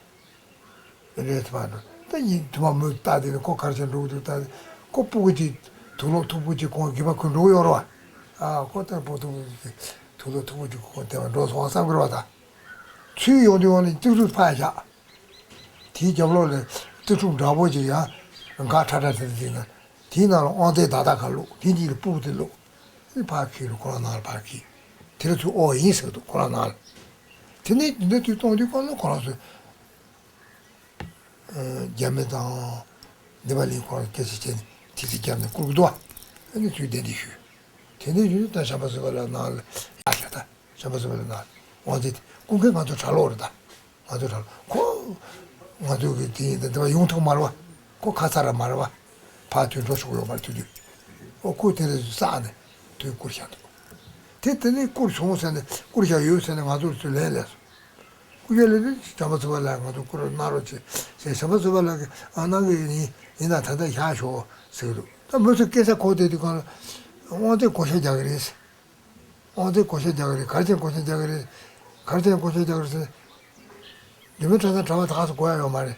འདི་རེད་ཕར་འགྲོ། ད་ཡིན་དུ་མ་མོས་ལྟ་དེ་ནི་ཁོ་གར་ཆེན་འགྲོ་གི་འདུག་ལྟ་དེ་ཁོ་སྤུ་གུ་དེ་དུག་ལོག་མཐུག་པོ་ཅིག་གོན་དགོས་པ་ཁོ་འགྲོ་གི་ཡོད་རེད་བ། ཨ་ཁོ་ལྟ་སྤུ་གུ་དུག་དུག་ལོག་མཐུག་པོ་ཅིག་གོན་བསྡད་པ་འགྲོ་སོང་བསམ་གི་རེད་བ་ད། ཚུར་ཡོང་དུས་ཡོང་ནས་ཏིག་ཏིག་ཕར་བཞག་དེའི་རྒྱབ་ལོགས་ལ་ཏི་ཁྲུང་འདྲ་པོ་ཅིག་ཡང་འགག་ཁྲ་ཁྲ་དེ་འདྲ་ཅིག་ན། དེའི་ནང་ལ་དབང་རྩའི་བརྡ་རྟགས་ཁ་བླུགས། དེ་གཉིས་ལ་སྤུ་གུ་དེ་བླུགས། ཨེ་ཕར་འཁྱེར་རུ་ཁོ་རང་ནང་ལ་ཕར་འཁྱེར། དེ་ལ་ཚུར་ཨོ་ཡིན་ཟེར་འདུག་ཁོ་རང་ནང་ལ། དེ་ནས་དེ་འདྲ་དུས་གཏོང་དུས་གང་ལ་ཁོ་རང་ཚོས་རྒྱ་མི་དང་འདི་པ་ལིང་ཁོ་རང་སྐད་ཆ་བྱས་ནས་ཐིག་ཚིག་བརྒྱབ་ནས་བསྐུར་གི་འདུག་ཨ་ནི་ཚུར་གདན་འདྲེན་ཞུས། དེ་ནས་ཡུལ་ད་བྱམས་པ་བཟོད་པ་ལགས་ནང་ལ་ཡར་བཞག་ད། བྱམས་པ་བཟོད་པ་ལགས་ནང་ལ་དབང་རྩའི་དེ་བསྐུར་མཁན་ང་ཚོ་གྲྭ་ལོག་རེད་ད། ང་ཚོ་གྲྭ་ལོག་ཁོ། ང་ཚོ་གི་དེ་ཡིན་ད་འདི་པ་ཡོང་ཐུབ་མ་རེད་བ། ཁོ་ཁ་ཚ་ར་མ་རེད་བ། ཕར་དུས་འགྲོ་ཆོག་ཡོད་མ་རེད་དུས་དུས། ཨོ་ཁོ་དེ་རེ་བསགས་ནས་དུས་བསྐུར་བཞག་འདུག་དེ་དེ་ནས་བསྐུར་བྱུང་ཟེར་ནས་བསྐུར་བཞག་ཡོད་ཟེར་ནས་ང་ཚོར་ཚུར་ལན་སླེབས་སོང་། སྐུ་ཞབས་ལས་དེ་བྱམས་པ་བཟོད་པ་ལགས་ང་ཚོ་སྐུ་རུ་གནང་རོགས་བྱེད་ཟེར། བྱམས་པ་བཟོད་པ་ལགས་ཀྱིས་ཨ་གནང་གི་ཡིན། ཡིན་ན་ད་ལྟ་བཞག་ཤོག་ཟེར་གི་འདུག་ད་མི་ཚོ་སྐད་ཆ་གོ་བསྡད་དུས་གང་ལ་དབང་རྩའི་བགོ་བཤའ་རྒྱག་གི་རེད། དབང་རྩའི་བགོ་བཤའ་རྒྱག་གི་རེད། ག་རེ་བྱས་བགོ་བཤའ་རྒྱག་གི་རེད། ག་རེ་བྱས་བགོ་བཤའ་རྒྱག་གི་རེད་ཟེར། འབྲུག་མི་གྲྭ་ཚང་གྲྭ་པ་ད་ག་སུ་དགོས་ཡ་ཡོད་མ་རེད།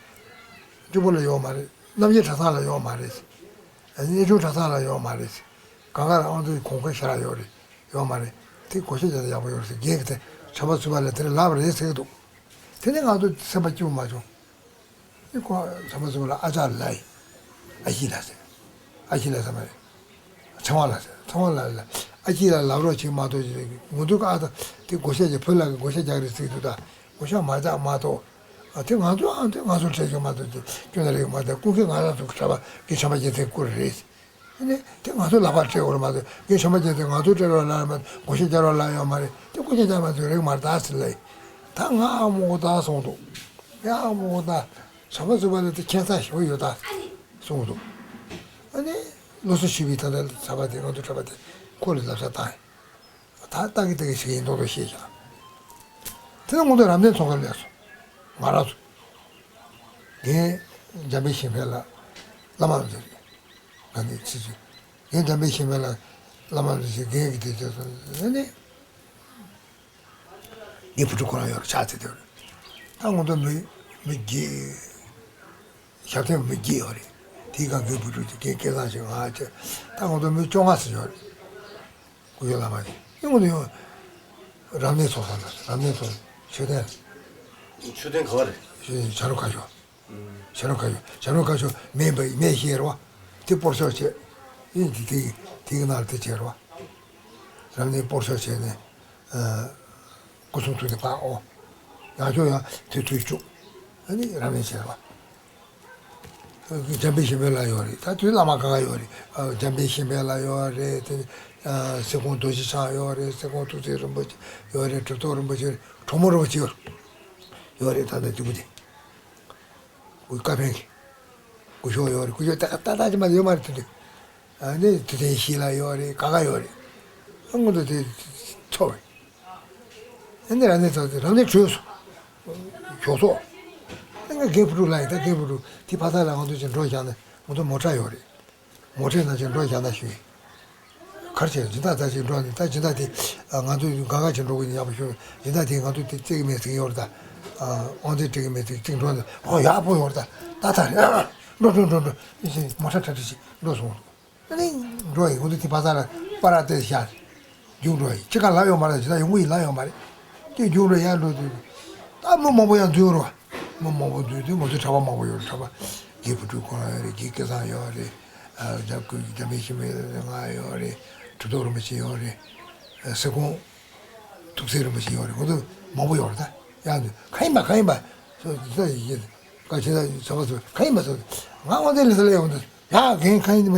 སྤྲུལ་སྐུ་ལ་ཡོད་མ་རེད། རྣམ་རྒྱལ་གྲྭ་ཚང་ལ་ཡོད་མ་རེད། གནས་ཆུང་གྲྭ་ཚང་ལ་ཡོད་མ་རེད། གང་ག་ལ་དབང་འདུས་གོང་འཁོད་ཤ་ར་ཡོད་རེད། ཡོད་མ་རེད། དེ་བགོ་བཤའ་རྒྱག་ཡག་པོ་ཡོད་རེད་ཟེར། རྒན་གྱིས་དེ་བྱམས་པ་བཟོད་པ་ལགས་དེ་ལ་ལབ་པ་རེད་ཟེར་གྱི་འདུག་དེ་ནས་ང་ཚོ་སེམས་པ་སྐྱིད་པོ་མ་བྱུང་། དེ་ཁོ་བྱམས་པ་བཟོད་པ་ལགས་ཨ་ཅག་ལ་ཡིན། ཨ་ཞེ་ལགས་ཟེར། ཨ་ཞེ་ལགས་ཟེར་མ་རེད། ཚེ་དབང་ལགས་ཟེར། ཚེ་དབང་ལགས་ལ་ཨ་ཅེ་ལ་ལབ་རོགས་བྱེད་མ་གཏོགས་ཅིག་ངོ་ཐུག་ཨ་ད་དེ་བགོ་བཤའ་བྱེད། བོད་ལ་གི་བགོ་བཤའ་རྒྱག་རེད་ཟེར་དུས་ད་བགོ་བཤའ་མ་རྒྱག་མ་གཏོགས། ཨ་དེ་ང་ཚོ་ཨ་དེ་ང་ཚོ་ཁྲལ་ཞོག་མ་གཏོགས་ཅིག་སྐྱོན་ན་རེད་མ་གཏོགས། སྐུ་མཁྱེན་ང་རང་ཚོ་གྲྭ་པ་དགེ་བཤེས་པ་རྒྱལ་མཚན་སྐུ་རེད། ཨ་ནི་དེ་ང་ཚོ་ལག་པར་སྤྲད་དགོས་རེད་མ་གཏོགས། དགེ་བཤེས་པ་རྒྱལ་མཚན་ང་ཚོ་སྤྲད་རོགས་ལབ་མ་གཏོགས་བགོ་བཤའ་རྒྱག་རོགས་ལབ་ཡོད་མ་རེད། དེ་བགོ་བཤའ་རྒྱག་མ་ཚོས་རེད་མ་རེད་ད་ཟེར་ལབ། ད་ང་ཨ་མོ་ད་སོང་འདུག་ཡ་ཨ་མོ་ད་བྱམས་པ་བཟོས་པ་ལ་དེ་ཁྱད་མཚར་ཞིག་ཡོད་ད་གསུངས་འདུག་ཨ་ནི་ལོ་སོ་ཞུས་པའི་ད་ལྟ་ཚ་བ་དེ་ང་ཚོ་གྲྭ་པ་དེ་ཁོ་ལ་ལབ་ས་བཏང་། ད་ལྟ་གི་ལྟ་གི་ཞིག་ཡིན་མདོག་མདོག་བཤད་བཞག་དེ་ནས་ངོ་ཐོག་རབ་གནས་ཚོགས་ཁང་སླེབས་སོང་། ང་རང་ཚོ་རྒན་འཇམ་དཔལ་ཞིང་འཕེལ་ལགས་བླ་མ་རེད། ང་ནི་ཕྱི་ཚུལ་རྒན་འཇམ་དཔལ་ཞིང་འཕེལ་ལགས་བླ་མ་རེད་ཞེས་རྒན་གྱིས་དེ་ཚོ་ནི། རྒན་བུ་ཕྲུག་ཁོ་རང་ཡོད་རེད། ཕྱག་འཚལ་དེ་རེད། ད་ངོ་ཐོག་མི་མི་བརྒྱད། ཞབས་བརྟན་མི་བརྒྱད་ཡོད་རེད། དེའི་སྒང་རྒན་བུ་ཕྲུག་ཅིག་རྒན་སྐལ་བཟང་ཞིག་ང་ཅིག་ད་ངོ་ཐོག་མི་བཅོ་ལྔ་ཟིན་ཡོད་རེད། སྐུ་ཞབས་བླ་མ་ཞིག་ཡོང་དུ་ཡོང་། རབ་གནས་ཚོགས་ས་ལ་རབ་གནས་ཚོགས་མཆོད་རྟེན། མཆོད་རྟེན་ག་བ་རེད། བྱ་རུང་ཁ་ཤོར། བྱ་རུང་ཁ་ཤོར། བྱ་རུང་ཁ་ཤོར་མེ་འབར་མེ་ཤེས་རེད་བ། དེ་སྤོར་ཤོག་བྱས། ཡིན་དེ་དེ་དེ་གི་ནང་ལ་དེ་བྱས་རེད་བ། རབ་གནས་སྤོར་ཤོག་བྱས་ནས། སྐུ་གསུང་ཐུགས་ནས་ཕར་ཨོ། ཡང་ཁྱོད་ཡང་དེ་དུས་བཅུག་ཨ་ནི་རབ་གནས་བྱས་རེད་བ། འཇམ་དཔལ་ཞིང་འཕེལ་ལགས་ཡོད་རེད། ད་དུས་བླ་མ་ག་ག་ཡོད་རེད། ཨ་འཇམ་དཔལ་ཞིང་འཕེལ་ལགས་ཡོད་རེད་དེ། ཨ་སེ་གོང་རྡོ་རྗེ་འཆང་ཡོད་རེད། སེ་གོང་ཐུགས་སྲས་རིན་པོ་ཆེ་ཡོད་རེད། གྲུབ་ཐོབ་རིན་པོ་ཆེ་ཡོད་རེད། གྲོགས་མོ་རིན་པོ་ཆེ་ཡོད་རེད། ད་ལྟ་དུས་བུ་དེ་སྐུ་བཀའ་འཕེལ་གྱི་སྐུ་ཞབས་ཡོད་རེད། སྐུ་ཞབས་ད་ད་ད་ཅི་མ་ཡོད་མ་རེད་དུས་དེ། ཨ་ནི་དུས་ཆེན་ཞིག་ལ་ཡོད་རེད། ག་ག་ཡོད་རེད། ཨ་ངོ་ཐོག་དེ་ཚོར་བས། ཨ་ནི་རང་ནས་ཚོར་ཏེ་རང་ནས་བྲོས་སོང་། ཞོགས་སོགས། ཨ་ནི་རྒན་བུ་ཕྲུག་ལ་ཡིན་ད་རྒན་བུ་ཕྲུག་དེ་ཕ་ས་ལ་ང་ཚོ་ཅིག་འགྲོ་བཞག་ན་ང་ཚོ་མོ་ཊ་ཡོད་རེད། མོ་ཊའི་ནང་ཅིག་འགྲོ་བཞག་ན་ཞུས། གར་བྱས་སྦྱིན་བདག་ད་ཅིག་འགྲོ་ནས་ད་སྦྱིན་བདག་དེ་ང་ཚོ་ག་ག་ཅིག་འགྲོ་དགོས་ཡག་པོ་ཞུ། སྦྱིན་བདག་དེ་ང་ཚོ་དེ་བརྩི་གི་མེད་ཟེར་གི་ཡོད་རེད་ད། དབང་འཛིན་སྤྲད་གི་མེད་ཟེར་ཅིག་འགྲོ་ནས་ཨོ་ཡག་པོ་ཡོད་རེད་ད། ད་ད་རེད། འགྲོ་འགྲོ་འགྲོ་འགྲོ། མོ་ཊ་ཁྲ་ཁྲ་ཞིག་འགྲོ་སོང་། ཨ་ནི་འགྲོ་ཡི་ཁོང་ཚོ་དེ་ཕ་ས་ལ་པ་ར་སྟེར་ཤག་རྒྱུགས་འགྲོ་ཡི་ཅི་ག་ལབ་ཡོད་མ་རེད། ཇི་ལྟར་ཡོང་གི་ཡིན་ལབ་ཡོད་མ་རེད། དེ་རྒྱུགས་འགྲོ་ཡར་འགྲོ་དུས་ད་མི་མང་པོ་ཡང་འཛུལ་རོ། མི་མང་པོ་འཛུལ་དུས་ང་ཚོ་གྲྭ་པ་མང་པོ་ཡོད་རེད། གྲྭ་པ་རྒན་བུ་ཕྲུག་ཁོ་རང་ཡོད་རེད། རྒན་སྐལ་བཟང་ཡོད་རེད། ཨ་རྒྱབ་ཀྱི་འཇམ་དཔལ་ཞིང་འཕེལ་ང་ཡོད་རེད། གྲུབ་ཐོབ་རིན་པོ་ཆེ་ཡོད་རེད། ཨ་སེ་གོང་ཐུགས་སྲས་རིན་པོ་ཆེ་ཡོད་རེད། ཁོང་ཚོ་མང་པོ་ཡོད་རེད། ད་ཡང་འདུག་ག་ཡིན་པ་ག་ཡིན་པ་སོ་སོ་ཡི་ག་ཆེ་ད་ཚོ་བ་ཚོ་ག་ཡིན་པ་ཚོ་ང་དབང་འདུས་ལ་ས་ལ་ཡོང་འདུག་ཡ་རྒན་ག་ཡིན་མ་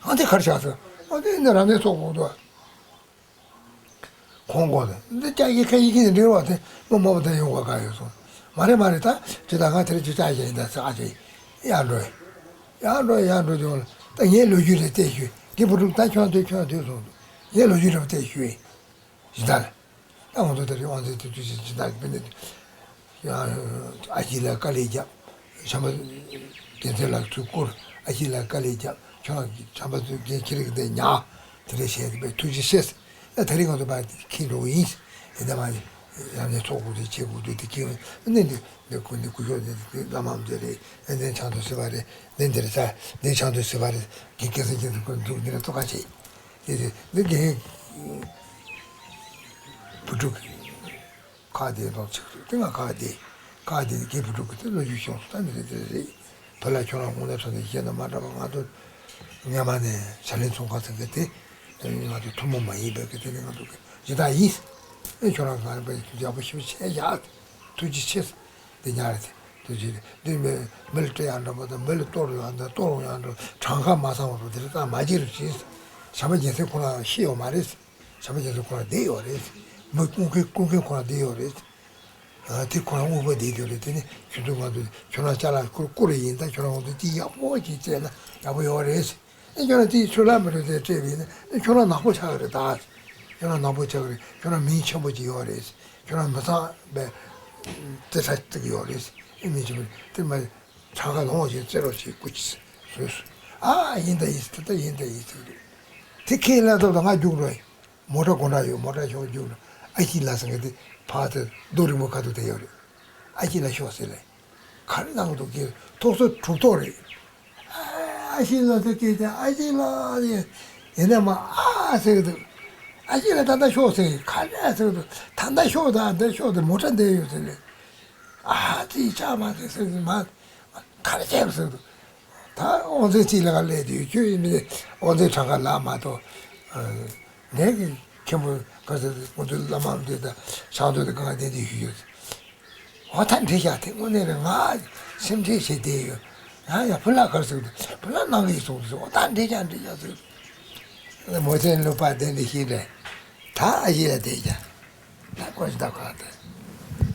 ཨང་དེ་གར་ཆགས་སོང་། ཨང་དེ་ནི་རབ་གནས་ཚོགས་དགོས་འདུག་ཁོང་དགོངས་ཏེ་འདི་ལྕགས་ཀྱི་ཁ་ཡི་གེ་ནས་འབྲི་བ་དེ་མི་མང་པོ་དེ་ཡོང་བ་ག་ཡོད་སོང་། མ་རེད་མ་རེད། ད་ཇི་ལྟར་ང་དེར་ཇི་ལྕགས་ཀྱི་ཡིན་ད་ས་ཨ་ཅེ་ཡར་འགྲོ་ཡ། ཡར་འགྲོ་ཡར་འགྲོ་དུས་ད་ངའི་ལོ་རྒྱུས་རེ་བལྟས་ཞུས། རྒན་བུ་ཕྲུག་ད་ཁྱོད་དེ་ཁྱོད་དེ་སོང་འདུག་ངའི་ལོ་རྒྱུས་རེ་བལྟས་ཞུས། ཡིན་ད་ལ། ད་ང་ཚོ་དེ་རིང་དབང་འཛིན་དེ་དུས་ཀྱི་སྦྱིན་བདག་གི་དཔེ་འདི་ཡང་ཨ་ཅེ་ལ་དཀའ་ལས་བརྒྱབ། བྱམས་པ་རྒྱལ་མཚན་ལགས་ཚུར་བསྐུར། ཨ་ཅེ་ལ་དཀའ་ལས་བརྒྱབ། ཁྱོད་རང་གི་བྱམས་པ་ཚོའི་འགན་ཁྱེད་རིགས་འདི་ཉར། དེ་འདྲ་བྱས་ཏེ་དཔེ་ཐུགས་རྗེ་ཆེ། ད་དེ་རིང་ང་ཚོ་ཕར་འཁྱེར་འགྲོ་གི་ཡིན། དེ་འདྲ་མ་ཡིན་ཡང་ནས་ཚོགས་དགོས་དུས་བྱེད་དགོས་དུས་དེ་ཁྱེད་ནི་འདི་འདི་ཀུན་འདི་སྐུ་ཞབས་འདི་འདི་བླ་མ་འདི་རེད། ཨེ་འདི་ཆང་དུ་ཟེར་བ་རེད། འདི་འདི་རེད་ས་འདི་ཆང་དུ་ཟེར་བ་རེད། དགེ་རྒན་སེང་གེ་འདི་ཀུན་འདུག་འདི་རེད་ཐོག་ཁ་ཆེ། དེ་དེ་འདི་རྒན་བུ་ཕྲུག་ཁ་བདེ་མདོག་ཆགས་འདུག་དེ་ང་ཁ་བདེ། ཁ་བདེ་ནས་རྒན་བུ་ཕྲུག་གི་དེ་ལོ་རྒྱུས་ཤོང་སོང་། ད་འདི་རེད་འདི་རེད། བོད་ལ་ཁྱོད་རང་དངོས་གནས་དྲང་གནས་བཤད་ན་མ་འདྲ་བ་ང་ཚོ་སྔ་མ་ནས་བྱ་ལེན་ཚོང་ཁང་ཚན་གི་དེ་ང་ཚོ་ཐུན་མོང་མ་ཡིན་པའི་གི་དེ་ནི་ང་ཚོ་གི་སྦྱིན་བདག་ཡིན། ཨེ་ཁྱོད་རང་ང་རང་པའི་ཡག་པོ་ཞེ་པོ་བྱས་ཡག་ཐུགས་རྗེ་ཆེ། འདི་ཉག་རེད་དེ། ཐུགས་རྗེ་རེད། འདི་མི་མི་ལ་སྤྲད་ཡག་འདྲ་པོ་དང་མི་ལ་གཏོར་ཡག་འདྲ་གཏོར་ཡག་འདྲ་གྲངས་ཀ་མ་ཚང་བ་རུ་དེ་རིགས་ཙང་མ་བྱེད་རོགས་གྱིས། བྱམས་པ་རྒྱལ་མཚན་ཁོ་རང་ཤི་ཡོད་མ་རེད། བྱམས་པ་རྒྱལ་མཚན་ཁོ་རང་བསྡད་ཡོད་རེད། མི་སྐུ་མཁན་སྐུ་མཁན་ཁོ་རང་བསྡད་ཡོད་རེད། ཨ་དེ་ཁོ་རང་དབུ་མ་བསྡད་ཡོད་རེད། དེ་ནི་ཁྱོད་ཚོ་ང་ཚོ་ཁྱོད་རང་ཅ་ལག་བསྐུར་བསྐུར་རེ་ཡིན། ད་ཁྱོད་རང་ང་ཚོ་དེ་ཡག་པོ་ཅིག་བྱས་ན་ཡག་པོ་ཡོད་རེད། ཨེ་ཁྱོད་རང་དེའི་ཚུར་ལ་མི་རེད་དེ་སྤྲད་པ་ཡིན་ན་ཨེ་ཁྱོད་རང་ནག་པོ་ཆགས་ཀྱི་རེད་ད། ཁྱོད་རང་ནག་པོ་ཆགས་ཀྱི་རེད། ཁྱོད་རང་མིང་ཆེན་པོ་ཅིག་ཡོད་རེད། ཁྱོད་རང་མི་ཚང་བའི་རྩེ་ཁྲ་བརྩི་གི་ཡོད་རེད། ཨེ་མིང་ཆེན་པོ་དེ་མ་གྲངས་ཀ་ལོངས་ཤིག་རྩེ་རོགས་ཞིག་སྐུ་ཅི་བཟོས་སོ། ཨ་ཡིན་ད་ཡིན་ཟེར། ད་ཡིན་ད་ཡིན་ཟེར་གི་འདུག་དེ་ཁས་ལེན་ཐོབ་ད་ང་རྒྱུགས་འགྲོ་ཡིན། མོ་ཊ་སྒོ་འགྲམ་ཡོད། མོ་ཊ་ཤོག་རྒྱུགས་འགྲོ། ཨ་ཅེ་ལགས་ཟེར་མཁན་དེ་ཕར་དེ་རྡོ་རིང་པོ་ཁ་ཐུག་དེ་ཡོད་རེད། ཨ་ཅེ་ལགས་ཤོག་ཟེར་ལེ། ག་རེ་གནང་གི་འདུག་གི་ཐོག་སོ་གྲུབ་ཐོག་རེད། ཨ་ཅེ་ལགས་དེ་སྐད་དེ་ཨ་ཅེ་ལགས་ཡིན་ནས་མ་ཨ་ཟེར་གི་འདུག་ཨ་ཅེ་ལགས་ད་ལྟ་ཤོག་ཟེར་གི་ག་རེ་ཟེར་གི་འདུག་ད་ལྟ་ཤོག་ད་ལྟ་ཤོག་དེ་མོ་ཊ་འདི་ཡོད་ཟེར་ལེ། ཨ་ཙི་ཅག་མ་ཟེར་ཟེར་གི་མ་ག་རེ་བྱས་པ་ཟེར་གི་འདུག་ད་ ད་དབང་འཛིན་རྩིས་ལ་ག་སླེབས་དུས་ཁྱོད་ཡིན་པས་དབང་འཛིན་གྲངས་ཀ་ལ་མ་གཏོགས། ངས་ཀྱི་མཁན་པོ་ག་ཚོད་ང་ཚོའི་བླ་མ་འདི་དང་ཕྱག་མཛོད་དེ་གང་ག་བསྟན་དེ་ཞུས་ཡོད། འོ་ད་འགྲིག་ཤག་དེ་དངོས་གནས་རེད། ང་སེམས་ཁྲལ་བྱེད་བསྡད་ཡོད། ཡང་ཡང་བུ་ལ་གར་ཟེར་དུས་བུ་ལ་གནང་གི་ཡིན་གསུངས་སོང་། འོ་ད་འགྲིག་ཤག་འགྲིག་ཤག་ཟེར། མོ་ཚན་ལུག་པ་དེ་འདྲ་ཞིག་རེད། ད་ཨ་ཞེ་ལ་བསྡད་ཀྱང་། ད་ཀོ་ཞིག་ད་ག་དེ།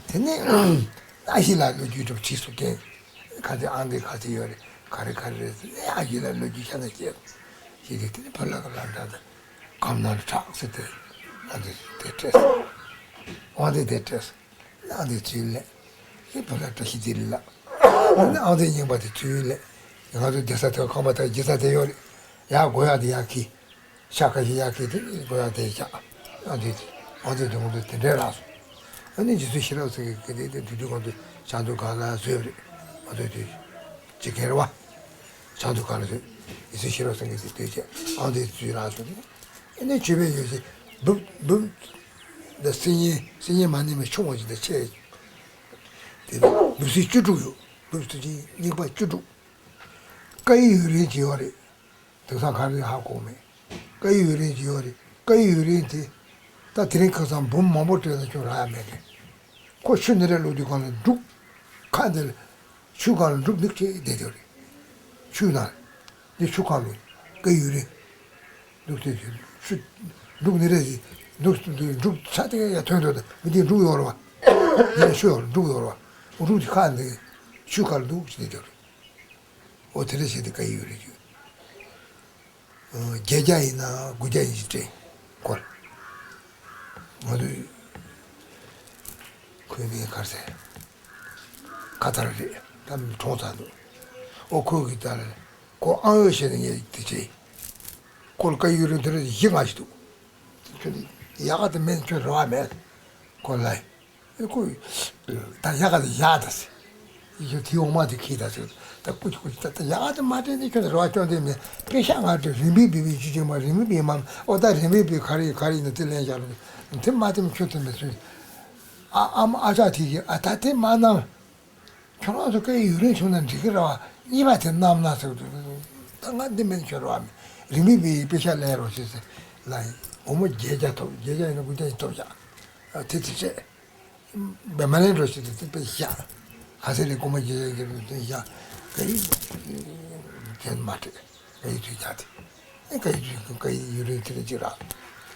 དེ་ནས་ཨ་ཞེ་ལ་ལོ་རྒྱུས་འགྲོ་བྲིས་སུ་སྐྱེལ། ག་ཚོད་ཨང་ཀི་ག་ཚོད་ཡོད་རེད། ག་རེ་ག་རེ་རེད་ཟེར་ནས་ཨ་ཞེ་ལ་ལོ་རྒྱུས་ཤ་ན་སྐྱེལ། ཞེས་དེ་དེ་ནས་བུ་ལ་ག་ལ་འདྲ་དང་། གམ་ནང་ལ་ཁྲག་ཟེར་དེ། ཨ་འདི་དེ་སྤྲད་སོང་། ཨ་འདི་དེ་སྤྲད་སོང་། ཨང་དེ་ཚུར་ལེན། ཨེ་བུ་ལ་བཀྲ་ཤིས་བདེ་ལེགས་ལབ། ཨང་དེ་རྙིང་པ་དེ་ཚུར་ལེན། ང་ཚོ་སྡོད་ས་དེ་ཁང་པ་དང་སྒྱེ་ས་དེ་ཡོད་རེད། ཡར་སྒོ་ཡག་དེ་ཡར་འཁྱེར། ཤག་ཁ་ཤས་ཡར་འཁྱེར་དེ་སྒོ་ཡག་དེ་བཞག། ཨང་དེ་ཨང་དེ་དེ་ང་ཚོ་དེ་འདྲའི་རག་སོང་། ཨ་ནི་རྗེ་བཙུན་ཤེས་རབ་སེང་གེ་གི་དེ་དེ་དུས་དུས་ང་ཚོ་ཕྱག་མཛོད་སྒང་ལ་བཟོས་རེད། ང་ཚོ་དེ་ཇི་སྐད་རེད་བ། ཕྱག་མཛོད་སྒང་ལ་བཟོས། རྗེ་བཙུན་ཤེས་རབ་སེང་གེ་དེ་དུས་ཆེ་ཨང་དེ་ཚུར་རག་སོང་། ཨེ་ནས་ཆོས་པའི་ཡོ་བྱད་འབུབ་འབུབ། འདི་སིལ་སྙན་སིལ་སྙན་མ་ནིང་མའི་ཆུང་བ་ཞིག་དང་ཆེ། དེ་འབུབ་སིལ་བཅུ་དྲུག་ཡོད། འབུབ་སིལ་ཅན་རྙིང་པ་བཅུ་དྲུག་བཀའ་ཡི་ཡུན་རིང་གི་ཡོད་རེད། དེང་སང་ག་རེ་ཧ་གོ་མེད། བཀའ་ཡི་ཡུན་རིང་གི་ཡོད་རེད། བཀའ་ཡི་ཡུན་རིང་དེ། ད་དེ་རིང་ཁ་སང་འབུམ་མང་པོ་སྤྲད་ན་ཁྱོད་རག་ཡ་མེད་གི། ཁོ་ཆུ་ནི་རེ་བླུགས་དུས་གང་ལ་འབྲུག་ཁ་འདི་ལ། ཆུ་གང་ལ་འབྲུག་ནི་ཁྲིད་བསྡད་དེ་རེད། ཆུ་ནང་། འདི་ཆུ་གང་ལ། བཀའ་ཡི་ཡུན་རིང་། འབྲུག་དེ་ཆུ། འབྲུག་ནི་རེ་ཟི། འབྲུག་འབྲུག་ཆ་དེ་ཡ་ཐོན་འགྲོ་ད་མི་དེ་འབྲུག་ཡོད་རེད་བ། ཡ་ཆུ་ཡོད་རེད་འབྲུག་ཡོད་རེད་བ། འོ་འབྲུག་དེ་ཁ་འདི། ཆུ་གང་ལ་འབྲུག་ཆིག་བསྡད་དེ་རེད། འོ་དེ་འདྲ་བྱས་ཏེ་བཀའ་ཡི་ཡུན་རིང་བརྒྱད་བརྒྱ་ཡིན་ན་དགུ་བརྒྱ་ཡིན་ཞིག་སྤྲད་སྐོར། ང་ཚོས་ཁོའི་མིང་ག་རེ་ཟེར། ཁ་ཐར་རེད་ད་གྲོངས་ཚར་འདུག་འོ་ཁོས་གི་ད་ལ་ཁོ་ཨང་ཡོད་བྱས་ནས་ངས་དེ་བྱས། ཁོ་ལ་བཀའ་ཡི་ཡུན་རིང་དེ་འདྲ་བཞི་ལྔ་ཞིག་འདུག་ཁྱོད་ཡག་ག་དེ་མིན་ཁྱོད་རེ་བ་མེད། ཁོ་ལ། ཨེ་ཁོ། ད་ཡག་ག་དེ་ཡག་ད་ཟེར། ཡིག་ཆ་དེའི་འོག་མ་དེ་ཁྱེར་ད་ཟེར། ད་ཀུ་ཅི་ཀུ་ཅི་ད་ད་ཡག་ག་དེ་མ་སྤྲད་ནས་ཁྱོད་རེ་བ་སྐྱོན་དེ་མེད། པེ་ཤ་ང་ཚོ་རིན་པའི་བེ་བེ་ཅི་ཅི་མ་རིན་པའི་བེ་མ་ཨོ་ད་རིན་པའི་བེ་ག་རེ་ག་རེ་ཡིན་ན་དེ་ལེན་བཞག་རུང་དེ་མ་དེ་མ་ཁྱོད་དེ་མེད་ཚུལ། ཨ་ཨ་མ་ཨ་ཅག་དེ་གིས་ཨ་ད་དེ་མ་གནང་། ཁྱོད་རང་ཚོ་སྐད་ཡུན་རིང་བྱུང་ན་འགྲིག་གི་རེད་བ། གཉིས་པ་དེ་གནང་ན་ཟེར་གི་འདུག་ད་ང་འདི་མིན་ཁྱོད་རེ་བ་མེད། རིན་པའི་བེ་ཡི་པེ་ཤ་ལེན་རོགས་བྱེད་ཟེར་ལ་ཡིན། སྒོར་མོ་བརྒྱད་བརྒྱ་ཐོབ་བརྒྱད་བརྒྱ་ཡིན་ན་དགུ་བརྒྱ་ཞིག་ཐོབ་བཞག་ཨ་དེ་དེ་བྱས། བེ་མ་ལེན་འགྲོ་ཞིག་དེ་དཔེ་བཞག་ག་ཚད་རེད་སྒོར་མོ་བརྒྱད་བརྒྱ་བརྒྱད་བརྒྱ་བཞག་ག་ཡི་དེ་མ་སྤྲད། ག་ཡི་དུས་བཞག་དེ་ཨེ་ག་ཡི་དུས་ག་ཡི་ཡུན་རིང་དེ་རེད་ཅིག་རག་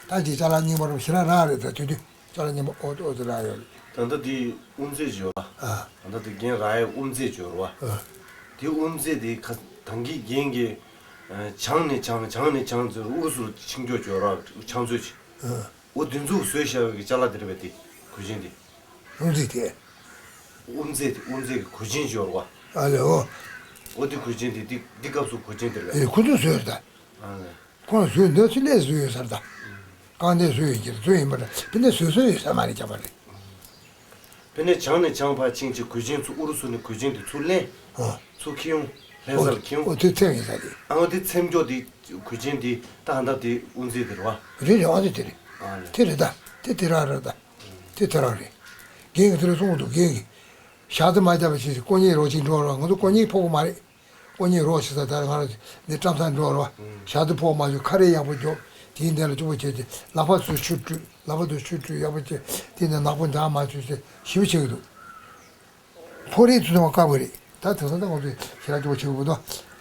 ད་ཅི་ཅ་ལག་རྙིང་པ་རུ་ཞེ་དྲག་རག་རེད་ད་དུས་དུས། ཅ་ལག་རྙིང་པ་ཨོ་ཏོ་ཨོ་ཏོ་རག་ཡོད་རེད། ད་ལྟ་དེ་དབུ་མཛད་ཅིག་ཡོད་ལ། ཨ། ད་ལྟ་དེ་རྒན་རག་ཡའི་དབུ་མཛད་ཅིག་ཡོད་རེད་བ། ཨ། དེ་དབུ་མཛད་དེ་ཁ་ད་གིན་རྒན་གྱིས་ཨ་བྱང་ནས་བྱང་བྱང་ནས་བྱང་ཚུར་ཨུ་རུ་སུར་ཕྱིན་རྒྱུ་ཅིག་ཡོད་རེད་བ་ཕྱག་མཛོད་ཅིག་ཨ། འོ་དེ་ཚོ་བཟོས་བཞག་པའི་ཅ་ལག་དེ་རེད་པས་དེ་གོས་ཆེན་དེ། དབུ་མཛད་དེ། དབུ་མཛད་དེ་དབུ་མཛད་ཀྱི་གོས་ཆེན་ཅིག་ཡོད་རེད་བ། ཨ་ལེ་ཨོ། འོ་དེ་གོས་ཆེན་དེ་དེ་འདི་སྐབས་སུ་གོས་ཆེན་དེ་རེད་པས། ཨེ་ཁོ་ཚོས་བཟོས་རེད་ད། ཨ་ལེ། ཁོང་ལ་བཟོས་འདོད་ཚུལ་ལས་བཟོས་ཡོད་ས་རེད་ད། རྐང་གདན་བཟོས་ཡོད་ཀྱི་རེད་བཟོས་ཡིན་པ་རེད་དཔེར་ན་བཟོས་བཟོས་ཡོད་ས་མ་རེད་ཁྱབ་པ་རེད། དཔེར་ན་བྱང་ནས་བྱང་ཕར་ཕྱིན་ཅིག་གོས་ཆེན་ཚུར་ཨུ་རུ་སུ་ནས་གོས་ཆེན་དེ་ཚུར་ལེན། ཨ། ཚུར་ཁྱེར་ཡོང་ལྷ་ས་ལ་ཁྱེར་ཡོང་། ཨོ་དེ་ཚེམ་ཡིན་ས་རེད། ཨ་འོ་དེ་ཚེམ་ཀྱོག་དེ་གོས་ཆེན་དེ་ད་ཧ་ད་དེ་དབུ་མཛད་དེ་རེད་བ། རེད་རེད་ཨ་དེ་དེ་རེད། ཨ་རེད། དེ་རེད་ད་དེ་དེ་རང་རེད་ད། དེ་དེ་རང་རེད། རྒན་གྱིས་དེ་རུ་གསུངས་འདུག་རྒན་གྱིས། ཞག་དེ་མ་བརྒྱབ་པ་ཞིག་ཀོ་ཉེ་རོགས་ཅིག་འགྲོ་རོགས་ང་ཚོ་ཀོ་ཉེ་ཕོག་གི་མ་རེད། ཀོ་ཉེ་རོགས་ཞིག་ས་དར་ང་རང་འདི་བཀྲམ་ས་འགྲོ་རོགས་ཞག་དེ་ཕོག་མ་བྱུང་ཁ་རས་ཡག་པོ་རྒྱོབ། དེའི་འདི་ལ་གཅུང་པོ་བྱས་ཏེ་ལག་པ་ཚོས་ཆུ་བཀྲུས་ལག་པ་ཚོས་ཆུ་བཀྲུས་ཡག་པོ་བྱས་དེ་ནས་ནག་པོ་འདྲ་མ་བྱུང་ཞེས་ཞིབ་བྱེད་ཀྱི་འདུག་ཕོ་རིགས་ཚོ་ཚང་མ་དཀར་པོ་རེད་ད་དེང་སང་ད་ང་ཚོས་ཞེ་དྲག་སྐྱོ་པོ་བྱེད་དགོས་འདུག་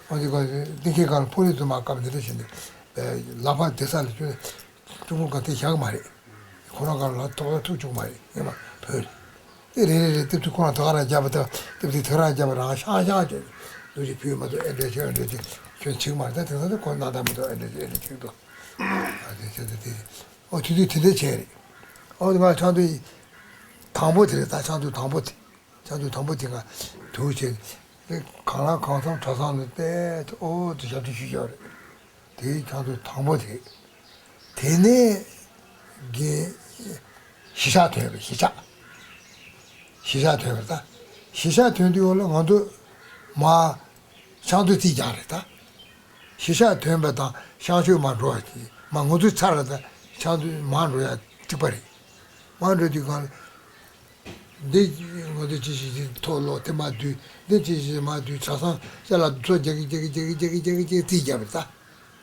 ཨོ་དེ་ག་སྟེང་ཁའི་སྒང་ལ་ཕོ་རིགས་ཚོ་མ་དཀར་པོ་འདི་འདྲ་བྱས་ནས་ལག་པ་བདེ་ས་ལ་བཅོལ་ནས། ཀྲུང་གོ་ག་དེ་བཞག་མ་རེད། ཁོ་རང་ག་ལ་ཐོག་ཐུག་བཅུག་མ་རེད་ངས་མ་བོད། དེ་རེ་རེ་རེ་ཏིབ་ཏིབ་ཁོ་རང་ཐག་རང་རྒྱབ་པ་དང་ཏིབ་ཏིབ་ཐག་རང་རྒྱབ་པ་རང་ཤང་ཤང་བྱས་ལུག་ཅིག་ཕུལ་མ་གཏོགས་ཨེ་འདྲ་ཆེ་ཨེ་འདྲ་ཆེ་ཁྱོད་བྱེད་མ་རེད་ད་དེང་སང་དེ་ཁོ་སྣ་ཐང་མ་གཏོགས་ཨེ་འདྲ་ཆེ་ཨེ་འདྲ་ཆེ་འདུག་ཨ་དེ་ཆེ་དེ་དེ་ཨོ་དེ་དུས་དེ་འདྲ་བྱས་རེད། ཨོ་དེ་ང་ཆང་དུ་དང་པོ་དེ་རེད་ད་ཆང་དུ་དང་པོ་དེ། ཆང་དུ་དང་པོ་དེ་ང་དུག་བྱས་ཏེ་གང་ལ་གང་འཚམ་གྲྭ་ཚང་ལ་བལྟས་ཏེ་ཨོ་དེ་ཞབས་ཕྱི་ཞུས་ཡོད་རེད། དེའི་ཆང་དུ་དང་པོ་དེ། དེ་ནས་རྒན་གཞིས་ཆགས་ཐོན་པའི་གཞིས་ཆགས། གཞིས་ཆགས་ཐོན་པ་རེད་ད། གཞིས་ཆགས་ཐོན་དུས་འོག་ལ་ང་ཚོ་མ་ཆང་དུ་རྩིས་རྒྱག་རེད་ད། གཞིས་ཆགས་ཐོན་པ་དང་ཤང་ཤོད་མ་འགྲོ་བ་དེ་མ་ང་ཚོའི་ཚར་རེད་ད་ཆང་དུ་མ་འགྲོ་ཡ་གཅིག་པ་རེད། མ་འགྲོ་དུས་གང་ལ། འདི་ང་ཚོ་ཅི་ཞིག་ཅིག་ཐོག་ལོག་དེ་མ་བསྡུས། འདི་ཅི་ཞིག་མ་བསྡུས། གྲྭ་ཚང་ཅ་ལག་ཚོ་རྒྱག་གི་རྒྱག་གི་རྒྱག་གི་རྒྱག་གི་རྒྱག་གི་རྒྱག་གི་རྩིས་རྒྱབ་རེད་ད།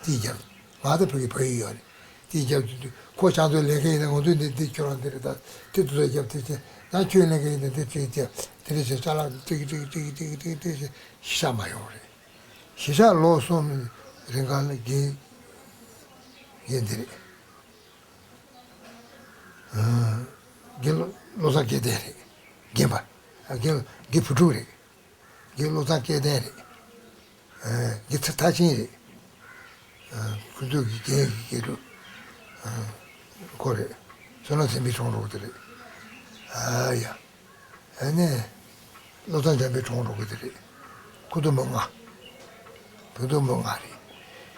རྩིས་རྒྱབ། ང་ད་ཕ་གི་ཕ་ཡུལ་ཡོད་རེད། རྩིས་རྒྱབ་དུས་དུས་ཁོ་ཅང་ཚོ་ལས་ཀ་ཡིན་ན་ང་ཚོས་འདི་འདི་ཁྱོད་རང་འདི་རེད་ད། དེ་དུ་ཚོ་རྒྱབ་དེ་བྱས། ཡང་ཁྱོད་ལས་ཀ་ཡིན་ན་འདི་རྩིས་རྒྱབ་དེ་རེད་བྱས། ཅ་ལག་རྩིས་རྩིས་རྩིས་རྩིས་རྩིས་རྩིས་ཞིག་ཆ་མ་ཡོང་རེད། གཞིས་ཆགས་ལོ་གསུམ་རིང་ག་ལ་དགེ་དགེ་འདི་རེད། དགེ་བློ་བློ་བཟང་དགེ་ལྡན་རེད། རྒན་པ། དགེ་དགེ་བུ་ཕྲུག་རེད། དགེ་བློ་བཟང་སྐལ་ལྡན་རེད། དགེ་ཚེ་མཐར་ཕྱིན་རེད། ཁོ་ཚོ་གི་རྒན་གི་དགེ་ཕྲུག་ཁོ་རེད། བསོད་ནམས་ཟིན་པའི་གྲོང་རོགས་དེ་རེད། ཨ་ཡ། ཨ་ནི། བློ་བཟང་འཇམ་པའི་གྲོང་རོགས་གི་དེ་རེད། ཁོ་ཚོ་མི་ལྔ། ཁོ་ཚོ་མི་ལྔ་རེད།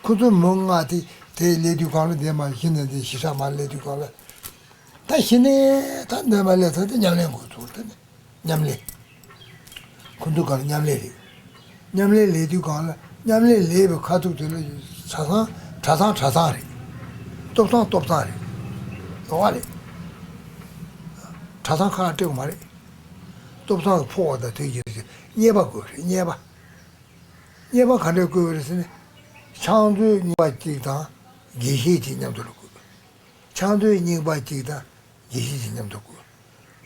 ཁོ་ཚོ་མི་ལྔ་དེ་དེ་སླེབས་དུས་གང་ལ་འདས་མ་གཞི་ནས་འདི་གཞིས་ཆགས་མར་སླེབས་དུས་གང་ལ། ད་གཞི་ནས་ད་འདས་མ་སླེབས་ཚར་དེ་ཉམས་ལེན་འགོ་ཚུགས་དེ་ནས་མཉམ་ལས། ཁོ་ཚོ་གང་ལ་མཉམ་ལས་རེད། མཉམ་ལས་ལས་དུས་གང་ལ་མཉམ་ལས་ལས་པའི་ཁ་ཐུག་དེ་ལ་གྲྭ་ཚང་གྲྭ་ཚང་གྲྭ་ཚང་རེད། སྟོབས་ཚང་སྟོབས་ཚང་རེད། ལོགས་ཀ་རེད། གྲྭ་ཚང་ཁ་ལ་སྤྲད་དགོས་མ་རེད། སྟོབས་ཚང་གི་ཕོགས་དང་དེ་ཡི་གཉེར་པ་དགོས་རེད། གཉེར་པ། གཉེར་པ་ག་འདྲས་བསྐོས་པ་རེད་ཟེར་ན། ཕྱག་མཛོད་རྙིང་པ་གཅིག་དང་དགེ་བཤེས་གཅིག་མཉམ་དུ་ལ་བསྐོས། ཕྱག་མཛོད་རྙིང་པ་གཅིག་དང་དགེ་བཤེས་གཅིག་མཉམ་དུ་བསྐོས།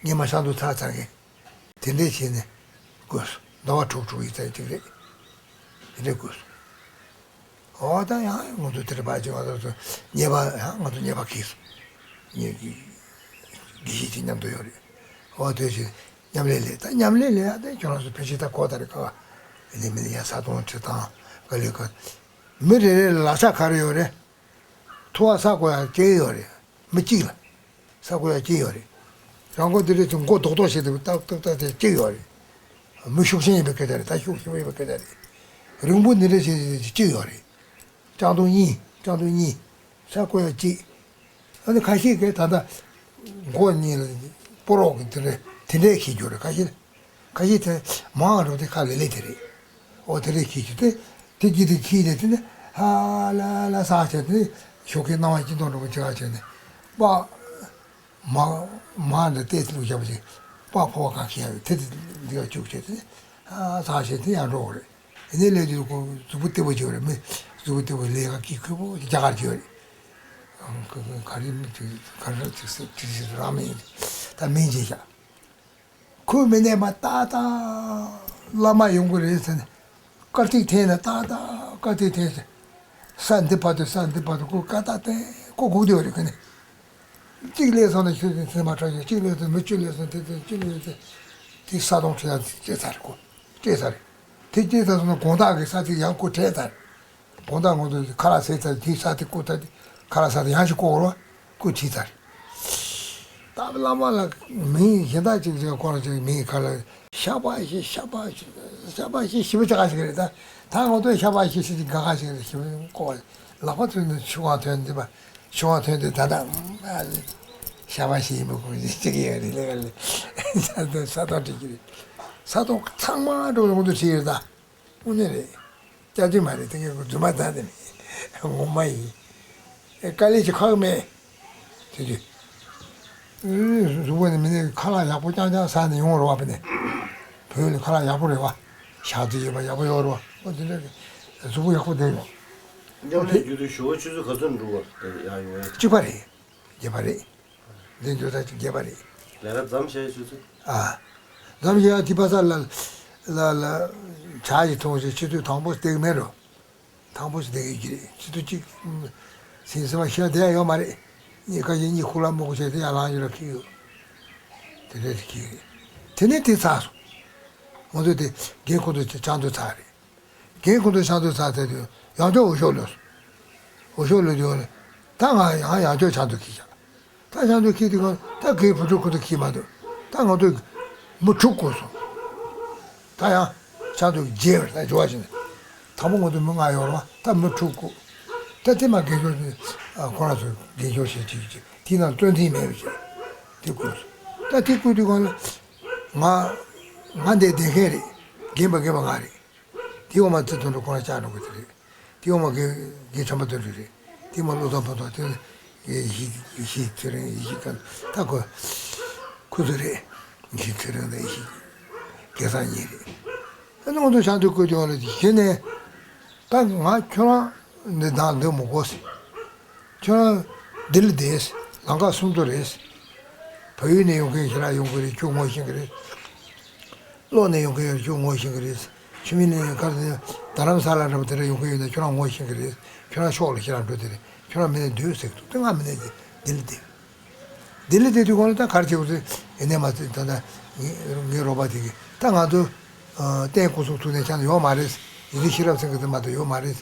སྔོན་མ་ཕྱག་མཛོད་ཚར་ཚར་མཁན། དེ་འདྲས་བྱས་ནས་བསྐོས་སོང་། ཟླ་བ་དྲུག་དྲུག་ཡིན་ཙང་གཅིག་རེད། དེ་འདྲས་བསྐོས་སོང་། འོ་ད་ཡང་ང་ཚོ་དེ་འདྲ་བ་ཅིག་ང་ཚོ་ཚོ་གཉེར་པ་ཡང་ང་ཚོ་གཉེར་པ་གིས་སོང་། གཉེར་གྱི་དགེ་བཤེས་ཀྱི་མཉམ་དུ་ཡོད་རེད། འོ་དེ་བཞིན་མཉམ་ལས་ལས་ད་མཉམ་ལས་ལས་ཡ་དེ་ཁྱོད་རང་ཚོ་ཕལ་ཆེར་ད་གོ་ད་རེད་ཀ། ཨ་ནི་མི་ལ་ཡ་ས་དོང་ཁྲི་དང་ག་ལེ་ཀ། མི་རེ་རེ་ལ་ལག་ཆ་ག་རེ་ཡོད་རེད། ཐུ་བ་ས་གོ་ཡ་སྐྱེས་ཡོད་རེད། མི་གཅིག་ལ། ས་གོ་ཡ་གཅིག་ཡོད་རེད། རང་མགོ་འདི་རེད་ཚོ་མགོ་རྡོག་རྡོག་བྱས་ཏེ་ཏག་ཏག་ཏག་དེ་གཅིག་ཡོད་རེད། མི་ཤུགས་ཆེན་ཡིན་པའི་སྐད་ཆ་རེད། ད་ཤུགས་ཆེན་པོ་ཡིན་པའི་སྐད་ཆ་རེད། རིང་པོ་འདི་རེད་བྱས་ཏེ་གཅིག་ཡོད་རེད། ལྕགས་དོང་གཉིས་ལྕགས་དོང་གཉིས། ས་གོ་ཡ་གཅིག། ཨ་ནི་ཁ་ཤས་ཀྱིས་ད་ལྟ་མགོ་གཉིས་ལ་སྤོ་རོག་གི་དེ་འདྲ་དེ་འདྲའི་ཁྱེར་རྒྱུ་རེད། ཁ་ཤས་ཁ་ཤས་དེ་མང་རུ་དེ་ཁ་ལེ་ལེ་དེ་རེད། ཨོ་དེ་རེད་ཁྱེར་རྒྱུ་དེ་དེ་གྱིས་དེ་ཁྱེར་ནས་དེ་ནས་ཧ་ལ་ལ་ས་བྱས་ཏེ་ཞོགས་ཀའི་སྣང་བ་སྐྱིད་མདོག་འདྲ་པོ་ཅིག་བྱས་ནས་པ། མ་མ་འདི་ལྟས་ལུགས་བྱ་བ་ཅིག་པ་ཕོ་བ་གང་ཤེས་ཡ་དེ་དེ་འདི་ལ་བཅུག་བྱས་ཏེ་ཧ་ས་བྱས་དེ་ཡང་འགྲོ་བ་རེད། དེ་ནས་སླེབས་དུས་ཁོ་གཟུགས་པོ་བདེ་པོ་བྱས་པ་རེད། མི་གཟུགས་པོ་བདེ་པོ་ལས་ཀ་སྐྱིད་ཁུ་པོ་རྒྱ་གར་བྱས་པ་རེད། ག་རེ་མི་ཅིག་ག་རེ་ཅིག་སེ་ཅིག་ཅིག་རང་མིན་ད་མིན་ཅིག་བྱ། ཁོས་མི་གནས་མ་ཏག་ཏག་བླ་མ་ཡོང་གི་རེད་ཟེར་ནས་དཀར་ཐིག་འཐེན་ནས་ཏག་ཏག་དཀར་ཐིག་འཐེན་ཟེར། ས་འདི་བར་དུ་ས་འདི་བར་དུ་ཁོ་ཀ་ཏག་ཏན་ཁོ་སྒུག་བསྡད་པ་རེད། ཁོ་ནི་གཅིག་སླེབས་སོང་ན་ཁྱོད་ཚོ་སེམས་པ་ཁྲག་ཤོར། གཅིག་སླེབས་སོང་མི་བཅུ་སླེབས་སོང་དེ་ཚོ་གཅིག་སླེབས་སོང་དེ་ས་དོང་ཁྲི་ཡང་སྐྱེས་ཚར་རེད། ཁོ་སྐྱེས་ཚར་རེད། དེ་སྐྱེས་ཚར་སོང་ན་དགོང་དག་གི་ས་ཚིགས་ཡང་ཁོ་བྲལ་ཚར་རེད། དགོང་དག་ངོ་དུ་ཁ་ལག་ཟས་ཚར་དེའི་ས་དེ་བསྐོར་ཚར་དེ་ཁ་ལག་ཟས་དེ་ཡང་ཞིག་བསྐོར་བ་བསྐོར་ཁྲིད་ཚར། སྟག་བླ་མ་ལ་མིང་གཞན་དག་ཅིག་ཅིག་ཁོ་རང་ཅིག་མིང་ཁ་ལ་ཤ་པ་ཞེས་ཤ་པ་ཞེས་ཤ་པ་ཞེས་ཞེ་པོ་ཅིག་ག་ཞིག་རེད། ད་ད་ངོ་དུ་ཤ་པ་ཞེས་ཞེས་ཅིག་ག་ག་ཞིག་རེད། ཞེ་པོ་ཅིག་བསྐོར་བ་ལག་པ་ཐོན་ནས་ཆུ་བ་ཐོན་འདི་པ་ཆུ་བ་ཐོན་འདི་ད་ད་ཤ་པ་ཞེས་ཡིན་པ་ཁོ་ཅིག་ཡོད་རེད་ལེ་ག་ལེ། ས་དོང་ཁྲིད་ཀྱི་རེད། ས་དོང་ཚང་མ་འགྲོ་ངོ་དུ་ཁྲིད་ཡོད་ད། དངོས་གནས་རེད། སྐྱག་རྫུན་མ་རེད། དེ་གའི་རྫུན་མ་ད་དེ་མེད། ངོ་མ་ཡིན། ཨེ་དཀའ་ལས་ཀྱི་ཁག་མེད། དེ་དུས། ཨེ་གཟུགས་པོ་ནི་མི་ནི་ཁ་ལག་ཡག་པོ་རྐྱང་རྐྱང་ཟ་ནས་ཡོང་རོགས་པ་ནི། བོད་ནི་ཁ་ལག་ཡག་པོ་རེད་བ། ཞག་རྩི་ཡོད་པ་ཡག་པོ་ཡོད་རོགས། ཨོ་དེ་འདྲ་གི་གཟུགས་པོ་ཡག་པོ་བསྡད་ཡོང་། མཉམ་ལས་རྒྱུ་དུས་ཞོགས་ཆུ་ཚོད་ག་ཚོད་འགྲོ་བར་ཡང་ཡོང་ཡ། གཅིག་པ་རེད། བརྒྱད་པ་རེད། འདི་འདོད་ཚར་གཅིག་བརྒྱད་པ་རེད། ལས་ཀ་མཚམས་བཞག་ཆུ་ཚོད། ཨ། མཚམས་བཞག་དེ་པ་ས་ལ་ལ་ལ་ཇ་ཞིག་འཐུང་ཞིག་ཆུ་ཚོད་དང་པོ་བསྡད་ཀྱི་མེད་འགྲོ། དང་པོ་ཞིག་བསྡད་ཀྱི་རེད། ཆུ་ཚོད་གཅིག་ཟིན་ཟིན་མ་ཤེས་བསྡད་ཡ་ཡོད་མ་རེད། གཉིས་ཀ་ཞིག་གཉིད་ཁུག་ལ་མོག་བྱས་ཏེ་ཡར་ལངས་ཡོད་ལ་ཁེལ་ཡོད། དེ་འདྲ་ཞིག་ཁེལ་རེད། དེ་ནས་དེ་ཚར་སོང་། ང་ཚོ་དེ་རྒན་ཁོང་ཚོ་ཆང་འཐུང་ཚར་རེད། རྒན་ཁོང་ཚོ་ཆང་འཐུང་ཚར་ཚར་དུས་ཡང་བསྐྱར་འུ་ཤོག་ལོས་སོང་། འུ་ཤོག་ལོས་དུས་ད་ང་ཡང་ཡང་བསྐྱར་ཆང་འཐུང་གི་བཞག་ད་ཆང་འཐུང་གི་དུས་གང་ད་རྒན་བུ་ཕྲུག་ཁོ་ཚོ་གིས་མ་འདུག་ད་ང་ཚོ་མི་དྲུག་བསྐོས་སོང་། ད་ཡང་ཆང་འཐུང་རྗེས་ད་འགྱུར་བ་ཕྱིན་ནས་དང་པོ་ང་ཚོ་མི་ལྔ་ཡོད་རེད་བ། ད་མི་དྲུག་བསྐོས། ད་དེ་མ་རྒན་ཤོས་ཁོ་རང་ཚོ་རྒན་ཤོས་བྱས་ཅིག་ཅིག་དེའི་ནང་བཙོན་འཛིན་མེད་པ་བྱས་དེ་བསྐོས་སོང་། ད་དེ་བསྐོས་དུས་གང་ལ་ང་ང་འདིར་བསྡད་མཁན་རེད། རྒན་པ་རྒན་པ་ང་རེད། དེའི་འོག་མ་ཚེ་དོན་གྲུབ་ཁོ་རང་བཅར་འགྲོ་གི་དེ་རེད། དེའི་འོག་མ་རྒན་རྒན་ཁྲམ་པ་དོན་གྲུབ་རེད། དེའི་མ་བློ་བཟང་ཕུན་ཚོགས་དེ་ཡེ་ཤེས་ཡེ་ཤེས་ཚེ་རིང་ཡེ་ཤེས་ཀ་ད་ཁོ་ཁོ་ཚོ་རེད། ངའི་ཚེ་རིང་དང་ཡེ་ཤེས་སྐལ་བཟང་གཉིས་རེད། ཨ་ནི་ང་ཚོ་ཆང་དུ་བསྐོལ་དུས་ལ་གཞི་ནས། ད་ང་ཁྱོད་རང་འདི་བདག་འདོད་མི་དགོས། ཁྱོད་རང་འདི་ལ་བསྡད། ལམ་ཁ་སུམ་མདོ་རེད། བལ་ཡུལ་ནས་ཡོང་མཁན་ཞིག་ར་ཡོང་གི་རེད། ཁྱོད་ངོ་ཤེས་ཀྱི་རེད། གློ་ནས་ཡོང་མཁན་ཡོད་རེད། ཁྱོད་ངོ་ཤེས་ཀྱི་རེད། ཆུ་མིག་ནས་ཡོང་གར་དེ་རྡ་རམ་ས་ལ་འདྲ་པོ་དེ་འདྲ་ཡོང་གི་ཡོད་ན་ཁྱོད་རང་ངོ་ཤེས་ཀྱི་རེད། ཁྱོད་རང་ཕྱོགས་ལ་ཁྱེད་རང་འགྲོ་དེ་རེད། ཁྱོད་རང་མི་ནས་སྡོད་ཟེར་གི་འདུག་དེ་ང་མི་ནས་ལྡི་ལི་བསྡད། ལྡི་ལི་བསྡད་དུས་གོང་ལ་ད་གར་བྱེད་དགོས་ཚེ་ཡིན་ནས་མ་ཚད་ད་ལྟ་ངའི་ངའི་རོགས་པ་དེ་གིས་ད་ང་ཚོ་རྟེན་སྐུ་གསུང་ཐུགས་ནས་ཆང་ཡོད་མ་རེད། ཡིན་དུས་ཤེས་རབ་སེང་གེ་དེ་མ་གཏོགས་ཡོད་མ་རེད།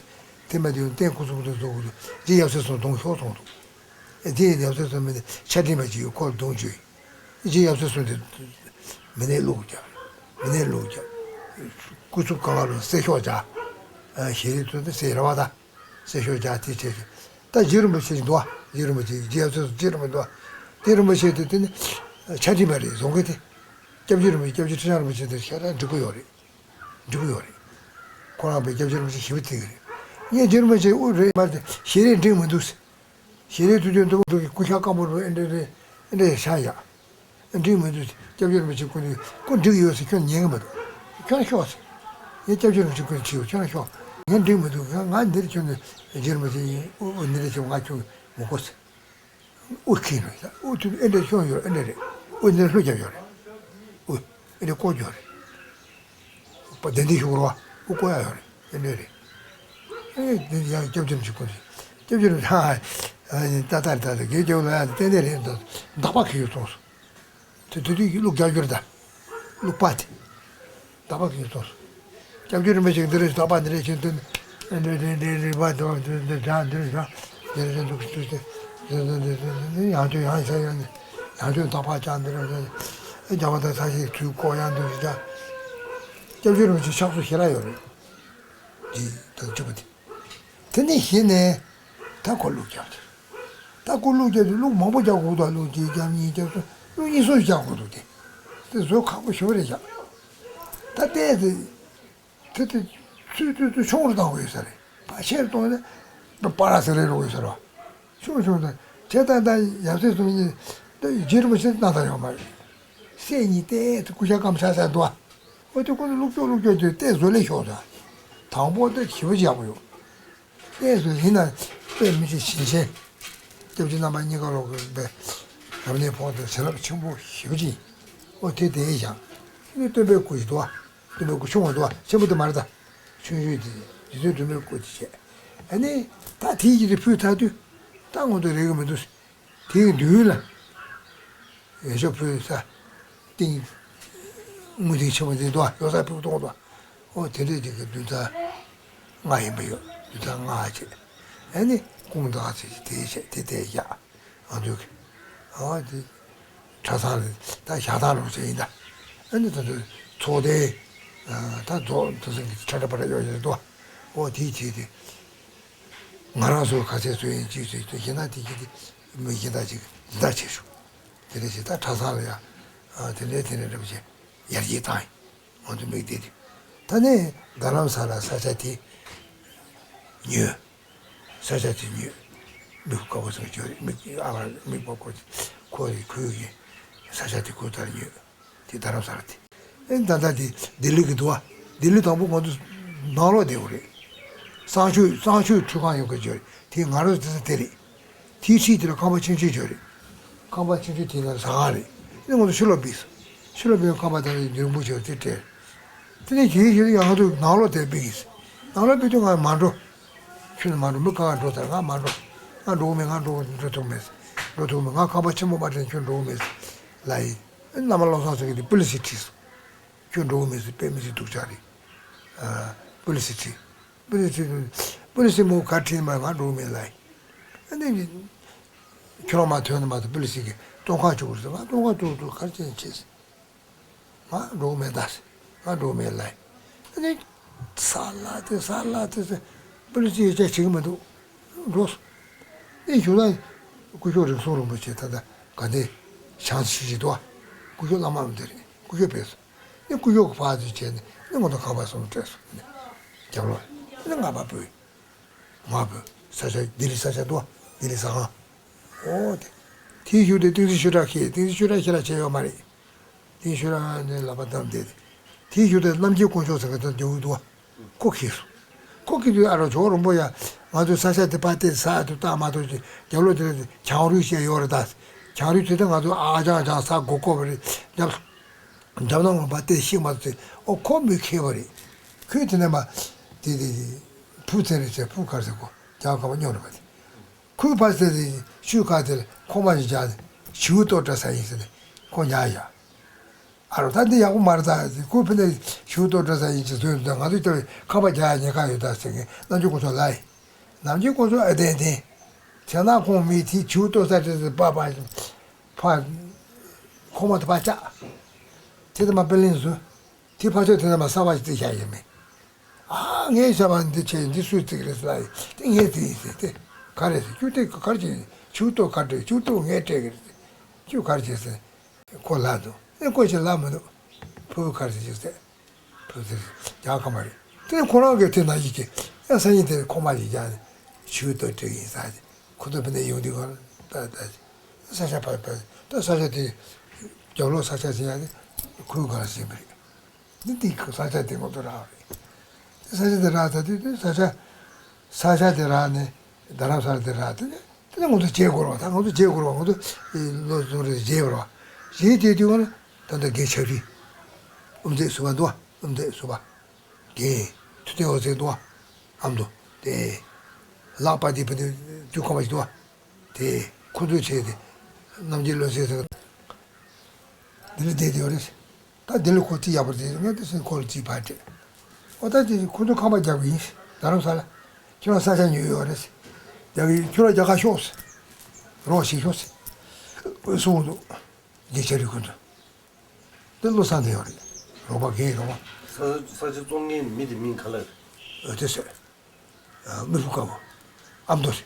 དེ་མ་དུས་རྟེན་སྐུ་གསུང་ཐུགས་བཟོ་དགོས་འདུག་རྗེ་ཡབ་སྲས་གསུམ་གདོང་ཤོར་སོང་འདུག་རྗེ་ཡབ་སྲས་གསུམ་མི་ནས་ཆ་འཕྲིན་པ་ཅིག་ཡོད། ཁོ་ལ་གདོང་བཅོས། རྗེ་ཡབ་སྲས་གསུམ་དེ་མི་ནས་བླུགས་བརྒྱབ། མི་ནས་བླུགས་བརྒྱབ། སྐུ་གསུང་ཀ་བ་ལ་གསེར་ཤོག་བརྒྱབ། ཞལ་རས་ཐུབ་དེ་གསེར་ར་བ་ད། གསེར་ཤོག་བརྒྱབ་དེ་བྱས་ཏེ། ད་རྗེ་རིན་པོ་ཆེ་ཞིག་འདུག་རྗེ་རིན་པོ་ཆེ་རྗེ་ཡབ་སྲས་གསུམ་རྗེ་རིན་པོ་འདུག་དེ་རིན་པོ་ཆེ་དེ་དེ་ནི་ཆ་འཕྲིན་པ་རེད། བཟོ་མཁན་དེ། སྐྱབས་རྗེ་རིན་པོ་ཆེ་སྐྱབས་རྗེ་ཁྲི་བྱང་རིན་པོ་ཆེ་དེ་ཤ་སྟག་འགྲིག་གི་ཡོད་རེད། འགྲིག་གི་ཡོད་རེད། ཁོ་རང་པའི་སྐྱབས་རྗེ་རིན་པོ་ཆེ་ཞེ་པོ་བརྩི་གི་རེད། ངས་རྗེ་རིན་པོ་ཆེ་དབུ་རེད་མ་རེད། ཞལ་རས་འགྲིག་མི་འདུག་ཞལ་རས་དུས་དུས་འདུག་འདུག་གི་སྐུ་ཤ་སྐམ་པོ་རུ་ཨེ་འདྲ་རེད། ཨེ་འདྲ་ཡ་ཤ་ཡ། འགྲིག་མི་འདུག་སྐྱབས་རྗེ་རིན་པོ་ཆེ་སྐུ་མདུན་སྐུ་འགྲིག་ཡོད་ཟེར་ཁྱོད་ཉན་གི་མི་འདུག་ཁྱོད་ཤོག་ཟེར། ངས་སྐྱབས་རྗེ་རིན་པོ་ཆེ་སྐུ་མདུན་ཁྱེར་ཡོང་། ཁྱོད་ཤོག་ངས་འགྲིག་མི་འདུག་ང་ང་འདིར་ཁྱོད་ནི་རྗེ་རིན་པོ་ཆེ་ཡིན། ཨོ་ཨོ་འདི་འདྲ་བྱེད་ང་ཁྱོད་མི་གོ་ཟེར། ཨོ་ཁྱེར་ཡོང་ཟེར། ཨོ་དུས་ཨེ་འདྲ་ཤོག་ཡོད་ཨེ་འདྲ་རེད། ཨོ་འདིར་ལྷོད་རྒྱབ་ཡོད་རེད། ཨོ་ཨེ་འདྲ་བསྐོར་རྒྱུ་རེད། པ་དན་དི་ཤུག་རོ་ཨོ་བསྐོར་ཡ་ཡོད་རེད། ཨེ་འདྲ་རེད། ཨེ་འདི་ཡང་སྐྱབས་རྗེ་རིན་པོ་ཆེ་སྐུ་མདུན། སྐྱབས་རྗེ་རིན་པོ་ཆེ་ཨ་ད་ད་ད་ད་དགེ་རྒྱུ་ལ་ཡ་ཏན་ཏན་རེད་འདུག་འདག་པ་ཁྱེར་ཡོང་སོང་། དེ་དེ་དུས་ཀྱི་བླུགས་རྒྱག་རྒྱུ་རེད་ད། བླུགས་པ་དེ། འདག་པ་གིས་གཏོར། སྐྱབས་རྗེ་རིན་པོ་ཆེ་གིས་འདི་རེད། འདག་པ་འདི་རེད་བྱས་འདི་འདི་འདི་འདི་རེད་པ། འདི་འདི་འདི་འདི་འདི་འདི་འདི་འདི་འདི་འདི་འདི་འདི་འདི་ཡང་ཁྱོད་ཡང་ཡང་ཡང་ཡང་ཁྱོད་འདག་པ་ཅང་འདི་རེད། རྒྱ་མ་དང་ས་ཞིག་དུས་ཀོ་ཡང་འདི་རེད། སྐྱབས་རྗེ་རིན་པོ་ཆེ་ཕྱག་སོ་ཞེ་དྲག་ཡོད་རེད། འདི་དང་གཅིག་པ་དེ། དེ་ནས་གཞི་ནས་ད་ཁོ་བླུགས་རྒྱབ་ཚར། ད་ཁོ་བླུགས་རྒྱབ་ཚར། བླུགས་མང་པོ་རྒྱག་དགོས་འདུག་བླུགས་གཅིག་རྒྱབ་གཉིས་རྒྱབ་གསུམ། བླུགས་གཉིས་གསུམ་རྒྱག་དགོས་འདུག་དེ་དེ་བཟོ་ཁག་པོ་ཞེ་པོ་རེད་བཞག་ད་ལྟའི་དེ་དེ་དེ་ཚུལ་དུས་དུ་ཆུང་རུ་བཏང་དགོས་ཡོད་ས་རེད། ཕ་ཆེར་གཏོང་ན་ད་པ་ར་ཟེར་རེ་རོགས་ཡོད་ས་རེད་བ། ཆུང་ཆུང་དང་ཆེ་ད་ད་ཡབ་སྲས་གསུམ་གཉིས་ད་རྗེ་རིན་པོ་ཆེ་སྣང་དག་ཡོད་མ་རེད། སྲས་གཉིས་ཏེ་སྐུ་ཤ་སྐམ་ཤ་ཟ་འདུག་ཨ། འོ་དེ་ཁོ་ཚོ་བླུགས་ཀྱོག་བླུགས་ཀྱོག་དེ་ཏེ་བཟོ་ལས་ཤོག་ད། དང་པོ་ད་ཞེ་པོ་ཅིག་ཡག་པོ་ཡོད། ཏེ་བཟོ་ཡིན་ན་དཔེ་མི་སྲིད་བྱིན་ཆེན། སྐྱབས་རྗེ་རྣམ་པ་གཉིས་ཀ་ལོག་གི་པའི་རབ་གནས་ཕོག་དེ་བྱིན་རླབས་ཆེན་པོ་ཞེ་པོ་ཅིག་ཡིན། འོ་དེ་དེ་ཡིན་ཞག་ཨ་ནི་སྟོན་པའི་སྐུ་ཞིག་འདུག་ཨ། སྟོན་པའི་སྐུ་ཆུང་བ་འདུག་ཨ། ཆེན་པོ་དེ་མ་རེད་ད། ཆུང་ཤོས་དེ་རྗེ་བཙུན་སྒྲོལ་མའི་སྐུ་དེ་བྱས། ཨ་ནི་ད་དེའི་ཡི་གེ་ཕུལ་ཚར་དུས་ད་ངོ་དེ་རེག་གི་མི་འདུག་དེའི་མདུན་ལ། འོས་ཤོག་ཕུལ་ས། ཏིང་། དངུལ་ཏིང་ཆེན་པོ་འདི་འདུག་ཡོད་ས་ཕུལ་གཏོང་འདུག་འོ་དེ་འདྲས་ཅིག་གི་བདུན་ཚར་ལྔ་ཡིན་པ་ཡོད། བདུན་ཚར་ལྔ་བྱས། ཨ་ནི་ཀུན་བདག་ཚེ་དེ་བྱས་དེ་དེ་བཞག་ང་ཚོས་ཀྱི། ཨ་དེ། གྲྭ་ཚང་ལ་ད་ཞག་དང་ལོ་ཚད་ཡིན་ད། ཨ་ནི་ད་ཚོ་ཚོགས་སྡེ། ད་རྫོགས་དེ་ཚོ་གི་ཁྲ་ཁྲ་པ་ར་ཡོད་ཡོད་འདུག་འོ་དེ་བྱས་ཏེ། ང་རང་ཚོ་ག་ཚད་ཚོད་ཡིན་ཅིག་ཚོད་ཚོད་ཡིན་ན་དེ་གི་དེ་མི་གཞན་དག་ཅིག་འདི་ལྟར་བྱེད་ཤོག་དེ་འདྲ་ཞིག་ད་གྲྭ་ཚང་ལ་ཡང་དེ་འདྲ་དེ་འདྲ་འདྲ་པོ་བྱས་ཡར་རྒྱས་བཏང་ཡིན། ང་ཚོ་མིག་བསྡད་དེ། ད་ནས་རྡ་རམ་ས་ལ་ས་ཆ་དེ་ཉོས། ས་ཆ་དེ་ཉོས། མི་དཀར་པོ་ཚང་གི་ཡོད་རེད། མིག་ཨ་མ་མིག་དམར་པོ་ཁོ་ཁོ་རེད། ཁོའི་གི་ས་ཆ་དེ་ཁོའི་ལྟར་ཉོས། དེ་རྡ་རམ་ས་ལ་དེ། ཨེ་ད་ལྟ་དེ་ལྡི་ལི་གི་འདུག་བ། ལྡི་ལི་དང་པོ་ང་ཚོ་ནང་ལོགས་བསྡད་ཡོད་རེད། གསང་སྤྱོད་གསང་སྤྱོད་ཁྲུས་ཁང་ཡོད་མཁན་ཅིག་ཡོད་རེད། དེ་ང་རང་ཚོ་དེ་ས་དེ་རེད། དེའི་འཁྲིས་དེ་ལ་ཁང་པ་ཆུང་ཆུང་ཅིག་ཡོད་རེད། ཁང་པ་ཆུང་ཆུང་དེའི་ནང་ཟ་ཁང་རེད། ཨེ་ང་ཚོ་ཕྱི་ལོགས་ཕེབས་སོང་། ཕྱི་ལོགས་ཕེབས་ཁང་པ་དེ་ལ་རིང་པོ་ཅིག་ཡོད་དེ་སྤྲད། དེ་ནས་གཞིས་ཞིག་ཡང་ང་ཚོ་ནང་ལོགས་དེ་ཕེབས་ཀྱི། ནང་ལོགས་ཕེབས་དུས་ང་མ་འགྲོ། ཁྱོད་ནི་མ་འགྲོ། མི་གང་ག་འགྲོ་ཟེར། ང་མ་འགྲོ། ང་འགྲོ་གི་མེད། ང་འགྲོ་འགྲོ་ཐུབ་མེད། འགྲོ་ཐུབ་མེད། ང་ཁང་པ་ཆེན་པོ་མ་སྤྲད་ན་ཁྱོད་འགྲོ་གི་མེད་ལབ་ཡིན། བླ་མ་བློ་བཟང་སེང་གེ་དེ་པུ་ལི་སི་ཁྲིད་སོང་། ཁྱོད་འགྲོ་གི་མེད་ཟེར། དཔེ་མི་སྲིད་སྡུག་ཅག་རེད། ཨ། པུ་ལི་སི་ཁྲིད། པུ་ལི་སི་ཁྲིད། པུ་ལི་སི་མོ་ག་ཁྲིད་མ། ང་འགྲོ་གི་མེད་ལབ་ཡིན། ཨ་ནི་ཁྱོད་རང་མ་ཐོན་ན་མ་ཐོན། པུ་ལི་སི་གིས་སྟོང་ཁ་བཅུག་རེད་ཟེར། ང་སྟོང་ཁ་བཅུག་འདུག་ག་རེ་བྱས་ནས་བྱས་ཟེར། ང་འགྲོ་གི་མེད་ད་ཟེར། ང་འགྲོ་གི་མེད་ལབ་ཡིན། ཨ་ནི་ས་ལ་དེ་ས་ལ་དེ་ཟེར། པུ་ལི་སི་ཡོད་ཅག་བྱེད་ཀྱི་མི་འདུག་འགྲོ་སོང་། ཨེ་བཞུགས་ན་སྐུ་ཞབས་རིགས་གསུམ་རིན་པོ་ཆེ་ད་ལྟ་ག་འདི་བྱང་ཆུབ་ཞིག་འདུག་སྐུ་ཞབས་བླ་མ་འདི་རེད། སྐུ་ཞབས་ཕེབས་སོང་། ཨེ་སྐུ་ཞབས་ཀྱི་ཕར་ཚུར་བྱས་ནས་ཨེ་ང་ཚོ་ཁང་པ་གསུམ་སྤྲད་སོང་། རྒྱབ་ལོགས་ཨེ་ང་ཕར་བུད། ང་བུད། ས་ཆ་ལྡི་ལི་ས་ཆ་འདུག་ལྡི་ལི་ཟ་ཁང་། ཨོ་དེ། དེའི་གཞུག་དེ་བསྟན་འཛིན་ཆོས་གྲགས་ཁེལ། བསྟན་འཛིན་ཆོས་གྲགས་ཁེལ་ལ་བྱས་ཡོད་མ་རེད། དེ་ཤོད་ར་ནས་ལག་པ་བསྡམས་བསྡད་དེ། དེའི་གཞུག་དེ་རྣམ་རྒྱལ་དཀོན་མཆོག་ཟེར་མཁན་དེ་འདྲ་ཡོད་འདུག་བ། ཁོ་ཁྱེར་སོང་། ཁོ་ཁྱེར་དུས་ཨ་རོ་ཇོ་བོ་རིན་པོ་ཡ། ང་ཚོའི་ས་ཆ་དེ་ཕར་བལྟས་ས་དེ་བཏགས་མ་གཏོགས་ཅིག་རྒྱབ་ལོགས་དེ་ལ་བྱང་རུས་བཤད་ཡོད་རེད་ད། བྱང་རུས་དེ་དེ་ང་ཚོ་ཨ་ཅང་ཅང་ས་སྒོ་བསྐོར་བ་རེད། རྒྱབ་རྒྱབ་ནང་ངོ་ཕར་བལྟས་ཤིག་མ་གཏོགས་ཅིག་ཨོ་ཁོ་མི་མཁས་པ་རེད། ཁོས་དེ་ནས་མ། དེ་དེ་དེ། ཕུ་ཚེ་རེད་ཟེར་ཕུ་གར་ཟེར་གོ་རྒྱ་གར་མ་སྨྱོ་རེད་པ་དེ། ཁོས་ཕར་ཟེར་དེ་ཆུ་ཁ་དེ་ལ་ཁོག་མ་ཞིག་རྒྱག་ནས་བྱིའུ་ལྟོ་འདྲ་ཟ་ཡིན་ཟེར་ནས་ཁོ་ཉར་བཞག་ཨ་རོ་ད་འདི་ཡག་པོ་མ་རེད་ད། ཁོས་ཕི་ནས་བྱིའུ་ལྟོ་འདྲ་ཟ་ཡིན་ཅི་བཟོས་འདུག་ང་ཚོས་ལྟ་བའི་ཁང་པ་རྒྱག་ཡ་ཉེན་ཁ་ཡོད་ད་ཟེར་མཁན་རྣམ་རྒྱལ་དཀོན་མཆོག་ལབ་ཡིན། རྣམ་རྒྱལ་དཀོན་མཆོག་ཨེ་བདེན་བདེན། བྱས་ན་ཁོང་མི་དེ་བྱིའུ་ལྟོ་ཟ་དེ་ཟེར་པ་པ་ཕ་ཁོག་མ་དེ་ཕར་བཅག་དེ་དེ་མ་པེ་ལིང་བཟོས། དེ་ཕར་ཚུར་དེ་ནས་མ་གསར་པ་ཞིག་བརྩིགས་བཞག་ཡོད་མེད། ཨ་ངས་བྱ་བ་འདི་བྱས་འདི་སུས་བརྩིགས་རེད་ཟེར་ལ་ཡིན་དེ་ངས་བརྩིགས་ཡིན་ཟེར་དེ་ག་རེད་ཟེར་ཁྱོད་དེ་ག་རེ་བྱས་ཡིན་ཆུ་ཏོ་ག་འདྲ་ཆུ་ཏོ་ངས་སྤྲད་གི་རེད་ཟེར་ཁྱོད་ག་རེ་བྱས་ཟེར་ཁོ་ལབ་འདུག་ཨེ་ཁོ་ཞིག་ལབ་མི་འདུག་ཕུ་བོ་ག་རེ་ཟེར་ཟེར་ཕུ་བོ་ཟེར་རྒྱག་ག་མ་རེད་དེ་ཁོ་རང་གི་དེ་ན་ཡིན་གྱི་ཨེ་སང་ཉིན་དེར་ཁོ་མ་ཞིག་རྒྱག་ནས་ཆུ་ཏོ་སྤྲད་གི་ཡིན་ཟེར་ཁོ་ཚོ་ཕི་ནས་ཡོང་དུས་ག་ལ་ད་ད་ས་ཆ་ཕར་ཕར་ད་ས་ཆ་དེ་རྒྱབ་ལོགས་ས་ཆ་ཟེར་ཡ་དེ་ཁོའི་ག་ལ་ཟིན་པ་རེད། འདི་འདི་ས་ཆ་དེ་ངོ་ཐོག་རག་རེད། དེ་ས་ཆ་དེ་རག་ད་དུས་དེ་ས་ཆ་ས་ཆ་དེ་རག་ནས་རྡ་རམ་ས་ལ་དེ་རག་དེ་ནས་དེ་ནས་ངོ་ཐོག་བརྗེ་དགོས་རེད་བ། ད་ངོ་ཐོག་བརྗེ་དགོས་རེད་བ། ངོ་ཐོག་ལོ་བཟུང་རེད་བརྗེ་དགོས་རེད་བ། བརྗེ་དེ་དུས་ངོ་ལ་ད་ལྟ་དགེ་ཆབ་རིན་དབུ་མཛད་ཟུར་པ་འདུག་བ། དབུ་མཛད་ཟུར་པ་དགེ་ཐུབ་བསྟན་འོད་ཟེར་འདུག་བ། ཨ་མདོ་དེ་ལག་པ་དེ་བུ་དེ་དུས་ཁོ་མ་ཞིག་འདུག་བ། དེ་ཁོ་ཚོས་བྱས་ཏེ་རྣམ་རྒྱལ་བློ་གསལ་ཟེར། ལྡི་ལི་བསྡད་ཡོད་རེད། ད་ལྡི་ལི་ཁོ་ཅི་ཡག་པོ་བསྡད་ངས་དེ་སེམས་ཁོ་ལ་ཅི་ཕར་སྤྲད། ཨོ་ད་དེ་ཁོ་ཚོ་ཁང་པ་རྒྱག་གི་ཡིན། རྡ་རམ་ས་ལ་ཁྱོད་རང་ས་ཆ་ཉོས་ཡོད་རེད། རྒྱག་གི་ཡིན། ཁྱོད་རང་རྒྱ་གར་ཤོག་ཟེར། རོགས་ཞིག་ཤོག་ཟེར། གསུངས་འདུག་རྒྱལ་ཆ་རི་ཁོ་ཚོ། དེ་བློ་བཟང་དེ་ཡོད་རེད། རོགས་པ་རྒན་རོགས་པ། ས་ས་ཆ་བཙོང་མཁན་མི་དེ་མིང་ག་ལ་རེད། ཨོ་དེ་ཟེར། མི་བུ་དཀར་པོ། ཨ་མདོ་རེད།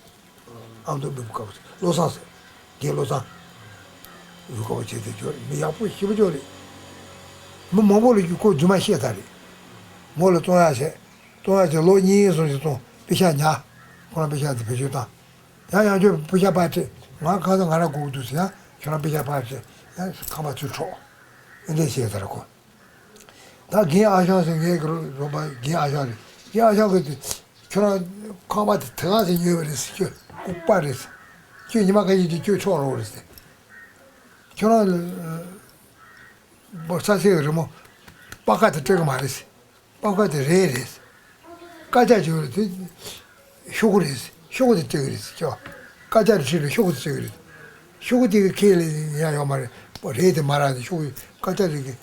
ཨ་མདོ་མི་བུ་དཀར་པོ་ཟེར། བློ་བཟང་ཟེར། རྒན་བློ་བཟང་། མི་བུ་དཀར་པོ་བྱས་ཏེ་འབྱོར་རེད། མི་ཡག་པོ་ཞེ་པོ་ཅིག་རེད། མི་མང་པོ་ལ་ཁོ་རྫུན་མ་བཤད་ཚར་རེད། མོ་ལ་བཙོང་ཡག་བྱས། བཙོང་ཡག་བྱས་ལོ་གཉིས་གསུམ་ཞིག་བཙོང་པེ་ཤག་ཉར། ཁོ་རང་པེ་ཤག་དེ་བེད་སྤྱོད་བཏང་། ཡང་ཡང་ཁྱོད་པེ་ཤག་ཕར་སྤྲད། ང་ཁ་སང་ང་རང་སྒུག་འདུག་ཟེར། ཡང་ཁྱོད་རང་པེ་ཤག་ཕར་སྤྲད། ཡང་ཁང་པ་ཚུར་འཕྲོག་ཨེ་འདྲས་བྱས་ཚར་ཁོ། ད་རྒན་ཨ་ཞང་ཟེར་ངའི་རོགས་པ་རྒན་ཨ་ཞང་རེད། རྒན་ཨ་ཞང་གིས་ཁྱོད་རང་ཁང་པ་དེ་དེ་ག་ཟེ་ཉོས་པ་རེད་ཟེར། ཁྱོད་ལྐུགས་པ་རེད་ཟེར། ཁྱོད་ཉི་མ་ཁ་ཤས་ཀྱིས་ཁྱོད་འཕྲོག་རོགས་རེད་ཟེར། ཁྱོད་རང་ལ་ས་ཆའི་རི་མོ་པགས་ཀ་དེ་སྤྲད་གི་མ་རེད་ཟེར། པགས་ཀ་དེ་རས་རེད། དཀར་ཆག་བྱས་པ་རེད་དེ། ཤོག་གུ་རེད། ཤོག་གུ་དེ་སྤྲད་གི་རེད་ཟེར། ཁྱོད་དཀར་ཆག་རེ་བྲིས་པའི་ཤོག་གུ་དེ་སྤྲད་གི་རེད། ཤོག་གུ་དེ་གི་ཁས་ལེན་ཡང་ཡོད་མ་རེད། རས་དེ་མ་རག་ནས་ཤོག་གུ་དཀར་ཆག་རེ་གི་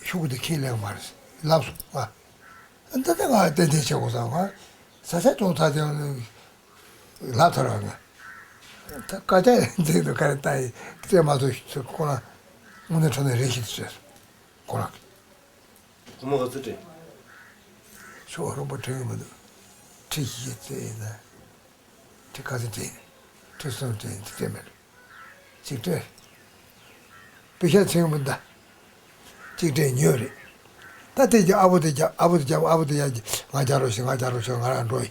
ཤོག་གུ་དེ་ཁས་ལེན་གི་མ་རེད་ཟེར་ལབ་སོང་ང་། འདི་ལྟ་ང་ཏན་ཏན་བྱེད་དགོས་བསམ། ང་ས་ཆ་སྟོང་ཚར་དེ་ལབ་ཐར་བ་ང་། ད་དཀར་ཆག་འཛིན་དུ་ག་རེ་ལྟ་ཡི་སྤྲད་མ་ཐུབ་ཁོ་ན་དངོས་གནས་དྲང་གནས་རེ་ཞིག་ཏུ་བྱས་སོང་ཁོ་རང་གིས། སྒོར་མོ་ག་ཚོད་སྤྲད། ཤོག་རོང་པོ་དྲན་གི་མི་འདུག་ཁྲི་བཞི་སྤྲད་ཡིན་ན། ཁྲི་ཁ་ཚོད་སྤྲད་ཡིན། ཁྲི་གསུམ་སྤྲད་ཡིན་ཅིག་སྤྲད་མེད། ཅིག་སྤྲད། པེ་ཤག་ཚིག་མི་འདའ། ཅིག་སྤྲད་ཉོས་རེད། ད་དེ་རྒྱ་ཨ་བོ་དེ་རྒྱ་ཨ་བོ་དེ་རྒྱ་ཨ་བོ་དེ་ཡ་ང་རྒྱ་རོགས་ཤིག་ང་རྒྱ་རོགས་ཤིག་ང་རང་འགྲོ་ཡིན།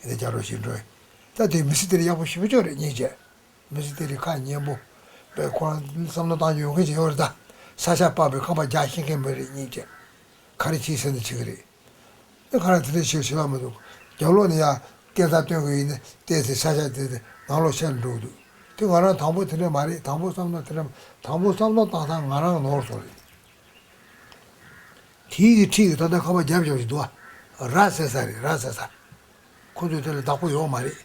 ཡིན་ན་རྒྱ་རོགས་ཤིག་འགྲོ་ཡིན། ད་དེ་མི་སི་དེ་རིགས་ཡག་པོ་ཞེ་པོ་ཅིག་རེད་སྙིང་རྗེ། མི་ཚེ་དེ་རིང་ཁ་ཉན་པོ། པས་ཁོ་རང་བསམ་བློ་བཏང་རྒྱུ་ཡོང་མཁན་ཅིག་ཡོད་རེད་ད། ས་ཆ་སྤར་བའི་ཁང་པ་རྒྱག་ཤེས་མཁན་མི་རེད་སྙིང་རྗེ། ག་རེ་བྱེད་ཟེར་ན་བྱེད་ཀྱི་རེད། ཨེ་ཁ་རང་དེ་འདྲ་བྱེད་བྱེད་ལ་མི་འདུག་རྒྱབ་ལོགས་ནས་ཡང་སྐད་ཆ་སྟོན་གྱི་ཡིན་ན་བལྟས་ཚེ་ས་ཆ་དེ་དེ་ནང་ལོགས་ཤར་འགྲོ་གི་འདུག་དེ་ང་རང་དང་པོ་དེ་འདྲ་མ་རེད། དང་པོ་བསམ་བློ་དེ་འདྲ་དང་པོ་བསམ་བློ་བཏང་སྟངས་ང་རང་ནོར་སོང་རེད། དེའི་གི་འཁྲིས་ཀྱི་ད་ལྟ་ཁང་པ་རྒྱབ་བཞག་ཞིག་འདུག་ཨ། ར་ཟེར་ས་རེད། ར་ཟེར་ས། ཁོ་ཚོས་དེ་ལ་བདག་པོ་ཡོད་མ་རེད།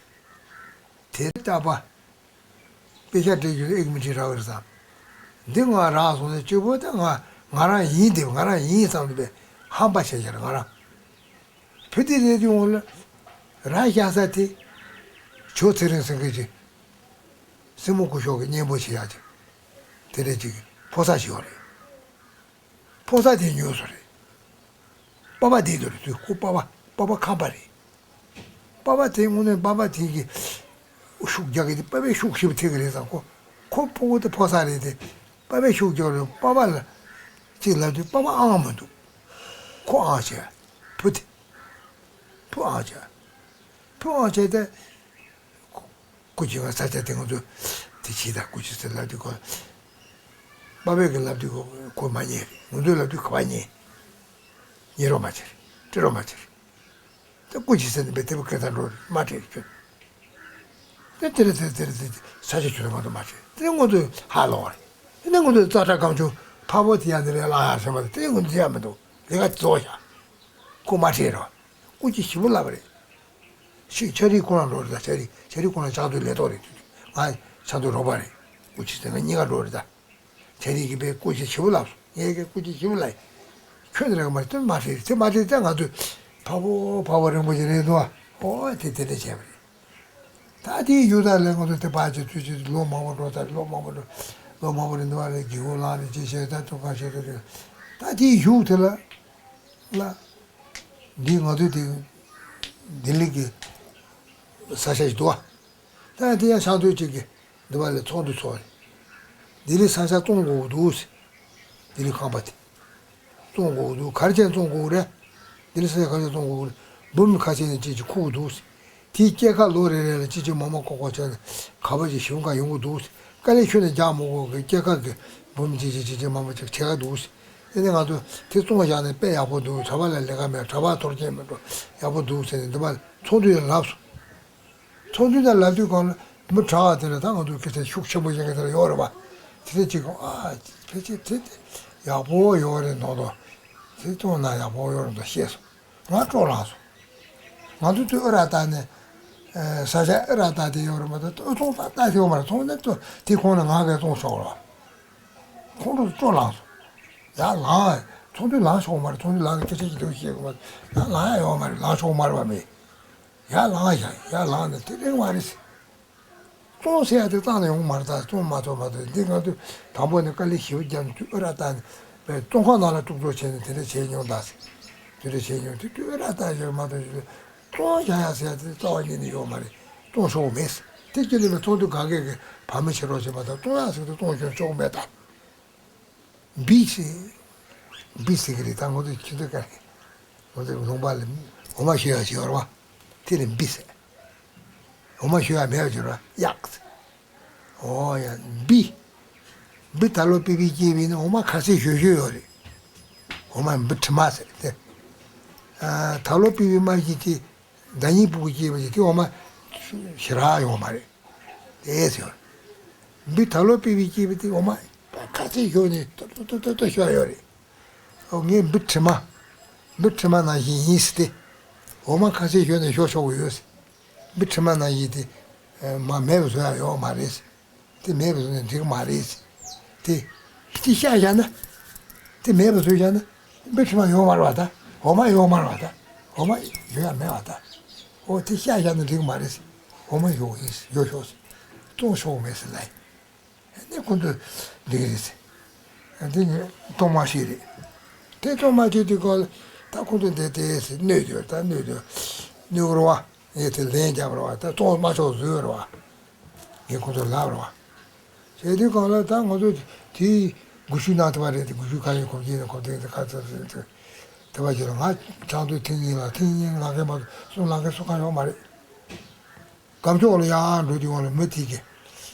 དེ་ལྟ་བ། དཔེ་ཆ་འབྲི་རྒྱུ་ཨེ་གི་མི་འབྲི་རག་གི་རེད་བསམ། འདི་ང་རག་སོང་ནས་གཅིག་པོ་དེ་ང་ང་རང་ཡིན་དེ་ང་རང་ཡིན་བསམ་ནས་ཧམ་པ་བྱས་བྱས་རེད་ང་རང་། བུ་དེ་རེད་དུས་འོང་ལ་ར་བཞག་ས་དེ། ཇོ་ཚེ་རིང་ཟེར་མཁན་ཅིག་སྲིན་མོ་སྐུ་ཞབས་ཀྱི་གཉེན་པོ་བྱེད་ཡག་ཅིག་དེ་འདྲ་ཅིག་ཕོ་གསར་ཞིག་ཡོད་རེད། ཕོ་གསར་དེ་ཉོས་སོང་རེད། པ་ཕ་དེ་དུ་རེད་དུས་ཁོ་པ་ཕ་པ་ཕ་ཁམས་པ་རེད། པ་ཕ་དེ་དངོས་གནས་པ་ཕ་དེ་གི་ཤུགས་རྒྱག་གི་དེ་པ་ཕའི་ཤུགས་ཞེ་པོ་ཐེབས་ཀྱི་རེད་བསམ། ཁོ་ཁོ་ཕྲུ་གུ་དེ་ཕོ་གསར་རེད་དེ། པ་ཕའི་ཤུགས་རྒྱག་རེད། པ་ཕ་ལ་ཅིག་ལབ་དུས་པ་ཕ་ཨང་མི་འདུག་ཁོ་ཨང་བྱས། བུ་དེ་བུ་ཨང་བྱས། བུ་ཨང་བྱས་ཏེ། སྐུ་མཁྱེན་ང་ས་ཆ་དེ་ང་ཚོ་དེ་བྱེད་དང་སྐུ་མཁྱེན་ཟེར་ལབ་དུས་ཁོ་ དམའ་བོའི་གི་ལབ་དུས་ཁོ་མ་ཉན། ང་ཚོའི་ལབ་དུས་ཁོ་མ་ཉན། ཉན་རོགས་མ་བྱེད། སྤྲད་རོགས་མ་བྱེད། ད་སྐུ་མཁྱེན་ཟེར་ནས་དཔེ་དེ་བོ་སྐད་གྲགས་འགྲོ་རེད། མ་སྤྲད་ཁྱོད། དེ་དེ་རེད་དེ་དེ་རེད་དེ་ས་ཆ་ཁྱོད་ང་ཚོ་མ་བྱེད། དེ་ང་ཚོས་ཧ་ལོག་རེད། དེ་ནས་ང་ཚོས་ཙག་སྒྲ་སྐམ་ཆུ་ཕ་བོ་དེ་ཡང་དེ་ལས་བརླག་ཡག་བྱེད་མ་ཐུབ། དེ་ང་ཚོ་བྱེད་ཡག་མི་འདུག་ལས་ཀ་རྫོགས་ཤག་སྐུ་མ་སྤྲད་རོགས། སྐུ་མཁྱེན་ཞིབ་པོ་ལབ་པ་རེད། ཤིག་ཆ་རིག་ཁོ་རང་འགྲོ་རེད་ད། ཆ་རིག་ཆ་རིག་ཁོ་རང་ཆགས་སྡོད་ལས་ཐོག་རེད། ང་ཆགས་སྡོད་རོགས་པ་རེད། སྐུ་མཁྱེན་ཟེར་ང་གཉིས་ཀ་འགྲོ་རེད་ད། དེ་རིང་གི་དཔེ་སྐུ་མཁྱེན་ཞིབ་པོ་ལབ་སོང་། ངས་ཀྱི་སྐུ་མཁྱེན་ཞིབ་པོ་ལབ་ཡིན། ཁྱོད་ནི་རེད་མ་རེད། དེ་མ་རེད། དེ་མ་རེད། དེ་ང་ཚོས་ཕ་བོ་ཕ་བོ་རིན་པོ་ཆེ་རེད་འདུག་ཨ། ཨོ་དེ་དེ་འདྲ་བྱས་པ་རེད། ད་དེའི་ཡུལ་དག་ལས་ང་ཚོ་དེ་ཕར་ཅིག་ཚུར་ཅིག་ལོ་མང་པོ་འགྲོ་ད། ལོ་མང་པོ་འགྲོ། ལོ་མང་པོ་རིང་འདུག་ཨ། རེད། སྒེའུ་ཁུང་ལངས་ནས་ཅི་བྱས་ད་ཐུག་ག་བྱས་ད་རེད། ད་དེའི་ཡུལ་དེ་ལ་ལ་འདི་ང་ཚོའི་དེ་ལྡི་ལི་གི་ས་ཆ་ཞིག་འདུག་ཨ། ད་དེ་ཡང་ཤང་སྟོན་གཅིག་གིས་འདི་པ་ལ་ཚོགས་འདུ་ཚོགས་རེད། ལྡི་ལི་ས་ཆ་བཙོང་དགོས་འདུག་ཟེར། ལྡི་ལི་ཁང་པ་དེ་བཙོང་དགོས་འདུག་ག་རེ་བྱས་བཙོང་དགོས་རེད། ལྡི་ལི་ས་ཆ་ག་རེ་བྱས་བཙོང་དགོས་རེད། འབུམ་ཁ་ཤས་ནས་ཅིག་ཅིག་ཁུག་འདུག་ཟེར། དེའི་སྐྱེད་ཀ་ལོ་རེ་རེ་ལ་ཅིག་ཅིག་མང་མང་ཁོག་ཁོག་བྱས་ནས་ག་པར་ཅིག་ཞིབ་འགའ་ཡོང་གི་འདུག་ཟེར། དཀའ་ལས་ཁྱོན་ནས་རྒྱག་མི་དགོས་གི། སྐྱེད་ཀ་གི་འབུམ་ཅིག་ཅིག་ཅིག་ཅིག་མང་མང་ཅིག་བྱེད་ཀ་འདུག་ཟེར། དེ་ནས་ང་ཚོ་དེ་བཙོང་བཞག་ནས་དཔེ་ཡག་པོ་འདུག་གྲྭ་པ་ལ་ལས་ཀ་མེད། གྲྭ་པ་ཐོར་ཅན་མི་འགྲོ། ཡག་པོ་འདུག་ཟེར་ནས་འདི་པ་ཚོགས་འདུ་ཡང་ལབ་སོང་། ཚོགས་འདུ་དང་ལབ་དུས་སྒང་ལ་མི་དྲག་པ་དེ་ལ་ད་ང་ཚོ་སྐད་ཆ་ཤུགས་ཆེན་པོ་བཤད་མཁན་དེ་ལ་ཡོད་རེད་པ། དེ་ཚོ་གཅིག་གིས་ཨ་ཕལ་ཆེར་དེ་དེ་ཡག་པོ་ཡོད་རེད་མདོག་མདོག་དེ་བཙོང་ན་ཡག་པོ་ཡོད་རེད་མདོག་བཤད་སོང་། ང་སྤྲོ་ལངས་སོང་། ང་ཚོ་དུས་ཨ་ར་ཏ་ནས་ས་ཆ་ཨ་ར་ཏ་དེ་ཡོད་རེད་མ་གཏོགས་ཨ་ཚོང་ད་ལྟ་ཡོད་མ་རེད། ཚོང་ནས་ཏོ་དེ་ཁོང་ལ་ང་གས་བཙོང་ཆོག་རེད་པ། ཁོང་ཁྲོ་སྤྲོ་ལངས་སོང་། ཡར་ལངས། ཚོགས་འདུ་ལངས་ཆོག་མ་རེད། ཚོགས་འདུ་ལངས་ནས་སྐད་ཆ་ཞིག་འདུག་བཤད་དགོས་མ་རེད། ཡར་ལངས་ཡ་ཡོད་མ་རེད། ལངས་ཆོག་མ་རེད་པ་མི། ཡར་ལངས་ཡ་ཡར་ལངས་ནས་དེ་རིང་མ་རེད། བཙོང་ཟེར་ཡ་དེ་རྩ་ནས་ཡོང་མ་རེད། ད་བཙོང་མ་ཐུབ་མ་ཐུབ་འདི་ང་ཚོས་དང་པོ་ནས་དཀའ་ལས་ཞེ་པོ་བརྒྱབ་ནས་དུས་ཨ་ར་ཏ་ནས་བཙོང་ཁང་ནང་ལ་དཀྲུག་དཀྲུག་བྱས་ནས་དེ་འདྲ་བྱས་མྱོང་ད་ཟེར། དེ་འདྲ་བྱས་མྱོང་དེ་དུས་ཨ་ར་ཏ་ཞེ་པོ་མ་གཏོགས་ཞེ་པོ་བཙོང་བྱ་ཡ་ཟེར་ཡ་དེ་རྩ་བ་ཉིད་ནས་ཡོད་མ་རེད། བཙོང་ཆོག་མེད་ཟེར། དེ་སྐྱེ་ནས་མི་ཚོགས་འདུ་ག་གེ་གི་བར་མི་བྱེད་རོགས་བྱེད་མ་ཐག་བཙོང་ཡ་ཟེར་དུས་བཙོང་ཆོག་ཆོག་མེད་ད། འབི་ཟེར། འབི་ཟེར་གི་རེད། ད་ང་ཚོ་ཁྱི་ཚོ་ག་རེ། ང་ཚོ་ལུང་པ་ལ་འོ་མ་བཞོ་ཡག་ཅིག་ཡོད་རེད་པ། དེ་ལ་འབི་ཟེར། འོ་མ་བཞོ་ཡག་མེད་པ་ཅིག་ཡོད་རེད་པ། གཡག་ཟེར། འོ་ཡ་འབི། འབི་ད་ལོ་པི་པི་སྐྱེས་པའི་ནི་འོ་མ་ཁ་ཤས་བཞོ་བཞོ་ཡོད་རེད། འོ་མ་འབི་དྲི་མ་ཟེར་ཏེ། ཨ་ད་ལོ་པི་པི་མ་བཞོས་ཏེ། ཟླ་ཉིན་ཕྲུ་གུ་སྐྱེས་པ་ཅིག་དེ་འོ་མ་ཞེ་དྲག་ཡོད་མ་རེད། དེ་ཟེར། འབི་ད་ལོ་པི་པི་སྐྱེས་པ་དེ་འོ་མ་ཁ་ཤས་བཞོས་ནས་ཏོ་ཏོ་ཏོ་ཏོ་ཏོ་བཞོ་ཡོད་རེད། ཨོ་ངས་འབི་དྲི་མ། འབི་དྲི་མ་ནང་བཞིན་ཡིན་ཟེར་ཏེ། འོ་མ་ཁ་ཤས་བཞོས་ནས་བཞོ་ཆོག་གི་ཡོད་ཟེར། འབི་དྲི་མ་ནང་བཞིན་དེ་མ་མེད་པ་བཟོ་ཡག་ཡོད་མ་རེད་ཟེར། དེ་མེད་པ་བཟོས་ནས་འགྲིག་མ་རེད་ཟེར། དེ། དེ་བཤད་བཞག་ན། དེ་མེད་པ་བཟོས་བཞག་ན། འབི་དྲི་མ་ཡོད་མ་རེད་པ་ད། འོ་མ་ཡོད་མ་རེད་པ་ད། འོ་མ་ཡོད་ཡག་མེད་པ་ད། འོ་དེ་བཤད་བཞག་ན་འགྲིག་མ་རེད་ཟེར། འོ་མ་ཡོད་ཡིན་ཟེར། ཡོད་ཤོག་ཟེར། བཙོང་ཆོག་མེད་ཟེར་ལབ་ཡིན། ནས་ཁོང་ཚོ་འགྲིག་རེད་ཟེར། འདི་ནི་གཏོང་མ་ཤེས་རེད། དེ་གཏོང་མ་ཤེས་དུས་སྐབས་ལ་ད་ཁོང་ཚོ་འདི་དེ་ཟེར་གནོད་དུས་ད་གནོད་དུས་གནོད་རེད་པ། ངས་དེ་ལན་བརྒྱབ་རེད་པ། ད་གཏོང་མ་ཆོག་བཟོས་རེད་པ། ངས་ཁོང་ཚོར་ལབ་རེད་པ། བྱས་དུས་སྒང་ལ་ད་ང་ཚོ་དེའི་སྒུལ་ཤུགས་གནང་ཐུབ་པ་རེད་དེ། སྒུལ་ཤུགས་ག་ཡིན་གོ་རྒྱུ་ཡིན་གོ་དེ་ཁ་ཚ་ཚ་ཚ་དེ་བ་བྱས་ལ་ང་ཆང་དུས་ཐེངས་གཉིས་ལ་ཐེངས་གཉིས་ལངས་མཁན་མ་གཏོགས་གསུམ་ལངས་མཁན་སུ་གང་ཡོད་མ་རེད། སྒམ་ཕྱོགས་ལ་ཡར་འགྲོ་དུས་སྒང་ལ་མི་དེ་གིས།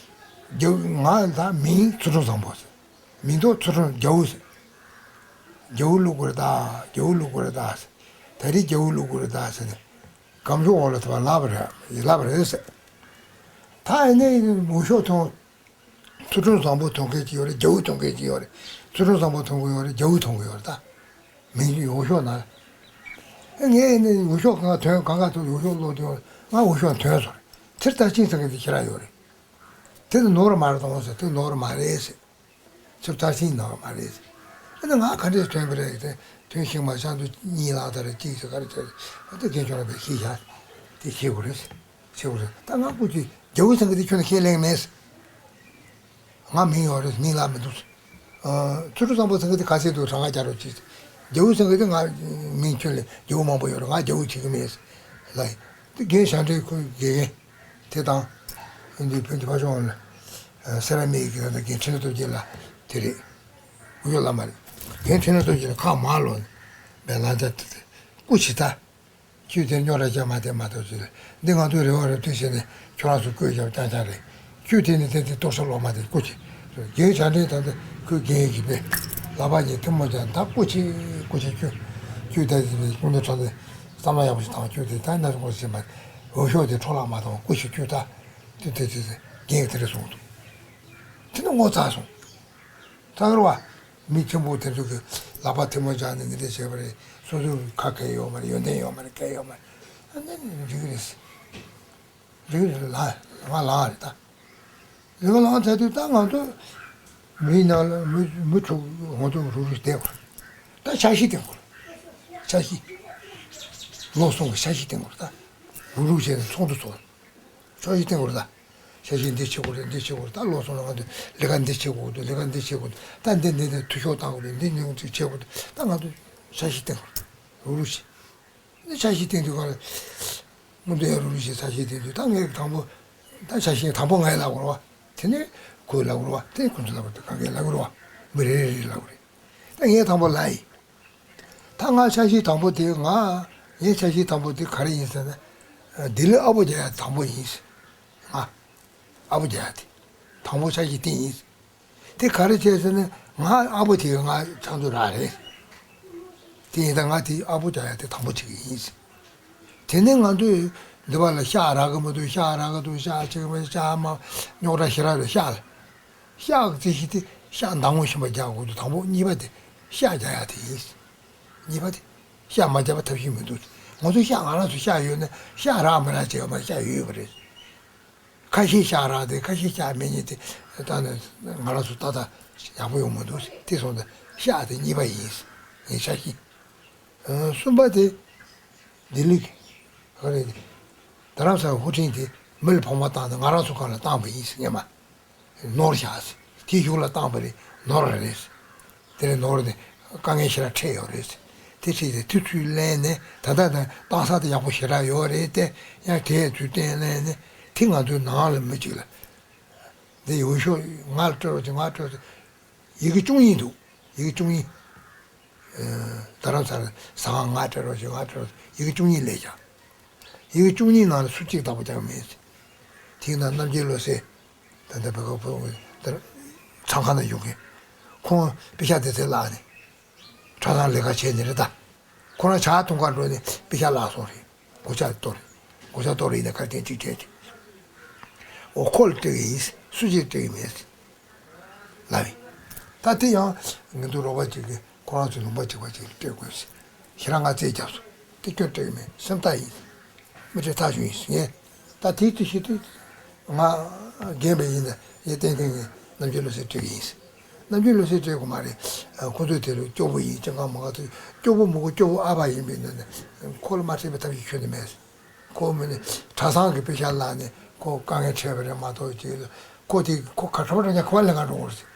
རྒྱ་ང་ད་མིང་ཚུལ་ཁྲིམས་བཟང་པོ་ཟེར། མིང་ཐོ་ཚུལ་ཁྲིམས་རྒྱ་བོ་ཟེར། རྒྱ་བོ་བླུག་དགོས་རེད་ད། རྒྱ་བོ་བླུག་དགོས་རེད་ད་ཟེར། ད་རེས་རྒྱ་བོ་བླུག་དགོས་རེད་ད་ཟེར་ནས། སྒམ་ཕྱོགས་འོག་ལ་དེ་བ་ལབ་པ་རེད། ཡིན་ལབ་པ་རེད་ཟེར། ད་ཡིན་ནའི་འོས་ཤོག་ཐོན། ཚུལ་ཁྲིམས་བཟང་པོ་ཐོན་མཁན་ཅིག་ཡོད་རེད། རྒྱ་བོ་ཐོན་མཁན་ཅིག་ཡོད་རེད། ཚུལ་ཁྲིམས་བཟང་པོ་ཐོན་གི་ཡོད་རེད། རྒྱ་བོ་ཐོན་གི་ཡོད་རེད་ད། མིང་ཡོད་ཤོག་ན། ངས་ནི་འོས་ཤོག་གང་ག་ཐོན་གང་ག་ཐོན་འོས་ཤོག་བླུགས་དུས་ང་འོས་ཤོག་ཐོན་སོང་། ཚུར་ལྟ་ཅིང་ཚང་གི་དེ་ཁྱེད་རང་ཡོད་རེད། དེ་ནི་ནོར་མ་རེད་དང་ཟེར། དེ་ནོར་མ་རེད་ཟེར། ཚུར་ལྟ་ཅིང་ནོར་མ་རེད་ཟེར། ཨ་ནི་ང་ག་འདྲས་ཐོན་པ་རེད་དེ། ཐོན་ཤིང་མ་ཤང་དུ་གཉིས་ལག་དར་གཅིག་ཟེར་ག་རེ་བྱས། ཨ་དེ་རྒན་ཁྱོད་རང་པས་ཤེས་བཞག་དེ་ཤེས་དགོས་རེད་ཟེར། ཤེས་དགོས་རེད། ད་ང་སྐུ་མཁྱེན་རྒྱ་བོ་ཚང་གི་དེ་ཁྱོད་ནི་ཁས་ལེན་མེད་ཟེར། ང་མིང་ཡོད་རེད། མིང་ལབ་མི་འདུག་ཨ་ཚུལ་ཁྲིམས་བཟང་པོ་ཚང་གི་དེ་ག་ཚད་འདུག་གྲངས་ཀ་རྒྱག་རོགས་གྱིས། རྒྱ་བོ་ཚང་གི་དེ་ང་མིང་ཁྱོད་ལས་རྒྱ་བོ་མང་པོ་ཡོད་རེད། ང་རྒྱ་བོ་བྱེད་ཀྱི་མེད་ལབ་ཡིན། དེ་རྒན་ཞང་འདྲེ་ཁོའི་དགེ་རྒན་དེ་དང་། ཨ་འདི་བོད་འདི་ཕ་ཆུང་ལ་སེ་ར་མིག་གི་ད་རྒན་ཁྲིན་ལ་སྟོབས་རྒྱལ་ལགས་དེ་རེད། འུ་ཡོད་ལ་མ་རེད། རྒན་ཁྲིན་ལ་སྟོབས་རྒྱལ་ལགས་ཁ་མར་ལོག་ནས་བའི་ལ་འཇའ་དེ་དེ་སྐུ་མཁྱེན་ད། ཁྱོད་དེར་རྙོག་དྲ་རྒྱག་མ་བསྡད་མ་གཏོགས་ཅི་རེད། འདི་ང་ཚོའི་རེ་བ་རེད་དུས་ཟེར་ནས་ཁྱོད་རང་ཚོ་བཀོད་རྒྱབ་རྐྱང་རྐྱང་རེད། ཁྱོད་དེ་ནི་དེ་དེ་གཏོར་ས་ལོག་མ་དེ་སྐུ་མཁྱེན། རྒན་བྱ་འདྲེན་ད་ལྟ་ཁོའི་རྒན་ཡིན་པས། ལག་པ་གཉིས་ཐལ་མོ་སྦྱར། ད་སྐུ་མཁྱེན་སྐུ་མཁྱེན་ཁྱོད་ཁྱོད་ད་ཅི་ཀུན་ཏུ་ཁྲ་ལ་བསམ་བློ་ཡག་པོ་ཞིག་བཏང་། ཁྱོད་དེ་ད་ན་སོང་ཞེས་མ། འོས་ཤོག་དེ་འཕྲོ་བརླག་མ་བཏང་བ་སྐུ་མཁྱེན་ཁྱོད་ད་དེ་དེ་དེ་རྒན་དེ་རེད་གསུངས་འདུག་དེ་ནི་ངོ་ཚ་སོང་། ད་གར་བ། མི་ཆེན་པོ་དེ་ཚོ་གི་ལག་པ་ཐལ་མོ་སྦྱར་ནས་འདི་འདྲ་བྱས་པ་རེད། སོ་སོའི་ཁ་སྐད་ཡོད་མ་རེད། ཡོན་ཏན་ཡོད་མ་རེད། སྐད་ཡོད་མ་རེད། ཨ་ནི་རིག་རེད། རིག་རེད་ལ་ང་ལངས་རེད་ད། རིག་ལངས་ཚར་དུས་ད་ང་ཚོ་མི་ནང་ལ་མི་མི་ཚོ་ང་ཚོ་རུག་རུག་བསྡད་དགོས། ད་འཆར་གཞི་བཏིང་དགོས། འཆར་གཞི། ལོ་གསུམ་གྱི་འཆར་གཞི་བཏིང་དགོས་ད། རུག་རུག་བྱས་ནས་ཚོགས་འདུ་ཚོགས། འཆར་གཞི་བཏིང་དགོས་རེད་ད། འཆར་གཞི་འདི་བྱེད་དགོས་རེད། འདི་བྱེད་དགོས་རེད། ད་ལོ་གསུམ་ལ་ང་ཚོས་ལས་ཀ་འདི་བྱེད་དགོས་འདུག་ལས་ཀ་འདི་བྱེད་དགོས་འདུག་ད་འདི་འདི་འདི་འཐུས་ཤོར་བཏང་དགོས་རེད། འདི་འདི་འདི་བྱེད་དགོས་འདུག་ད་ང་ཚོས་འཆར་གཞི་བཏིང་དགོས་རེད། རུག་རུག་བྱས། འདི་འཆར་གཞི་བཏིང་དུས་ག་ལ། སྔོན་དུ་ཡང་རུག་རུག་བྱས་འཆར་གཞི་བཏིང་དུས་ད་ངས་དང་པོ། ད་འཆར་གཞི་དང་པོ་ངས་ལབ་དགོས་རེད་བ། དེ་ནས་ཁོས་ལབ་དགོས་རེད་བ། དེ་ཁོ་ཚོས་ལབ་དགོས་རེད། གང་གས་ལབ་དགོས་རེད་བ། མི་རེ་རེ་རེ་ལབ་དགོས་རེད། ད་ངས་དང་པོ་ལབ་ཡིན། ད་ང་འཆར་གཞི་དང་པོ་དེ་ང་། ངའི་འཆར་གཞི་དང་པོ་དེ་ག་རེ་ཡིན་ཟེར་ན། ལྡི་ལི་ཨ་ཕོ་རྒྱག་ཡ་དང་པོ་ཡིན། ང་། ཨ་ཕོ་རྒྱག་ཡ་དེ། དང་པོ་འཆར་གཞི་དེ་ཡིན། དེ་ག་རེ་བྱས་ཟེར་ན་ང་ཨ་ཕོ་དེ་ང་ཆང་དུ་རག་རེད། དེ་ཡིན་ད་ང་དེ་ཨ་ཕོ་རྒྱག་ཡ་དེ་དང་པོ་བྱེད་ཀྱི་ཡིན། དེ་ནས་ང་ཚོས་འདི་བ་ལ་ཤག་རག་གི་མི་འདུག་ཤག་རག་གི་འདུག་ཤག་ཅིག་མ་ཤག་མ་རྙོག་དྲ་ཞེ་དྲག་རེད་ཤག་ལ། ཤག་རྩིས་གཞི་དེ་ཤག་མདང་དགོང་ཞིམ་པ་རྒྱག་དགོས་འདུག་དང་པོ་གཉིས་པ་དེ་ཤག་རྒྱག་ཡག་དེ་ཡིན། གཉིས་པ་དེ་ཤག་མ་རྒྱག་པ་ཐབས་ཤེས་མི་འདུག་ང་ཚོ་ཤག་ང་རང་ཚོ་ཤག་ཡོད་ན་ཤག་རག་མི་རག་བྱས་པ་ཤག་ཡོད་པ་རེད། ཁ་ཤས་ཤག་རག་དེ་ཁ་ཤས་ཤག་མེད་ཉིན་དེ་ད་ནི་ང་རང་ཚོ་ཏག་ཏག་ཡག་པོ་ཡོང་མི་འདུག་དེ་སོང་ཙང་ཤག་དེ་གཉིས་པ་ཡིན། ངས་ཆ་ཤས། གསུམ་པ་དེ། ལྡི་ལི། ག་རེ། རྡ་རམ་ས་ལ་ཧུ་ཁྲིན་དེ་མི་ལ་ཕོག་མ་བཏང་ནས་ང་རང་ཚོ་སྒང་ལ་བཏང་བ་ཡིན་ཟེར་ངས་མ། ནོར་བཞག་ཟེར། དེ་གཞུག་ལ་བཏང་བ་རེད། ནོར་རེད་ཟེར། དེ་ལས་ནོར་ནས་དཀའ་ངལ་ཞེ་དྲག་འཕྲད་ཡོད་རེད་ཟེར། དེ་འཕྲད་དེ་དུས་ཚོད་ལེན་ནས་ད་ལྟ་ད་བཏང་ས་དེ་ཡག་པོ་ཞེ་དྲག་ཡོད་རེད་དེ། ཡང་དེའི་ཚུལ་བསྟན་ལེན་ནས་དེ་ང་ཚོའི་ནང་ལ་མི་གཅིག་ལ། འདི་འོས་ཤོག་ང་ལ་སྤྲད་རོགས་བྱེད། ང་སྤྲད་རོགས་བྱེད། ཡི་གེ་བཅུ་གཉིས་འདུག་ཡི་གེ་བཅུ་གཉིས། རྡ་རམ་ས་ལ་ཟ་ཁང་ང་སྤྲད་རོགས་བྱེད། ང་སྤྲད་རོགས་བྱེད། ཡི་གེ་བཅུ་གཉིས་སླེབས་ཀྱང་། ཡི་གེ་བཅུ་གཉིས་ནང་ལ་སུ་གཅིག་བདག་པོ་རྒྱག་མེད། དེའི་ནང་རྣམ་རྒྱལ་བློ་གསལ། ད་ལྟ་བོད་ཁ་བོད་ངོས་དེར། ཚང་ཁང་ནང་བཞུགས་མཁན། ཁོང་པེ་ཤག་དེ་ཚོ་བརླགས་ནས། གྲྭ་ཚང་ལས་ཀ་བྱས་ནས་རེད་ད། ཁོ་རང་ཇ་འཐུང་གར་འགྲོ་ནས་པེ་ཤག་བརླགས་སོང་རེད། སྒོ་ལྕགས་གཏོར་རེད། སྒོ་ལྕགས་གཏོར་རེད་ཡིན་ན་གར་ཐེངས་གཅིག་བྲལ་ཏེ། འོ་ཁོ་ལ་སྤྲད་ཀྱི་ཡིན། སུ་གཅིག་སྤྲད་ཀྱི་མེད། ལབ་ཡིན། ད་དེ་ཡང་ངེད་ཚོ་རོགས་པ་གཅིག་གིས་ཁོ་རང་ཚོའི་ལུང་པ་གཅིག་པ་གཅིག་ལ་སྤྲད་དགོས་ཟེར། ཞེ་དྲག་ང་རྩོད་རྒྱབ་སོང་། དེ་ཁྱོད་སྤྲད་ཀྱི་མེད། སེམས་ཐག་ཡིན། མི་སྤྲད་ཐག་ཆོད་ཡིན་ཟེར་ངས། ད་དེའི་དུས་ཤིག་དུས། ང་རྒན་པ་ཡིན་ན་ངས་གཏན་གཏན་གྱི་རྣམ་རྒྱལ་བློ་གསལ་སྤྲད་ཀྱི་ཡིན་ཟེར། རྣམ་རྒྱལ་བློ་གསལ་སྤྲད་དགོས་མ་རེད། ཁོ་ཚོས་དེ་ལ་སྐྱོ་པོ་ཡིན། སྤྱང་ཀ་མང་ག་ཚོས་སྐྱོ་པོ་མི་དགོས། སྐྱོ་པོ་ཨ་ཕ་ཡིན་པའི་ནང་ནས་ཁོ་ལ་མ་སྤྲད་པའི་ཐབས་ཤེས་ཁྱོན་ནས་མེད་ཟེར། ཁོ་མིན་ནི་གྲྭ་ཚང་གི་པེ་ཤག་བརླགས་ནས་ཁོ་དཀའ་ངལ་འཕྲད་པ་རེད་མ་གཏོགས་ཅིག་ལ། ཁོ་དེ་ཁོ་ག་གྲོགས་ར་ཉ་ཁོ་བ་ལེན་ག་འགྲོ་དགོས་རེད།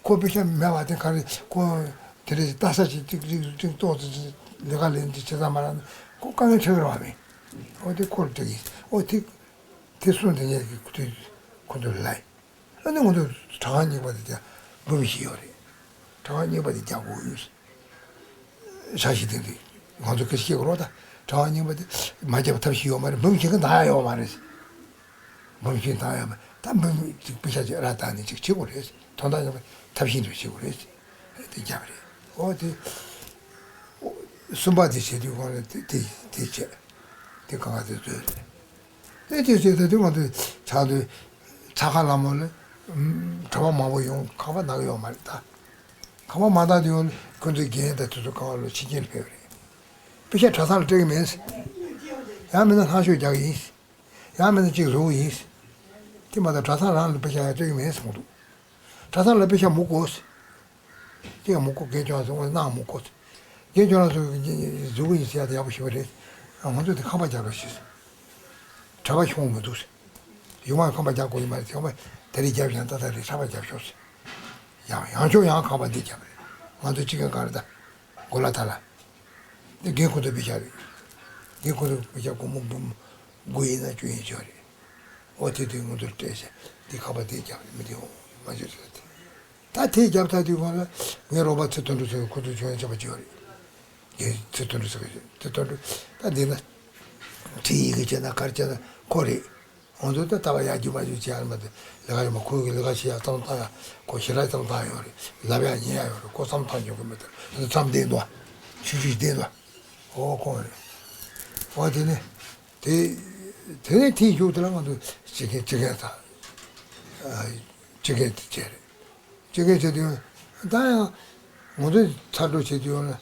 ཁོ་པེ་ཤག་མེད་པ་དེ་ག་རེ་ཁོ་དེ་རེད། ལྟ་ས་ཅིག་ཅིག་རིག་རིག་ཏོག་ཙི་ཅིག་ལས་ཀ་ལས་ཅིག་བྱེད་ས་མ་རག་ན་ཁོ་དཀའ་ངལ་འཕྲད་ཀྱི་རེད་བ་མེད། ཨོ་དེ་ཁོ་ལ་སྤྲད་ཀྱི་ཡིན། ཨོ་དེ་དེ་གསུངས་དེ་ངས་ཁོ་ཚོ་ཁོ་ཚོ་ལ་ལབ་ཡིན། ཨ་ནི་ང་ཚོ་གྲྭ་ཁང་རྙིང་པ་དེ་རྒྱ་འབུམ་བཞི་ཡོད་རེད། གྲྭ་ཁང་རྙིང་པ་དེ་རྒྱག་དགོས་ཡོད། འཆར་གཞི་དེ་འདི་ང་ཚོ་སྐད་ཆ་བཤད་དགོས་རེད་ད། གྲྭ་ཁང་རྙིང་པ་དེ་མ་བརྒྱབ་པ་ཐབས་ཤེས་ཡོད་མ་རེད། འབུམ་བཞི་གི་འདང་ཡག་ཡོད་མ་རེད། འབུམ་བཞི་འདང་ཡག་མ་ད་འབུམ་གཅིག་པེ་ཤག་ཅིག་ར་བཏང་ནས་ཅིག་བྱེད་དགོས་རེད། དོན་དག་ཡོད་པ་ཐབས་ཤེས་འདུག་བྱེད་དགོས་རེད། དེ་རྒྱབ་རེད། ཨོ་དེ་གསུམ་པ་དེ་བྱེད་དུས་གོང་ལ་དེ་དེ་དེ་བྱས། དེ་གང་ག་དེ་བཟོས་རེད། དེ་དེ་བྱེད་དུས་དེ་ང་ཚོ་ཆགས་དུས་ཚ་ཁ་ལ་མོ་ལ་གྲྭ་པ་མང་པོ་ཡོང་ཁང་པ་གནང་གི་ཡོད་མ་རེད་ད། ཁང་པ་མ་གནང་དུས་ཡོང་ཁོ་ཚོའི་རྒན་དང་དེ་ཚོ་གང་བ་ལོ་ཕྱི་རྒྱལ་ཕེབས་རེད། པེ་ཤག་གྲྭ་ཚང་ལ་སྤྲད་གི་མེད། ཡང་མིན་ན་ལྷག་ཤོས་རྒྱག་གི་ཡིན། ཡང་མིན་ན་གཅིག་བཟོ་གི་ཡིན། དེ་མ་གཏོགས་གྲྭ་ཚང་རང་ལ་པེ་ཤག་ཡང་སྤྲད་གི་མེད་གསུངས་འདུག་གྲྭ་ཚང་ལ་པེ་ཤག་མི་དགོས། དེ་ཡང་མི་དགོས། རྒན་ཁྱོད་ཚོ་དངོས་གནང་མི་དགོས། རྒན་ཁྱོད་རང་ཚོ་གཟུགས་པོ་ཡིན་ཟེར་ཡག་དེ་ཡག་པོ་ཞེ་པོ་རེད། ང་ཚོ་དེ་ཁང་པ་རྒྱག་རོགས་ཞེས། གྲྭ་པ་ཤོང་མི་འདུག་ཡོང་མ་ཁང་པ་རྒྱག་དགོས་ཡོད་མ་རེད། ཁང་པ་དེ་རིང་རྒྱབ་ཡང་ཏག་ཏག་རེད། གྲྭ་པ་རྒྱབ་ཤོག་ཟེར། ཡང་ཡང་ཆོག་ཡང་ཁང་པ་འདི་རྒྱབ་རེད། ང་ཚོ་སྤྱི་ཁང་ག་རེ་ད། གོ་ལ་ཐ་ལ། འདི་རྒན་ཁོ་ཚོ་པེ་ཤག་རེད། རྒན་ཁོ་ཚོ་པེ་ཤག་སྒོར་མོ་འབུམ་དགུ་ཡིན་ན་བཅུ་ཡིན་ཆོག་རེད། ཨོ་དེ་དུས་ང་ཚོར་སྤྲད་བྱས་འདི་ཁང་པ་འདི་རྒྱབ་རེད། མི་འདི་འོང་མ་བྱོས་ཟེར་ཏེ། ད་དེ་རྒྱབ་ཚར་དུས་གང་ལ་ངའི་རོགས་པ་ཚེ་དོན་གྲུབ་ཚོས་ཁོ་ཚོ་བྱོན་བྱས་པ་བྱོས་རེད། རྒན་ཚེ་དོན་གྲུབ་ཚོས་ཚེ་དོན་གྲུབ་ད་འདི་ན་ཁྲིད་ཡི་གེ་བྱས་ན་གར་བྱས་ན་ཁོ་རེད། ང་ཚོ་ད་ལྟ་བ་ཡར་རྒྱུག་མར་རྒྱུག་བྱེད་ཡག་མ་གཏོགས་ལས་ཀ་ཡོད་མ། ཁོའི་གི་ལས་ཀ་བྱེད་ཡག་བསམ་བློ་བཏང་ཡག་ཁོ་ཞེ་དྲག་བསམ་བློ་བཏང་ཡོད་རེད། ལབ་ཡག་ཉན་ཡག་ཡོད་རེད། ཁོ་བསམ་བློ་བཏང་ཆོག་གི་མི་འདུག་ད་མཚམས་བསྡད་འདུག་ཆུ་ཆུ་བསྡད་འདུག་ཨོ་ཁོང་རེད། ཨོ་དེ་ནས་དེ་དེ་ནས་ཐེངས་མཇུག་དེ་ལ་ང་ཚོ་སྤྱི་འགན་སྤྱི་འགན་ད་སྤྱི་འགན་དེ་བྱས་རེད། སྤྱི་འགན་བྱེད་དུས་ད་ཡང་ང་ཚོ་ཚར་འགྲོ་བྱེད་དུས་ཡོང་ན་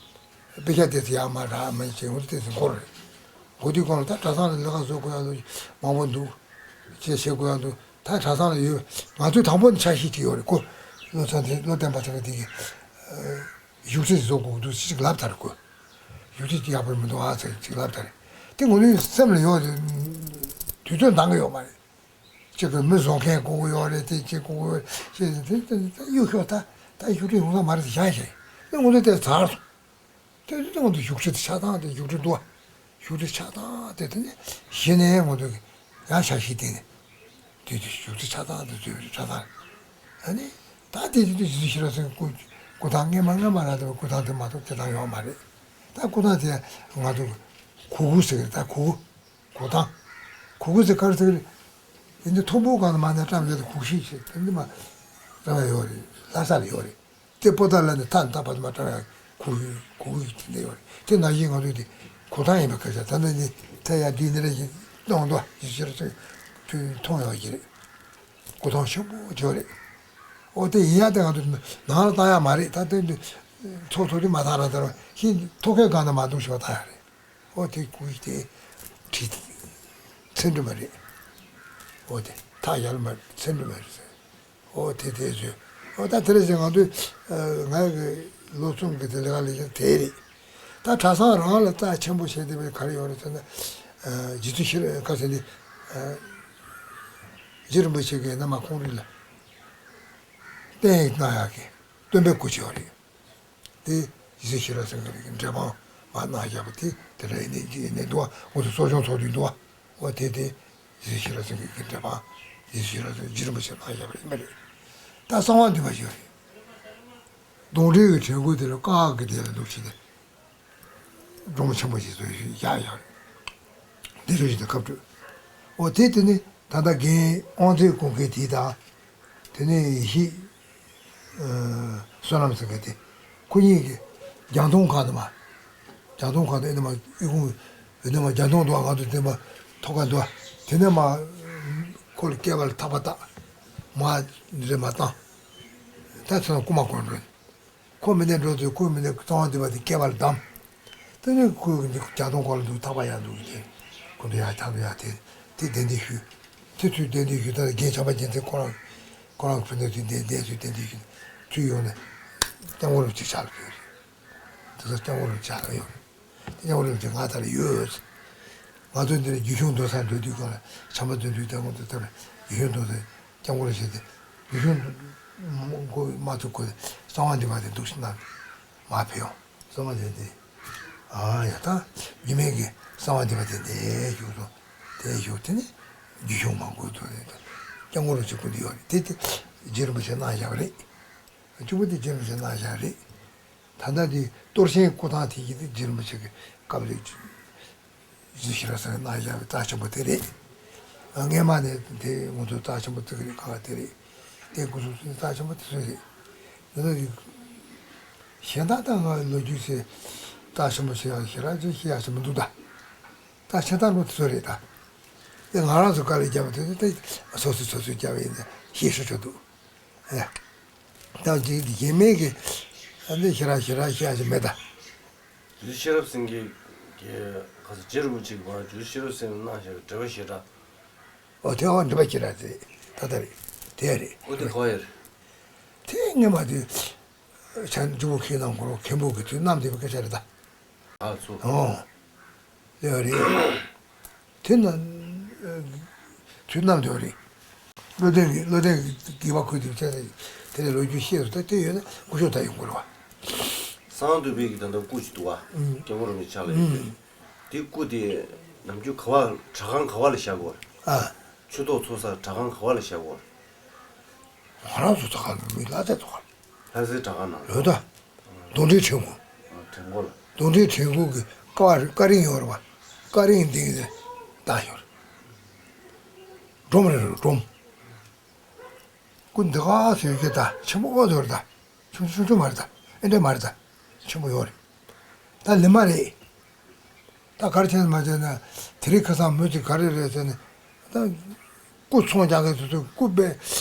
དཔེ་ཆ་དེ་ཚོ་ཡག་མ་རག་མ་བྱེད། ང་ཚོ་དེ་ཚོ་འགོར་རེད། འགོ་དུས་གོང་ལ་ད་གྲྭ་ཚང་ལ་ལས་ཀ་བཟོ་དགོས་ཡག་ལོ་མང་པོ་འདུག་ཅེས་བྱེད་དགོས་ཡག་འདུག་ད་གྲྭ་ཚང་ལ་ཡོད། ང་ཚོའི་དང་པོ་ནས་འཆར་གཞི་ཅིག་ཡོད་རེད། ཁོ་བློ་བཟང་དེ་བློ་བསྟན་པ་ཚེ་རིང་དེ་གིས་བཞུགས་ཁྲི་བཟོ་དགོས་འདུག་ཅིག་ལབ་ཚར་རེད། ཁོ་བཞུགས་ཁྲི་ཅིག་ཡག་པོ་མི་འདུག་ཨ་ཚེ་ཅིག་ལབ་ཚར་རེད། དེ་ང་ཚོའི་སེམས་ལ་ཡོད་རེད། དུས་ཚོད་འདང་གི་ཡོད་མ་རེད། གཅིག་གི་མི་བཟོ་མཁན་དགོས་ཀྱི་ཡོད་རེད། དེ་གཅིག་དགོས་ཀྱི་ཡོད་རེད། ཅེས་དེ་དེ་དེ་དེ་གཡུག་ཤོག་ད་ད་བཞུགས་ཁྲི་ཡོང་ས་མ་རེད་ཟེར་བཞག་བཞག་དེ་ང་ཚོ་དེ་ཚར་སོང་། དེ་དེ་ང་ཚོ་བཞུགས་ཁྲི་དེ་ཆགས་སྟངས་དེ་བཞུགས་ཁྲི་འདུག་བ། བཞུགས་ཁྲི་ཆགས་སྟངས་དེ་དེ་ནས་གཞི་ནས་ང་ཚོ་གི་ཡང་འཆར་གཞི་བཏིང་ནས་དེ་དེ་བཞུགས་ཁྲི་ཆགས་སྟངས་དེ་བཟོས་པའི་ཆགས་སྟངས་རེད། ཨ་ནི་ད་དེ་དེ་དེ་རྗེ་བཙུན་ཤེས་རབ་སེང་གེ་སྐུ་སྐུ་ཐང་སྔས་མ་སྔས་མ་རང་དེ་སྐུ་ཐང་དེ་མ་གཏོགས་སྐུ་ཐང་ཡོད་མ་རེད། ད་སྐུ་ཐང་དེ་ང་ཚོ་གུ་གུ་ཟེར་གི་རེད། ད་གུ་གུ། གུ་ཐང་། གུ་གུ་ཟེར་ག་རེ་ཟེར་གི་རེད། དེ་འདི་ཐོག་པོ་སྒང་དུ་མ་ནས་བཀྲམ་ཡོད་དེ་གུ་ཤིག་ཞེས་དེ་འདི་མ་བཀྲམ་ཡ་ཡོད་རེད། ལྷ་ས་ལ་ཡོད་རེད། དེ་པོ་ཏཱ་ལ་ནས་མཐའ་མཐའ་བར་དུ་མ་བཀྲམ་ཡ་གུ་གུ་གུ་གུ་དེ་འདྲ་ཡོད་རེད། དེ་ནང་བཞིན་ང་ཚོས་དེ་གུ་ཐང་ཡིན་པའི་སྐད་ཆ་ད་ནི་ནི་ཐ་ཡ་དེ་འདི་རེད་ཞེས་གཏོང་དོ་ཞེས་ཤེས་རབ་སེང་གེ་མཐོང་ཡོད་ཀྱི་རེད། གུ་ཐང་ཆེན་པོ་ཅིག་ཡོད་རེད། ཨོ་དེ་ཡིན་ཡ་དེ་ང་ཚོ་ནང་ལ་བཏང་ཡ་མ་རེད། ད་དེ་འདི་ཚོགས་ཚོགས་དུས་མ་བཏང་ར་དེ་ར་ཤིན་ཐོག་ཁའི་སྒང་དུ་མ་འདུག་ཞེས་པ་བཏང་ཡ་རེད། ཨོ་དེ་གུ་ཡི་དེ་བྲིས་ཚེ་འགྲིག་མ་རེད། ཨོ་དེ་ཐག་ཡལ་མ་ཚེ་འགྲིག་མ་རེད་ཟེར། ཨོ་དེ་དེ་བཟོས། ཨོ་ད་དེ་རེད་ཟེར་ང་ཚོས་ང་གི་ལོ་གསུམ་གི་དེ་ལས་ཀ་ལས་ཀྱང་དེ་རེད། ད་གྲྭ་ཚང་རང་ལ་རྩ་ཆེན་པོ་བྱས་བསྡད་པའི་ག་རེ་ཡོད་རེད་ཟེར་ན། རྗེ་བཙུན་ཤེས་རབ་ཁ་ཟེར་འདི། རྗེ་རིན་པོ་ཆེ་གིས་ན་མ་ཁོང་རིགས་ལ་བསྟན་གནང་ཡག་གི་སྟོན་པའི་སྐུ་ཅིག་ཡོད་རེད། དེ་རྗེ་བཙུན་ཤེས་རབ་སེང་གེ་གི་འགྲེལ་པ་མ་གནང་བཞག་པ་དེ་དེ་འདྲ་ཡིན་ནའི་ཡིན་ནའི་འདུག་བ། འོ་དེ་གསོ་སྦྱོང་ཚོགས་དུས་འདུག་བ། འོ་དེ་དེ་རྗེ་བཙུན་ཤེས་རབ་སེང་གེ་གི་འགྲེལ་པ་རྗེ་བཙུན་ཤེས་རབ་སེང་གེ་རྗེ་རིན་པོ་ཆེ་གནང་བཞག་པ་ཡིན་པ་རེད། ད་གསང་བ་འདུས་པ་ཞིག་རེད། གདོན་འདྲེ་གི་དྲན་སྐུལ་དེ་ལ་ཀ་གི་དེ་ལ་འདུག་ཕྱིན་ཏེ། སྒྲོམ་ཆེན་པོ་ཞིག་བཟོས་ཤིང་བཞག་ཡོད་རེད། འདི་ཚོ་ཞིག་ཏུ་ཁབ་སྤྲོད། འོ་དེ་དེ་ནི་ད་ལྟ་རྒན་དབང་འཛིན་སྐུ་མཁན་དེ་དང་། དེ་ནས་ཡེ་ཤེས་བསོད་ནམས་ཟེར་མཁན་དེ། ཁོ་གཉིས་ཀྱིས་རྒྱང་མཐོང་ཁང་དུ་མ། རྒྱང་མཐོང་ཁང་དུ་ཨེ་ནི་མ་ཨི་ཁུང་ཨེ་ནི་མ་རྒྱང་མཐོང་འདུག་ང་ཚོ་དེ་མ་ཐོག་ཁ་འདུག་དེ་ནས་མ་ཁོ་ལ་སྐེད་པ་ལ་ཐག་པ་བཏགས། མ་འདི་རེད་མ་བཏང་། ད་ཚོ་ལ་རྐུ་མ་གོན་འགྲོ། ཁོ་མི་ནས་འགྲོ་དུས་ཁོ་མི་ནས་གཙང་བ་འདི་བ་དེ་སྐེད་པ་ལ་བསྡམས། དེ་ནས་ཁོས་འདི་རྒྱ་མཐོང་སྐོར་ལ་འདུག་ཐག་པ་ཡར་འདུག་དེ། ཁོ་འདི་ཡར་ཐག་པ་ཡར་དེ། དེ་གདན་འདྲེན་ཞུས། དེ་ཚུར་གདན་འདྲེན་ཞུས་ད་རྒན་བྱམས་པ་རྒྱལ་མཚན་ཁོ་རང་། ཁོ་རང་ཕུ་ནས་དེ་གདན་གདན་ཚུར་གདན་འདྲེན་ཞུས། ཚུར་ཡོང་ནས། སྐྱབས་མགོན་རིན་པོ་ཆེ་ཕྱག་ལ་ཕུལ་རེད། དེ་ཚོ་སྐྱབས་མགོན་རིན་པོ་ཆེ་ཕྱག་ལ་ཡོང་རེད། དེ་སྐྱབས་མགོན་རིན་པོ་ཆེ་ང་ལྟར་ཡོད། ང་ཚོ་འདིར་རྒྱུད་གཞུང་འདོན་སར་འགྲོ་དུས་སྒང་ལ་བྱམས་པ་དོན་གྲུབ་སྐྱབས་མགོན་དེ་ལྟར་རྒྱུད་གཞུང་འདོན་སར་སྐྱབས་མགོན་རིན་པོ་ཆེ་དེ་རྒྱུད་གཞུང་མགོ་མ་ཐུག་གོ་གསང་བ་འདུས་པ་དེ་འདུག་ཕྱིན་ན་མ་ཕེབས་ཡོང་། གསང་བ་འདུས་པ་དེ། ཨ་ཡ་ད་རྒྱུད་སྨད་ཀྱི་གསང་བ་འདུས་པ་དེ་འདས་བཞུགས་སོང་། དེ་བཞུགས་དེ་ནས་རྒྱུད་གཞུང་མ་འགོ་ཐོག་ནས་སྐྱབས་མགོན་རིན་པོ་ཆེ་སྐུ་མདུན་ཡོད་རེད། དེ་དེ་རྗེ་རིན་པོ་ཆེ་གནང་བཞག་པ་རེད། གཅིག་པུ་དེ་རྗེ་རིན་པོ་ཆེ་གནང་བཞག་རེད། ད་ལྟ་དེ་གཏོར་ཆེན་སྐུ་ཐང་དེ་ཡིན་ཏེ་རྗེ་རིན་པོ་ཆེ་གི་སྐབས་རེད། རྗེ་ཤེས་རབ་སེང་གེ་གནང་བཞག་པའི་རྩ་ཆེན་པོ་དེ་རེད། སྔས་མ་ནས་དེ་ང་ཚོའི་རྩ་ཆེན་པོ་དེ་རེད། ག་བ་དེ་རེད། དེ་སྐུ་གཟུགས་ཚོའི་རྩ་ཆེན་པོ་དེ་ཚོ་རེད། དེ་ཚོ་གི་གཞན་དག་ད་ང་ལོ་རྒྱུས་ཚེ་རྩ་ཆེན་པོ་ཞེ་ཡག་ཞེ་དྲག་ཅིག་ཤེས་ཡག་ཞིག་མི་འདུག་ད། རྩ་ཆེ་ཐག་ཆོད་དེ་ཚོ་རེད་ད། དེ་ང་རང་ཚོ་དཀའ་ལས་བརྒྱབ་པ་དེ་ཚོ་དེ་སོ་སོས་སོ་སོས་བརྒྱབ་པ་ཡིན་ན་ཤེས་སྲོལ་ཆོག་འདུག་ཨེ། ད་ཅིག་གཞན་མེད་ཀྱི། ཨ་ནི་ཞེ་དྲག་ཞེ་དྲག་བཤད་ཡ་ཞིག་མེད་ད། རྗེ་ཤེས་རབ་སེང་གེ་གི་ག་ས་རྗེ་རིན་པོ་ཆེ་གི་བར་རྗེ་ཤེས་རབ་སེང་གེ་གནང་བཞག་པའི་འགྲེལ་པ་ཞེ་དྲག་ཨོ་དེ་ཨོ་འགྲེལ་པ་ཞེ་དྲག་དེ་ད་ལྟ་རེད། དེ་རེད། ཨོ་དེ་ག་ཡ་རེད། དེ་སྔོན་མ་དེ། བྱང་ཆུབ་མཁས་དང་འཁོར་མཁན་པོ་གི་དུས་རྣམས་དེ་བ་སྐད་ཆ་རེད་ད། ཨ་ཚོ། ཨོ། ལེ་རེད། དེ་ན། དུས་རྣམས་དེ་བ་རེད། བློ་ལྡན་གྱི་བློ་ལྡན་གྱི་དགེ་བ་ཁུར་དུ་བྱས་ནས་དེ་ལས་ལོ་རྒྱུས་ཤེས་སུ་ད་དེ་ཡོད་ན་སྐུ་ཞབས་ད་ཡོང་དགོས་རེད་བ། གསང་སྔགས་འདུས་པའི་གི་ད་ལྟ་སྐུ་ཅིག་འདུག་བ། ཨུམ། སྐྱབས་མགོན་རིན་པོ་ཆེ་ཕྱག་ལ་ཡོད་དེ། ཨུམ། དེ་སྐུ་དེ་ནམ་རྒྱུན་ག་བ་གྲྭ་ཁང་ག་བ་ལ་བཞག་གོ། ཨ། ཆོས་ཐོག་ཚོགས་ས་གྲྭ་ཁང་ག་བ་ལ་བཞག་གོ། ང་རང་ཚོ་ཚོགས་ཁང་མི་ལྷ་སའི་ཚོགས་ཁང་། ལྷ་སའི་གྲྭ་ཁང་ནང་ལ། ཡོད་ད། གདོན་འདྲེའི་བྲན་ཁུང་། ཨ། བྲན་ཁུང་ལ། གདོན་འདྲེའི་བྲན་ཁུང་གི་ཀ་བ་ཀ་རིང་ཡོད་རེད་བ། ཀ་རིང་སྟེང་ནས་བཏང་ཡོད་རེད། སྒྲོམ་རེད་རེད་སྒྲོམ། སྐུ་འདི་ག་ཟེར་གྱི་ད་ཆེན་པོ་ཨོ་ཟེར་ད། ཆུང་ཆུང་ཆུང་མ་རེད་ད། ཨེ་འདྲ་མ་རེད་ད། ཆེན་པོ་ཡོད་རེད། ད་ལི་མ་རེད། ད་ག་རེ་བྱས་ནས་མ་བྱས་ན། དེ་རིང་ཁ་སང་མོས་ཀྱིས་ག་རེ་རེད་ཟེར་ནས། ད་སྐུ་ཚོང་རྒྱག་མཁན་ཚོ་ཚོས་སྐུ་པས་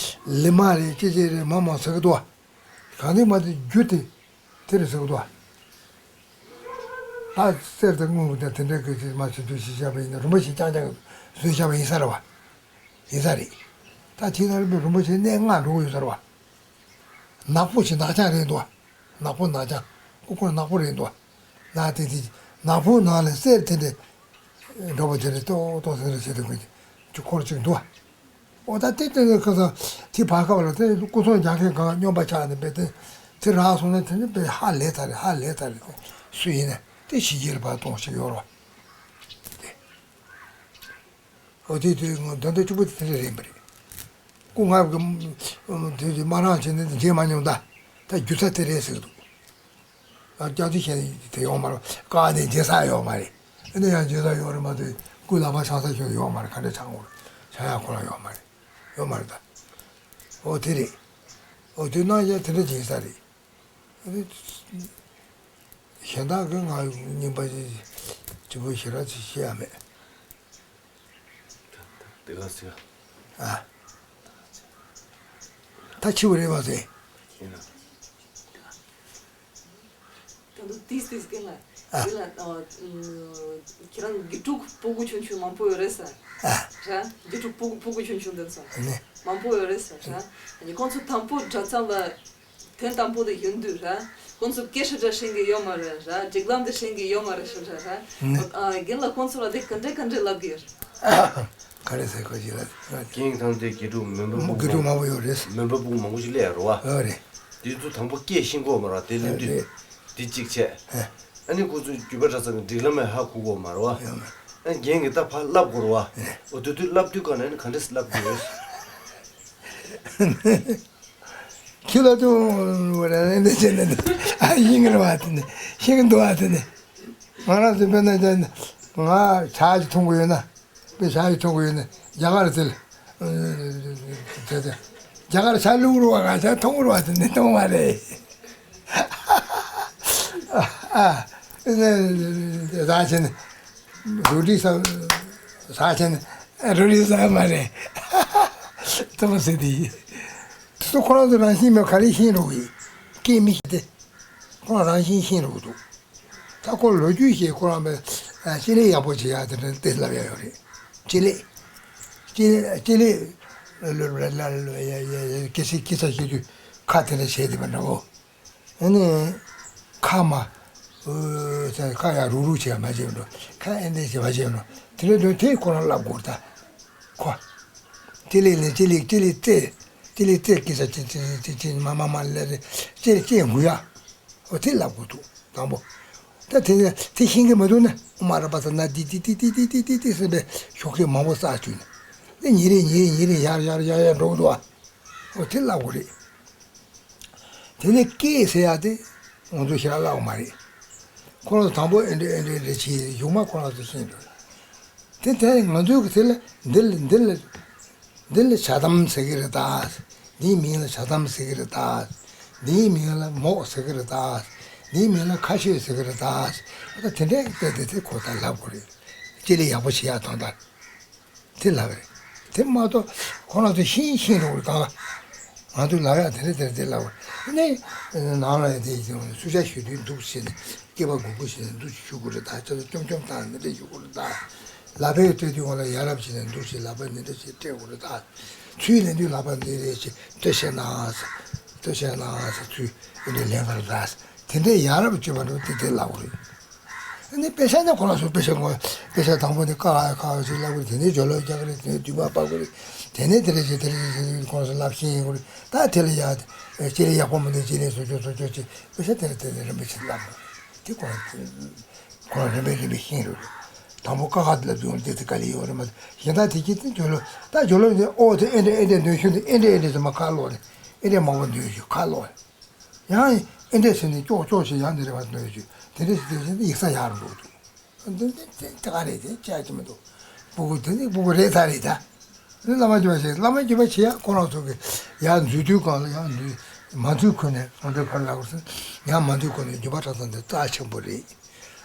ལི་མ་རེད་ཅི་ཅི་རེད་མང་མང་ཟེར་གི་འདུག་བ། གང་ལྟར་མ་དེ་རྒྱུ་དེ་དེ་རེད་ཟེར་གི་འདུག་བ། ད་གསེར་དང་དངུལ་དང་དེ་འདྲ་གི་ཅིག་མ་བྱེད་རྒྱུ་ཞིག་བཞག་པ་ཡིན་ན་རིན་པོ་ཆེ་རྐྱང་རྐྱང་བཟོས་བཞག་པ་ཡིན་ས་རེད་བ། ཡིན་ས་རེད། ད་ཁྱེད་རང་རིན་པོ་ཆེ་གནས་ལྔ་འགྲོ་གི་ཡོད་ས་རེད་བ། ནག་པོ་ཞིག་ནག་ཅག་རེད་འདུག་ནག་པོ་ནག་ཅག་སྐུ་འཁོར་ནག་པོ་རེད་འདུག་ན་དེ་དེ་ནག་པོ་ནང་ལ་གསེར་དེ་འདྲ་འགྲོ་བ་དེ་འདྲ་ཏོག་ཏོག་དེ་འདྲ་བྱེད་དུ་དགོས་ཀྱི་འཁོར་གཅིག་འདུག་འོ་ད་དེ་དེ་ནས་ཁ་སང་དེ་བར་སྐབས་ལ་དེ་སྐུ་ཚོང་རྒྱག་མཁན་གང་སྨྱོན་པ་ཆགས་ནས་བས་དེ་དེ་རག་སོང་ན་དེ་ནི་བས་ཧ་ལས་ཚར་རེད་ཧ་ལས་ཚར་རེད། སུ་ཡིན་ན་དེ་ཕྱི་རྒྱལ་ལ་ཕར་གཏོང་ཞིག་ཡོད་རེད་བ། དེ། ཨོ་དེ་དེ་ང་ད་ལྟ་གཅིག་པུ་དེ་དེ་རེད་རེད་པ་རེད། སྐུ་ང་གི་དེ་དེ་མ་རང་བྱས་ནས་མཇལ་མ་མྱོང་ད། ད་རྒྱུ་ཚ་དེ་རེད་ཟེར་གི་འདུག་ཨ་སྐྱག་རྫུན་བཤད་དེ་ཡོང་མ་རེད། ཀ་ནས་མཇལ་ས་ཡོད་མ་རེད། ཨ་ནི་ཡང་མཇལ་ས་ཡོད་རེད་མ་གཏོགས་སྐུ་ལག་པ་འཆང་ས་ཁྱོད་ཡོད་མ་རེད། ག་འདྲ་འཆང་དགོས་རེད། འཆང་ཡག་ཁོ་རང་ཡོད་མ་རེད། ཡོད་མ་རེད་ད། ཨོ་དེ་རེད། ཨོ་དེ་ནང་བཞིན་དེ་འདྲ་བྱེད་ས་རེད། གཞན་དག་གི་ང་རྙིང་པ་ཅིག་པོ་ཞེ་དྲག་ཅིག་ཤེས་ཡ་མེད། དེ་ག་ཟེར། ཨ། ད་འཆི་བ་རེད་པ་ཟེར། ཡིན་ན། ད་དུང་ཏིས་ཏིས་ཀྱི་ལ། ཨ། དེ་ལ་ཨ། ཁྱེད་རང་དགེ་ཕྲུག་སྤུ་གུ་ཆུང་ཆུང་མང་པོ་ཡོད་རེད་ས། ཨ། ར། དགེ་ཕྲུག་སྤུ་གུ་སྤུ་གུ་ཆུང་ཆུང་འདི་ཚོ། ནི། མང་པོ་ཡོད་རེད་ས་ར། ཁོང་ཚོ་དང་པོ་གྲྭ་ཚང་ལ། དོན་དམ་པོ་དེ་ཡོང་དུས་ར། ཁོང་ཚོ་སྐད་ཆ་འདྲ་ཤེས་ཀྱི་ཡོད་མ་རེད་ར། སྒྲིག་ལམ་དེ་ཤེས་ཀྱི་ཡོད་མ་རེད་ཤོད་ར་ར། ཨ་རྒན་ལགས་ཁོང་ཚོ་ལ་དེ་ག་འདྲས་ག་འདྲས་ལབ་ཀྱི་ཡོད་རེད། ག་རེ་ཟེར་ཁོ་ཅིག་ལ། རྒན་ཐང་དེ་དགེ་ཕྲུག་མོན་པ་ཕྲུག་དགེ་ཕྲུག་མང་པོ་ཡོད་རེད། མོན་པ་ཕྲུག་མང་པོ་ཞིག་སླེབས་ཡོད་རེད་བ། ཨ་རེད། དེ་ཚོ་དང་པོ་སྐད་ཤེས་ཀྱི་ཡོད་མ་རེད་དེ་སླེབས་དུས། རེད། དེ་གཅིག་བྱས། ཨ་ནི་ཁོང་ཚོ་རྒྱུད་པ་གྲྭ་ཚང་གི་སྒྲིག་ལམ་ཡང་ཧ་གོ་གི་ཡོད་མ་རེད་བ། ཡོད་མ་རེད། ཨ་རྒན་གྱིས་ད་ཕར་བསླབ་དགོས་རེད་བ། རེད། འོ་དེ་དུས་བསླབ་དུས་ག་ནས་ནི་ག་འདྲས་བསླབ་དགོས་རེད། ཁྱི་ལ་ཏུ་རེ་རེ་འདི་བྱས་ནས་ཨ་ཤིང་གི་རེད་བ་དེ་ནི་ཤིང་གི་འདུག་བ་དེ་ནི། ང་རང་ཚོ་དཔེར་ན་ང་ཇ་ཅིག་འཐུང་གི་ཡོད་ན། དཔེ་ཇ་ཅིག་འཐུང་གི་ཡོད་ན་རྒྱ་གར་དེ་ལ་དེ་དེ་རྒྱ་གར་ཇ་བླུགས་རུ་བ་ང་ཇ་འཐུང་རུ་བ་དེ་ནི་འཐུང་བ་རེད། ཨ་ཨ་ཟ་བྱས་ནས་རོ་ཏི་ཟ་ཟ་བྱས་ནས་རོ་ཏི་ཟ་མ་རེད། འཐུང་ཟེར་དེ་ཡིན། དེ་ཚོ་ཁོ་རང་ཚོ་རང་བཞིན་མེད་ག་རེ་ཤེས་རོགས་ཡིན། སྐད་མི་ཤེས་ཏེ། ཁོ་རང་རང་བཞིན་ཤེས་རོགས་འདུག་ད་ཁོ་ལོ་རྒྱུས་ཤེས་ཁོ་རང་པའི་ཨ་སྤྱི་ལེ་ཡག་པོ་བྱེད་ཡག་དེ་འདྲ་དེ་ལབ་ཡག་ཡོད་རེད། སྤྱི་ལེ། སྤྱི་ལེ་སྤྱི་ལེ་ལ་ལ་ལ་ལ་ཡ་ཡ་ཡ་སྐད་ཆ་སྐད་ཆ་བཤད་དུས་ཁ་དེ་འདྲ་བྱས་བསྡད་པ་འདྲ་བོ། ཨ་ནི་ཁ་མ་ཨོ་ཁ་ཡག་རུག་རུག་བྱེད་ཡག་མ་བྱེད་འགྲོ། ཁ་ཨེ་འདྲ་བྱེད་པ་བྱེད་འགྲོ། དེ་འདྲ་འདུག་དེ་ཁོ་རང་ལབ་དགོས་ད། ཁོ། ལྕེ་ལེ་ལེ་ལྕེ་ལེ་ལྕེ་ལེ་རྩེ། ལྕེ་ལེ་རྩེ་སྐད་ཆ་ཅི་ཅི་ཅི་ཅི་མ་མ་མ་ལེ་རེ་ལྕེ་ལྕེ་འགུ་ཡ། འོ་དེ་ལབ་དགོས་འདུག་དང་པོ། ད་དེ་ནས་དེ་ཤེས་ཀྱི་མི་འདུག་ན་ཨོ་མ་ར་པ་ས་ན་དི་དི་དི་ཟེར་བའི་ཤོག་ཁྲེ་མང་པོ་བསགས་བཅུག་ནས། དེ་ཉིན་རེ་ཉིན་རེ་ཉིན་རེ་ཡར་ཡར་ཡར་ཡར་འགྲོ་གི་འདུག་ཨ། འོ་དེ་ལབ་དགོས་རེད། དེ་ནས་སྐད་ཟེར་ཡག་དེ་ང་ཚོ་ཞེ་དྲག་བསླབ་པ་མ་རེད། ཁོ་རང་དང་པོ་ཨེ་འདྲ་ཨེ་འདྲ་ཨེ་འདྲ་བྱས་གཞུག་མ་ཁོ་རང་ཚོ་ཤེས་འགྲོ། དེ་དེ་ང་ཚོའི་གི་དེ་ལ་འདི་ལ་འདི་ལ་འདི་ལ་ཇ་དམ་ཟེར་གི་རེད་ད། འདིའི་མིང་ལ་ཇ་དམ་ཟེར་གི་རེད་ད། འདིའི་མིང་ལ་མོག་ཟེར་གི་རེད་ད། འདིའི་མིང་ལ་ཁ་ཤོད་ཟེར་གི་རེད་ད། ད་དེ་འདྲས་བལྟས་ཏེ་དེ་ཁོ་ད་ལབ་དགོས་རེད། སྤྱི་ལེ་ཡག་པོ་བྱེད་ཡག་དང་ད། དེ་ལབ་རེད། དེ་མ་གཏོགས་ཁོ་རང་ཚོ་ཤེས་ཤེས་རོགས་རེད་གང་། ང་ཚོས་ལབ་ཡག་དེ་འདྲ་དེ་འདྲ་དེ་ལབ་རེད། ནི་ནང་ལ་ཡང་དེ་ཡིན་ཙང་སུ་ཇ་ཞུ་དུས་འདུག་ཟེར་ནས་སྐེད་པ་སྒུར་སྒུར་བྱས་ནས་འདུག་ཞུ་དགོས་རེད་ད། ཅ་ལག་འཇོམས་འཇོམས་བཏང་ནི་འདྲ་ཞུ་དགོས་རེད་ད། ལག་པས་སྤྲད་དུས་ང་ལ་ཡ་རབས་བྱས་ནས་འདུག་ཟེར་ལག་པ་ནི་འདྲ་ཞིག་སྤྲད་དགོས་རེད་ད། ཚུར་ལེན་དུས་ལག་པ་འདི་རེད་ཅེས་ལྟོས་བྱས་ན་ཟེར། ལྟོས་བྱས་ན་ཟེར་ཚུར་འདི་ལེན་དགོས་རེད་ད། དེ་འདྲའི་ཡ་རབས་བྱེད་པ་འདྲ་དེ་དེ་ལབ་དགོས་རེད། ཨ་ནི་དཔེ་ཆ་ནི་ཁོ་རང་ཚོ་དཔེ་ཆ་ངོ་། དཔེ་ཆ་དང་པོ་ནི་ཀ་ཁ་ཁ་ཞིག་ལབ་དགོས་རེད། དེ་ནས་སྦྱོར་ཀློག་རྒྱག་གི་རེད། དེ་ནས་བསྡུས་པ་ཕབ་དགོས་རེད། དེ་ནས་དེ་རེད་ཅེས་དེ་རེད་ཅེས་དེ་རེད་ཁོ་རང་ཚོ་ལབ་ཤེས་ཡིན་དགོས་རེད། ད་དེ་ལ་ཡ་སྤྱི་ལེ་ཡག་པོ་མི་འདུག་སྤྱི་ལེ་བཟོ་ཆོག་བཟོ་ཆོག་ཅེས་དཔེ་ཆ་དེ་རེད་དེ་རེད་རིམ་པས་ཅིག་ལབ་དགོས་རེད། དེ་ཁོ་རང་ཁོ་རང་རིམ་པས་རིམ་པས་ཤེས་རོགས་རེད། དང་པོ་ཀ་ཁ་དེ་ལབ་དུས་དེ་དེ་ག་ལེ་ཡོད་རེད་མ་གཏོགས་གཞན་དག་དེ་གྱིས་དེ་སྦྱོར་ཀློག་ད་སྦྱོར་ཀློག་འདི་ཨོ་དེ་ཨེ་འདྲ་ཨེ་འདྲ་འདོན་ཤུགས་འདི་ཨེ་འདྲ་ཨེ་འདྲ་ཟེར་མ་ཁ་ལོག་རེད། ཨེ་འདྲ་མང་པོ་འདོན་ཤུགས་ཁ་ལོག་རེད། ཡང་ཨེ་འདྲས་ཟེར་ནས་ཀྱོག་ཀྱོག་ཞིག་ཡང་འདི་རེད་བ་འདོན་ཞུ་དེ་འདྲས་ཞིག་འདོན་བཞིན་ཡིག་ཚགས་ཡག་རུ་འགྲོ་འདུག་འདི་འདི་འདི་འདི་ག་རེད་དེ་ཅག་ཅི་མི་འདུག་སྤུ་གུ་འདི་འདི་སྤུ་གུ་རེད་ད་རེད་ད། ནི་བླ་མ་བརྒྱུད་པ་བྱེད། བླ་མ་བརྒྱུད་པ་བྱེད་ཡ་ཁོ་རང་ཚོ་གི་ཡར་འཛུལ་དུས་གང་ལ་ཡར་འཛུལ་མ་འཛུལ་ཁུལ་ནས་ང་ཚོའི་ཕར་ལ་བར་སོང་ཡར་མ་འཛུལ་ཁུལ་ནས་བརྒྱུད་པ་གྲྭ་ཚང་འདི་རྩ་ཆེན་པོ་རེད།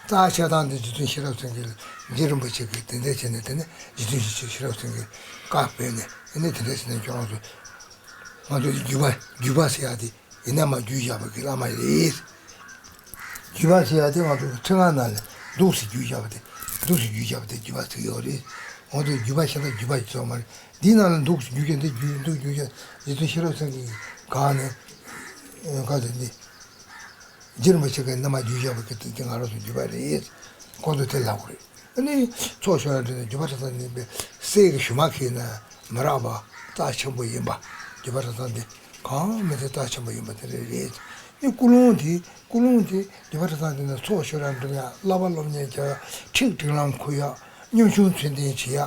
རྩ་ཆེ་ཐང་འདི་རྗེ་བཙུན་ཤེས་རབ་སེང་གེ་རྗེ་རིན་པོ་ཆེ་གིས་དེ་འདྲ་བྱས་ནས་དེ་ནས་རྗེ་བཙུན་ཤེས་ཤེས་རབ་སེང་གེས་བཀའ་ཕེབས་ནས་ཨ་ནི་དེ་འདྲ་བྱས་ནས་ཁྱོད་རང་ཚོ་ང་ཚོའི་བརྒྱུད་པ་བརྒྱུད་པ་ཟེར་ཡ་དེ་ཡིན་ན་མ་བརྒྱུད་བཞག་པ་གི་བླ་མ་རེད། བརྒྱུད་པ་ཟེར་ཡ་དེ་ང་ཚོ་ཚིག་ངག་ནང་ལ་འདུག་སེ་བརྒྱུད་བཞག་པ་དེ་འདུག་སེ་བརྒྱུད་བཞག་པ་དེ་བརྒྱུད་པ་ཟེར་གྱི་ཡོད་རེད། ང་ཚོའི་བརྒྱུད་པ་ཤ་སྟག་བརྒྱུད་པ་ཞིག་ཚོགས་མ་རེད། འདི་ནང་ལ་འདུག་སེ་བརྒྱུད་མཁན་དེ་བརྒྱུད་འདུག་བརྒྱུད་མཁན་རྗེ་བཙུན་ཤེས་རབ་སེང་གེ་གིས་གང་ནས་གང་དེ་འདི་རྗེ་རིན་པོ་ཆེ་གིས་ཡིན་ན་མ་བརྒྱུད་བཞག་པ་གི་དེ་དེ་ང་རང་ཚོ་བརྒྱུད་པ་རེད། ཁོང་ཚོས་དེ་ལབ་དགོས་རེད། ཨ་ནི་ཚོགས་ཞུ་ཡ་འདྲ་ནས་བརྒྱུད་པ་གྲྭ་ཚང་ནས་པའི་སྲས་ཀྱི་ཞུ་མ་ཁྱེར་ན་མི་རག་པ་རྩ་ཆེན་པོ་ཡིན་པ། བརྒྱུད་པ་གྲྭ་ཚང་འདི་གང་མི་ཚེ་རྩ་ཆེན་པོ་ཡིན་པ་དེ་རེད་རེད། ཨ་ནི་ཀུན་སློང་དེ་ཀུན་སློང་དེ་བརྒྱུད་པ་གྲྭ་ཚང་འདི་ནས་ཚོགས་ཞུ་ཡ་འགྲུབ་ཡ་བསླབ་པ་སློབ་གཉེར་བྱ་ཡ་ཁྲིད་སྒྲིག་ལམ་ཁུར་ཡ་སྙོམས་ཆུང་ཚུལ་ལྡན་བྱེད་ཡ་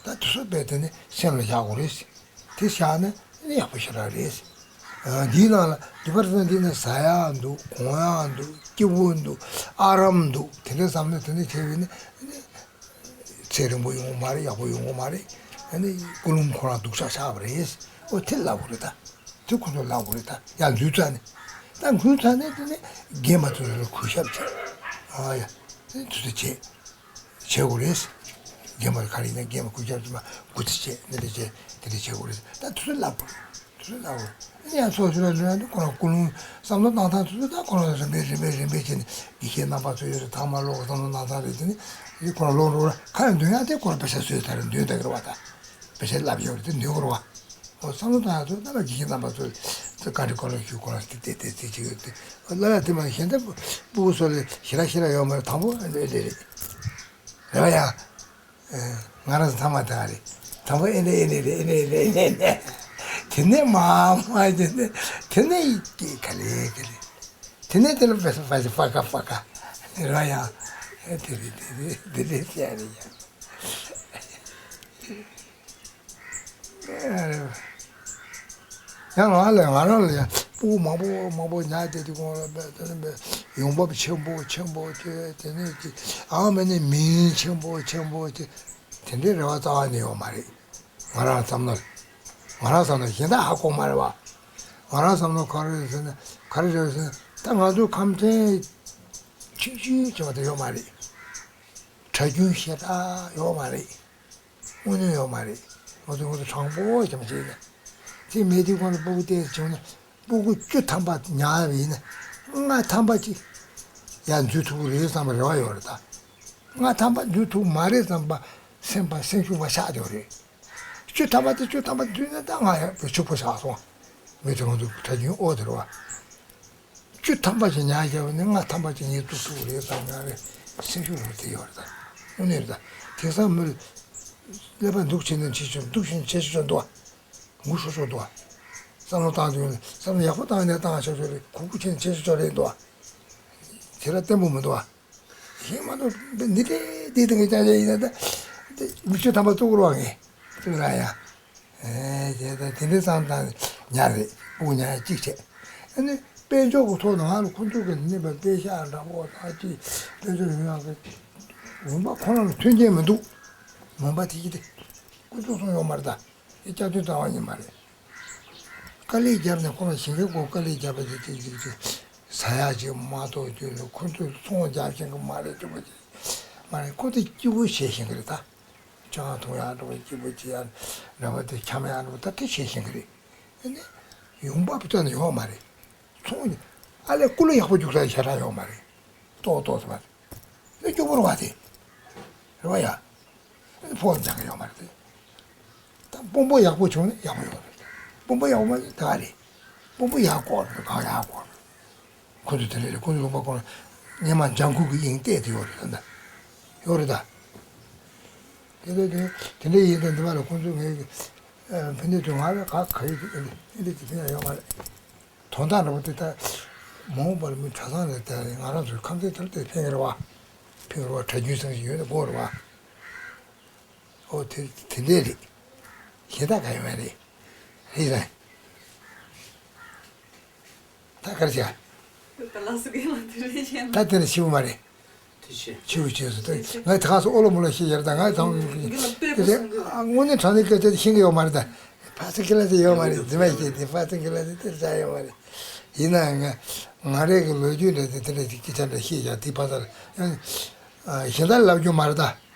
ད་དེ་ཚོ་དཔེ་དེ་ནི་སེམས་ལ་བཞག་དགོས་རེད། དེ་བཞག་ན་ཡག་པོ་ཞེ་དྲག་རེད། འདིའི་ནང་ལ་བརྒྱུད་པ་གྲྭ་ཚང་འདི་ནི་ཟ་ཡག་འདུག་གོན་ཡག་འདུག་སྐྱིད་པོ་འདུག་ཨ་རམ་འདུག་དེ་འདྲ་བསམ་ན་དེ་འདྲ་བྱས་པས་ན་ཚེ་རིང་པོ་ཡོང་གི་མ་རེད། ཡག་པོ་ཡོང་གི་མ་རེད། ཨ་ནི་ཀུན་སློང་ཁོ་རང་སྡུག་ཅག་ཆགས་པ་རེད། ཨོ་དེ་ལབ་དགོས་རེད་ད། དེ་ཁོ་ཚོ་ལབ་དགོས་རེད་ད། ཡར་འཛུལ་ཚར་ནས་ད་འཛུལ་ཚར་ནས་དེ་ནས་རྒན་པ་ཚོ་ལ་གུས་ཞབས་བྱེད། ཨ་ཡ་དེ་ཚོ་བྱེད། བྱེད་དགོས་རེད། རྒན་པར་ག་རེ་ཡིན་ན་རྒན་པ་སྐུ་ཞབས་ཚོ་མ་སྐུ་ཚེ་བྱེད་ནི་རེ་བྱེད་དེ་རེ་བྱེད་དགོས་རེད། ད་དུས་ཚོད་བརླག་དགོས་རེད། དུས་ཚོད་བརླག་དགོས་རེད། ཨ་ནི་ཡང་ཚོགས་ཞུ་ལ་འགྲོ་ཡང་དུ་ཁོ་རང་ཀུན་སློང་བསམ་བློ་བཏང་སྟངས་དུས་ཚོད་ད་ཁོ་རང་རིམ་པས་རིམ་པས་རིམ་པས་བྱས་ནས་དགེ་བཤེས་རྣམ་པ་ཚོ་ཡོད་རེད། ཐ་མ་ལོག་བསམ་བློ་བཏང་སྟངས་རེད་དེ་ནི་ཁོ་རང་ལོག་འགྲོ་ར་ཁ་ཡང་འདོན་ཡང་དེ་ཁོ་རང་དཔེ་ཆ་བཟོས་ད་རེད། འདོན་ད་གི་རེད་བ། ད་དཔེ་ཆ་བསླབ་ཡོད་རེད། དེ་འདོན་དགོས་རེད་བ། ཨོ་བསམ་བློ་བཏང་ཡག་ཚོ་རྣམ་པ་དགེ་བཤེས་རྣམ་པ་ཚོས་བཀའ་འདྲི་བཀའ་སློབ་ཞུ་ཁོ་རང་སྟེ་བལྟས་བལྟས་བལྟས་ཅིག་ཡོད་དེ་བསླབ་ཡག་དེ་མ་གཞན་དག་སྤུ་གུ་ཚོ་ལ་ཞེ་དྲག་ཞེ་དྲག་ཡོད་མ་རེད། དང་པོ་ཨེ་འདྲ་ཨེ་འདྲ་རེད། རེད་བ་ཡ། ང་རང་ཚོ་ཚང་མ་དེ་ག་རེད། དང་པོ་ཨེ་འདྲ་ཨེ་འདྲ་རེད། ཨེ་འདྲ་ཨེ་འདྲ་ཨེ་འདྲ་དེ་ནས་མ་མ་དེ་ནས་དེ་ནས་ག་ལེ་ག་ལེ་དེ་ནས་དེ་ལ་ཕ་ཕ་ཕ་ཁ་ཕ་ཁ་རེད་བ་ཡ། དེ་རེད་དེ་རེད་དེ་རེད་ཟེར་ཡ་རེད་ཡ། ཡང་ང་ལ་ང་རང་ལ་ཡང་སྤུ་གུ་མང་པོ་མང་པོ་ཉར་བསྡད་དུས་གོང་ལ་དཔེ་དེ་ནི་དཔེ་ཡོང་འབབ་ཆེན་པོ་ཆེན་པོ་བྱས། དེ་ནས་ཀྱི་ཨ་མ་ནི་མིང་ཆེན་པོ་ཆེན་པོ་བྱས། དེ་འདྲའི་རེ་བ་རྩ་བ་ནས་ཡོད་མ་རེད། ང་རང་བསམ་ན་ང་རང་བསམ་ན་གཞན་དག་ཧ་གོ་མ་རེད་བ། ང་རང་བསམ་ན་ག་རེ་རེད་ཟེར་ན་ག་རེ་རེད་ཟེར་ན་ད་ང་ཚོའི་ཁམས་ཚན་ཆིག་ཆིག་བྱས་པ་དེ་ཡོད་མ་རེད། གྲྭ་རྒྱུན་ཞེ་དྲག་ཡོད་མ་རེད། དངོས་གནས་ཡོད་མ་རེད། ང་ཚོ་ང་ཚོ་དྲང་པོ་ཅང་བྱས་ན། དེ་མེད་དུས་ཁོང་ལ་སྤུ་གུ་བལྟས་བྱུང་ན་སྤུ་གུ་བཅུ་ཐམ་པ་ཉར་བ་ཡིན་ན་ལྔ་ཐམ་པ་ཅིག་ཡར་འཛུལ་ཐུབ་ཀྱི་རེད་བསམ་པ་རེ་བ་ཡོད་རེད་ད། ལྔ་ཐམ་པ་འཛུལ་ཐུབ་མ་རེད་བསམ་པ་སེམས་པ་སེམས་ཤུགས་མ་ཆག་དེ་རེད། བཅུ་ཐམ་པ་དེ་བཅུ་ཐམ་པ་འཛུལ་ན་ད་ང་ཡང་ཕྱུག་པོ་ཆགས་སོང་། མི་དེ་ང་ཚོ་གྲྭ་རྒྱུན་ཨོ་དེ་རེད་བ། བཅུ་ཐམ་པ་ཞིག་ཉར་བཞག་པ་ནི་ལྔ་ཐམ་པ་ཅིག་ངས་བཙུགས་ཐུབ་ཀྱི་རེད་བསམ་ཡང་རེད། སེམས་ཤུགས་རེད་དེ་ཡོད་རེད་ད། དངོས་གནས་རེད་ད། དེང་སང་མི་ཀླད་པ་འདུག་བྱས་ནས་བྱེད་ཆོག་འདུག་བྱས་ནས་བྱེད་ཆོག་འདུག་བ། ངུ་ཤོར་ཤོར་འདུག་བ། བསམ་བློ་བཏང་དུས་ནས་བསམ་བློ་ཡག་པོ་བཏང་ནས་བཏང་ཆོག་ཆོག་རེད། གུག་གུག་བྱས་ནས་བྱེད་ཆོག་ཆོག་རེད་འདུག་བ། དེ་ལ་བརྟན་པོ་མི་འདུག་བ། ཡིན་མ་གཏོགས་འདི་འདི་འདྲའི་འདི་དང་གི་ཅང་ཅང་ཡིན་ན་ད་འདི་མི་བཅུ་ཐམ་པ་བཙུགས་རོགས་ངས་བཙུགས་ར་ཡ། ཨེ་དེ་ད་དེ་འདྲའི་བསམ་བཏང་ཉར་རེད། སྤུ་གུ་ཉར་ཡ་གཅིག་བྱས། ཨ་ནི་དཔལ་འབྱོར་གྱི་ཐོག་ནས་ང་ལ་ཁོང་ཚོ་གི་ནུས་པ་དཔེ་ཤག་འདྲ་པོ་དང་ཅིག་དཔལ་འབྱོར་ཡོང་ཡག་གི་ལུང་པ་ཁོ་རང་ལ་མཐུན་རྐྱེན་མི་འདུག་ལུང་པ་དེ་གི་དེ་ཀུན་སྤྱོད་སོང་ཡོད་མ་རེད་ད། དེ་སྐྱག་དུས་རྩ་བ་ཉིད་མ་རེད། དཀའ་ལས་བརྒྱབ་ནས་ཁོ་རང་ཞིང་ཁའི་སྐོར་དཀའ་ལས་བརྒྱབ་པ་དེ་དེ་དེ་དེ་ཟ་ཡག་ཅིག་མ་གཏོགས་རྒྱུ་ལ་ཁོ་ཚོས་ཚོང་རྒྱག་ཤེས་ཀྱི་མ་རེད། སྐྱོ་པོ་ཅིག་མ་རེད། ཁོ་ཚོ་སྐྱིད་པོ་བྱེད་ཤེས་ཀྱི་རེད་ད། ཆང་འཐུང་ཡག་འགྲོ་བ་སྐྱིད་པོ་བྱེད་ཡག་འདྲ་པོ་དེ་འཁྱམ་ཡག་འགྲོ་བ་ད་དེ་བྱེད་ཤེས་ཀྱི་རེད། ཨ་ནི་ཡོང་འབབ་རྩ་ནས་ཡོད་མ་རེད། ཚོང་ཨ་ལས་ཀུ་ལུ་ཡག་པོ་རྒྱུག་ས་ཞེ་དྲག་ཡོད་མ་རེད། ཏོག་ཏོག་ཙམ་རེད། ཨ་སྐྱོ་པོ་རེད་བ་དེ། རེད་བ་ཡ། ཕོགས་འཇགས་ཀྱི་ཡོད་མ་རེད་དེ། ད་དཔོན་པོ་ཡག་པོ་བྱུང་ན་ཡག་པོ་ཡོད་རེད། དཔོན་པོ་ཡག་པོ་མ་བྱུང་ད་ག་རེད། དཔོན་པོ་ཡག་བསྐོར་རེད། གང་ཡག་བསྐོར་རེད། ཁོ་ཚོ་དེ་འདྲ་རེད། ཁོ་ཚོ་ལུང་པ་ཁོ་ན་སྔོན་མ་ལྗང་ཁུ་གི་དབྱིངས་གཏད་དེ་ཡོད་རེད་ད། ཡོད་རེད་ད། དེ་འདྲ་དེ་དེ་འདྲ་ཡིན་ད་འདི་མ་ལ་ཁོ་ཚོ་ངའི་ཕན་ནུས་དུ་ང་ལ་ག་ག་ཡི་དེ་ཨེ་འདྲ་ཅིག་ཕན་ཡག་ཡོད་མ་རེད། དོན་དག་འདྲ་པོ་དེ་ལྟར་མ་འོངས་པར་མི་གྲྭ་ཚང་ལ་དེ་ང་རང་ཚོའི་ཁམས་ཚན་དེར་དེ་ཕན་གྱི་རེད་བ། ཕན་གྱི་རེད་བ། གྲྭ་རྒྱུན་ཚང་ཞིག་ཡོད་ན་དགོས་རེད་བ། ཨོ་དེ་དེ་འདྲས་རེད། གཞན་དག་ག་ཡོད་མ་རེད། རེད་རེད། ད་ག་རེ་བྱ། ད་ལགས་སུ་གའི་མ་དེ་རེད་བྱས་ན། ད་དེ་ལ་ཞིབ་མ་རེད། ཆེ་བའི་རྗེས་སུ་དེ་ང་དེ་ག་སོ་ཨོ་ལོ་མོ་ལོ་ཤེས་ཡར་དང་ང་དང་དེ་དངོས་གནས་དྲང་གནས་སྐད་ཆ་དེ་ཤེས་ཀྱི་ཡོད་མ་རེད་ད། ཕ་སི་ཁི་ལ་དེ་ཡོད་མ་རེད། རྫུན་མ་ཤེས་དེ་ཕ་སི་ཁི་ལ་དེ་དེར་བཞག་ཡོད་མ་རེད། ཡིན་ནའང་ང་ང་རེ་གི་ལོ་རྒྱུས་འདྲ་དེ་དེ་འདྲ་ཅིག་སྐད་ཆ་འདྲ་ཤེས་ཀྱང་དེ་ཕ་སར་ཡང་གཞན་དག་ལབ་རྒྱུ་མ་རེད་ད།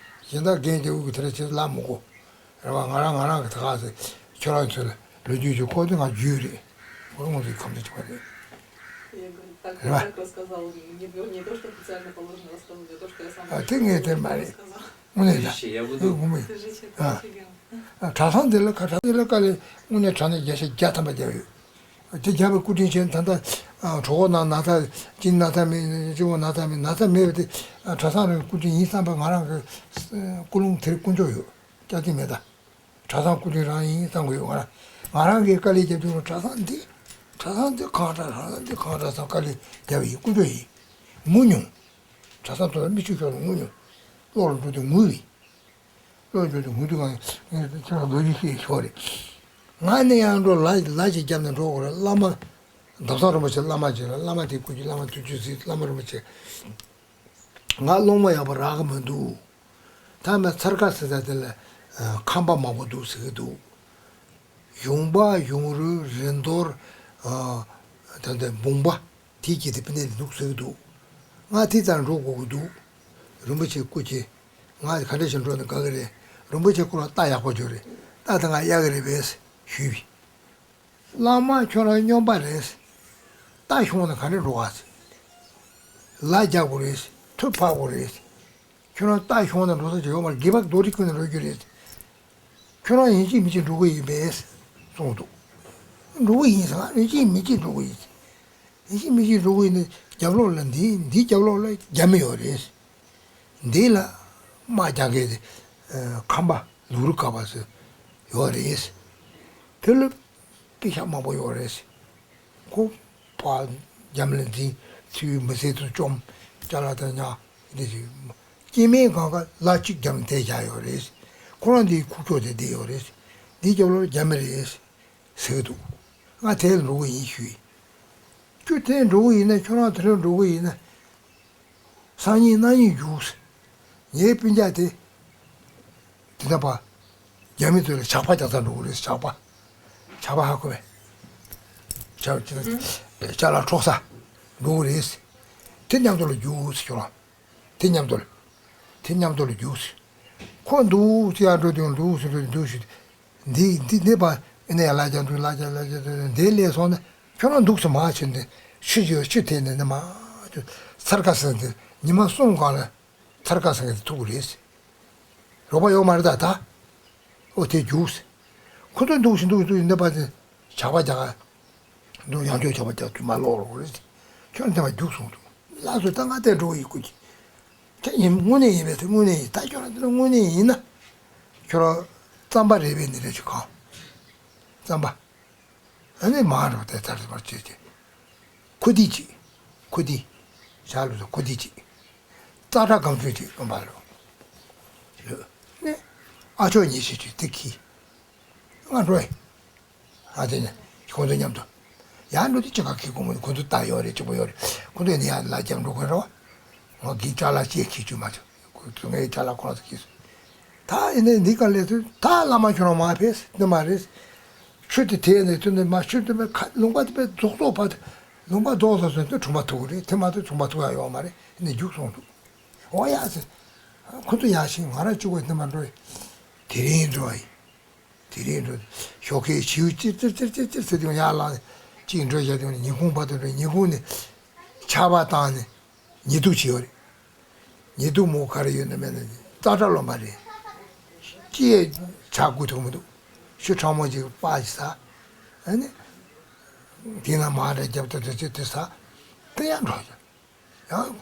གཞན་དག་རྒན་གྱི་དབུ་གི་དེ་འདྲ་ཅིག་ལབ་མི་དགོས། རེད་བ། ང་རང་ང་རང་གི་ད་ག་ཟེ་ཁྱོད་རང་ཚོ་ལ་ལོ་རྒྱུས་ཀྱི་སྐོར་དེ་ང་རྒྱུས་རེད། ཁོ་རང་ཚོའི་ཁམས་དེ་ཆུང་བ་རེད། རེད་བ། དེ་ངས་དེ་མ་རེད། དངོས་གནས་ད་དངོས་གནས། གྲྭ་ཚང་དེ་ལ་ཁ་གྲྭ་དེ་ལ་དཀའ་ལས་དངོས་གནས་དྲང་གནས་བརྒྱ་ཆ་བརྒྱ་ཐམ་པ་བརྒྱབ་ཡོད། དེ་བརྒྱབ་པའི་སྐུ་དྲིན་ཆེན། ད་ལྟ་གྲོད་ཁོག་ན་ན་ཚ། གཅིན་ན་ཚ་མེད། སྤྱི་བོ་ན་ཚ་མེད། ན་ཚ་མེད་པ་དེ་གྲྭ་ཚང་རང་སྐུ་དྲིན་ཡིན་བསམ་པ་ང་རང་གི་ཀུན་སློང་དེར་ཀུན་སྤྱོད་ཡོད། སྐྱག་རྫུན་མེད་ད། གྲྭ་ཚང་སྐུ་དྲིན་རང་ཡིན་བསམ་གི་ཡོད། ང་རང་ང་རང་གིས་དཀའ་ལས་བརྒྱབ་དུས་གྲྭ་ཚང་འདི་གྲྭ་ཚང་འདི་གང་དྲག་གྲྭ་ཚང་འདི་གང་དྲག་བསམ་དཀའ་ལས་བརྒྱབ་ཡིན། ཀུན་སྤྱོད་ཡིན། ངུ་མྱོང་། གྲྭ་ཚང་ཐོག་ལ་མི་ཆུང་ཤོས་ལ་ངུ་མྱོང་། བློ་ལ་འགྲོ་དུས་ངུ་བས། བློ་ལ་འགྲོ་དུས་ངུ་དུས་གང་ཁྱེད་རང་ལོ་རྒྱུས་ཤེས་ཤོག་རེད། ང་ནི་ཡང་འགྲོ་ལ་ལ་ཅིག་བརྒྱབ་ནས་འགྲོ་དགོས་རེད། བླ་མ་འདབ་བཟང་རིན་པོ་ཆེ་བླ་མ་ཅིག་ལ། བླ་མ་དེ་སྐུ་མཁྱེན། བླ་མ་ཐུགས་རྗེ་གཟིགས། བླ་མ་རིན་པོ་ཆེ། ང་སློབ་མ་ཡག་པོ་རག་གི་མི་འདུག་ད་མི་ཚར་ཁ་ཟེར་ས་དེ་ལ་ཁམས་པ་མང་པོ་འདུག་ཟེར་གི་འདུག་གཞུང་པ། གཞུང་རུ། རི་མདོར། ད་ལྟ་འབུམ་པ། དེ་གྱིས་དེ་པི་ནས་འདུག་ཟེར་གི་འདུག་ང་དེ་ཙམ་འགྲོ་དགོས་ཀྱི་འདུག་རིན་པོ་ཆེ་སྐུ་མཁྱེན། ང་ག་འདྲ་ཞིག་འགྲོ་ན་དགའ་གི་རེད། རིན་པོ་ཆེ་སྐུ་ལ་རྟ་ཡག་པོ་ཅིག་ཡོད་རེད། རྟ་དེ་ང་གཡར་གི་རེད་པས་ཞུས་པས། བླ་མ་ཁྱོད་རང་སྨྱོན་པ་རེད། རྟ་ཤོང་ན་ག་འདྲ་འགྲོ་ག་ཟེར། ལ་རྒྱག་དགོས་རེད། ཐུག་ཕབ་དགོས་རེད། ཁྱོད་རང་རྟ་ཤོང་ན་འགྲོ་ས་ཅིག་ཡོད་མ་རེད། སྒལ་པ་རྡོ་རིང་ཀུན་ནས་འགྲོ་རྒྱུ་རེད། ཁྱོད་རང་ཡིན་གཅིག་མིན་གཅིག་འགྲོ་གི་ཡིན་པས་གསུངས་འདུག་འགྲོ་གི་ཡིན་ཟེར། ང་ཡིན་གཅིག་མིན་གཅིག་འགྲོ་གི་ཡིན། ཡིན་གཅིག་མིན་གཅིག་འགྲོ་གི་ཡིན་ན་རྒྱབ་ལོགས་ལ་འདི་འདི་རྒྱབ་ལོགས་ལ་རྒྱ་མི་ཡོད་རེད། འདི་ལ་དམག་རྒྱག་མཁན་དེ་ཁམས་པ་ལུག་རུ་ཀ་པ་ཚོ་ཡོད་རེད། དེ་ལ་པེ་ཤག་མང་པོ་ཡོད་རེད། ཁོ་པ་རྒྱ་མི་ལ་འཛིན། ཚུལ་མི་སེར་དུ་བཅོམ། ཅ་ལག་དང་ཉག་འདི་ཞིག་སྐྱེ་དམན་གང་ག་ལ་གཅིག་རྒྱ་མི་དེ་བཞག་ཡོད་རེད། ཁོ་རང་འདིའི་ཁུག་ཀྱོག་དེ་བསྡད་ཡོད་རེད། འདིའི་རྒྱབ་ལོགས་རྒྱ་མི་རེད་ཟེར་གི་འདུག་ང་དེ་ལ་འགྲོ་གི་ཡིན་ཞུས། ཁྱོད་དེ་འགྲོ་གི་ཡིན་ན། ཁྱོད་རང་དེ་ལ་འགྲོ་གི་ཡིན་ན། སང་ཉིན་གནངས་ཉིན་རྒྱུགས། ངའི་སྤུན་ཀྱག་དེ་དེ་འདྲ་པ་རྒྱ་མི་ཚོ་ལ་ཇག་པ་རྒྱག་ས་འགྲོ་གི་རེད། ཇག་པ། ཇག་པ་ཧ་གོ་བས། ཇག་ཅ་ལག་འཕྲོག་ས་འགྲོ་གི་རེད། དེ་མཉམ་དུ་ལ་རྒྱུགས་ཟེར་ཁྱོད་རང་། དེ་མཉམ་དུ་ལ། དེ་མཉམ་དུ་ལ་རྒྱུགས་ཟེར། ཁོ་འདུག་ཅི་ཡར་འགྲོ་དུས་འདུག་ཟེར་འགྲོ་དུས་འདུག་ཟེར། འདི་འདི་འདི་པ་ཨེ་ནས་ཡར་ལ་རྒྱག་འདུག་ལ་རྒྱག་ལ་རྒྱག་འདུག་འདི་སླེབས་སོང་ན་ཁྱོད་རང་འདུག་སེ་མར་ཕྱིན་ཏེ་ཆུ་ཆུ་ཆུ་དེད་ནས་ནི་མར་ཚར་ཁ་ཟེར་ཏེ་ཉི་མ་གསུམ་སྒང་ལ་ཚར་ཁ་ཟེར་མཁན་དེ་ཐུག་གི་རེད། རོགས་པ་ཡོད་མ་རེད་ད་ད། ཨོ་དེ་རྒྱུགས། ཁོ་ཚོ་འདུག་སེ་འདུག་སེ་འདུག་སེ་འདི་པ་དེ་ཇག་པ་རྒྱག་ག་འདུག་ཡང་བསྐྱར་ཇག་པ་རྒྱག་དུས་མར་ལོག་རོགས་རེད། ཁྱོད་རང་དེ་མར་རྒྱུགས་སོང་འདུག་ལགས་སོ། ད་ང་དེ་འགྲོ་གི་ཡིན་སྐུ་མཁྱེན། དེ་ཡིན་དངོས་གནས་ཡིན་པས། དེ་དངོས་གནས་ཡིན། ད་ཁྱོད་རང་དེ་ལ་དངོས་གནས་ཡིན་ན། ཁྱོད་རང་རྩམ་པ་རེ་བས་ནི་རེ་ཅིག་གང་། རྩམ་པ། ཨ་ནི་མར་རོ་དེ་ཚར་མར་བྱས་ཏེ། ཁུ་དི་ཅིག་ཁུ་དི། ཞག་ལུས་སུ་ཁུ་དི་ཅིག་ཙག་སྒྲ་སྒམ་ཚུལ་ཅིག་སྐོམ་པ་ལོ། ལོ། ནི། ཨ་ཅོ་ཉི་ཤུ་ཅིག་དེ་ཁྱི། ང་འགྲོ་ཡི། ཨ་དེ་ནས་ཁོང་ཚོ་མཉམ་དུ། ཡང་འགྲོ་དུས་ཅི་ག་ཁྱི་ཁོང་ཁོང་ཚོ་རྟ་ཡོད་རེད། གཅིག་པོ་ཡོད་རེད། ཁོང་ཚོ་ནི་ཡང་ལ་རྒྱབ་འགྲོ་དགོས་རེད་བ། ང་གི་ཅ་ལག་ཅིག་ཁྱི་བཅུག་མ་ཐུབ། ཁོ་ཚོ་ངའི་ཅ་ལག་ཁོ་རང་ཚོ་ཁྱི་སོང་། ད་ཡིན་ནའི་འདི་ག་ལས་ཚུལ་ད་བླ་མ་ཁྱོད་རང་མ་ཕེབས་ནི་མ་རེད། ཆུ་དེ་དེད་ནས་ཚུར་ནས་མ་ཆུ་དེ་མ་ཁ་ལུང་པ་དེ་པའི་རྫོགས་རྫོགས་བར་དུ་ལུང་པ་རྫོགས་སོང་ཟེར་དུས་གྲོང་པ་ཐུག་གི་རེད། དེ་མ་ཐུག་གྲོང་པ་ཐུག་ཡ་ཡོད་མ་རེད། ནས་རྒྱུགས་སོང་འདུག་འོ་ཡ་ཟེར། ཁོ་ཚོ་ཡར་ཕྱིན། ང་རང་གཅིག་པོ་དེ་མ་འགྲོ་ཡི། དེ་རིང་འགྲོ་ཡི། དེ་རིང་འགྲོ། ཞོགས་ཀས་བྱིའུ་ཅིར་ཅིར་ཅིར་ཅིར་ཅིར་ཟེར་དུས་ཡར་ལངས་ནས་གཅིག་འགྲོ་བྱས་དུས་ཉིན་གུང་བར་དུ་འགྲོ། ཉིན་གུང་ནས་ཆར་པ་བཏང་ནས། ཉི་གདུགས་ཅིག་ཡོད་རེད། ཉི་གདུགས་མོ་ག་རེ་ཡོད་ན་མེད་ན་ཙག་སྒྲ་རློན་པ་རེད། ཅི་ཡས་ཆག་དགོས་ཐུག་མི་འདུག་ཆུ་གྲང་མོ་ཅིག་སྤགས་ཅིག་ཟ། ཨ་ནི། དེ་ན་མར་རེ་རྒྱབ་ཏུ་དེ་ཚོ་དེ་ཟ། དེ་ཡང་འགྲོ་ཡ། ཡང་།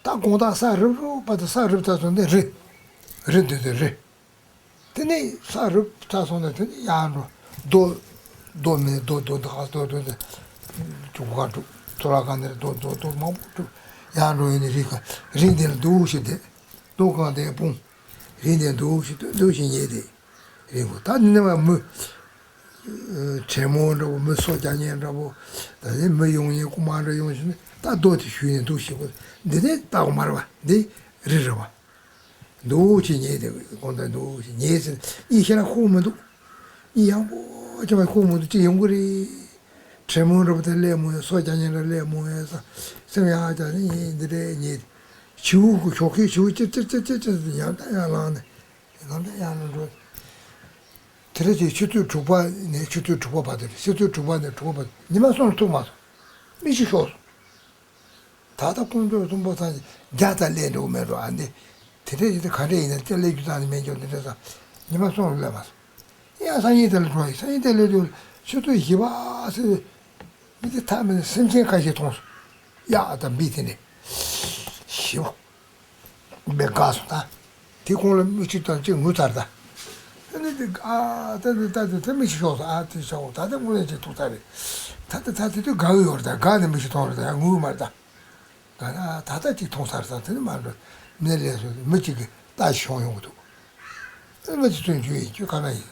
ད་དགོང་དག་ས་རུབ་རུབ་བར་དུ་ས་རུབ་ཚར་སོང་ནས་རི། རི་འདི་དེ་རི། དེ་ནས་ས་རུབ་ཚར་སོང་ནས་དེ་ནས་ཡར་འགྲོ། རྡོ། རྡོ་མེད། རྡོ་རྡོ་འདི་ཧ་རྡོ་རྡོ་འདི། ཅུང་ག་དྲུག་ཚོ་ལ་ག་ནས་རྡོ་རྡོ་རྡོ་མང་པོ་དྲུག་ཡར་འགྲོ་ཡིན་ནི་རི་ག་རི་འདི་ལ་འདུག་ཞིག་བསྡད། རྡོ་གང་དེ་སྤུངས། རི་འདི་འདུག་ཞིག་འདུག་ཞིག་ཉལ་ཏེ། རི་མགོ་ད་ནི་ནི་མ་མི། ཁྲེ་མོ་འདྲ་བོ། མི་སོ་རྒྱག་ཉེན་འདྲ་བོ། ད་ནི་མི་ཡོང་ཉེན་རྐུ་མ་འདྲ་ཡོང་ཞིག་ནི་ད་རྡོ་དེ་ཞུས་ནས་འདུག་ཞིག་གོ། འདི་ནི་ལྟ་གོ་མ་རེད་བ། འདི། རི་རི་བ། འདུག་ཅེས་ཉལ་དེ་དགོང་དག་འདུག་ཅེས་ཉལ་ཟེར་གཉིད་ཤེད་ལ་ཁུག་མི་འདུག་གཉིད་ཡང་པོ་ཅེས་མ་ཁུག་མི་འདུག་ཅི་ཡོང་གི་རེད། དྲེད་མོང་འདྲ་པོ་དེ་སླེབས་མོ་ཡོད། སོ་རྒྱག་མཁན་འདྲ་སླེབས་མོ་ཡོད་ས། སེམས་ཡག་ཅག་ནི་ཉལ་འདི་འདྲའི་ཉལ། བྱིའུ་གི་ཞོགས་ཀས་བྱིའུ་ཅིར་ཅིར་ཅིར་ཅིར་ཅིར་ཡང་ད་ཡང་ལངས་ནས་ཡང་ད་ཡང་ལ་འགྲོ། དེ་རེ་ཅིག་ཆུ་ཚོད་དྲུག་པ་ནས་ཆུ་ཚོད་དྲུག་པ་བར་དུ་རེད། ཆུ་ཚོད་དྲུག་པ་ནས་དྲུག་པ་བར་དུ་ཉི་མ་གསུམ་ཐུག་མ་སོང་། མིག་ཆུ་ཤོར་སོང་། ད་ལྟ་ཀོང་ཇོ་གསུམ་པོ་ཚང་རྒྱ་ཚ་ལས་འགྲོ་མེད་འགྲོ་ཨ་འདི། དེ་འདྲས་ཡིན་ཏེ་ག་འདྲས་ཡིན་ན་ཅི་ལས་རྒྱུ་དང་ནི་མེད་འགྱོ་འདི་འདྲས་ས། ཉི་མ་གསུམ་སླེབས་མ་སོང་། ཡང་སང་ཉིན་དེ་ལ་འགྲོ་ཡིན། སང་ཉིན་དེ་ལས་འགྲོ་ཆུ་ཚོད་བཞི་པ་ཟེར། མི་དེ་ཐག་མེད་ན་སེམས་ཅན་ཁ་ཤས་མཐོང་སོང་། གཡག་དང་འབུ་དེ་འདྲས། ཞེ་པོ། དཔེ་དགའ་སོང་ད། དེ་ཁོང་ལ་མིག་ཆུ་དང་གཅིག་ངུ་ཚར་ད། ཨ་ནི་དེ་ཨ་ད་དེ་ད་དེ་དེ་མིག་ཆུ་ཤོར་སོང་། ཨ་དེ་ཤོར་ད་དེ་དངོས་གནས་ཅིག་ཐུག་ཚར་རེད། ད་དེ་ད་དེ་དུས་དགའ་གི་ཡོད་རེད། ད་དགའ་ནས་མིག་ཆུ་མཐོང་རེད། ད་ཡང་ངུ་གི་མ་རེད་ད། དགའ་ན་ད་ད་ཅིག་མཐོང་ཚར་ས་དེ་ནི་མ་འགྲོ། མི་ལས་སོ་མི་གཅིག་གིས་ད་ཤོང་ཡོང་གི་འདུག་ཨ་ནི་མི་ཅིག་བཙོན་ཁྱོད་ཡིན། ཁྱོད་ག་ན་ཡིན།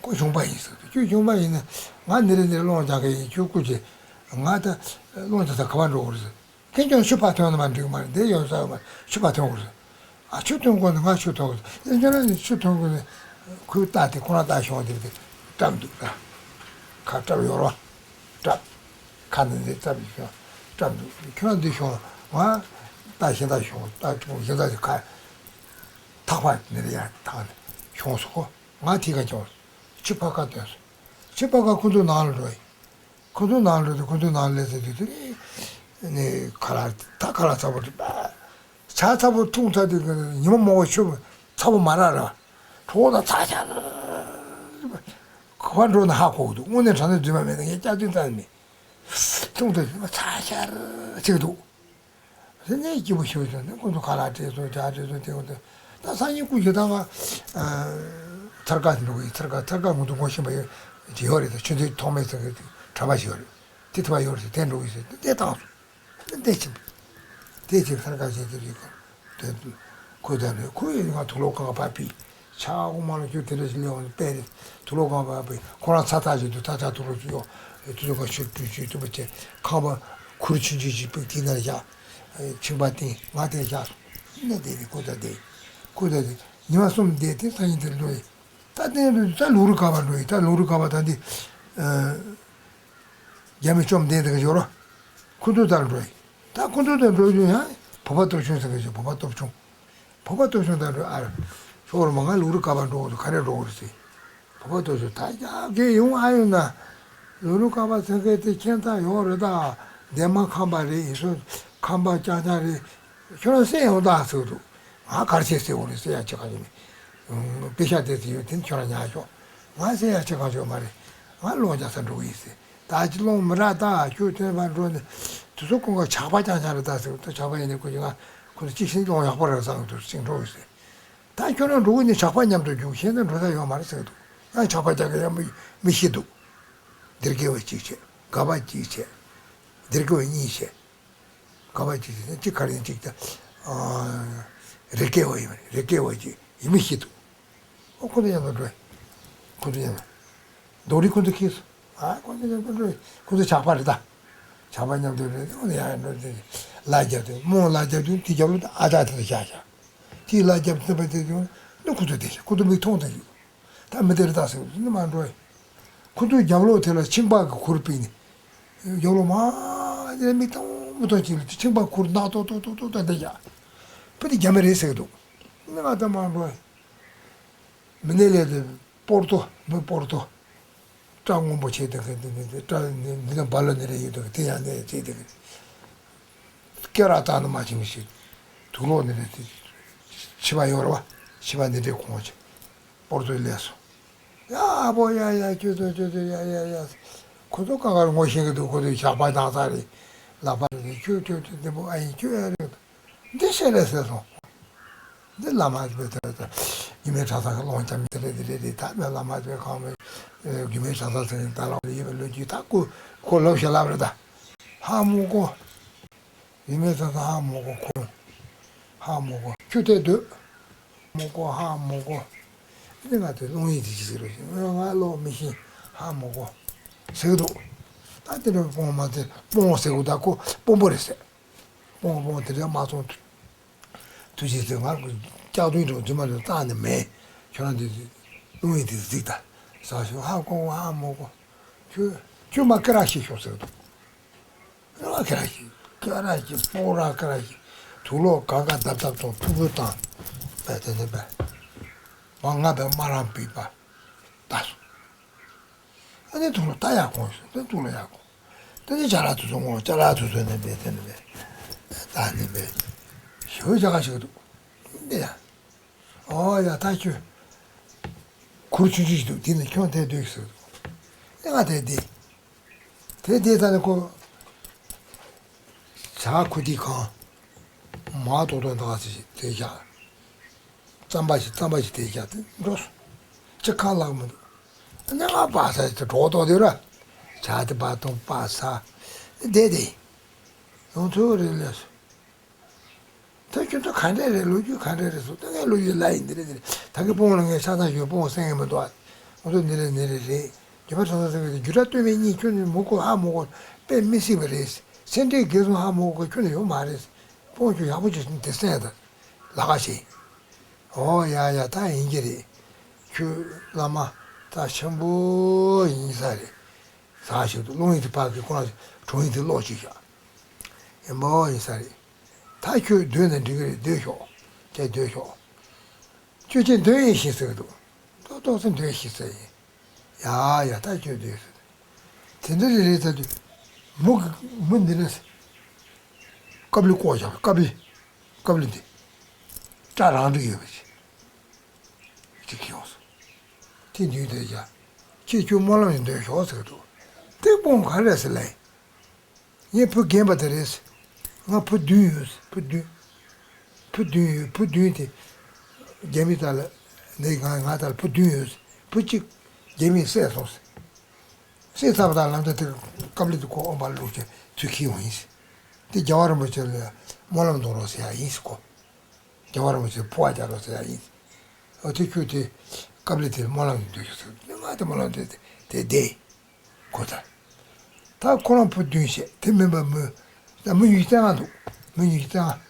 ཁོ་གཞུང་པ་ཡིན་ཟེར་གི་འདུག་ཁྱོད་གཞུང་པ་ཡིན་ན་ང་འདི་རེ་འདི་རེ་སློང་རྒྱག་གི་ཡིན། ཁྱོད་སྐུ་མཁྱེན། ང་ད་སློང་རྒྱག་ས་ག་པར་འགྲོ་དགོས་རེད་ཟེར། ཁྱེད་ཀྱང་ཆུ་ཕར་ཐོན་ན་མ་འགྲིག་མ་རེད། འདིར་ཡོང་ས་ཡོད་མ་རེད། ཆུ་ཕར་ཐོན་དགོས་རེད། ཨ་ཆུ་ཐོན་དགོས་ན་ང་ཆུ་ཐོན་དགོས་རེད། ཡང་ཁྱོད་རང་ནི་ཆུ་ཐོན་དགོས་ན་ཁོས་རྟ་དེ་ཁོ་རང་རྟ་ཤོང་དེ་དེ་བཀྲམ་འདུག་ད། ཁ་བཀྲམ་ཡོད་རོ། བཀྲམ། ཁ་ནས་འདི་བཀྲམ་ཤོང་། བཀྲམ་འདུག་ཁྱོད་རང་འདི་ཤོང་ང་རྟ་གཞན་དག་ཤོང་། རྟ་ཁྱོང་གཞན་དག་ཁ་ཐག་པ་ནས་ཡར་ཐག་ནས་ཤོང་སོང་ཁོ། ང་དེ་ག་ཁྱོང་། ཆུ་ཕར་ཁ་ཐོན་སོང་། ཆུ་ཕར་ཁ་ཁོ་ཚོའི་ནང་ལ་འགྲོ་ཡིན། ཁོ་ཚོའི་ནང་ལ་འགྲོ་དུས་ཁོ་ཚོའི་ནང་ལ་སླེབས་ཚར་དུས་དེ་ནས་ཁ་ལག་ད་ཁ་ལག་ཚ་པོ་རེད་པ། ཇ་ཚ་པོ་འཐུང་ཚར་དུས་ཉི་མ་མོ་བ་ཆུ་ཚ་པོ་མ་རག་ར། གྲོགས་དང་ཚ་ཤར། ག་པར་འགྲོ་ན་ཧ་གོ་གི་འདུག་དངོས་གནས་དྲང་གནས་རྫུན་མ་མེད་ན་ངས་སྐྱག་རྫུན་རྩ་ནས་མེད། འཐུང་དུས་ཉི་མ་ཚ་ཤར་ཅིག་འདུག་དེ་ནས་སྐྱིད་པོ་ཞེ་པོ་བྱུང་ནས་ཁོ་ཚོ་ཁ་ལག་སྤྲད་སོང་། ཇ་སྤྲད་སོང་། དེ་འོ་དེ་ད་སང་ཉིན་སྐུ་ཞིག་ད་ང་ཚར་ཁ་འགྲོ་གི་ཡིན། ཚར་ཁ་ཚར་ཁ་ངོ་དུ་ངོ་ཤེས་པ་ཡོད་ཅིག་ཡོད་རེད། ད་ཆུ་ཚོད་ཐོག་མའི་ཚར་ཁ་གྲྭ་པ་ཞིག་ཡོད་རེད། དེ་ཐུ་བ་ཡོད་རེད། དེ་འགྲོ་གི་ཡིན་ཟེར་དེ་བཏང་སོང་། དེ་ཕྱིན་པ། དེ་ཕྱིན་ཚར་ཁ་བྱས་དེ་རེད། ཁོ་དེ་ཁོ་དེ་རེད། ཁོ་ཡི་ང་དུག་ལོག་གང་ཕར་ཕུད། ཆ་དགོང་མོ་ལ་ཁྱོད་དེ་འདྲ་ཞིག་སླེབས་འོང་དཔེ་རེད། དུག་ལོག་གང་ཕར་ཕུད། ཁོ་རང་ཚ་ཐག་ཆོད་འདུག་ཐག་ཐག་དུག་ལོག་ཅིག་གཡོག་དེ་ཚོ་ཁ་ཤུར་བྲུས་བྱས་དུ་བ་བྱས་ཁང་པ་ཁུར་ཆུང་ཆུང་ཞིག་ཕུད་དེ་ནང་བཞག་མཆིན་པ་བཏིང་ང་དེ་བཞག་སོང་། ནས་དེ་རེད། ཁོ་ད་དེ་ཁོ་ད་དེ་ཉི་མ་གསུམ་བསྡད་དེ་སང་ཉིན་དེར་འགྲོ་ཡི། ད་དེ་འགྲོ་ད་ལུག་རུ་ཀ་བ་འགྲོ་ཡི། ད་ལུག་རུ་ཀ་བ་ད་འདི་རྒྱ་མི་བཅོམ་ལྡན་དེ་ག་ཞོར་རོ། ཁོ་ཚོ་དང་འགྲོ་ཡི། ད་ཁོ་ཚོ་དང་འགྲོ་རྒྱུ་ཡང་བོད་པ་སྟོབས་ཆུང་ཟེར་གི་ཞིག་བོད་པ་སྟོབས་ཆུང་། བོད་པ་སྟོབས་ཆུང་དང་འགྲོ་ཨ་ར། ཞོར་མ་ང་ལུག་རུ་ཀ་བ་འགྲོ་དགོས་འདུག་ག་རེ་འགྲོ་དགོས་རེད་ཟེར། བོད་པ་སྟོབས་ཆུང་ད་རྒྱ་གེ་ཡོང་ཨ་ཡོང་ན། ལུག་རུ་ཀ་བ་ཟེར་མཁན་དེ་ཁྱད་མཚར་ཡོད་རེད་ད། འདན་མ་ཁམས་པ་རེད། ཡིན་སོ་ཁམས་པ་རྐྱང་རྐྱང་རེད། ཁྱོད་རང་བསད་ཡོང་ད་ཟེར་གི་འདུག་ང་ག་རེ་བྱས་ཟེར་དགོས་རེད། བསད་ཡ་ཆེ་ག་ཡོད་མེད། དཔེ་ཤག་དེ་ཚོ་ཡོད་དེ་ནི་ཁྱོད་རང་ཉར་ཤོག་ང་བསད་ཡ་ཆེ་ག་ཡོད་མ་རེད། ང་སློང་རྒྱག་ས་འགྲོ་གི་ཡིན་ཟེར། ད་ཅི་སློང་མི་རག་ད་ཁྱོད་ཐོན་པ་འགྲོ་ནས་དུ་སོ་ཀུན་ག་ཇག་པ་རྐྱང་རྐྱང་རེད་ད་ཟེར་གི་འདུག་ཇག་པ་ཡིན་ནས་ཁོ་ཡིན་ང་ཁོ་ཚོ་གཅིག་ཤིང་སློང་ཡག་པོ་རེད་བསམ་གི་འདུག་ཅིག་འགྲོ་གི་ཟེར། ད་ཁྱོད་རང་འགྲོ་གི་ནི་ཇག་པ་མཉམ་དུ་རྒྱུགས་གཞན་དུ་འགྲོ་ས་ཡོད་མ་རེད་ཟེར་གི་འདུག་ང་ཇག་པ་རྒྱག་གི་ཡ་མི་མི་ཤེས་འདུག་འདིར་སྐྱེ་བ་གཅིག་བྱས། དགའ་བ་གཅིག་བྱས། འདིར་སྐྱེ་བ་གཉིས་བྱས། དགའ་བ་གཅིག་བྱས་ནས་གཅིག་ག་རེ་ཡིན་གཅིག་ད། རི་སྐྱེ་བ་ཡིན་པ་རེད། རི་སྐྱེ་བ་གཅིག་ཡིན་མི་ཤེས་འདུག་ཨོ་ཁོ་ཚོ་མཉམ་དུ་འགྲོ། ཁོ་ཚོ་མཉམ་དུ། རྡོ་རིང་ཁོ་ཚོ་ཁྱེར་སོང་། ཨ་ཁོ་ཚོ་མཉམ་དུ་འགྲོ། ཁོ་ཚོ་ཇག་པ་རེད་ད། ཇག་པ་མཉམ་དུ་རེད། ཨོ་ཡ་འགྲོ་དེ་ལ་རྒྱབ་དུས་རྨོ་ལ་རྒྱབ་དུས་དེ་རྒྱབ་ལོ་ཨ་ཅག་དེ་ལ་བཞག་བཞག་དེའི་ལ་རྒྱབ་ཐུབ་པ་དེ་བྱུང་ན་ཁོ་ཚོ་བསྡད་ཤག་ཁོ་ཚོ་མིག་མཐོང་དང་ཡོད། ད་མི་དེར་ད་ཟེར་ནི་མ་འགྲོ། ཁོ་ཚོའི་རྒྱབ་ལོགས་དེ་ལ་ཁྱིམ་པ་གི་ཁུར་ཕུད་ནས། རྒྱབ་ལོགས་མ་དེ་མིག་མཐོང་མི་མཐོང་ཅིག་ལ་ཁྱིམ་པ་ཁུར་ནག་ཏོག་ཏོག་ཏོག་ཏོག་ཏོག་འདི་བཞག་ཕུད་དེ་རྒྱ་མི་རེད་ཟེར་གི་འདུག་ནི་ང་ད་མ་འགྲོ། མི་ནི་ལས་དེ་སྤོར་ཏོ་མི་སྤོར་ཏོ། སྐྲ་སྔོན་པོ་བྱས་དེ་ག་འདི་འདི་འདི་སྐྲ་འདི་འདི་ན་སྦ་ལོ་ནི་རེ་ཡོད་དེ་ག་དེ་ཡང་ནི་བྱས་དེ་ག་སྐེ་རགས་བཏགས་ན་མ་བྱིན་མི་ཤེས། དུག་ལོག་ནི་རེ་དེ་ཕྱི་པ་ཡོད་རེད་བ། ཕྱི་པ་འདི་འདྲའི་གོང་ཆེ། སྤོར་ཏོའི་ལས་སོ། ཡ་ཨ་བོ་ཡ་ཡ་ཁྱོད་ཚོ་ཁྱོད་ཚོ་ཡ་ཡ་ཡ། ཁོ་ཚོ་གང་གར་ངོ་ཤེས་ཀྱི་འདུག་ཁོ་ཚོའི་ཞགས་པ་ནག་ཚ་རེད། ལག་པ་རེད། ཁྱོད་ཁྱོད་ཁྱོད་འདི་མོ་ཨ་ཡིན་ཁྱོད་ཨ་རེད། འདི་བཤད་ལས་ཟེར་སོང་། འདི་བླ་མ་དེ་དེ་དེ་རྒྱུད་སྨད་གྲྭ་ཚང་གི་སློབ་སྦྱོང་མི་དེ་རེད་དེ་རེད་དེ་ད་བླ་མ་དེ་གང་མེད། རྒྱུད་སྨད་གྲྭ་ཚང་ཟེར་ནས་ད་ལོག་ཡིན་པའི་ལོ་རྒྱུས་ད་ཁོ་ཁོ་ལོ་ཞེ་ལབ་རེད་ད། ཧ་མོ་ཀོ། རྒྱུད་སྨད་གྲྭ་ཚང་ཧ་མོ་ཀོ་ཁོ། ཧ་མོ་ཀོ་ཁྱོད་དེ་སྡོད། མོ་ཀོ་ཧ་མོ་ཀོ། འདི་ང་དེ་སློབ་ཡིན་དེ་ཅི་ཟེར་རོ་ང་ལོ་མི་ཤེས་ཧ་མོ་ཀོ། ཟེར་གི་འདུག་ད་དེ་འདྲ་སྤོང་མ་དེ་སྤོང་ཟེར་གི་འདུག་ད་ཁོ་སྤོང་པོ་རེད་ཟེར། སྤོང་སྤོང་དེ་འདྲ་མ་སོང་། ཐུགས་རྗེ་ཆེ། ང་ལྐོག་ཏུ་འགྲོ་དུས་མ་རེད། བཏང་ནི་མེད། ཁྱོད་རང་འདི་རླུང་ཡིན་དེ་གཟིགས་ད། ཟ་ཞོག་ཧ་གོ་ཧ་མོ་གོ། ཁྱོད་ཁྱོད་མ་སྐད་ར་ཤི་ཤོག་ཟེར་འདུག་ཨ་ཁ་ར་ཞིག་ཁ་ར་ཞིག་སྤོ་ར་ཁ་ར་ཞིག་དུག་ལོག་ག་ག་བརྡབ་བརྡབ་དང་ཐུག་པོ་དང་། པས་དེ་ནས་པས། མ་ང་པས་སྨ་རམ་བིས་པ། ད་སོང་། ཨ་ནི་དུག་ལོག་ད་ཡར་གོང་སོང་། དེ་དུག་ལོག་ཡར་གོང་། དེ་ནས་ཅ་ལག་དུ་སོང་ངོ་། ཅ་ལག་དུ་སོང་ནས་པས་དེ་ནས་པས། ད་ནས་པས། ཞོ་ཅ་ག་ཞིག་འདུག་འདི་ཡ། ཨོ་ཡ་ད་ཁྱོད། གུར་ཆུང་ཆུང་ཞིག་འདུག་འདི་ནས་ཁྱོད་དེ་སྡོད་ཟེར་འདུག་ཨེ་ང་དེ་བསྡད། དེ་བསྡད་ད་ནི་ཁོ། ཇ་ཁུ་དི་གང་། མ་ཏོག་ཏོ་འདག་ཅིག་དེ་བཞག་རྩམ་པ་ཞིག་རྩམ་པ་ཞིག་དེ་བཞག་དེ་འགྲོ་སོང་། ཅི་ཁ་ལག་མི་འདུག་ཨ་ནི་ང་པ་ས་ཞིག་གྲོགས་ཏོག་དེ་ར། ཇ་དེ་པ་ཏོང་པ་ས། བསྡད་དེ། ཡོང་ཚུལ་རེད་ལས་སོ། ད་ཁྱོད་ཚོ་ག་འདྲས་རེད། ལོ་རྒྱུས་ག་འདྲས་རེད་ཟེར། ད་ངའི་ལོ་རྒྱུས་ལ་ཡིན་འདི་རེད་འདི་རེད། ད་གི་སྤུན་ལ་ངས་ཆ་ཚང་ཞོལ་སྤུན་སེང་གེ་མི་འདུག་ཨ། ང་ཚོ་འདི་རེད་འདི་རེད་རེད། རྒྱུད་པ་ཆ་ཚང་སེང་གེ་དེ་རྒྱུད་གྲྭ་སྟོད་སྨད་གཉིས་ཁྱོད་ནི་མུ་གོ་ཧ་མུ་གོ་དཔེ་མི་སྲིད་པ་རེད། སེ་འབྲས་དགེ་གསུམ་ཧ་མུ་གོ་ཁྱོད་ནི་ཡོད་མ་རེད། སྤུན་ཁྱོད་ཡག་པོ་ཅིག་དེ་སེང་ད་ལ་ཁ་ཤེས། ཨོ་ཡ་ཡ་ད་ཡིན་གྱི་རེད། ཁྱོད་བླ་མ་ད་ཆེན་པོ་ཡིན་ས་རེད། ཟ་ཞིག་ཏུ་རླུང་ཡིན་དེ་ཕ་གི་ཁོ་རང་གྲོང་ཡིན་དེ་ཀློག་ཅིག་བཞག་ཡིན་པའོ་ཡིན་ས་རེད། ད་ཁྱོད་སྡོད་ན་འགྲིག་གི་རེད། སྡོད་ཤོག་ཁྱེད་སྡོད་ཤོག་ཁྱོད་ཁྱེད་སྡོད་ཡིན་ཤེས་ཟེར་གི་འདུག་ཏོག་ཏོག་ཙམ་སྡོད་ཤེས་ཟེར་ཡིན། ཡ་ཡ་ད་ཁྱོད་སྡོད་ཟེར། དེ་འདྲ་རེ་རེ་ཚ་དུས། མུ་གི་མུ་འདི་ནས། ཀབ་ལི་བཀོག་བཞག་ཀབ་ལི། ཀབ་ལི་འདི། སྐྲ་རང་འདྲ་ཡོད་པ་ཅིག་ཅིག་ཁྱེར་ཡོང་སོང་། དེ་འདུས་དེ་བཞག་ཁྱེད་ཁྱོད་སྨོན་ལམ་ཡིན་སྡོད་ཤོག་ཟེར་གི་འདུག་དེ་སྤུན་ག་རེ་ཟེར་ལེ། ངའི་བུ་རྒན་པ་དེ་རེད། ང་བུ་བདུན་ཡོད། བུ་བདུན། བུ་བདུན་ཡོད། བུ་བདུན་དེ། རྒྱ་མི་དག་ལ། འདི་ང་ང་དག་ལ་བུ་བདུན་ཡོད། བུ་གཅིག་རྒྱ་མིས་བསད་སོང་ཟེར། བསད་ཚར་བ་དང་ལམ་སང་དེ་ཀབ་ལི་དེ་ཁོ་ཨོམ་པ་བླུགས་བྱས་ཚུར་འཁྱེར་ཡོང་ཡིན་ཟེར། དེ་རྒྱལ་བ་རིན་པོ་ཆེ་ལ་སྨོན་ལམ་གཏོང་རོགས་ཟེར་ཡ་ཡིན་ཟེར་ཁོ། རྒྱལ་བ་རིན་པོ་ཆེ་ཕུར་པ་རྒྱག་རོགས་ཟེར་ཡ་ཡིན། འོ་དེ་ཁྱོད་དེ་ཀབ་ལི་དེར་སྨོན་ལམ་ཡིན་འདོད་ཤོག་ཟེར། ང་དེ་སྨོན་ལམ་དེ་དེ་བསྡད། ཁོ་ད། ད་ཁོ་རང་བུ་བདུན་བྱས་དེ་མིན་པ་མོ། ད་མོ་ཉིད་ཀྱི་བཙན་ང་འདུག་མོ་ཉིད་ཀྱི་བཙན་ང་།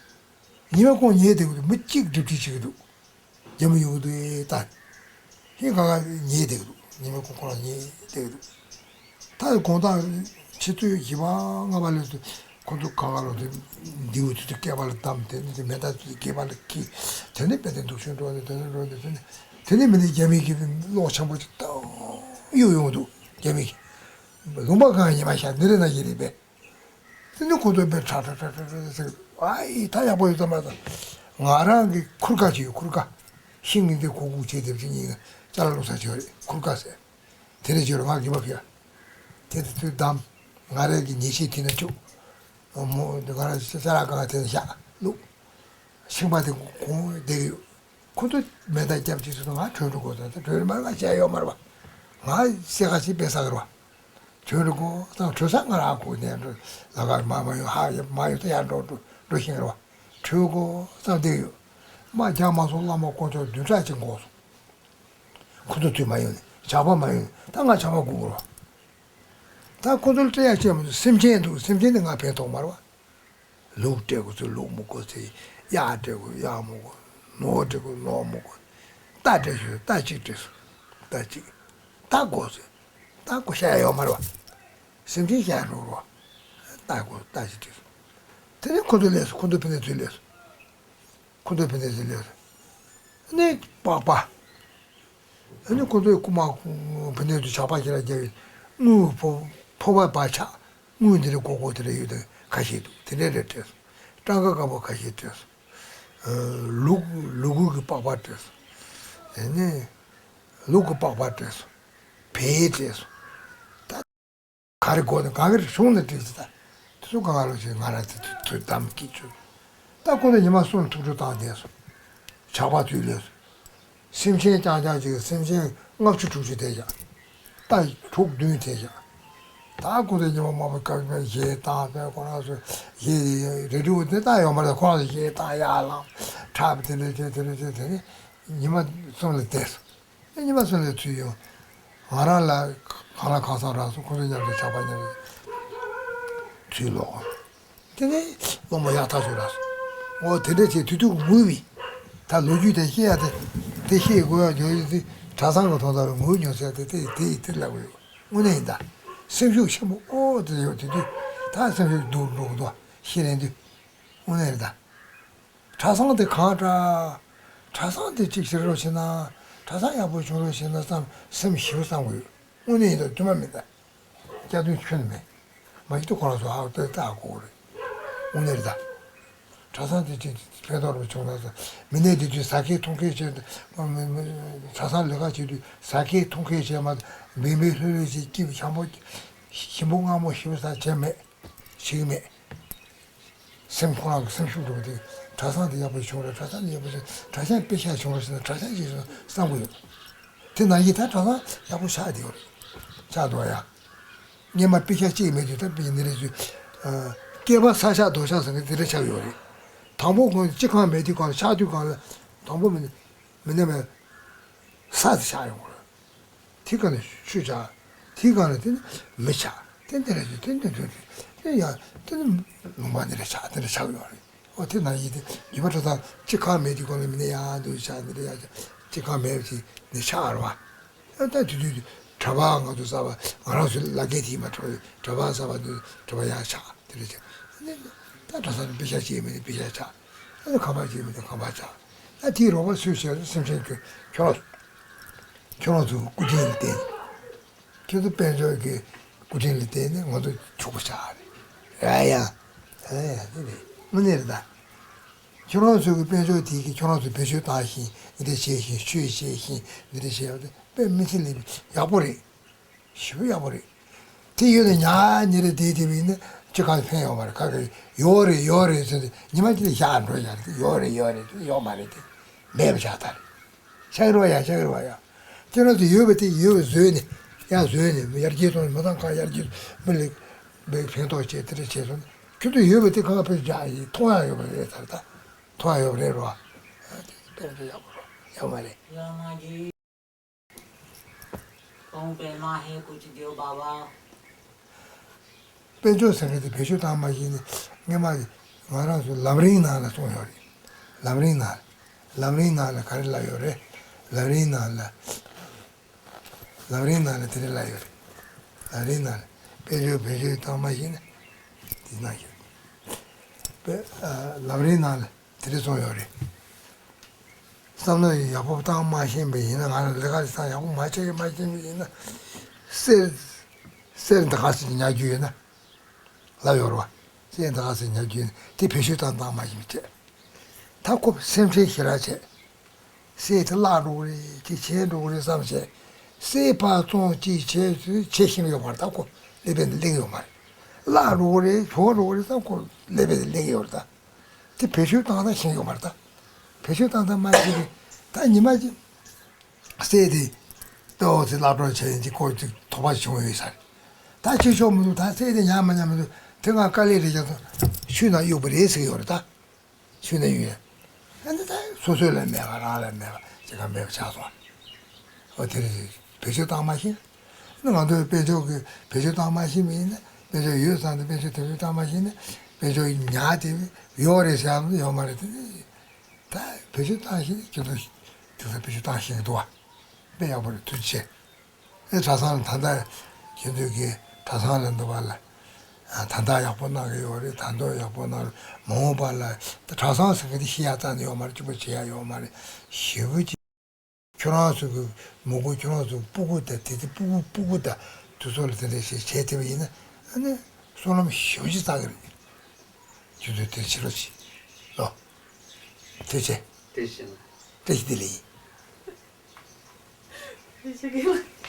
ཉི་མ་ཁོང་ཉལ་བསྡད་ཀྱི་འདུག་མི་གཅིག་སྒྲུབ་ཁྲིད་བྱེད་ཀྱི་འདུག་རྒྱ་མི་ཡོང་གི་འདུག་ཨེ་ད། ཧིང་ག་ག་ཉལ་བསྡད་ཀྱི་འདུག་ཉི་མ་ཁོང་ཁོ་རང་ཉལ་བསྡད་ཀྱི་འདུག་ད་དགོང་དག་ཆུ་ཚོད་བཞི་པ་ལྔ་པ་ལོན་དུ་ཁོ་ཚོ་ག་ག་ལོ་དེ་མདེའུ་དེ་ཚོ་སྐེད་པ་ལ་བསྡམས། དེ་ནས་དེ་མེ་མདའ་དེ་ཚོ་སྐེད་པ་ལ་འཁྱེར། དེ་ནས་དཔེ་དེ་འདུག་ཤོད་འགྲོ་ནས་དེ་ནས་འགྲོ་ནས་དེ་ནས་དེ་ནས་མི་ནི་རྒྱ་མི་གི་གློག་ཆེན་པོ་ཅིག་ཏང་གཡུག་ཡོང་འདུག་རྒྱ་མི་གི་ལུང་པ་གང་ཉི་མ་ཤར་འདི་རེད་ན་ཡིན་རེད་པས། དེ་ནི་ཁོ་ཚོ་དཔེ་ཁྲ་ཁྲ་ཁྲ་ཁྲ་ཁྲ་ཟེར། ཨ་ཡི་ད་ཡག་པོ་ཡོད་ཙམ་མ་ཟད། ང་རང་གི་ཁུར་ཁ་ཅིག་ཡོད། ཁུར་ཁ། ཤིང་གི་འདི་གུག་གུག་བྱས་དེ་བཞིན་ཡིན། ཅ་ལག་བླུགས་ས་ཅིག་ཡོད་རེད། ཁུར་ཁ་ཟེར། དེ་རེད་ཅིག་ཡོད་རེད། ང་གི་མ་ཕིའ། དེ་དེ་དུས་བསྡམས། ང་རང་གི་ཉལ་ཆས་དེ་ན་བཅུག་མོ་ང་རང་ཅ་ལག་གང་དེ་ན་བཞག་བླུགས། ཤིང་པ་དེ་གོང་བསྡད་ཀྱི་ཡོད། ཁོ་ཚོ་མེ་མདའ་རྒྱབ་ཅིག་སོང་ང་བྲོས་འགྲོ་དགོས། ད་ད་བྲོས་རེད་མ་རེད་ང་བཤད་ཡོད་མ་རེད་པ། ང་སེ་ཁ་ཞིག་དཔེ་བསགས་རེད་པ། བྲོས་འགྲོ་དགོས་ཙང་བྲོས་ས་ང་རང་ཁོ་ནས་འགྲོ། ལ་གར་མ་མ་ཡོང་ཧ་ཡ་མ་ཡོང་ད་ཡར་འགྲོ་འགྲོ་འགྲོ་ཤེས་རེད་པ། བྲོས་དགོས་ཙང་བསྡད་ཡོད། མ་རྒྱག་མ་སོང་བླ་མ་དཀོན་མཆོག་བདུན་ཕྲག་གཅིག་འགོར་སོང་། ཁོ་ཚོ་དུས་མ་ཡོང་ནས་ཇག་པ་མ་ཡོང་ནས་ད་ང་ཇག་པ་སྒུག་རོགས། ད་ཁོ་ཚོར་སྤྲད་ཡ་ཅི་ཡང་མི་འདུག་སེམས་ཅན་འདུག་སེམས་ཅན་དེ་ང་ཕན་ཐོགས་མ་རེད་པ། ལུག་སྤྲད་དགོས་ཚོས་ལུག་མི་དགོས་ཚེ། གཡག་སྤྲད་དགོས་གཡག་མི་དགོས། ནོར་སྤྲད་དགོས་ནོར་མི་དགོས། རྟ་སྤྲད་ཤོག་རྟ་གཅིག་སྤྲད་སོང་། རྟ་གཅིག་རྟ་དགོས་ཚེ། རྟ་དགོས་བཤད་ཡ་ཡོད་མ་རེད་པ། སེམས་ཅན་བཤད་ཡ་རོགས་རོགས། རྟ་དགོས་རྟ་གཅིག་སྤྲད་སོང་། དེ་ནས་ཁོ་ཚོ་སླེབས་སོང་། ཁོ་ཚོ་ཕ་ནས་ཚུར་སླེབས་སོང་། ཁོ་ཚོ་ཕ་ནས་ཚུར་སླེབས་སོང་། ཨ་ནི་པགས་པ། ཨ་ནི་ཁོ་ཚོའི་རྐུ་མ་ཕ་ནས་ཚུར་ཇག་པ་ཁྱེར་རྒྱབ་ཡིན། དངུལ་ཕོ་ཕོ་བ་བ་ཆགས། དངུལ་འདི་རེ་སྒོར་སྒོར་དེ་རེ་ཡོད་དེ་ཁ་ཤས་འདུག་དེ་འདྲས་རེ་སྤྲད་སོང་། སྤྲང་ཀ་དཀར་པོ་ཁ་ཤས་སྤྲད་སོང་། ལུག་ལུ་གུ་གི་པགས་པ་སྤྲད་སོང་། དེ་ནས་ལུག་གི་པགས་པ་སྤྲད་སོང་། བལ་སྤྲད་སོང་། ད་ག་རེ་དགོས་ནས་ག་གེ་རེ་བྱུང་ན་འགྲིག་ཟེར། ད་དེ་ཚོ་གང་ག་ལོ་ཞིག་ང་རང་དེ་དུས་དུས་གཏམ་སྐྱིད་ཆུ། ད་ཁོ་ཚོ་ཉི་མ་གསུམ་ཐུགས་སྤྲོ་བཏང་བསྡད་སོང་། ཇག་པ་དུས་ལས་སོང་། སེམས་ཅན་རྐྱང་རྐྱང་ཅིག་སེམས་ཅན་ལྔ་བཅུ་དྲུག་ཅུ་དེ་ཡང་། རྟ་དྲུག་བདུན་དེ་ཡང་། ད་ཁོ་ཚོ་ཉི་མ་མ་པ་སྐབས་མ་གཞས་བཏང་བས་ཁོ་རང་ཚོ་གཞས་རེ་ཌི་ཡོ་དེ་ད་ཡོད་མ་རེད། ཁོ་རང་ཚོ་གཞས་བཏང་ཡར་ལངས་འཁྲབ་དེ་འདྲ་བྱས་དེ་འདྲ་བྱས་དེ་ནས་ཉི་མ་གསུམ་ལ་བསྡད་སོང་། ཨེ་ཉི་མ་གསུམ་ལ་ཚུར་ཡོང་། ང་རང་ལ་གང་ལ་གང་འཚམ་རག་སོང་། ཁོ་ཚོ་མཉམ་དུ་ཇག་པ་མཉམ་དུ་ཚུར་ལོག་དེ་ནས་སློང་མོ་ཡག་ཐག་ཆོད་རག་སོང་ འོ་དེ་འདྲ་བྱས་དུས་དུས་ངུས་པས། ད་ལོ་རྒྱུས་དེ་བཤད་ཡ་དེ་དེ་བཤད་དགོས་ཡ་འཇོག་ཡོད་དེ། གྲྭ་ཚང་གི་ཐོག་ད་ངུས་མྱོང་ཟེར་དེ་དེ་དེ་ཡི་དེ་ལབ་ཡོད། དངོས་གནས་ཡིན་ད། སེམས་ཤུགས་ཆེན་པོ་ཨོ་དེ་ཡོད་དེ་དུས་ད་སེམས་ཤུགས་སྡུག་འགྲོ་གི་འདུག་ཤེས་ལེན་དུས། དངོས་གནས་རེད་ད། གྲྭ་ཚང་དེ་གང་དྲག་གྲྭ་ཚང་དེ་གཅིག་བྱེད་རོགས་བྱེད་ན། གྲྭ་ཚང་ཡག་པོ་བྱུང་རོགས་བྱེད་ན་བསམ་སེམས་ཞེ་པོ་བསམ་གི་ཡོད། དངོས་གནས་ཡིན་ད་དུ་མ་མིན་ད། སྐྱག་རྫུན་ཁྱོན་ནས་མེད། མ་གཞི་དུ་ཁོ་རང་ཚོ་ཧ་ཏོ་ལྟ་དགོས་རེད། དངོས་གནས་རེད་ད། གྲྭ་ཚང་དེ་ཅིག་ཕན་ཐོགས་རོགས་བྱུང་ན་ས། མི་ནས་དེ་དུས་ཟ་མཁན་འཐུང་མཁན་བྱས། གྲྭ་ཚང་ལས་ཀ་བྱེད་དུས་ཟ་མཁན་འཐུང་མཁན་བྱས་མ། བིང་བིང་ལྷོད་ལྷོད་བྱས་སྐྱིད་པོ་ཤམ་པོ། ཞིམ་པོ་མངར་མོ་ཞིམ་པོ་ཟ་བྱས་མེད། ཞིག་མེད། སེམས་ཁོ་རང་གི་སེམས་ཤུགས་འགྲོ་གི་དེ། གྲྭ་ཚང་དེ་ཡག་པོ་བྱུང་རེད། གྲྭ་ཚང་དེ་ཡག་པོ་བྱུང་། གྲྭ་ཚང་དཔེ་ཤག་བྱུང་རེད་ཟེར་ན་གྲྭ་ཚང་ཞིག་བསམ་གི་ཡོད། དེ་ནང་བཞིན་ད་གྲྭ་ཚང་ཡག་པོ་ཆགས་བསྡད་ཡོད་རེད། ཆགས་འདུག་ཡ། སྔོན་མ་དཔེ་ཤག་གཅིག་མེད་དུས་ད་དཔེ་ནི་རེད་ཚུལ། སྐྱེས་པ་ས་ཤག་རྡོ་ཤག་ཟེར་མཁན་དེ་འདྲ་ཆགས་ཡོད་རེད། དང་པོ་གོང་སྤྱི་ཁང་མེད་དུས་གང་ལ་ཆགས་དུས་གང་ལ་དང་པོ་མི་མི་ནི་མེད་ས་དེ་ཆགས་ཡོང་གི་རེད། དེ་ག་ནས་ཆུ་ཆགས། དེ་ག་ནས་དེ་ནི་མི་ཆགས། དེ་འདི་རེད། དེ་འདི་འདི་རེད། དེ་ཡང་དེ་ནི་ལུང་པ་འདི་རེད་ཆགས། དེ་འདྲ་ཆགས་ཡོད་རེད། ཨོ་དེ་ནང་བཞིན་དེ་ཡུལ་པ་གྲྭ་ཚང་གཅིག་ཁང་མེད་དུས་གོང་ལ་མི་ནི་ཡང་འདུག་ཆགས། འདི་རེད་ཡང་གཅིག་ཁང་མེད་པ་ཅིག་ནི་ཆགས་རེད་བ། ཨ་ད་དེ་དུས་གྲྭ་པ་ང་ཚོ་གསར་པ་ང་རང་ཚོའི་བླ་རྒན་དེ་ཡིན་པ། གྲྭ་པ་གསར་པ་འདུག་གྲྭ་པ་ཡང་ཆགས། དེ་རེད་ཆགས། ད་གྲྭ་ཚང་དཔེ་ཤག་གཅིག་མེད་ནི་དཔེ་ཤག་ཆགས། ཨ་ཁང་པ་གཅིག་མེད་ནི་ཁང་པ་ཆགས། ད་དེའི་རོགས་པ་སུས་བྱས་སེམས་ཅན་ཁྱོད་ཁྱོད་རང་ཁྱོད་རང་ཚོའི་སྐུ་དྲིན་ལ་བརྟེན། ཁྱོད་ཚོ་དཔལ་འབྱོར་གྱི་སྐུ་དྲིན་ལ་བརྟེན་ནས་ང་ཚོ་ཕྱུག་པོ་ཆགས་རེད། ཨ་ཡ། ཨ་ཡ་དེ་རེད། དངོས་གནས་རེད་ད། ཁྱོད་རང་ཚོ་གི་དཔལ་འབྱོར་དེ་གིས་ཁྱོད་རང་ཚོ་བེད་སྤྱོད་བཏང་ཞིང་འདི་འདྲ་བྱས་ཤིང་ཆོས་བྱས་ཤིང་འདི་འདྲ་བྱས་ཡོད་དེ་དཔེ་མི་སྲིད་ལས་ཡག་པོ་རེད། ཞེ་པོ་ཡག་པོ་རེད། དེ་ཡོད་ན་ཉག་ཉེ་རེ་བསྡད་དེ་བས་ན་ཅི་གང་ཕན་ཡོད་མ་རེད། ཁ་ཁ་ཡོད་རེད་ཡོད་རེད་ཟེར་ཏེ་ཉི་མ་གཅིག་ལ་བཞག་འགྲོ་ཡག་རེད། ཡོད་རེད་ཡོད་རེད་ཡོད་མ་རེད་དེ་མེད་པ་ཆགས་ཚར་རེད། ཆགས་རོགས་ཡ་ཆགས་རོགས་ཡ། ཁྱེད་རང་ཚོ་ཡོད་པ་དེ་ཡོད་པ་བཟོས་ནས་ཡ་བཟོས་ནས་ཡར་རྒྱས་གཏོང་མི་ཚང་ཁ་ཡར་རྒྱས་མི་ལེགས་པའི་ཕན་ཐོགས་བྱས་དེ་འདྲ་བྱས་སོང་ན་ཁྱོད་ཚོ་ཡོད་པ་དེ་གང་ཕན་བཞག་ཡིན། མཐོང་ཡ་ཡོད་པ་རེད་ཚར། ད་མཐོང་ཡ་ཡོད་པ་རེད་རོ། དཔེ་ཡག་པོ་རོ་ཡག་མ་རེད། དཔལ་འབྱོར་ཟེར་མཁན་དེ་བེད་སྤྱོད་བཏང་མ་ཤེས་ནས་སྔོན་མ་ང་རང་ཚོ་ལམ་རིམ་ནང་ལ་གསུངས་ཡོད་རེད། ལམ་རིམ་ནང་ལ་ལམ་རིམ་ནང་ལ་ག་རེ་ལབ་ཡོད་རེད། ལམ་རིམ་ནང་ལ་ལམ་རིམ་ནང་ལ་དེ་རེ་ལབ་ཡོད་རེད། ལམ་རིམ་ནང་ལ་དཔལ་འབྱོར་བེད་སྤྱོད་བཏང་མ་ཤེས་ན་དེ་ནང་ཡོད་རེད། ལམ་རིམ་ནང་ལ། དེ་འདྲ་གསུངས་ཡོད་རེད། བསམ་བློ་ཡག་པོ་བཏང་མ་ཤེས་པ་ཡིན་ན་ང་རང་ལས་ཀ་ཚང་ཡག་པོ་མ་བྱས་མ་ཤེས་པ་ཡིན་ན་གསེར་གསེར་འདི་ག་ཚོད་ཉར་རྒྱུ་ཡོད་ན་ལབ་ཡོད་རེད་བ། གསེར་འདི་ག་ཚོད་ཉར་རྒྱུ་ཡོད་ན་དེ་བེད་སྤྱོད་བཏང་བཏང་མ་ཤེས་པ་བྱས། ད་ཁོ་སེམས་ཁྲལ་ཞེ་དྲག་བྱས། གསེར་དེ་བརླག་འགྲོ་གི་རེད་ཅིག་བྱས་འགྲོ་གི་རེད་བསམ་བྱས། གསེར་ཕར་བཙོང་ཅིག་བྱས་ཚུལ་བྱེད་ཤེས་ཀྱི་ཡོད་མ་རེད། ད་ཁོ་ཀླད་པའི་ནང་སླེབས་ཀྱི་ཡོད་མ་རེད། བརླག་འགྲོ་གི་རེད་བྱོག་འགྲོ་གི་རེད་བསམ་ཁོ་ཀླད་པའི་ནང་སླེབས་ཀྱི་ཡོད་རེད་ད། དེ་བེད་སྤྱོད་བཏང་སྟངས་ཤེས་ཡོད་མ་རེད་ད། བེད་སྤྱོད་བཏང་སྟངས་མ་ཤེས་ཀྱི་ད་ཉི་མ་གཅིག་གསེར་དེ་ལྟ་བ་ཚེ་བརླག་འགྲོ་བྱས་ཡིན་གྱི་ཁོ་ཅིག་དོགས་པ་བྱུང་ཡོད་ས་རེད། ད་ཅི་ཆོག་མི་འདུག་ད་གསེར་དེ་ཉར་མ་ཉར་མི་འདུག་དེ་སྔ་དཀའ་ལས་རེད་ཀྱང་ཚོ་ཆུ་ནང་གཡུགས་པ་རེད་ཟེར་གྱི་ཡོད་རེད་ད། ཆུ་ནང་གཡུགས་ཡོད། ཨ་ནི་ད་སོ་སོ་ལ་མེད་པ་རང་ལ་མེད་པ་ཅི་ག་མེད་པ་ཆགས་སོང་། ཨོ་དེ་རེད་བེད་སྤྱོད་བཏང་མ་ཤེས། ང་ཚོས་དཔལ་འབྱོར་གྱི་བེད་སྤྱོད་བཏང་མ་ཤེས་པ་ཡིན་ན་དཔལ་འབྱོར་ཡོད་ཙང་དེ་དཔལ་འབྱོར་དེ་བེད་སྤྱོད་བཏང་མ་ཤེས་ན་དཔལ་འབྱོར་ཉར་དེ་ཡོད་རེད་ཟེར་ཡང་ཡོད་མ་རེད་དེ། ད་བེད་སྤྱོད་བཏང་ཤེས་ན་ཁྱེད་ཚོ་དེང་སང་བེད་སྤྱོད་བཏང་ཤེས་ཀྱི་འདུག་བ། དཔེ་ཡག་པོ་རེད། ཐུགས་རྗེ་ཆེ། ཨེ་གྲྭ་ཚང་ལ་ད་ལྟ་ཁྱེད་ཚོས་ཀྱི་གྲྭ་ཚང་ལ་འདུག་པ་ལ་ད་ལྟ་ཡག་པོ་གནང་གི་ཡོད་རེད། ད་དུང་ཡག་པོ་གནང་རོགས། མ་འོངས་པ་ལ་ད་གྲྭ་ཚང་ཟེར་མཁན་དེ་ཤི་ཡག་རྩ་ནས་ཡོད་མ་རེད། གཅིག་པོ་བྱེད་ཡག་ཡོད་མ་རེད། ཞེ་པོ་ཅིག་ཁྱོད་རང་ཚོ་གི་མུ་གུ་ཁྱོད་རང་ཚོ་སྤུ་གུ་དང་དེ་དེ་སྤུ་གུ་སྤུ་གུ་དང་དུས་ཚོད་ལ་དེ་འདྲ་ཞིག་བྱས་ཐུབ་པ་ཡིན་ན་ཨ་ནི་བསོད་ནམས་ཞེ་པོ་ཅིག་བསགས་ཀྱི་རེད། ཁྱོད་ཚོས་དེ་བྱེད་རོགས་བྱེད། ལོ། ཐུགས་རྗེ་ཆེ། བཀྲ་ཤིས་བདེ་ལེགས། བཀྲ་ཤིས་བདེ་ལེགས།